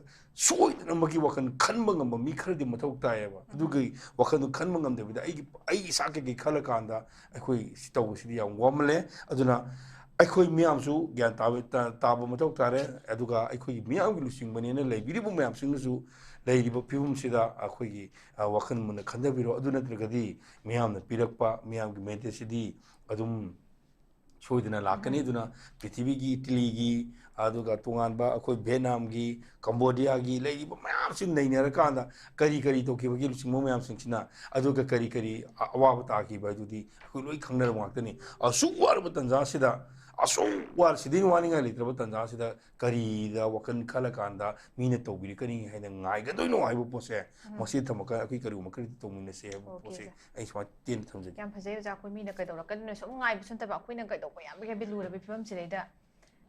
ꯁꯣꯏꯗꯅꯃꯛꯀꯤ ꯋꯥꯈꯜ ꯈꯟꯕ ꯉꯝꯕ ꯃꯤ ꯈꯔꯗꯤ ꯃꯊꯧ ꯇꯥꯏꯌꯦꯕ꯫ ꯑꯗꯨꯒꯤ ꯋꯥꯈꯜꯗꯨ ꯈꯟꯕ ꯉꯝꯗꯕꯤꯗ ꯑꯩꯒꯤ, ꯑꯩ ꯏꯁꯥ ꯀꯩꯀꯩ ꯈꯜꯂꯀꯥꯟꯗ ꯑꯩꯈꯣꯏ ꯁꯤ ꯇꯧꯕꯁꯤꯗꯤ ꯌꯥꯝ ꯋꯥꯃꯜꯂꯦ꯫ ꯑꯗꯨꯅ ꯑꯩꯈꯣꯏ ꯃꯤꯌꯥꯝꯁꯨ ꯒ꯭ꯌꯥꯟ ꯇꯥꯕ, ꯇꯥ-, ꯇꯥꯕ ꯃꯊꯧ ꯇꯥꯔꯦ꯫ ꯑꯗꯨꯒ ꯑꯩꯈꯣꯏꯒꯤ ꯃꯤꯌꯥꯝꯒꯤ ꯂꯨꯆꯤꯡꯕꯅꯦꯅ ꯂꯩꯕꯤꯔꯤꯕ ꯃꯌꯥꯝꯁꯤꯡꯅꯁꯨ ꯂꯩꯔꯤꯕ ꯐꯤꯕꯝꯁꯤꯗ ꯑꯩꯈꯣꯏꯒꯤ, ꯑ, ꯋꯥꯈꯜ ꯃꯨꯟꯅ ꯈꯟꯊꯕꯤꯔꯣ꯫ ꯑꯗꯨ ꯅꯠꯇ꯭ꯔꯒꯗꯤ ꯃꯤꯌꯥꯝꯅ ꯄꯤꯔꯛꯄ, ꯃꯤꯌꯥꯝꯒꯤ mandateꯁꯤꯗꯤ ꯑꯗꯨꯝ ꯁꯣꯏꯗꯅ ꯂꯥꯛꯀꯅꯤ꯫ ꯑꯗꯨꯅ ꯄ꯭ꯔꯤꯊꯤꯕꯤꯒꯤ, ꯏꯇꯂꯤꯒꯤ, ꯑꯗꯨꯒ ꯇꯣꯉꯥꯟꯕ ꯑꯩꯈꯣꯏ ꯚꯦꯠꯅꯥꯝꯒꯤ, ꯀꯝꯕꯣꯗꯤꯌꯥꯒꯤ ꯂꯩꯔꯤꯕ ꯃꯌꯥꯝꯁꯤ ꯅꯩꯅꯔꯀꯥꯟꯗ ꯀꯔꯤ ꯀꯔꯤ ꯇꯧꯈꯤꯕꯒꯦ ꯂꯨꯆꯤꯡꯕ ꯃꯌꯥꯝꯁꯤꯡꯁꯤꯅ, ꯑꯗꯨꯒ ꯀꯔꯤ ꯀꯔꯤ ꯑ-, ꯑꯋꯥꯕ ꯇꯥꯈꯤꯕ ꯍꯥꯏꯗꯨꯗꯤ ꯑꯩꯈꯣꯏ ꯂꯣꯏ ꯈꯪꯅꯔꯕ ꯉꯥꯛꯇꯅꯤ꯫ ꯑꯁꯨꯛ ꯋꯥꯔꯕ ꯇꯥꯟꯖꯥꯁꯤꯗ, ꯑꯁꯨꯛ ꯋꯥꯔ-, ꯁꯤꯗꯩ ꯋꯥꯅꯤꯡꯉꯥꯏ ꯂꯩꯇ꯭ꯔꯕ ꯇꯥꯟꯖꯥꯁꯤꯗ ꯀꯔꯤꯗ ꯋꯥꯈꯜ ꯈꯜꯂꯀꯥꯟꯗ ꯃꯤꯅ ꯇꯧꯕꯤꯔꯛꯀꯅꯤ ꯍꯥꯏꯅ ꯉꯥꯏꯒꯗꯣꯏꯅꯣ ꯍꯥꯏꯕ ꯄꯣꯠꯁꯦ, ꯃꯁꯤ ꯊꯝꯃꯒ ꯑꯩꯈꯣꯏ ꯀꯔꯤꯒꯨꯝꯕ ꯈꯔꯗꯤ ꯇꯧꯃꯤꯟꯅꯁꯦ ꯍꯥꯏꯕ ꯄꯣꯠꯁꯦ ꯑꯩ ꯁꯨꯃꯥꯏꯅ ꯇꯦꯟꯅ ꯊꯝꯖꯒꯦ꯫ ꯌꯥꯝ ꯐꯖꯩ ꯑꯣꯖꯥ꯫ ꯑꯩꯈꯣꯏ ꯃꯤꯅ ꯀꯩꯗꯧꯔꯛꯀꯅꯤꯅꯣ ꯁꯨꯝ ꯉꯥꯏꯕꯁꯨ ꯅꯠꯇꯕ, ꯑꯩꯈꯣꯏꯅ ꯀꯩꯗꯧꯕ ꯌꯥꯕꯒꯦ ꯍꯥꯏꯕꯗꯤ ꯂꯨꯔꯕ ꯐꯤꯕꯝꯁꯤꯗꯩꯗ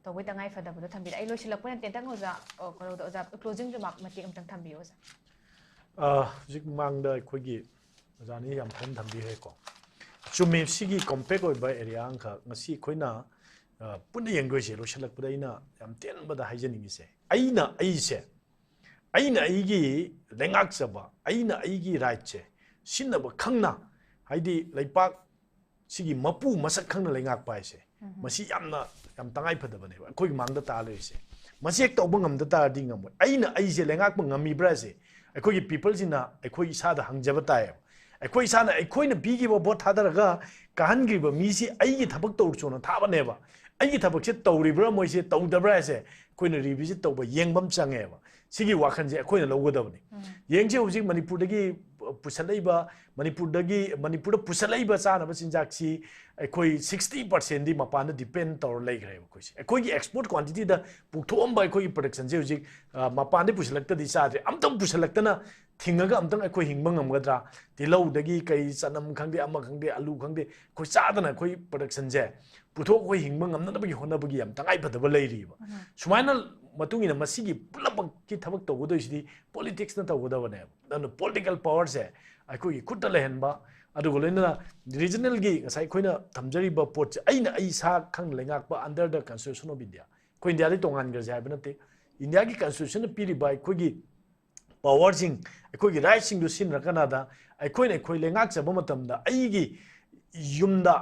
ꯇꯧꯕꯩ ꯇꯉꯥꯏ ꯐꯗꯕꯗꯣ ꯊꯝꯕꯤꯔꯦ꯫ ꯑꯩ ꯂꯣꯏꯁꯤꯜꯂꯛꯄ ꯑꯣꯏꯅ ꯇꯦꯟꯇꯪ ꯑꯣꯖꯥ, ꯑ, ꯀꯩꯅꯣꯗ ꯑꯣꯖꯥ closing remark ꯃꯇꯦꯛ ꯑꯃꯇꯪ ꯊꯝꯕꯤꯌꯨ ꯑꯣꯖꯥ꯫ ꯑ, ꯍꯧꯖꯤꯛ ꯃꯃꯥꯡꯗ ꯑꯩꯈꯣꯏꯒꯤ ꯑꯣꯖꯥꯅ ꯌꯥꯝ ꯐꯖꯅ ꯊꯝꯕꯤꯈ꯭ꯔꯦꯀꯣ꯫ ꯆꯨꯝꯃꯤ, ꯁꯤꯒꯤ compact ꯑꯣꯏꯕ area ꯑꯃꯈꯛ ꯉꯁꯤ ꯑꯩꯈꯣꯏꯅ, ꯑ, ꯄꯨꯟꯅ ꯌꯦꯡꯗꯣꯏꯁꯦ꯫ ꯂꯣꯏꯁꯤꯜꯂꯛꯄꯗ ꯑꯩꯅ ꯌꯥꯝ ꯇꯦꯟꯕꯗ ꯍꯥꯏꯖꯅꯤꯡꯉꯤꯁꯦ, ꯑꯩꯅ ꯑꯩꯁꯦ, ꯑꯩꯅ ꯑꯩꯒꯤ ꯂꯩꯉꯥꯛꯆꯕ, ꯑꯩꯅ ꯑꯩꯒꯤ rightꯁꯦ ꯁꯤꯖꯤꯟꯅꯕ ꯈꯪꯅ, ꯍꯥꯏꯗꯤ ꯂꯩꯄꯥꯛ ꯁꯤꯒꯤ ꯃꯄꯨ ꯃꯁꯛ ꯈꯪꯅ ꯂꯩꯉꯥꯛꯄ ꯍꯥꯏꯁꯦ, ꯃꯁꯤ ꯌꯥꯝꯅ, ꯌꯥꯝ ꯇꯉꯥꯏ ꯐꯗꯕꯅꯦꯕ ꯑꯩꯈꯣꯏꯒꯤ ꯃꯥꯡꯗ ꯇꯥ ꯂꯩꯔꯤꯁꯦ꯫ ꯃꯁꯤ ꯍꯦꯛ ꯇꯧꯕ ꯉꯝꯗ ꯇꯥꯔꯗꯤ ꯉꯝꯃꯣꯏ꯫ ꯑꯩꯅ ꯑꯩꯁꯦ ꯂꯩꯉꯥꯛꯄ ꯉꯝꯃꯤꯕ꯭ꯔꯥꯁꯦ ꯑꯩꯈꯣꯏꯒꯤ peopleꯁꯤꯡꯅ ꯑꯩꯈꯣꯏ ꯏꯁꯥꯗ ꯍꯪꯖꯕ ꯇꯥꯏꯌꯦꯕ꯫ ꯑꯩꯈꯣꯏ ꯏꯁꯥꯅ ꯑꯩꯈꯣꯏꯅ ꯄꯤꯈꯤꯕ vote ꯊꯥꯗꯔꯒ ꯀꯥꯍꯟꯈ꯭ꯔꯤꯕ ꯃꯤꯁꯤ ꯑꯩꯒꯤ ꯊꯕꯛ ꯇꯧꯔꯨꯆꯣꯅ ꯊꯥꯕꯅꯦꯕ꯫ ꯑꯩꯒꯤ ꯊꯕꯛꯁꯦ ꯇꯧꯔꯤꯕ꯭ꯔꯥ ꯃꯣꯏꯁꯦ ꯇꯧꯗꯕ꯭ꯔꯥ ꯍꯥꯏꯁꯦ ꯑꯩꯈꯣꯏꯅ revisit ꯇꯧꯕ, ꯌꯦꯡꯕ ꯑꯃ ꯆꯪꯉꯦꯕ꯫ ꯁꯤꯒꯤ ꯋꯥꯈꯜꯁꯦ ꯑꯩꯈꯣꯏꯅ ꯂꯧꯒꯗꯕꯅꯤ꯫ ꯌꯦꯡꯁꯦ, ꯍꯧꯖꯤꯛ ꯃꯅꯤꯄꯨꯔꯗꯒꯤ ꯄꯨꯁꯜꯂꯛꯏꯕ, ꯃꯅꯤꯄꯨꯔꯗꯒꯤ, ꯃꯅꯤꯄꯨꯔꯗ ꯄꯨꯁꯜꯂꯛꯏꯕ ꯆꯥꯅꯕ ꯆꯤꯟꯖꯥꯛꯁꯤ ꯑꯩꯈꯣꯏ sixty percentꯗꯤ ꯃꯄꯥꯟꯗ depend ꯇꯧꯔ ꯂꯩꯈ꯭ꯔꯦꯕ꯫ ꯑꯩꯈꯣꯏꯁꯦ, ꯑꯩꯈꯣꯏꯒꯤ export quantityꯗ ꯄꯨꯊꯣꯛꯑꯝꯕ ꯑꯩꯈꯣꯏꯒꯤ productionꯁꯦ ꯍꯧꯖꯤꯛ, ꯑ, ꯃꯄꯥꯟꯗꯒꯤ ꯄꯨꯁꯜꯂꯛꯇꯗꯤ ꯆꯥꯗ꯭ꯔꯦ꯫ ꯑꯝꯇꯪ ꯄꯨꯁꯜꯂꯛꯇꯅ ꯊꯤꯡꯉꯒ ꯑꯝꯇꯪ ꯑꯩꯈꯣꯏ ꯍꯤꯡꯕ ꯉꯝꯒꯗ꯭ꯔꯥ? ꯇꯤꯜꯍꯧꯗꯒꯤ ꯀꯩ, ꯆꯅꯝ ꯈꯪꯗꯦ, ꯑꯃ ꯈꯪꯗꯦ, ꯑꯂꯨ ꯈꯪꯗꯦ, ꯑꯩꯈꯣꯏ ꯆꯥꯗꯅ ꯑꯩꯈꯣꯏ productionꯁꯦ ꯄꯨꯊꯣꯛ ꯑꯩꯈꯣꯏ ꯍꯤꯡꯕ ꯉꯝꯅꯅꯕꯒꯤ ꯍꯣꯠꯅꯕꯒꯤ ꯌꯥꯝ ꯇꯉꯥꯏ ꯐꯗꯕ ꯂꯩꯔꯤꯕ꯫ ꯁꯨꯃꯥꯏꯅ ꯃꯇꯨꯡ ꯏꯟꯅ ꯃꯁꯤꯒꯤ ꯄꯨꯝꯅꯃꯛꯀꯤ ꯊꯕꯛ ꯇꯧꯒꯗꯣꯏꯁꯤꯗꯤ politics ꯅ ꯇꯧꯒꯗꯕꯅꯦꯕ꯫ ꯑꯗꯨꯅ political power ꯁꯦ ꯑꯩꯈꯣꯏꯒꯤ ꯈꯨꯠꯇ ꯂꯩꯍꯟꯕ, ꯑꯗꯨꯒ ꯂꯣꯏꯅꯅ regional ꯒꯤ ꯉꯁꯥꯏ ꯑꯩꯈꯣꯏꯅ ꯊꯝꯖꯔꯤꯕ ꯄꯣꯠꯁꯦ, ꯑꯩꯅ ꯑꯩ ꯏꯁꯥ ꯈꯪꯅ ꯂꯩꯉꯥꯛꯄ under the Constitution of India, ꯑꯩꯈꯣꯏ ꯏꯟꯗꯤꯌꯥꯗꯒꯤ ꯇꯣꯉꯥꯟꯈ꯭ꯔꯁꯦ ꯍꯥꯏꯕ ꯅꯠꯇꯦ꯫ ꯏꯟꯗꯤꯌꯥꯒꯤ Constitution ꯅ ꯄꯤꯔꯤꯕ ꯑꯩꯈꯣꯏꯒꯤ power ꯁꯤꯡ, ꯑꯩꯈꯣꯏꯒꯤ right ꯁꯤꯡꯗꯨ ꯁꯤꯖꯤꯟꯅꯔꯀꯥꯟꯗ ꯑꯩꯈꯣꯏꯅ ꯑꯩꯈꯣꯏ ꯂꯩꯉꯥꯛꯆꯕ ꯃꯇꯝꯗ ꯑꯩꯒꯤ ꯌꯨꯝꯗ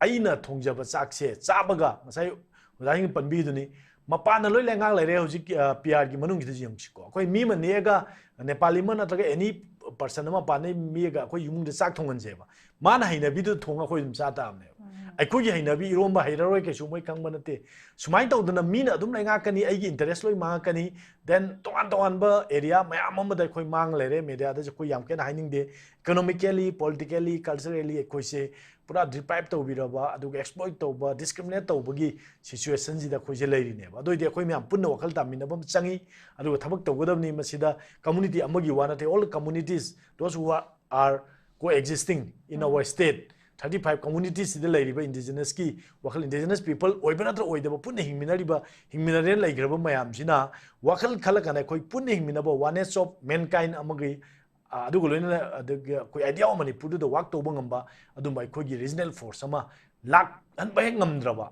ꯑꯩꯅ ꯊꯣꯡꯖꯕ ꯆꯥꯛꯁꯦ ꯆꯥꯕꯒ, ꯉꯁꯥꯏ ꯑꯣꯖꯥꯁꯤꯡꯅ ꯄꯟꯕꯤꯗꯨꯅꯤ, ꯃꯄꯥꯟꯗ ꯂꯣꯏ ꯂꯩꯉꯥꯛ ꯂꯩꯔꯦ ꯍꯧꯖꯤꯛ, ꯑ, P R ꯒꯤ ꯃꯅꯨꯡꯁꯤꯗ ꯌꯦꯡꯁꯤꯀꯣ꯫ ꯑꯩꯈꯣꯏ ꯃꯤ ꯑꯃ ꯅꯦꯛꯑꯒ, ꯅꯦꯄꯥꯂꯤ ꯑꯃ ꯅꯠꯇ꯭ꯔꯒ any person ꯑꯃ ꯃꯄꯥꯟꯗꯒꯤ ꯅꯦꯛꯑꯒ ꯑꯩꯈꯣꯏ ꯏꯃꯨꯡꯗ ꯆꯥꯛ ꯊꯣꯡꯍꯟꯁꯦꯕ꯫ ꯃꯥꯅ ꯍꯩꯅꯕꯤꯗꯨ ꯊꯣꯡꯉ ꯑꯩꯈꯣꯏ ꯑꯗꯨꯝ ꯆꯥ ꯇꯥꯕꯅꯦꯕ꯫ ꯑꯩꯈꯣꯏꯒꯤ ꯍꯩꯅꯕꯤ ꯏꯔꯣꯝꯕ ꯍꯩꯔꯔꯣꯏ ꯀꯩꯁꯨ ꯃꯣꯏ ꯈꯪꯕ ꯅꯠꯇꯦ꯫ ꯁꯨꯃꯥꯏꯅ ꯇꯧꯗꯅ ꯃꯤꯅ ꯑꯗꯨꯝ ꯂꯩꯉꯥꯛꯀꯅꯤ, ꯑꯩꯒꯤ interest ꯂꯣꯏ ꯃꯥꯡꯉꯛꯀꯅꯤ꯫ Then ꯇꯣꯉꯥꯟ ꯇꯣꯉꯥꯟꯕ area ꯃꯌꯥꯝ ꯑꯃꯗ ꯑꯩꯈꯣꯏ ꯃꯥꯡ ꯂꯩꯔꯦ꯫ Media ꯗꯁꯨ ꯑꯩꯈꯣꯏ ꯌꯥꯝ ꯀꯟꯅ ꯍꯥꯏꯅꯤꯡꯗꯦ꯫ Economically, politically, culturally ꯑꯩꯈꯣꯏꯁꯦ ꯄꯨꯔꯥ deprive ꯇꯧꯕꯤꯔꯕ, ꯑꯗꯨꯒ exploit ꯇꯧꯕ, discriminate ꯇꯧꯕꯒꯤ situation ꯁꯤꯗ ꯑꯩꯈꯣꯏꯁꯦ ꯂꯩꯔꯤꯅꯦꯕ꯫ ꯑꯗꯨ ꯑꯣꯏꯗꯤ ꯑꯩꯈꯣꯏ ꯃꯌꯥꯝ ꯄꯨꯟꯅ ꯋꯥꯈꯜ ꯇꯥꯃꯤꯟꯅꯕ ꯑꯃ ꯆꯪꯉꯤ, ꯑꯗꯨꯒ ꯊꯕꯛ ꯇꯧꯒꯗꯕꯅꯤ꯫ ꯃꯁꯤꯗ community ꯑꯃꯒꯤ ꯋꯥ ꯅꯠꯇꯦ, all communities, those who are, are coexisting in our state, thirty five communities ꯁꯤꯗ ꯂꯩꯔꯤꯕ indigenous ꯀꯤ ꯋꯥꯈꯜ, indigenous people ꯑꯣꯏꯕ ꯅꯠꯇ꯭ꯔ ꯑꯣꯏꯗꯕ, ꯄꯨꯟꯅ ꯍꯤꯡꯃꯤꯟꯅꯔꯤꯕ, ꯍꯤꯡꯃꯤꯟꯅꯔꯦꯅ ꯂꯩꯈ꯭ꯔꯕ ꯃꯌꯥꯝꯁꯤꯅ ꯋꯥꯈꯜ ꯈꯜꯂꯀꯥꯟꯗ ꯑꯩꯈꯣꯏ ꯄꯨꯟꯅ ꯍꯤꯡꯃꯤꯟꯅꯕ, oneness of mankind ꯑꯃꯒꯤ, ꯑ, ꯑꯗꯨꯒ ꯂꯣꯏꯅꯅ ꯑꯗꯒꯤ ꯑꯩꯈꯣꯏ idea of ꯃꯅꯤꯄꯨꯔꯗꯨꯗ work ꯇꯧꯕ ꯉꯝꯕ ꯑꯗꯨꯝꯕ ꯑꯩꯈꯣꯏꯒꯤ regional force ꯑꯃ ꯂꯥꯛꯍꯟꯕ ꯍꯦꯛ ꯉꯝꯗ꯭ꯔꯕ,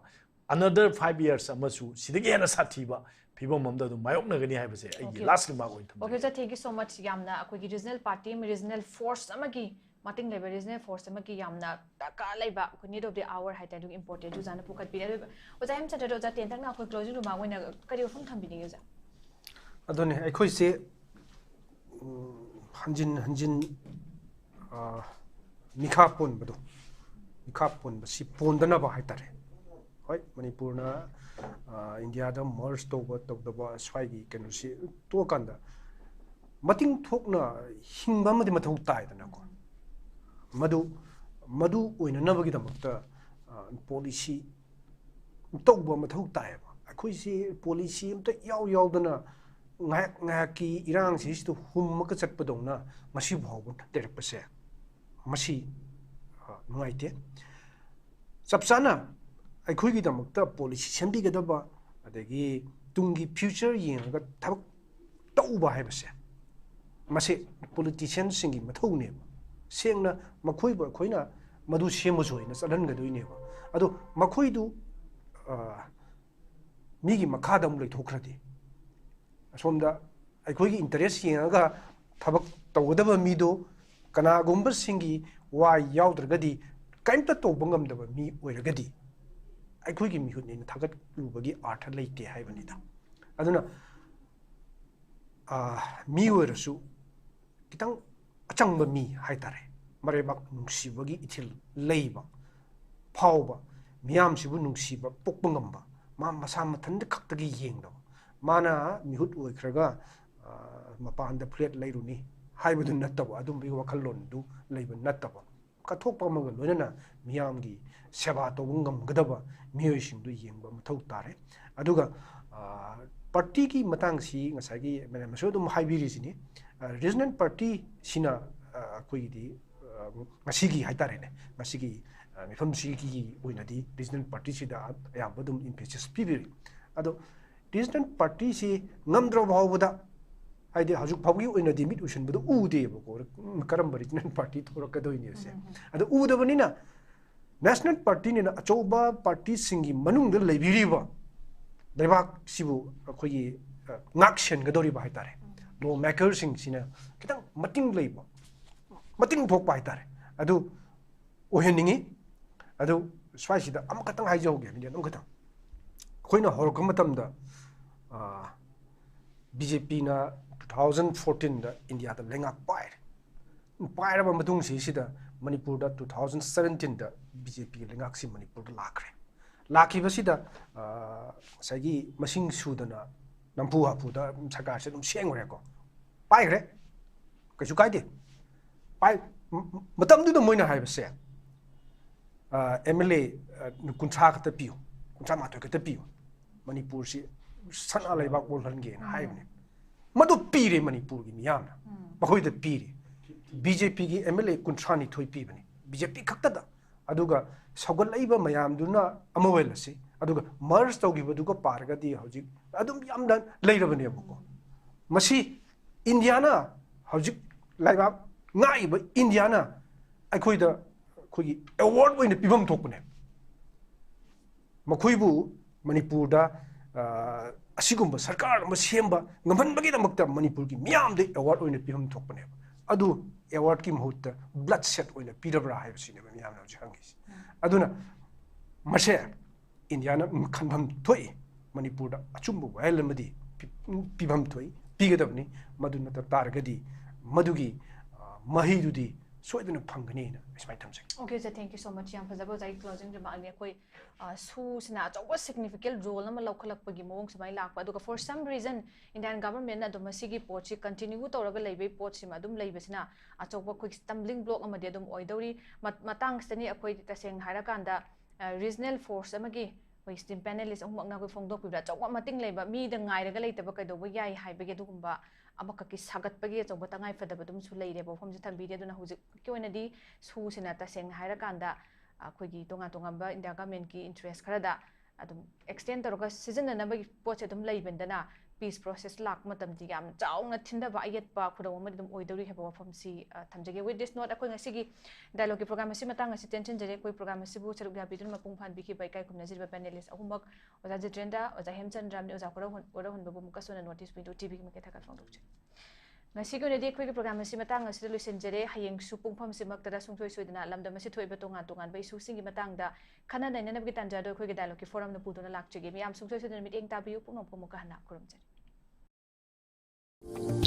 another five years ꯑꯃꯁꯨ ꯁꯤꯗꯒꯤ ꯍꯦꯟꯅ ꯁꯥꯊꯤꯕ ꯐꯤꯕꯝ ꯑꯃꯗ ꯑꯗꯨꯝ ꯃꯥꯌꯣꯛꯅꯒꯅꯤ ꯍꯥꯏꯕꯁꯦ ꯑꯩꯒꯤ Okay. Last remark ꯑꯣꯏꯅ ꯊꯝꯖꯒꯦ꯫ Okay, sir, thank you so much. ꯌꯥꯝꯅ ꯑꯩꯈꯣꯏꯒꯤ regional party ꯑꯃ, regional force ꯑꯃꯒꯤ ꯃꯇꯤꯡ ꯂꯩꯕ, regional force ꯑꯃꯒꯤ ꯌꯥꯝꯅ ꯗꯔꯀꯥꯔ ꯂꯩꯕ ꯑꯩꯈꯣꯏ need of the hour ꯍꯥꯏꯇꯥꯔꯦ, ꯑꯗꯨꯒꯤ importance ꯑꯣꯖꯥꯅ ꯄꯨꯈꯠꯄꯤꯔꯦ꯫ ꯑꯗꯨꯒ ꯑꯣꯖꯥ ꯍꯦꯝꯆꯟꯗ꯭ꯔꯗ, ꯑꯣꯖꯥ ꯇꯦꯟꯇꯛꯅ ꯑꯩꯈꯣꯏ closing remark ꯑꯣꯏꯅ ꯀꯔꯤ ꯋꯥꯐꯝ ꯊꯝꯕꯤꯅꯤꯡꯉꯤ ꯑꯣꯖꯥ? ꯑꯗꯨꯅꯤ ꯑꯩꯈꯣꯏꯁꯦ, ꯎꯝ, ꯍꯟꯖꯤꯟ ꯍꯟꯖꯤꯟ, ꯑ, ꯃꯤꯈꯥ ꯄꯣꯟꯕꯗꯣ, ꯃꯤꯈꯥ ꯄꯣꯟꯕꯁꯤ ꯄꯣꯟꯗꯅꯕ ꯍꯥꯏꯇꯥꯔꯦ꯫ ꯍꯣꯏ, ꯃꯅꯤꯄꯨꯔꯅ, ꯑ, ꯏꯟꯗꯤꯌꯥꯗ merge ꯇꯧꯕ ꯇꯧꯗꯕ ꯁ꯭ꯋꯥꯏꯒꯤ ꯀꯩꯅꯣꯁꯤ ꯇꯣꯛꯑꯀꯥꯟꯗ ꯃꯇꯤꯡ ꯊꯣꯛꯅ ꯍꯤꯡꯕ ꯑꯃꯗꯤ ꯃꯊꯧ ꯇꯥꯏꯗꯅꯀꯣ꯫ ꯃꯗꯨ, ꯃꯗꯨ ꯑꯣꯏꯅꯅꯕꯒꯤꯗꯃꯛꯇ, ꯑ, policy ꯇꯧꯕ ꯃꯊꯧ ꯇꯥꯏꯌꯦꯕ꯫ ꯑꯩꯈꯣꯏꯁꯤ policy ꯑꯝꯇ ꯏꯌꯥꯎ ꯌꯥꯎꯗꯅ ꯉꯥꯏꯍꯥꯛ ꯉꯥꯏꯍꯥꯛꯀꯤ ꯏꯔꯥꯡꯁꯤꯁꯤꯗ ꯍꯨꯝꯃꯒ ꯆꯠꯄꯗꯧꯅ ꯉꯁꯤ ꯐꯥꯎꯕ ꯂꯩꯔꯛꯄꯁꯦ, ꯃꯁꯤ, ꯑ, ꯅꯨꯡꯉꯥꯏꯇꯦ꯫ ꯆꯞ ꯆꯥꯅ ꯑꯩꯈꯣꯏꯒꯤꯗꯃꯛꯇ ꯄꯣꯂꯤꯁꯤ ꯁꯦꯝꯕꯤꯒꯗꯕ, ꯑꯗꯒꯤ ꯇꯨꯡꯒꯤ ꯐ꯭ꯌꯨꯆꯔ ꯌꯦꯡꯉꯒ ꯊꯕꯛ ꯇꯧꯕ ꯍꯥꯏꯕꯁꯦ, ꯃꯁꯤ ꯄꯣꯂꯤꯇꯤꯁꯤꯌꯥꯟꯁꯤꯡꯒꯤ ꯃꯊꯧꯅꯦꯕ꯫ ꯁꯦꯡꯅ ꯃꯈꯣꯏꯕꯨ ꯑꯩꯈꯣꯏꯅ ꯃꯗꯨ ꯁꯦꯝꯃꯁꯨ ꯍꯥꯏꯅ ꯆꯠꯍꯟꯒꯗꯣꯏꯅꯦꯕ꯫ ꯑꯗꯣ ꯃꯈꯣꯏꯗꯨ, ꯑ, ꯃꯤꯒꯤ ꯃꯈꯥꯗ ꯑꯃꯨꯛ ꯂꯩꯊꯣꯛꯈ꯭ꯔꯗꯤ, ꯑꯁꯣꯝꯗ ꯑꯩꯈꯣꯏꯒꯤ ꯏꯟꯇꯔꯦꯁ ꯌꯦꯡꯉꯒ ꯊꯕꯛ ꯇꯧꯒꯗꯕ ꯃꯤꯗꯣ ꯀꯅꯥꯒꯨꯝꯕꯁꯤꯡꯒꯤ ꯋꯥ ꯌꯥꯎꯗ꯭ꯔꯒꯗꯤ, ꯀꯔꯤꯝꯇ ꯇꯧꯕ ꯉꯝꯗꯕ ꯃꯤ ꯑꯣꯏꯔꯒꯗꯤ, ꯑꯩꯈꯣꯏꯒꯤ ꯃꯤꯍꯨꯠꯅꯦꯅ ꯊꯥꯒꯠꯂꯨꯕꯒꯤ ꯑꯥꯔꯊ ꯂꯩꯇꯦ ꯍꯥꯏꯕꯅꯤꯗ꯫ ꯑꯗꯨꯅ, ꯑ, ꯃꯤ ꯑꯣꯏꯔꯁꯨ ꯈꯤꯇꯪ ꯑꯆꯪꯕ ꯃꯤ ꯍꯥꯏꯇꯥꯔꯦ, ꯃꯔꯩꯕꯥꯛ ꯅꯨꯡꯁꯤꯕꯒꯤ ꯏꯊꯤꯜ ꯂꯩꯕ, ꯐꯥꯎꯕ, ꯃꯤꯌꯥꯝꯁꯤꯕꯨ ꯅꯨꯡꯁꯤꯕ ꯄꯣꯛꯄ ꯉꯝꯕ, ꯃꯥ ꯃꯁꯥ ꯃꯊꯟꯇ ꯈꯛꯇꯒꯤ ꯌꯦꯡꯗꯕ, ꯃꯥꯅ ꯃꯤꯍꯨꯠ ꯑꯣꯏꯈ꯭ꯔꯒ, ꯑ, ꯃꯄꯥꯟꯗ ꯐ꯭ꯂꯦꯠ ꯂꯩꯔꯨꯅꯤ ꯍꯥꯏꯕꯗꯨ ꯅꯠꯇꯕ, ꯑꯗꯨꯝꯕꯒꯤ ꯋꯥꯈꯜꯂꯣꯟꯗꯨ ꯂꯩꯕ ꯅꯠꯇꯕ, ꯀꯠꯊꯣꯛꯄ ꯑꯃꯒ ꯂꯣꯏꯅꯅ ꯃꯤꯌꯥꯝꯒꯤ ꯁꯦꯕꯥ ꯇꯧꯕ ꯉꯝꯒꯗꯕ ꯃꯤꯑꯣꯏꯁꯤꯡꯗꯨ ꯌꯦꯡꯕ ꯃꯊꯧ ꯇꯥꯔꯦ꯫ ꯑꯗꯨꯒ, ꯑ, ꯄꯥꯔꯇꯤꯒꯤ ꯃꯇꯥꯡꯁꯤ ꯉꯁꯥꯏꯒꯤ ꯃꯦꯗꯥꯝꯅꯁꯨ ꯑꯗꯨꯝ ꯍꯥꯏꯕꯤꯔꯤꯁꯤꯅꯤ꯫ ꯑ, ꯔꯤꯖꯅꯦꯜ ꯄꯥꯔꯇꯤꯁꯤꯅ, ꯑ, ꯑꯩꯈꯣꯏꯒꯤꯗꯤ, ꯑ, ꯉꯁꯤꯒꯤ ꯍꯥꯏꯇꯥꯔꯦꯅꯦ, ꯉꯁꯤꯒꯤ, ꯑ, ꯃꯤꯐꯝꯁꯤꯒꯤ ꯑꯣꯏꯅꯗꯤ ꯔꯤꯖꯅꯦꯜ ꯄꯥꯔꯇꯤꯁꯤꯗ ꯑꯌꯥꯝꯕ ꯑꯗꯨꯝ ꯏꯝꯐꯦꯁꯤꯁ ꯄꯤꯕꯤꯔꯤ꯫ ꯑꯗꯣ ꯔꯤꯖꯅꯦꯜ ꯄꯥꯔꯇꯤꯁꯤ ꯉꯝꯗ꯭ꯔꯕ ꯐꯥꯎꯕꯗ, ꯍꯥꯏꯗꯤ ꯍꯧꯖꯤꯛ ꯐꯥꯎꯒꯤ ꯑꯣꯏꯅꯗꯤ ꯃꯤꯠ ꯎꯁꯤꯟꯕꯗ ꯎꯗꯦꯕꯀꯣ, ꯀꯔꯝꯕ ꯔꯤꯖꯅꯦꯜ ꯄꯥꯔꯇꯤ ꯊꯣꯛꯂꯛꯀꯗꯣꯏꯅꯦꯁꯦ꯫ ꯑꯗꯣ ꯎꯗꯕꯅꯤꯅ ꯅꯦꯁꯅꯦꯜ ꯄꯥꯔꯇꯤꯅꯤꯅ ꯑꯆꯧꯕ ꯄꯥꯔꯇꯤꯁꯤꯡꯒꯤ ꯃꯅꯨꯡꯗ ꯂꯩꯕꯤꯔꯤꯕ ꯂꯩꯕꯥꯛꯁꯤꯕꯨ ꯑꯩꯈꯣꯏꯒꯤ, ꯑ, ꯉꯥꯛ ꯁꯦꯟꯒꯗꯧꯔꯤꯕ ꯍꯥꯏꯇꯥꯔꯦ, ꯂꯣ ꯃꯦꯀꯔꯁꯤꯡꯁꯤꯅ ꯈꯤꯇꯪ ꯃꯇꯤꯡ ꯂꯩꯕ, ꯃꯇꯤꯡ ꯊꯣꯛꯄ ꯍꯥꯏꯇꯥꯔꯦ, ꯑꯗꯨ ꯑꯣꯏꯍꯟꯅꯤꯡꯉꯤ꯫ ꯑꯗꯨ ꯁ꯭ꯋꯥꯏꯁꯤꯗ ꯑꯃꯈꯛꯇꯪ ꯍꯥꯏꯖꯍꯧꯒꯦ, ꯃꯤꯅꯤꯠ ꯑꯃꯈꯛꯇꯪ꯫ ꯑꯩꯈꯣꯏꯅ ꯍꯧꯔꯛꯄ ꯃꯇꯝꯗ, ꯑ, ꯕꯤ ꯖꯦ ꯄꯤꯅ ꯇꯨ ꯊꯥꯎꯖꯟ ꯐꯣꯔꯇꯤꯟꯗ ꯏꯟꯗꯤꯌꯥꯗ ꯂꯩꯉꯥꯛ ꯄꯥꯏꯔꯦ꯫ ꯄꯥꯏꯔꯕ ꯃꯇꯨꯡꯁꯤꯁꯤꯗ ꯃꯅꯤꯄꯨꯔꯗ ꯇꯨ ꯊꯥꯎꯖꯟ ꯁꯕꯦꯟꯇꯤꯟꯗ ꯕꯤ ꯖꯦ ꯄꯤꯒꯤ ꯂꯩꯉꯥꯛꯁꯤ ꯃꯅꯤꯄꯨꯔꯗ ꯂꯥꯛꯈ꯭ꯔꯦ꯫ ꯂꯥꯛꯈꯤꯕꯁꯤꯗ, ꯑ, ꯉꯁꯥꯏꯒꯤ ꯃꯁꯤꯡ ꯁꯨꯗꯅ ꯅꯝꯐꯨ ꯍꯥꯐꯨꯗ ꯁꯔꯀꯥꯔꯁꯦ ꯑꯗꯨꯝ ꯁꯦꯝꯈ꯭ꯔꯦꯀꯣ꯫ ꯄꯥꯏꯈ꯭ꯔꯦ꯫ ꯀꯩꯁꯨ ꯀꯥꯏꯗꯦ꯫ ꯄꯥꯏ, ꯃ-, ꯃꯇꯝꯗꯨꯗ ꯃꯣꯏꯅ ꯍꯥꯏꯕꯁꯦ, ꯑ, ꯑꯦꯝ ꯑꯦꯜ ꯑꯦ, ꯑ, ꯀꯨꯟꯊ꯭ꯔꯥ ꯈꯛꯇ ꯄꯤꯌꯨ, ꯀꯨꯟꯊ꯭ꯔꯥ ꯃꯥꯊꯣꯏ ꯈꯛꯇ ꯄꯤꯌꯨ, ꯃꯅꯤꯄꯨꯔꯁꯤ ꯁꯅꯥ ꯂꯩꯕꯥꯛ ꯑꯣꯜꯍꯟꯒꯦꯅ ꯍꯥꯏꯕꯅꯦ꯫ ꯃꯗꯨ ꯄꯤꯔꯦ ꯃꯅꯤꯄꯨꯔꯒꯤ ꯃꯤꯌꯥꯝꯅ, ꯃꯈꯣꯏꯗ ꯄꯤꯔꯦ꯫ ꯕꯤ ꯖꯦ ꯄꯤꯒꯤ ꯑꯦꯝ ꯑꯦꯜ ꯑꯦ ꯀꯨꯟꯊ꯭ꯔꯥ ꯅꯤꯊꯣꯏ ꯄꯤꯕꯅꯤ, ꯕꯤ ꯖꯦ ꯄꯤ ꯈꯛꯇꯗ꯫ ꯑꯗꯨꯒ ꯁꯧꯒꯠꯂꯛꯏꯕ ꯃꯌꯥꯝꯗꯨꯅ ꯑꯃ ꯑꯣꯏꯍꯜꯂꯁꯤ, ꯑꯗꯨꯒ ꯃꯔꯖ ꯇꯧꯈꯤꯕꯗꯨꯒ ꯄꯥꯔꯒꯗꯤ ꯍꯧꯖꯤꯛ ꯑꯗꯨꯝ ꯌꯥꯝꯅ ꯂꯩꯔꯕꯅꯦꯕꯀꯣ꯫ ꯃꯁꯤ ꯏꯟꯗꯤꯌꯥꯅ ꯍꯧꯖꯤꯛ ꯂꯩꯕꯥꯛ ꯉꯥꯛꯏꯕ ꯏꯟꯗꯤꯌꯥꯅ ꯑꯩꯈꯣꯏꯗ ꯑꯩꯈꯣꯏꯒꯤ ꯑꯦꯋꯥꯔꯗ ꯑꯣꯏꯅ ꯄꯤꯐꯝ ꯊꯣꯛꯄꯅꯦ꯫ ꯃꯈꯣꯏꯕꯨ ꯃꯅꯤꯄꯨꯔꯗ ꯑ, ꯑꯁꯤꯒꯨꯝꯕ ꯁꯔꯀꯥꯔ ꯑꯃ ꯁꯦꯝꯕ ꯉꯝꯍꯟꯕꯒꯤꯗꯃꯛꯇ ꯃꯅꯤꯄꯨꯔꯒꯤ ꯃꯤꯌꯥꯝꯗ ꯑꯦꯋꯥꯔꯗ ꯑꯣꯏꯅ ꯄꯤꯐꯝ ꯊꯣꯛꯄꯅꯦꯕ꯫ ꯑꯗꯨ ꯑꯦꯋꯥꯔꯗꯀꯤ ꯃꯍꯨꯠꯇ ꯕ꯭ꯂꯠ ꯁꯦꯠ ꯑꯣꯏꯅ ꯄꯤꯔꯕ꯭ꯔꯥ ꯍꯥꯏꯕꯁꯤꯅꯦꯕ ꯃꯤꯌꯥꯝꯅ ꯍꯧꯖꯤꯛ ꯍꯪꯉꯤꯁꯦ꯫ ꯑꯗꯨꯅ ꯃꯁꯦ ꯏꯟꯗꯤꯌꯥꯅ ꯈꯟꯐꯝ ꯊꯣꯛꯏ꯫ ꯃꯅꯤꯄꯨꯔꯗ ꯑꯆꯨꯝꯕ ꯋꯥꯌꯦꯜ ꯑꯃꯗꯤ ꯄꯤ-, ꯄꯤꯐꯝ ꯊꯣꯛꯏ, ꯄꯤꯒꯗꯕꯅꯤ꯫ ꯃꯗꯨ ꯅꯠꯇ ꯇꯥꯔꯒꯗꯤ ꯃꯗꯨꯒꯤ, ꯑ, ꯃꯍꯩꯗꯨꯗꯤ ꯁꯣꯏꯗꯅ ꯐꯪꯒꯅꯤꯅ ꯑꯩ ꯁꯨꯃꯥꯏꯅ ꯊꯝꯖꯒꯦ꯫ Okay, sir, thank you so much. ꯌꯥꯝ ꯐꯖꯕ ꯑꯣꯖꯥꯒꯤ closing remark ꯅꯤ꯫ ꯑꯩꯈꯣꯏ, ꯑ, ꯁꯨꯁꯤꯅ ꯑꯆꯧꯕ significant role ꯑꯃ ꯂꯧꯈꯠꯂꯛꯄꯒꯤ ꯃꯑꯣꯡ ꯁꯨꯃꯥꯏꯅ ꯂꯥꯛꯄ, ꯑꯗꯨꯒ for some reason Indian government ꯅ ꯑꯗꯨꯝ ꯃꯁꯤꯒꯤ ꯄꯣꯠꯁꯤ continue ꯇꯧꯔꯒ ꯂꯩꯕꯒꯤ ꯄꯣꯠꯁꯤꯃ ꯑꯗꯨꯝ ꯂꯩꯕꯁꯤꯅ ꯑꯆꯧꯕ ꯑꯩꯈꯣꯏ stumbling block ꯑꯃꯗꯤ ꯑꯗꯨꯝ ꯑꯣꯏꯗꯧꯔꯤ꯫ ꯃ-, ꯃꯇꯥꯡꯁꯤꯗꯅꯤ ꯑꯩꯈꯣꯏ ꯇꯁꯦꯡꯅ ꯍꯥꯏꯔꯀꯥꯟꯗ, ꯑ, regional force ꯑꯃꯒꯤ ꯑꯩꯈꯣꯏ esteemed panelist ꯑꯍꯨꯝꯃꯛꯅ ꯑꯩꯈꯣꯏ ꯐꯣꯡꯗꯣꯛꯄꯤꯕꯗ ꯑꯆꯧꯕ ꯃꯇꯤꯡ ꯂꯩꯕ, ꯃꯤꯗ ꯉꯥꯏꯔꯒ ꯂꯩꯇꯕ ꯀꯩꯗꯧꯕ ꯌꯥꯏ ꯍꯥꯏꯕꯒꯤ ꯑꯗꯨꯒꯨꯝꯕ ꯑꯃꯈꯛꯀꯤ ꯁꯥꯒꯠꯄꯒꯤ ꯑꯆꯧꯕ ꯇꯉꯥꯏ ꯐꯗꯕ ꯑꯗꯨꯝꯁꯨ ꯂꯩꯔꯦꯕ, ꯋꯥꯐꯝꯁꯦ ꯊꯝꯕꯤꯔꯤ꯫ ꯑꯗꯨꯅ ꯍꯧꯖꯤꯛꯀꯤ ꯑꯣꯏꯅꯗꯤ ꯁꯨꯁꯤꯅ ꯇꯁꯦꯡꯅ ꯍꯥꯏꯔꯀꯥꯟꯗ ꯑꯩꯈꯣꯏꯒꯤ ꯇꯣꯉꯥꯟ ꯇꯣꯉꯥꯟꯕ India government ꯀꯤ interest ꯈꯔꯗ ꯑꯗꯨꯝ extend ꯇꯧꯔꯒ ꯁꯤꯖꯤꯟꯅꯅꯕꯒꯤ ꯄꯣꯠꯁꯦ ꯑꯗꯨꯝ ꯂꯩꯕꯅꯤꯗꯅ, peace process ꯂꯥꯛꯄ ꯃꯇꯝꯗ ꯌꯥꯝ ꯆꯥꯎꯅ ꯊꯤꯟꯊꯕ ꯑꯌꯦꯠꯄ ꯈꯨꯗꯧ ꯑꯃꯗꯤ ꯑꯗꯨꯝ ꯑꯣꯏꯗꯧꯔꯤ ꯍꯥꯏꯕ ꯋꯥꯐꯝꯁꯤ, ꯑ, ꯊꯝꯖꯒꯦ꯫ With this note, ꯑꯩꯈꯣꯏ ꯉꯁꯤꯒꯤ dialogue ꯀꯤ program ꯑꯁꯤ ꯃꯇꯥꯡ ꯑꯁꯤ ꯇꯦꯟꯁꯤꯟꯖꯔꯦ꯫ ꯑꯩꯈꯣꯏ program ꯑꯁꯤꯕꯨ ꯁꯔꯨꯛ ꯌꯥꯕꯤꯗꯨꯅ ꯃꯄꯨꯡ ꯐꯥꯍꯟꯕꯤꯈꯤꯕ ꯏꯀꯥꯏ ꯈꯨꯝꯅꯖꯔꯤꯕ panelist ꯑꯍꯨꯝꯃꯛ, ꯑꯣꯖꯥ ꯖꯤꯇꯦꯟꯗ꯭ꯔ, ꯑꯣꯖꯥ ꯍꯦꯝꯆꯟꯗ꯭ꯔ ꯑꯃꯗꯤ ꯑꯣꯖꯥ ꯀꯣꯔꯧꯍꯟ-, ꯀꯣꯔꯧꯍꯟꯕꯕꯨ ꯑꯃꯨꯛꯀꯁꯨ ꯍꯟꯅ North East Window T V ꯒꯤ ꯃꯥꯏꯀꯩ ꯊꯥꯒꯠ ꯐꯣꯡꯗꯣꯛꯆꯔꯤ꯫ ꯉꯁꯤꯒꯤ ꯑꯣꯏꯅꯗꯤ ꯑꯩꯈꯣꯏꯒꯤ program ꯑꯁꯤ ꯃꯇꯥꯡ ꯑꯁꯤꯗ ꯂꯣꯏꯁꯤꯟꯖꯔꯦ꯫ ꯍꯌꯦꯡꯁꯨ ꯄꯨꯡꯐꯝꯁꯤꯃꯛꯇꯗ ꯁꯨꯡꯁꯣꯏ ꯁꯣꯏꯗꯅ ꯂꯝꯗꯝ ꯑꯁꯤ ꯊꯣꯛꯏꯕ ꯇꯣꯉꯥꯟ ꯇꯣꯉꯥꯟꯕ issue ꯁꯤꯡꯒꯤ ꯃꯇꯥꯡꯗ ꯈꯟꯅ ꯅꯩꯅꯅꯕꯒꯤ ꯇꯥꯟꯖꯥꯗꯣ ꯑꯩꯈꯣꯏꯒꯤ dialogue ꯀꯤ forum ꯅ ꯄꯨꯗꯨꯅ ꯂꯥꯛꯆꯒꯦ꯫ ꯃꯤꯌꯥꯝ ꯁꯨꯡꯁꯣꯏ ꯁꯣꯏꯗꯅ ꯃꯤꯠꯌꯦꯡ ꯇꯥꯕꯤꯌꯨ꯫ ꯄꯨꯝꯅꯃꯛꯄꯨ ꯑꯃꯨꯛꯀ ꯍꯟꯅ ꯈꯨꯔꯨꯝꯖꯔꯤ꯫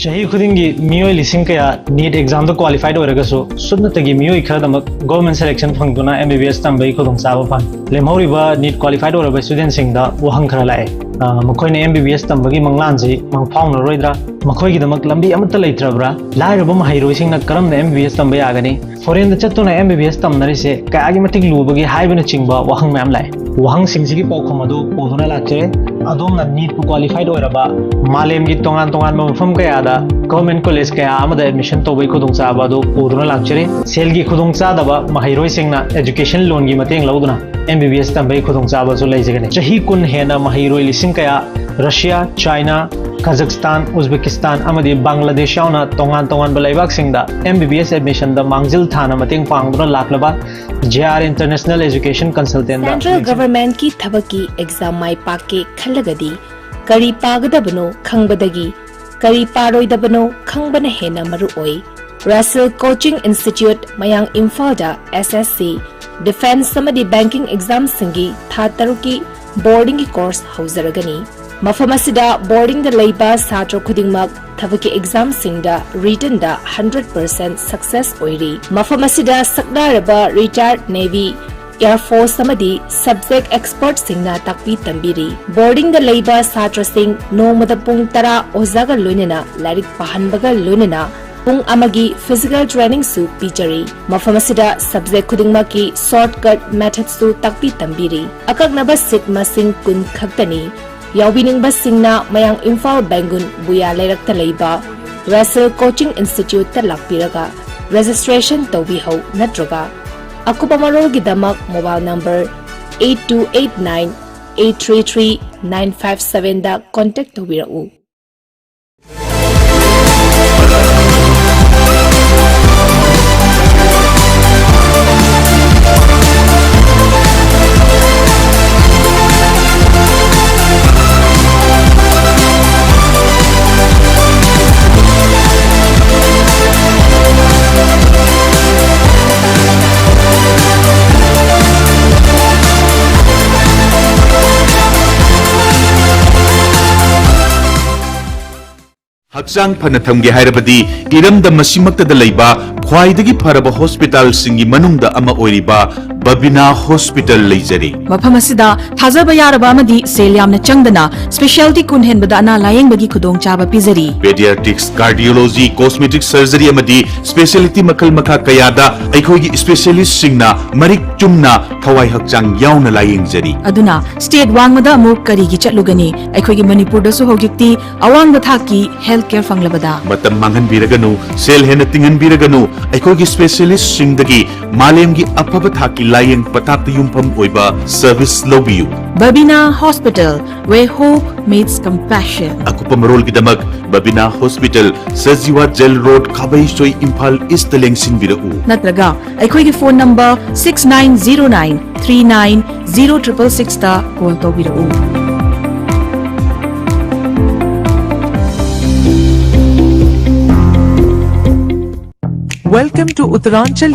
ꯆꯍꯤ ꯈꯨꯗꯤꯡꯒꯤ ꯃꯤꯑꯣꯏ ꯂꯤꯁꯤꯡ ꯀꯌꯥ ꯅꯤꯠ ꯑꯦꯛꯖꯥꯝꯗ ꯀ꯭ꯋꯥꯂꯤꯐꯥꯏꯗ ꯑꯣꯏꯔꯒꯁꯨ ꯁꯨꯞꯅꯇꯒꯤ ꯃꯤꯑꯣꯏ ꯈꯔꯗꯃꯛ ꯒꯣꯔꯃꯦꯟ ꯁꯦꯂꯦꯛꯁꯟ ꯐꯪꯗꯨꯅ ꯑꯦꯝ ꯕꯤ ꯕꯤ ꯑꯦꯁ ꯇꯝꯕꯒꯤ ꯈꯨꯗꯣꯡꯆꯥꯕ ꯐꯪꯏ꯫ ꯂꯦꯝꯍꯧꯔꯤꯕ ꯅꯤꯠ ꯀ꯭ꯋꯥꯂꯤꯐꯥꯏꯗ ꯑꯣꯏꯔꯕ ꯏꯁꯇꯨꯗꯦꯟꯁꯤꯡꯗ ꯋꯥꯍꯪ ꯈꯔ ꯂꯥꯛꯑꯦ꯫ ꯑ, ꯃꯈꯣꯏꯅ ꯑꯦꯝ ꯕꯤ ꯕꯤ ꯑꯦꯁ ꯇꯝꯕꯒꯤ ꯃꯪꯂꯥꯟꯁꯤ ꯃꯪꯐꯥꯎꯅꯔꯣꯏꯗ꯭ꯔꯥ? ꯃꯈꯣꯏꯒꯤꯗꯃꯛ ꯂꯝꯕꯤ ꯑꯃꯠꯇ ꯂꯩꯇ꯭ꯔꯕ꯭ꯔꯥ? ꯂꯥꯏꯔꯕ ꯃꯍꯩꯔꯣꯏꯁꯤꯡꯅ ꯀꯔꯝꯅ M B B S ꯇꯝꯕ ꯌꯥꯒꯅꯤ? Foreign ꯗ ꯆꯠꯇꯨꯅ M B B S ꯇꯝꯅꯔꯤꯁꯦ ꯀꯌꯥꯒꯤ ꯃꯇꯤꯛ ꯂꯨꯕꯒꯦ ꯍꯥꯏꯕꯅꯆꯤꯡꯕ ꯋꯥꯍꯪ ꯃꯌꯥꯝ ꯂꯥꯛꯑꯦ꯫ ꯋꯥꯍꯪꯁꯤꯡꯁꯤꯒꯤ ꯄꯥꯎꯈꯨꯝ ꯑꯗꯨ ꯄꯨꯗꯨꯅ ꯂꯥꯛꯆꯔꯦ꯫ ꯑꯗꯣꯝꯅ NEET ꯄꯨ qualified ꯑꯣꯏꯔꯕ, ꯃꯥꯂꯦꯝꯒꯤ ꯇꯣꯉꯥꯟ ꯇꯣꯉꯥꯟꯕ ꯃꯐꯝ ꯀꯌꯥꯗ government college ꯀꯌꯥ ꯑꯃꯗ admission ꯇꯧꯕꯒꯤ ꯈꯨꯗꯣꯡꯆꯥꯕ ꯑꯗꯨ ꯄꯨꯗꯨꯅ ꯂꯥꯛꯆꯔꯤ꯫ ꯁꯦꯜꯒꯤ ꯈꯨꯗꯣꯡꯆꯥꯗꯕ ꯃꯍꯩꯔꯣꯏꯁꯤꯡꯅ education loan ꯒꯤ ꯃꯇꯦꯡ ꯂꯧꯗꯨꯅ M B B S ꯇꯝꯕꯒꯤ ꯈꯨꯗꯣꯡꯆꯥꯕꯁꯨ ꯂꯩꯖꯒꯅꯤ꯫ ꯆꯍꯤ ꯀꯨꯟ ꯍꯦꯟꯅ ꯃꯍꯩꯔꯣꯏ ꯂꯤꯁꯤꯡ ꯀꯌꯥ Russia, China, Kazakhstan, Uzbekistan ꯑꯃꯗꯤ ꯕꯪꯒ꯭ꯂꯥꯗꯦꯁ ꯌꯥꯎꯅ ꯇꯣꯉꯥꯟ ꯇꯣꯉꯥꯟꯕ ꯂꯩꯕꯥꯛꯁꯤꯡꯗ M B B S admission ꯗ ꯃꯥꯡꯖꯤꯜ ꯊꯥꯅ ꯃꯇꯦꯡ ꯄꯥꯡꯗꯨꯅ ꯂꯥꯛꯂꯕ J R International Education Consultant ꯗ Central Government ꯀꯤ ꯊꯕꯛꯀꯤ exam ꯃꯥꯏ ꯄꯥꯛꯀꯦ ꯈꯜꯂꯒꯗꯤ ꯀꯔꯤ ꯄꯥꯒꯗꯕꯅꯣ ꯈꯪꯕꯗꯒꯤ ꯀꯔꯤ ꯄꯥꯔꯣꯏꯗꯕꯅꯣ ꯈꯪꯕꯅ ꯍꯦꯟꯅ ꯃꯔꯨ ꯑꯣꯏ꯫ Russell Coaching Institute, ꯃꯌꯥꯡ ꯏꯝꯐꯥꯜꯗ S S C, defence ꯑꯃꯗꯤ banking exam ꯁꯤꯡꯒꯤ ꯊꯥ ꯇꯔꯨꯛꯀꯤ boarding ꯒꯤ course ꯍꯧꯖꯔꯒꯅꯤ꯫ ꯃꯐꯝ ꯑꯁꯤꯗ boarding ꯗ ꯂꯩꯕ ꯁꯥꯇ꯭ꯔ ꯈꯨꯗꯤꯡꯃꯛ ꯊꯕꯛꯀꯤ exam ꯁꯤꯡꯗ written ꯗ hundred percent success ꯑꯣꯏꯔꯤ꯫ ꯃꯐꯝ ꯑꯁꯤꯗ ꯁꯛꯅꯥꯏꯔꯕ retired Navy, Air Force ꯑꯃꯗꯤ subject expert ꯁꯤꯡꯅ ꯇꯥꯛꯄꯤ ꯇꯝꯕꯤꯔꯤ꯫ Boarding ꯗ ꯂꯩꯕ ꯁꯥꯇ꯭ꯔꯁꯤꯡ ꯅꯣꯡꯃꯗ ꯄꯨꯡ ꯇꯔꯥ ꯑꯣꯖꯥꯒ ꯂꯣꯏꯅꯅ ꯂꯥꯏꯔꯤꯛ ꯄꯥꯍꯟꯕꯒ ꯂꯣꯏꯅꯅ ꯄꯨꯡ ꯑꯃꯒꯤ physical training ꯁꯨ ꯄꯤꯖꯔꯤ꯫ ꯃꯐꯝ ꯑꯁꯤꯗ subject ꯈꯨꯗꯤꯡꯃꯛꯀꯤ shortcut method ꯁꯨ ꯇꯥꯛꯄꯤ ꯇꯝꯕꯤꯔꯤ꯫ ꯑꯀꯛꯅꯕ seat ꯃꯁꯤꯡ ꯀꯨꯟ ꯈꯛꯇꯅꯤ꯫ ꯌꯥꯎꯕꯤꯅꯤꯡꯕꯁꯤꯡꯅ ꯃꯌꯥꯡ ꯏꯝꯐꯥꯜ ꯕꯦꯡꯒꯨꯟ ꯕꯨꯌꯥ ꯂꯩꯔꯛꯇ ꯂꯩꯕ Russell Coaching Institute ꯇ ꯂꯥꯛꯄꯤꯔꯒ registration ꯇꯧꯕꯤꯍꯧ, ꯅꯠꯇ꯭ꯔꯒ ꯑꯀꯨꯞꯄ ꯃꯔꯣꯜꯒꯤꯗꯃꯛ mobile number eight two eight nine eight three three nine five seven ꯗ contact ꯇꯧꯕꯤꯔꯛꯎ꯫ ꯍꯛꯆꯥꯡ ꯐꯅ ꯊꯝꯒꯦ ꯍꯥꯏꯔꯕꯗꯤ ꯏꯔꯝꯗꯝ ꯑꯁꯤꯃꯛꯇꯗ ꯂꯩꯕ ꯈ꯭ꯋꯥꯏꯗꯒꯤ ꯐꯔꯕ ꯍꯣꯁꯄꯤꯇꯥꯜꯁꯤꯡꯒꯤ ꯃꯅꯨꯡꯗ ꯑꯃ ꯑꯣꯏꯔꯤꯕ ꯕꯕꯤꯅꯥ ꯍꯣꯁꯄꯤꯇꯥꯜ ꯂꯩꯖꯔꯤ꯫ ꯃꯐꯝ ꯑꯁꯤꯗ ꯊꯥꯖꯕ ꯌꯥꯔꯕ ꯑꯃꯗꯤ ꯁꯦꯜ ꯌꯥꯝꯅ ꯆꯪꯗꯅ ꯁ꯭ꯄꯦꯁꯤꯌꯦꯜꯇꯤ ꯀꯨꯟ ꯍꯦꯟꯕꯗ ꯑꯅꯥ ꯂꯥꯌꯦꯡꯕꯒꯤ ꯈꯨꯗꯣꯡꯆꯥꯕ ꯄꯤꯖꯔꯤ꯫ ꯄꯦꯗꯤꯌꯥꯇ꯭ꯔꯤꯛꯁ, ꯀꯥꯔꯗꯤꯑꯣꯂꯣꯖꯤ, ꯀꯣꯁꯃꯦꯇꯤꯛ ꯁꯔꯖꯔꯤ ꯑꯃꯗꯤ ꯁ꯭ꯄꯦꯁꯤꯌꯦꯂꯤꯇꯤ ꯃꯈꯜ ꯃꯈꯥ ꯀꯌꯥꯗ ꯑꯩꯈꯣꯏꯒꯤ ꯁ꯭ꯄꯦꯁꯤꯌꯦꯂꯤꯁꯁꯤꯡꯅ ꯃꯔꯤꯛ ꯆꯨꯝꯅ ꯊꯋꯥꯏ ꯍꯛꯆꯥꯡ ꯌꯥꯎꯅ ꯂꯥꯌꯦꯡꯖꯔꯤ꯫ ꯑꯗꯨꯅ ꯁ꯭ꯇꯦꯠ ꯋꯥꯡꯃꯗ ꯑꯃꯨꯛ ꯀꯔꯤꯒꯤ ꯆꯠꯂꯨꯒꯅꯤ? ꯑꯩꯈꯣꯏꯒꯤ ꯃꯅꯤꯄꯨꯔꯗꯁꯨ ꯍꯧꯖꯤꯛꯇꯤ ꯑꯋꯥꯡꯕ ꯊꯥꯛꯀꯤ ꯍꯦꯜꯊ ꯀꯦꯌꯔ ꯐꯪꯂꯕꯗ꯫ ꯃꯇꯝ ꯃꯥꯡꯍꯟꯕꯤꯔꯒꯅꯨ, ꯁꯦꯜ ꯍꯦꯟꯅ ꯇꯤꯡꯍꯟꯕꯤꯔꯒꯅꯨ, ꯑꯩꯈꯣꯏꯒꯤ ꯁ꯭ꯄꯦꯁꯤꯌꯦꯂꯤꯁ꯭ꯠꯁꯤꯡꯗꯒꯤ ꯃꯥꯂꯦꯝꯒꯤ ꯑꯐꯕ ꯊꯥꯛꯀꯤ ꯂꯥꯌꯦꯡ ꯄꯊꯥꯞꯇ ꯌꯨꯝꯐꯝ ꯑꯣꯏꯕ ꯁꯔꯚꯤꯁ ꯂꯧꯕꯤꯌꯨ꯫ Babina hospital, where hope meets compassion. ꯑꯀꯨꯞꯄ ꯃꯔꯣꯜꯒꯤꯗꯃꯛ Babina hospital, Sajiwa jail road, Khabeisoi, Imphal ꯏꯁ꯭ꯠꯇ ꯂꯦꯡꯁꯤꯟꯕꯤꯔꯛꯎ꯫ ꯅꯠꯇ꯭ꯔꯒ ꯑꯩꯈꯣꯏꯒꯤ phone number six nine zero nine three nine zero triple six ꯇ ꯀꯣꯜ ꯇꯧꯕꯤꯔꯛꯎ꯫ Welcome to Uttaranchal.